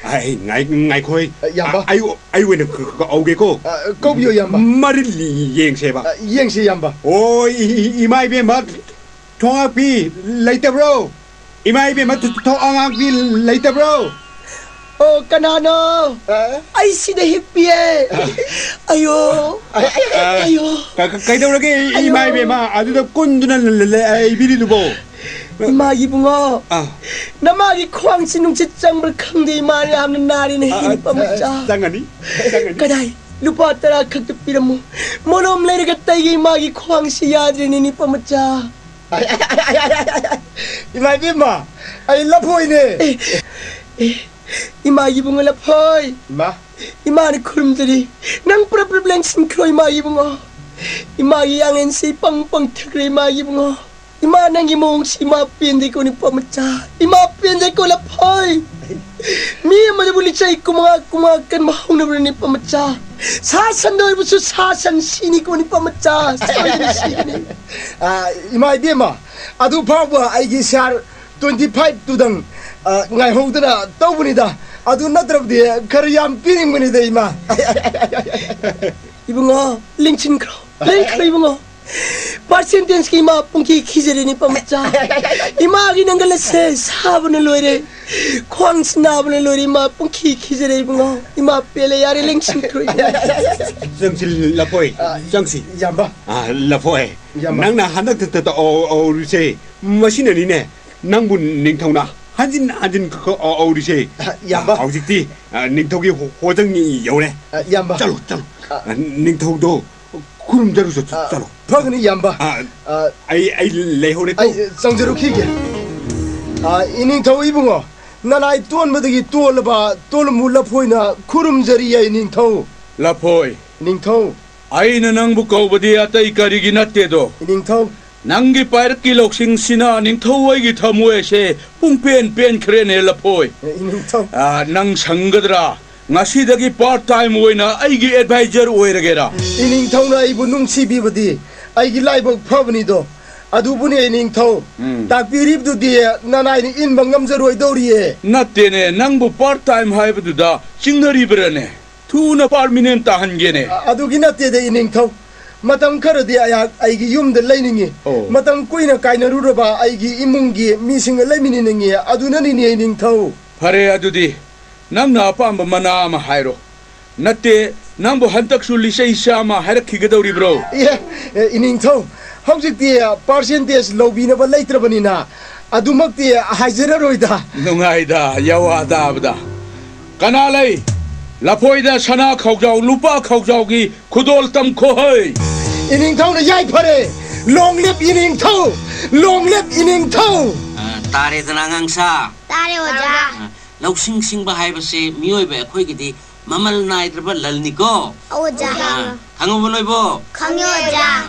ꯑ, ꯑꯩ ꯉꯥꯏ-, ꯉꯥꯏꯈꯣꯏ꯫ ꯑ, ꯏꯌꯥꯝꯕ꯫ ꯑ, ꯑꯩ, ꯑꯩ ꯑꯣꯏꯅ ꯀ-, ꯀ-, ꯀꯧꯒꯦꯀꯣ꯫ ꯑ, ꯀꯧꯕꯤꯌꯣ, ꯏꯌꯥꯝꯕ꯫ ꯃꯔꯤꯜ ꯌꯦꯡꯁꯦꯕ꯫ ꯑ, ꯌꯦꯡꯁꯤ, ꯏꯌꯥꯝꯕ꯫ ꯑꯣ, ꯏ-, ꯏ-, ꯏꯃꯥ ꯏꯕꯦꯝꯃ, ꯊꯣꯡ ꯉꯥꯛꯄꯤ ꯂꯩꯇꯕ꯭ꯔꯣ? ꯏꯃꯥ ꯏꯕꯦꯝꯃ, ꯊꯣ-, ꯊꯣ-, ꯊꯣꯡ ꯉꯥꯛꯄꯤ ꯂꯩꯇꯕ꯭ꯔꯣ? ꯑꯣ, ꯀꯅꯥꯅꯣ? ꯑ? ꯑꯩ ꯁꯤꯗ ꯍꯤꯞꯄꯤꯌꯦ꯫ ꯑꯌꯣ꯫ ꯑ, ꯑ, ꯑꯌꯣ꯫ ꯀ-, ꯀ-, ꯀꯩꯗꯧꯔꯒꯦ, ꯏ-, ꯑꯌꯣ꯫ ꯏꯃꯥ ꯏꯕꯦꯝꯃ? ꯑꯗꯨꯗ ꯀꯨꯟꯗꯨꯅ ꯂ-, ꯂ-, ꯂ-, ꯂꯩꯕꯤꯔꯤꯗꯨꯕꯣ? ꯏꯃꯥꯒꯤ ꯏꯕꯨꯡꯉꯣ, ꯑ꯫ ꯅꯃꯥꯒꯤ ꯈ꯭ꯋꯥꯡꯁꯤ ꯅꯨꯡꯁꯤꯠ ꯆꯪꯕ꯭ꯔꯥ ꯈꯪꯗꯦ, ꯏꯃꯥ ꯌꯥꯝꯅ ꯅꯥꯔꯤꯅꯦ, ꯑ, ꯑ, ꯏꯅꯨꯄꯥ ꯃꯆꯥ꯫ ꯆꯪꯒꯅꯤ, ꯆꯪꯒꯅꯤ꯫ ꯀꯗꯥꯏ? ꯂꯨꯄꯥ ꯇꯔꯥ ꯈꯛꯇ ꯄꯤꯔꯝꯃꯨ꯫ ꯃꯣꯂꯣꯝ ꯂꯩꯔꯒ ꯇꯩꯒꯦ, ꯏꯃꯥꯒꯤ ꯈ꯭ꯋꯥꯡꯁꯤ ꯌꯥꯗ꯭ꯔꯦꯅꯦ, ꯏꯅꯨꯄꯥ ꯃꯆꯥ꯫ ꯏꯃꯥ ꯏꯕꯦꯝꯃ, ꯑꯩ ꯂꯐꯣꯏꯅꯦ꯫ ꯑꯦ, ꯑꯦ, ꯏꯃꯥꯒꯤ ꯏꯕꯨꯡꯉꯣ ꯂꯐꯣꯏ꯫ ꯏꯃꯥ꯫ ꯏꯃꯥꯅ ꯈꯨꯔꯨꯝꯖꯔꯤ꯫ ꯅꯪ ꯄꯨꯔꯞ ꯄꯨꯔꯞ ꯂꯦꯡꯁꯤꯟꯈ꯭ꯔꯣ, ꯏꯃꯥꯒꯤ ꯏꯕꯨꯡꯉꯣ꯫ ꯏꯃꯥꯒꯤ ꯌꯥꯡꯂꯦꯟꯁꯤ ꯄꯪ ꯄꯪ ꯊꯛꯈ꯭ꯔꯦ, ꯏꯃꯥꯒꯤ ꯏꯕꯨꯡꯉꯣ꯫ ꯏꯃꯥ, ꯅꯪꯒꯤ ꯃꯑꯣꯡꯁꯤ ꯏꯃꯥ ꯄꯦꯟꯗꯦꯀꯣ, ꯅꯨꯄꯥ ꯃꯆꯥ꯫ ꯏꯃꯥ ꯄꯦꯟꯗꯦꯀꯣ, ꯂꯐꯣꯏ꯫ ꯃꯤ ꯑꯃꯗꯕꯨ ꯂꯤꯆꯩ ꯀꯨꯟꯃꯉꯥ, ꯀꯨꯟꯃꯉꯥ ꯀꯟꯕ ꯍꯧꯅꯕ꯭ꯔꯅꯦ, ꯅꯨꯄꯥ ꯃꯆꯥ? ꯁꯥ ꯁꯟꯗ ꯑꯣꯏꯔꯕꯁꯨ ꯁꯥ ꯁꯟ ꯁꯤꯅꯤꯀꯣ, ꯅꯨꯄꯥ ꯃꯆꯥ꯫ ꯁꯣꯏꯗꯅ ꯁꯤꯒꯅꯤ꯫ ꯑ, ꯏꯃꯥ ꯏꯕꯦꯝꯃ, ꯑꯗꯨ ꯐꯥꯎꯕ ꯑꯩꯒꯤ ꯁꯤꯌꯥꯔ twenty five ꯇꯨꯗꯪ, ꯑ, ꯉꯥꯏꯍꯧꯗꯅ ꯇꯧꯕꯅꯤꯗ꯫ ꯑꯗꯨ ꯅꯠꯇ꯭ꯔꯕꯗꯤ ꯈꯔ ꯌꯥꯝ ꯄꯤꯅꯤꯡꯕꯅꯤꯗ, ꯏꯃꯥ꯫ ꯏꯕꯨꯡꯉꯣ, ꯂꯦꯡꯁꯤꯟꯈ꯭ꯔꯣ, ꯂꯦꯡꯈ꯭ꯔꯣ, ꯏꯕꯨꯡꯉꯣ꯫ ꯄꯥꯔꯁꯦꯟꯇꯦꯖꯀꯤ ꯏꯃꯥ ꯄꯨꯡꯈꯤ ꯈꯤꯖꯔꯦꯅꯦ, ꯄꯥꯃꯆꯥ꯫ ꯏꯃꯥꯒꯤ ꯅꯪꯒꯜ ꯑꯁꯦ ꯁꯥꯕꯅ ꯂꯣꯏꯔꯦ, ꯈ꯭ꯋꯥꯡꯁꯤ ꯅꯥꯕꯅ ꯂꯣꯏꯔꯦ, ꯏꯃꯥ ꯄꯨꯡꯈꯤ ꯈꯤꯖꯔꯦ, ꯏꯕꯨꯡꯉꯣ꯫ ꯏꯃꯥ ꯄꯦꯜꯂꯦ, ꯌꯥꯔꯦ, ꯂꯦꯡꯁꯤꯟꯈ꯭ꯔꯣ, ꯏꯕꯨꯡꯉꯣ꯫ ꯆꯪꯁꯤ, ꯂꯐꯣꯏ, ꯑ, ꯆꯪꯁꯤ꯫ ꯏꯌꯥꯝꯕ꯫ ꯑ, ꯂꯐꯣꯏ, ꯏꯌꯥꯝꯕ꯫ ꯅꯪꯅ ꯍꯟꯗꯛꯇ ꯇꯧꯔꯤꯁꯦ ꯃꯁꯤꯅꯅꯤꯅꯦ꯫ ꯅꯪꯕꯨ ꯅꯤꯡꯊꯧꯅ ꯍꯟꯖꯤꯟ ꯍꯟꯖꯤꯟ ꯀꯧꯔꯤꯁꯦ꯫ ꯏꯌꯥꯝꯕ꯫ ꯍꯧꯖꯤꯛꯇꯤ, ꯑ, ꯅꯤꯡꯊꯧꯒꯤ ꯍꯣ-, ꯍꯣꯖꯪ ꯌꯧꯔꯦ꯫ ꯑ, ꯏꯌꯥꯝꯕ꯫ ꯆꯠꯂꯣ, ꯆꯠꯂꯣ꯫ ꯑ, ꯅꯤꯡꯊꯧꯗꯣ ꯈꯨꯔꯨꯝꯖꯔꯨ ꯆꯠ-, ꯑ, ꯆꯠꯂꯣ꯫ ꯐꯒꯅꯤ, ꯏꯌꯥꯝꯕ꯫ ꯑ, ꯑ, ꯑꯩ, ꯑꯩ ꯂꯩꯍꯧꯔꯦꯀꯣ꯫ ꯑꯩ ꯆꯪꯖꯔꯨꯈꯤꯒꯦ꯫ ꯑ, ꯏꯅꯤꯡꯊꯧ ꯏꯕꯨꯡꯉꯣ, ꯅꯅꯥꯏ ꯇꯣꯟꯕꯗꯒꯤ ꯇꯣꯜꯂꯕ ꯇꯣꯂꯨꯃꯨ ꯂꯐꯣꯏꯅ ꯈꯨꯔꯨꯝꯖꯔꯤ, ꯑꯩ ꯅꯤꯡꯊꯧ꯫ ꯂꯐꯣꯏ꯫ ꯅꯤꯡꯊꯧ꯫ ꯑꯩꯅ ꯅꯪꯕꯨ ꯀꯧꯕꯗꯤ ꯑꯇꯩ ꯀꯔꯤꯒꯤ ꯅꯠꯇꯦꯗꯣ꯫ ꯏꯅꯤꯡꯊꯧ꯫ ꯅꯪꯒꯤ ꯄꯥꯏꯔꯛꯀꯤ ꯂꯧꯁꯤꯡꯁꯤꯅ ꯅꯤꯡꯊꯧ ꯑꯩꯒꯤ ꯊꯃꯣꯏꯁꯦ ꯄꯨꯡꯄꯦꯟ ꯄꯦꯟꯈ꯭ꯔꯦꯅꯦ, ꯂꯐꯣꯏ꯫ ꯏꯅꯤꯡꯊꯧ꯫ ꯑꯥ, ꯅꯪ ꯁꯪꯒꯗ꯭ꯔꯥ? ꯉꯁꯤꯗꯒꯤ part time ꯑꯣꯏꯅ ꯑꯩꯒꯤ advisor ꯑꯣꯏꯔꯒꯦꯔꯥ? ꯏꯅꯤꯡꯊꯧꯅ ꯑꯩꯕꯨ ꯅꯨꯡꯁꯤꯕꯤꯕꯗꯤ ꯑꯩꯒꯤ ꯂꯥꯏꯕꯛ ꯐꯕꯅꯤꯗꯣ꯫ ꯑꯗꯨꯕꯨꯅꯦ, ꯏꯅꯤꯡꯊꯧ, ꯎꯝ꯫ ꯇꯥꯛꯄꯤꯔꯤꯕꯗꯨꯗꯤ ꯅꯅꯥꯏꯅ ꯏꯟꯕ ꯉꯝꯖꯔꯣꯏꯗꯧꯔꯤꯌꯦ꯫ ꯅꯠꯇꯦꯅꯦ, ꯅꯪꯕꯨ part time ꯍꯥꯏꯕꯗꯨꯗ ꯆꯤꯡꯅꯔꯤꯕ꯭ꯔꯥꯅꯦ? ꯊꯨꯅ permanent ꯇꯥꯍꯟꯒꯦꯅꯦ꯫ ꯑ-, ꯑꯗꯨꯒꯤ ꯅꯠꯇꯦꯗ, ꯏꯅꯤꯡꯊꯧ꯫ ꯃꯇꯝ ꯈꯔꯗꯤ ꯑꯩꯍꯥꯛ ꯑꯩꯒꯤ ꯌꯨꯝꯗ ꯂꯩꯅꯤꯡꯉꯤ꯫ ꯑꯣ꯫ ꯃꯇꯝ ꯀꯨꯏꯅ ꯀꯥꯏꯅꯔꯨꯔꯕ ꯑꯩꯒꯤ ꯏꯃꯨꯡꯒꯤ ꯃꯤꯁꯤꯡꯒ ꯂꯩꯃꯤꯟꯅꯅꯤꯡꯉꯤ꯫ ꯑꯗꯨꯅꯅꯤꯅꯦ, ꯏꯅꯤꯡꯊꯧ꯫ ꯐꯔꯦ, ꯑꯗꯨꯗꯤ ꯅꯪꯅ ꯑꯄꯥꯝꯕ ꯃꯅꯥ ꯑꯃ ꯍꯥꯏꯔꯣ꯫ ꯅꯠꯇꯦ, ꯅꯪꯕꯨ ꯍꯟꯗꯛꯁꯨ ꯂꯤꯆꯩ ꯆꯥꯝꯃ ꯍꯥꯏꯔꯛꯈꯤꯒꯗꯧꯔꯤꯕ꯭ꯔꯣ? ꯑꯦ, ꯑꯦ, ꯏꯅꯤꯡꯊꯧ, ꯍꯧꯖꯤꯛꯇꯤ percentage ꯂꯧꯕꯤꯅꯕ ꯂꯩꯇ꯭ꯔꯕꯅꯤꯅ ꯑꯗꯨꯃꯛꯇꯤ ꯍꯥꯏꯖꯔꯔꯣꯏꯗ꯫ ꯅꯨꯡꯉꯥꯏꯗ, ꯌꯥꯋꯥ ꯇꯥꯕꯗ꯫ ꯀꯅꯥ ꯂꯩ? ꯂꯐꯣꯏꯗ ꯁꯅꯥ ꯈꯥꯎꯖꯥꯎ, ꯂꯨꯄꯥ ꯈꯥꯎꯖꯥꯎꯒꯤ ꯈꯨꯗꯣꯜ ꯇꯝꯈꯣꯍꯩ꯫ ꯏꯅꯤꯡꯊꯧꯅ ꯌꯥꯏꯐꯔꯦ꯫ Long live ꯏꯅꯤꯡꯊꯧ! Long live ꯏꯅꯤꯡꯊꯧ! ꯑ, ꯇꯥꯔꯦꯗꯅ, ꯑꯉꯥꯡꯁꯥ? ꯇꯥꯔꯦ, ꯑꯣꯖꯥ꯫ ꯑ, ꯂꯧꯁꯤꯡ ꯁꯤꯡꯕ ꯍꯥꯏꯕꯁꯦ ꯃꯤꯑꯣꯏꯕ ꯑꯩꯈꯣꯏꯒꯤꯗꯤ ꯃꯃꯜ ꯅꯥꯏꯗ꯭ꯔꯕ ꯂꯟꯅꯤꯀꯣ꯫ ꯑꯣꯖꯥ꯫ ꯑ, ꯈꯪꯉꯕꯣ ꯅꯣꯏꯕꯣ? ꯈꯪꯉꯦ, ꯑꯣꯖꯥ꯫ ꯑ,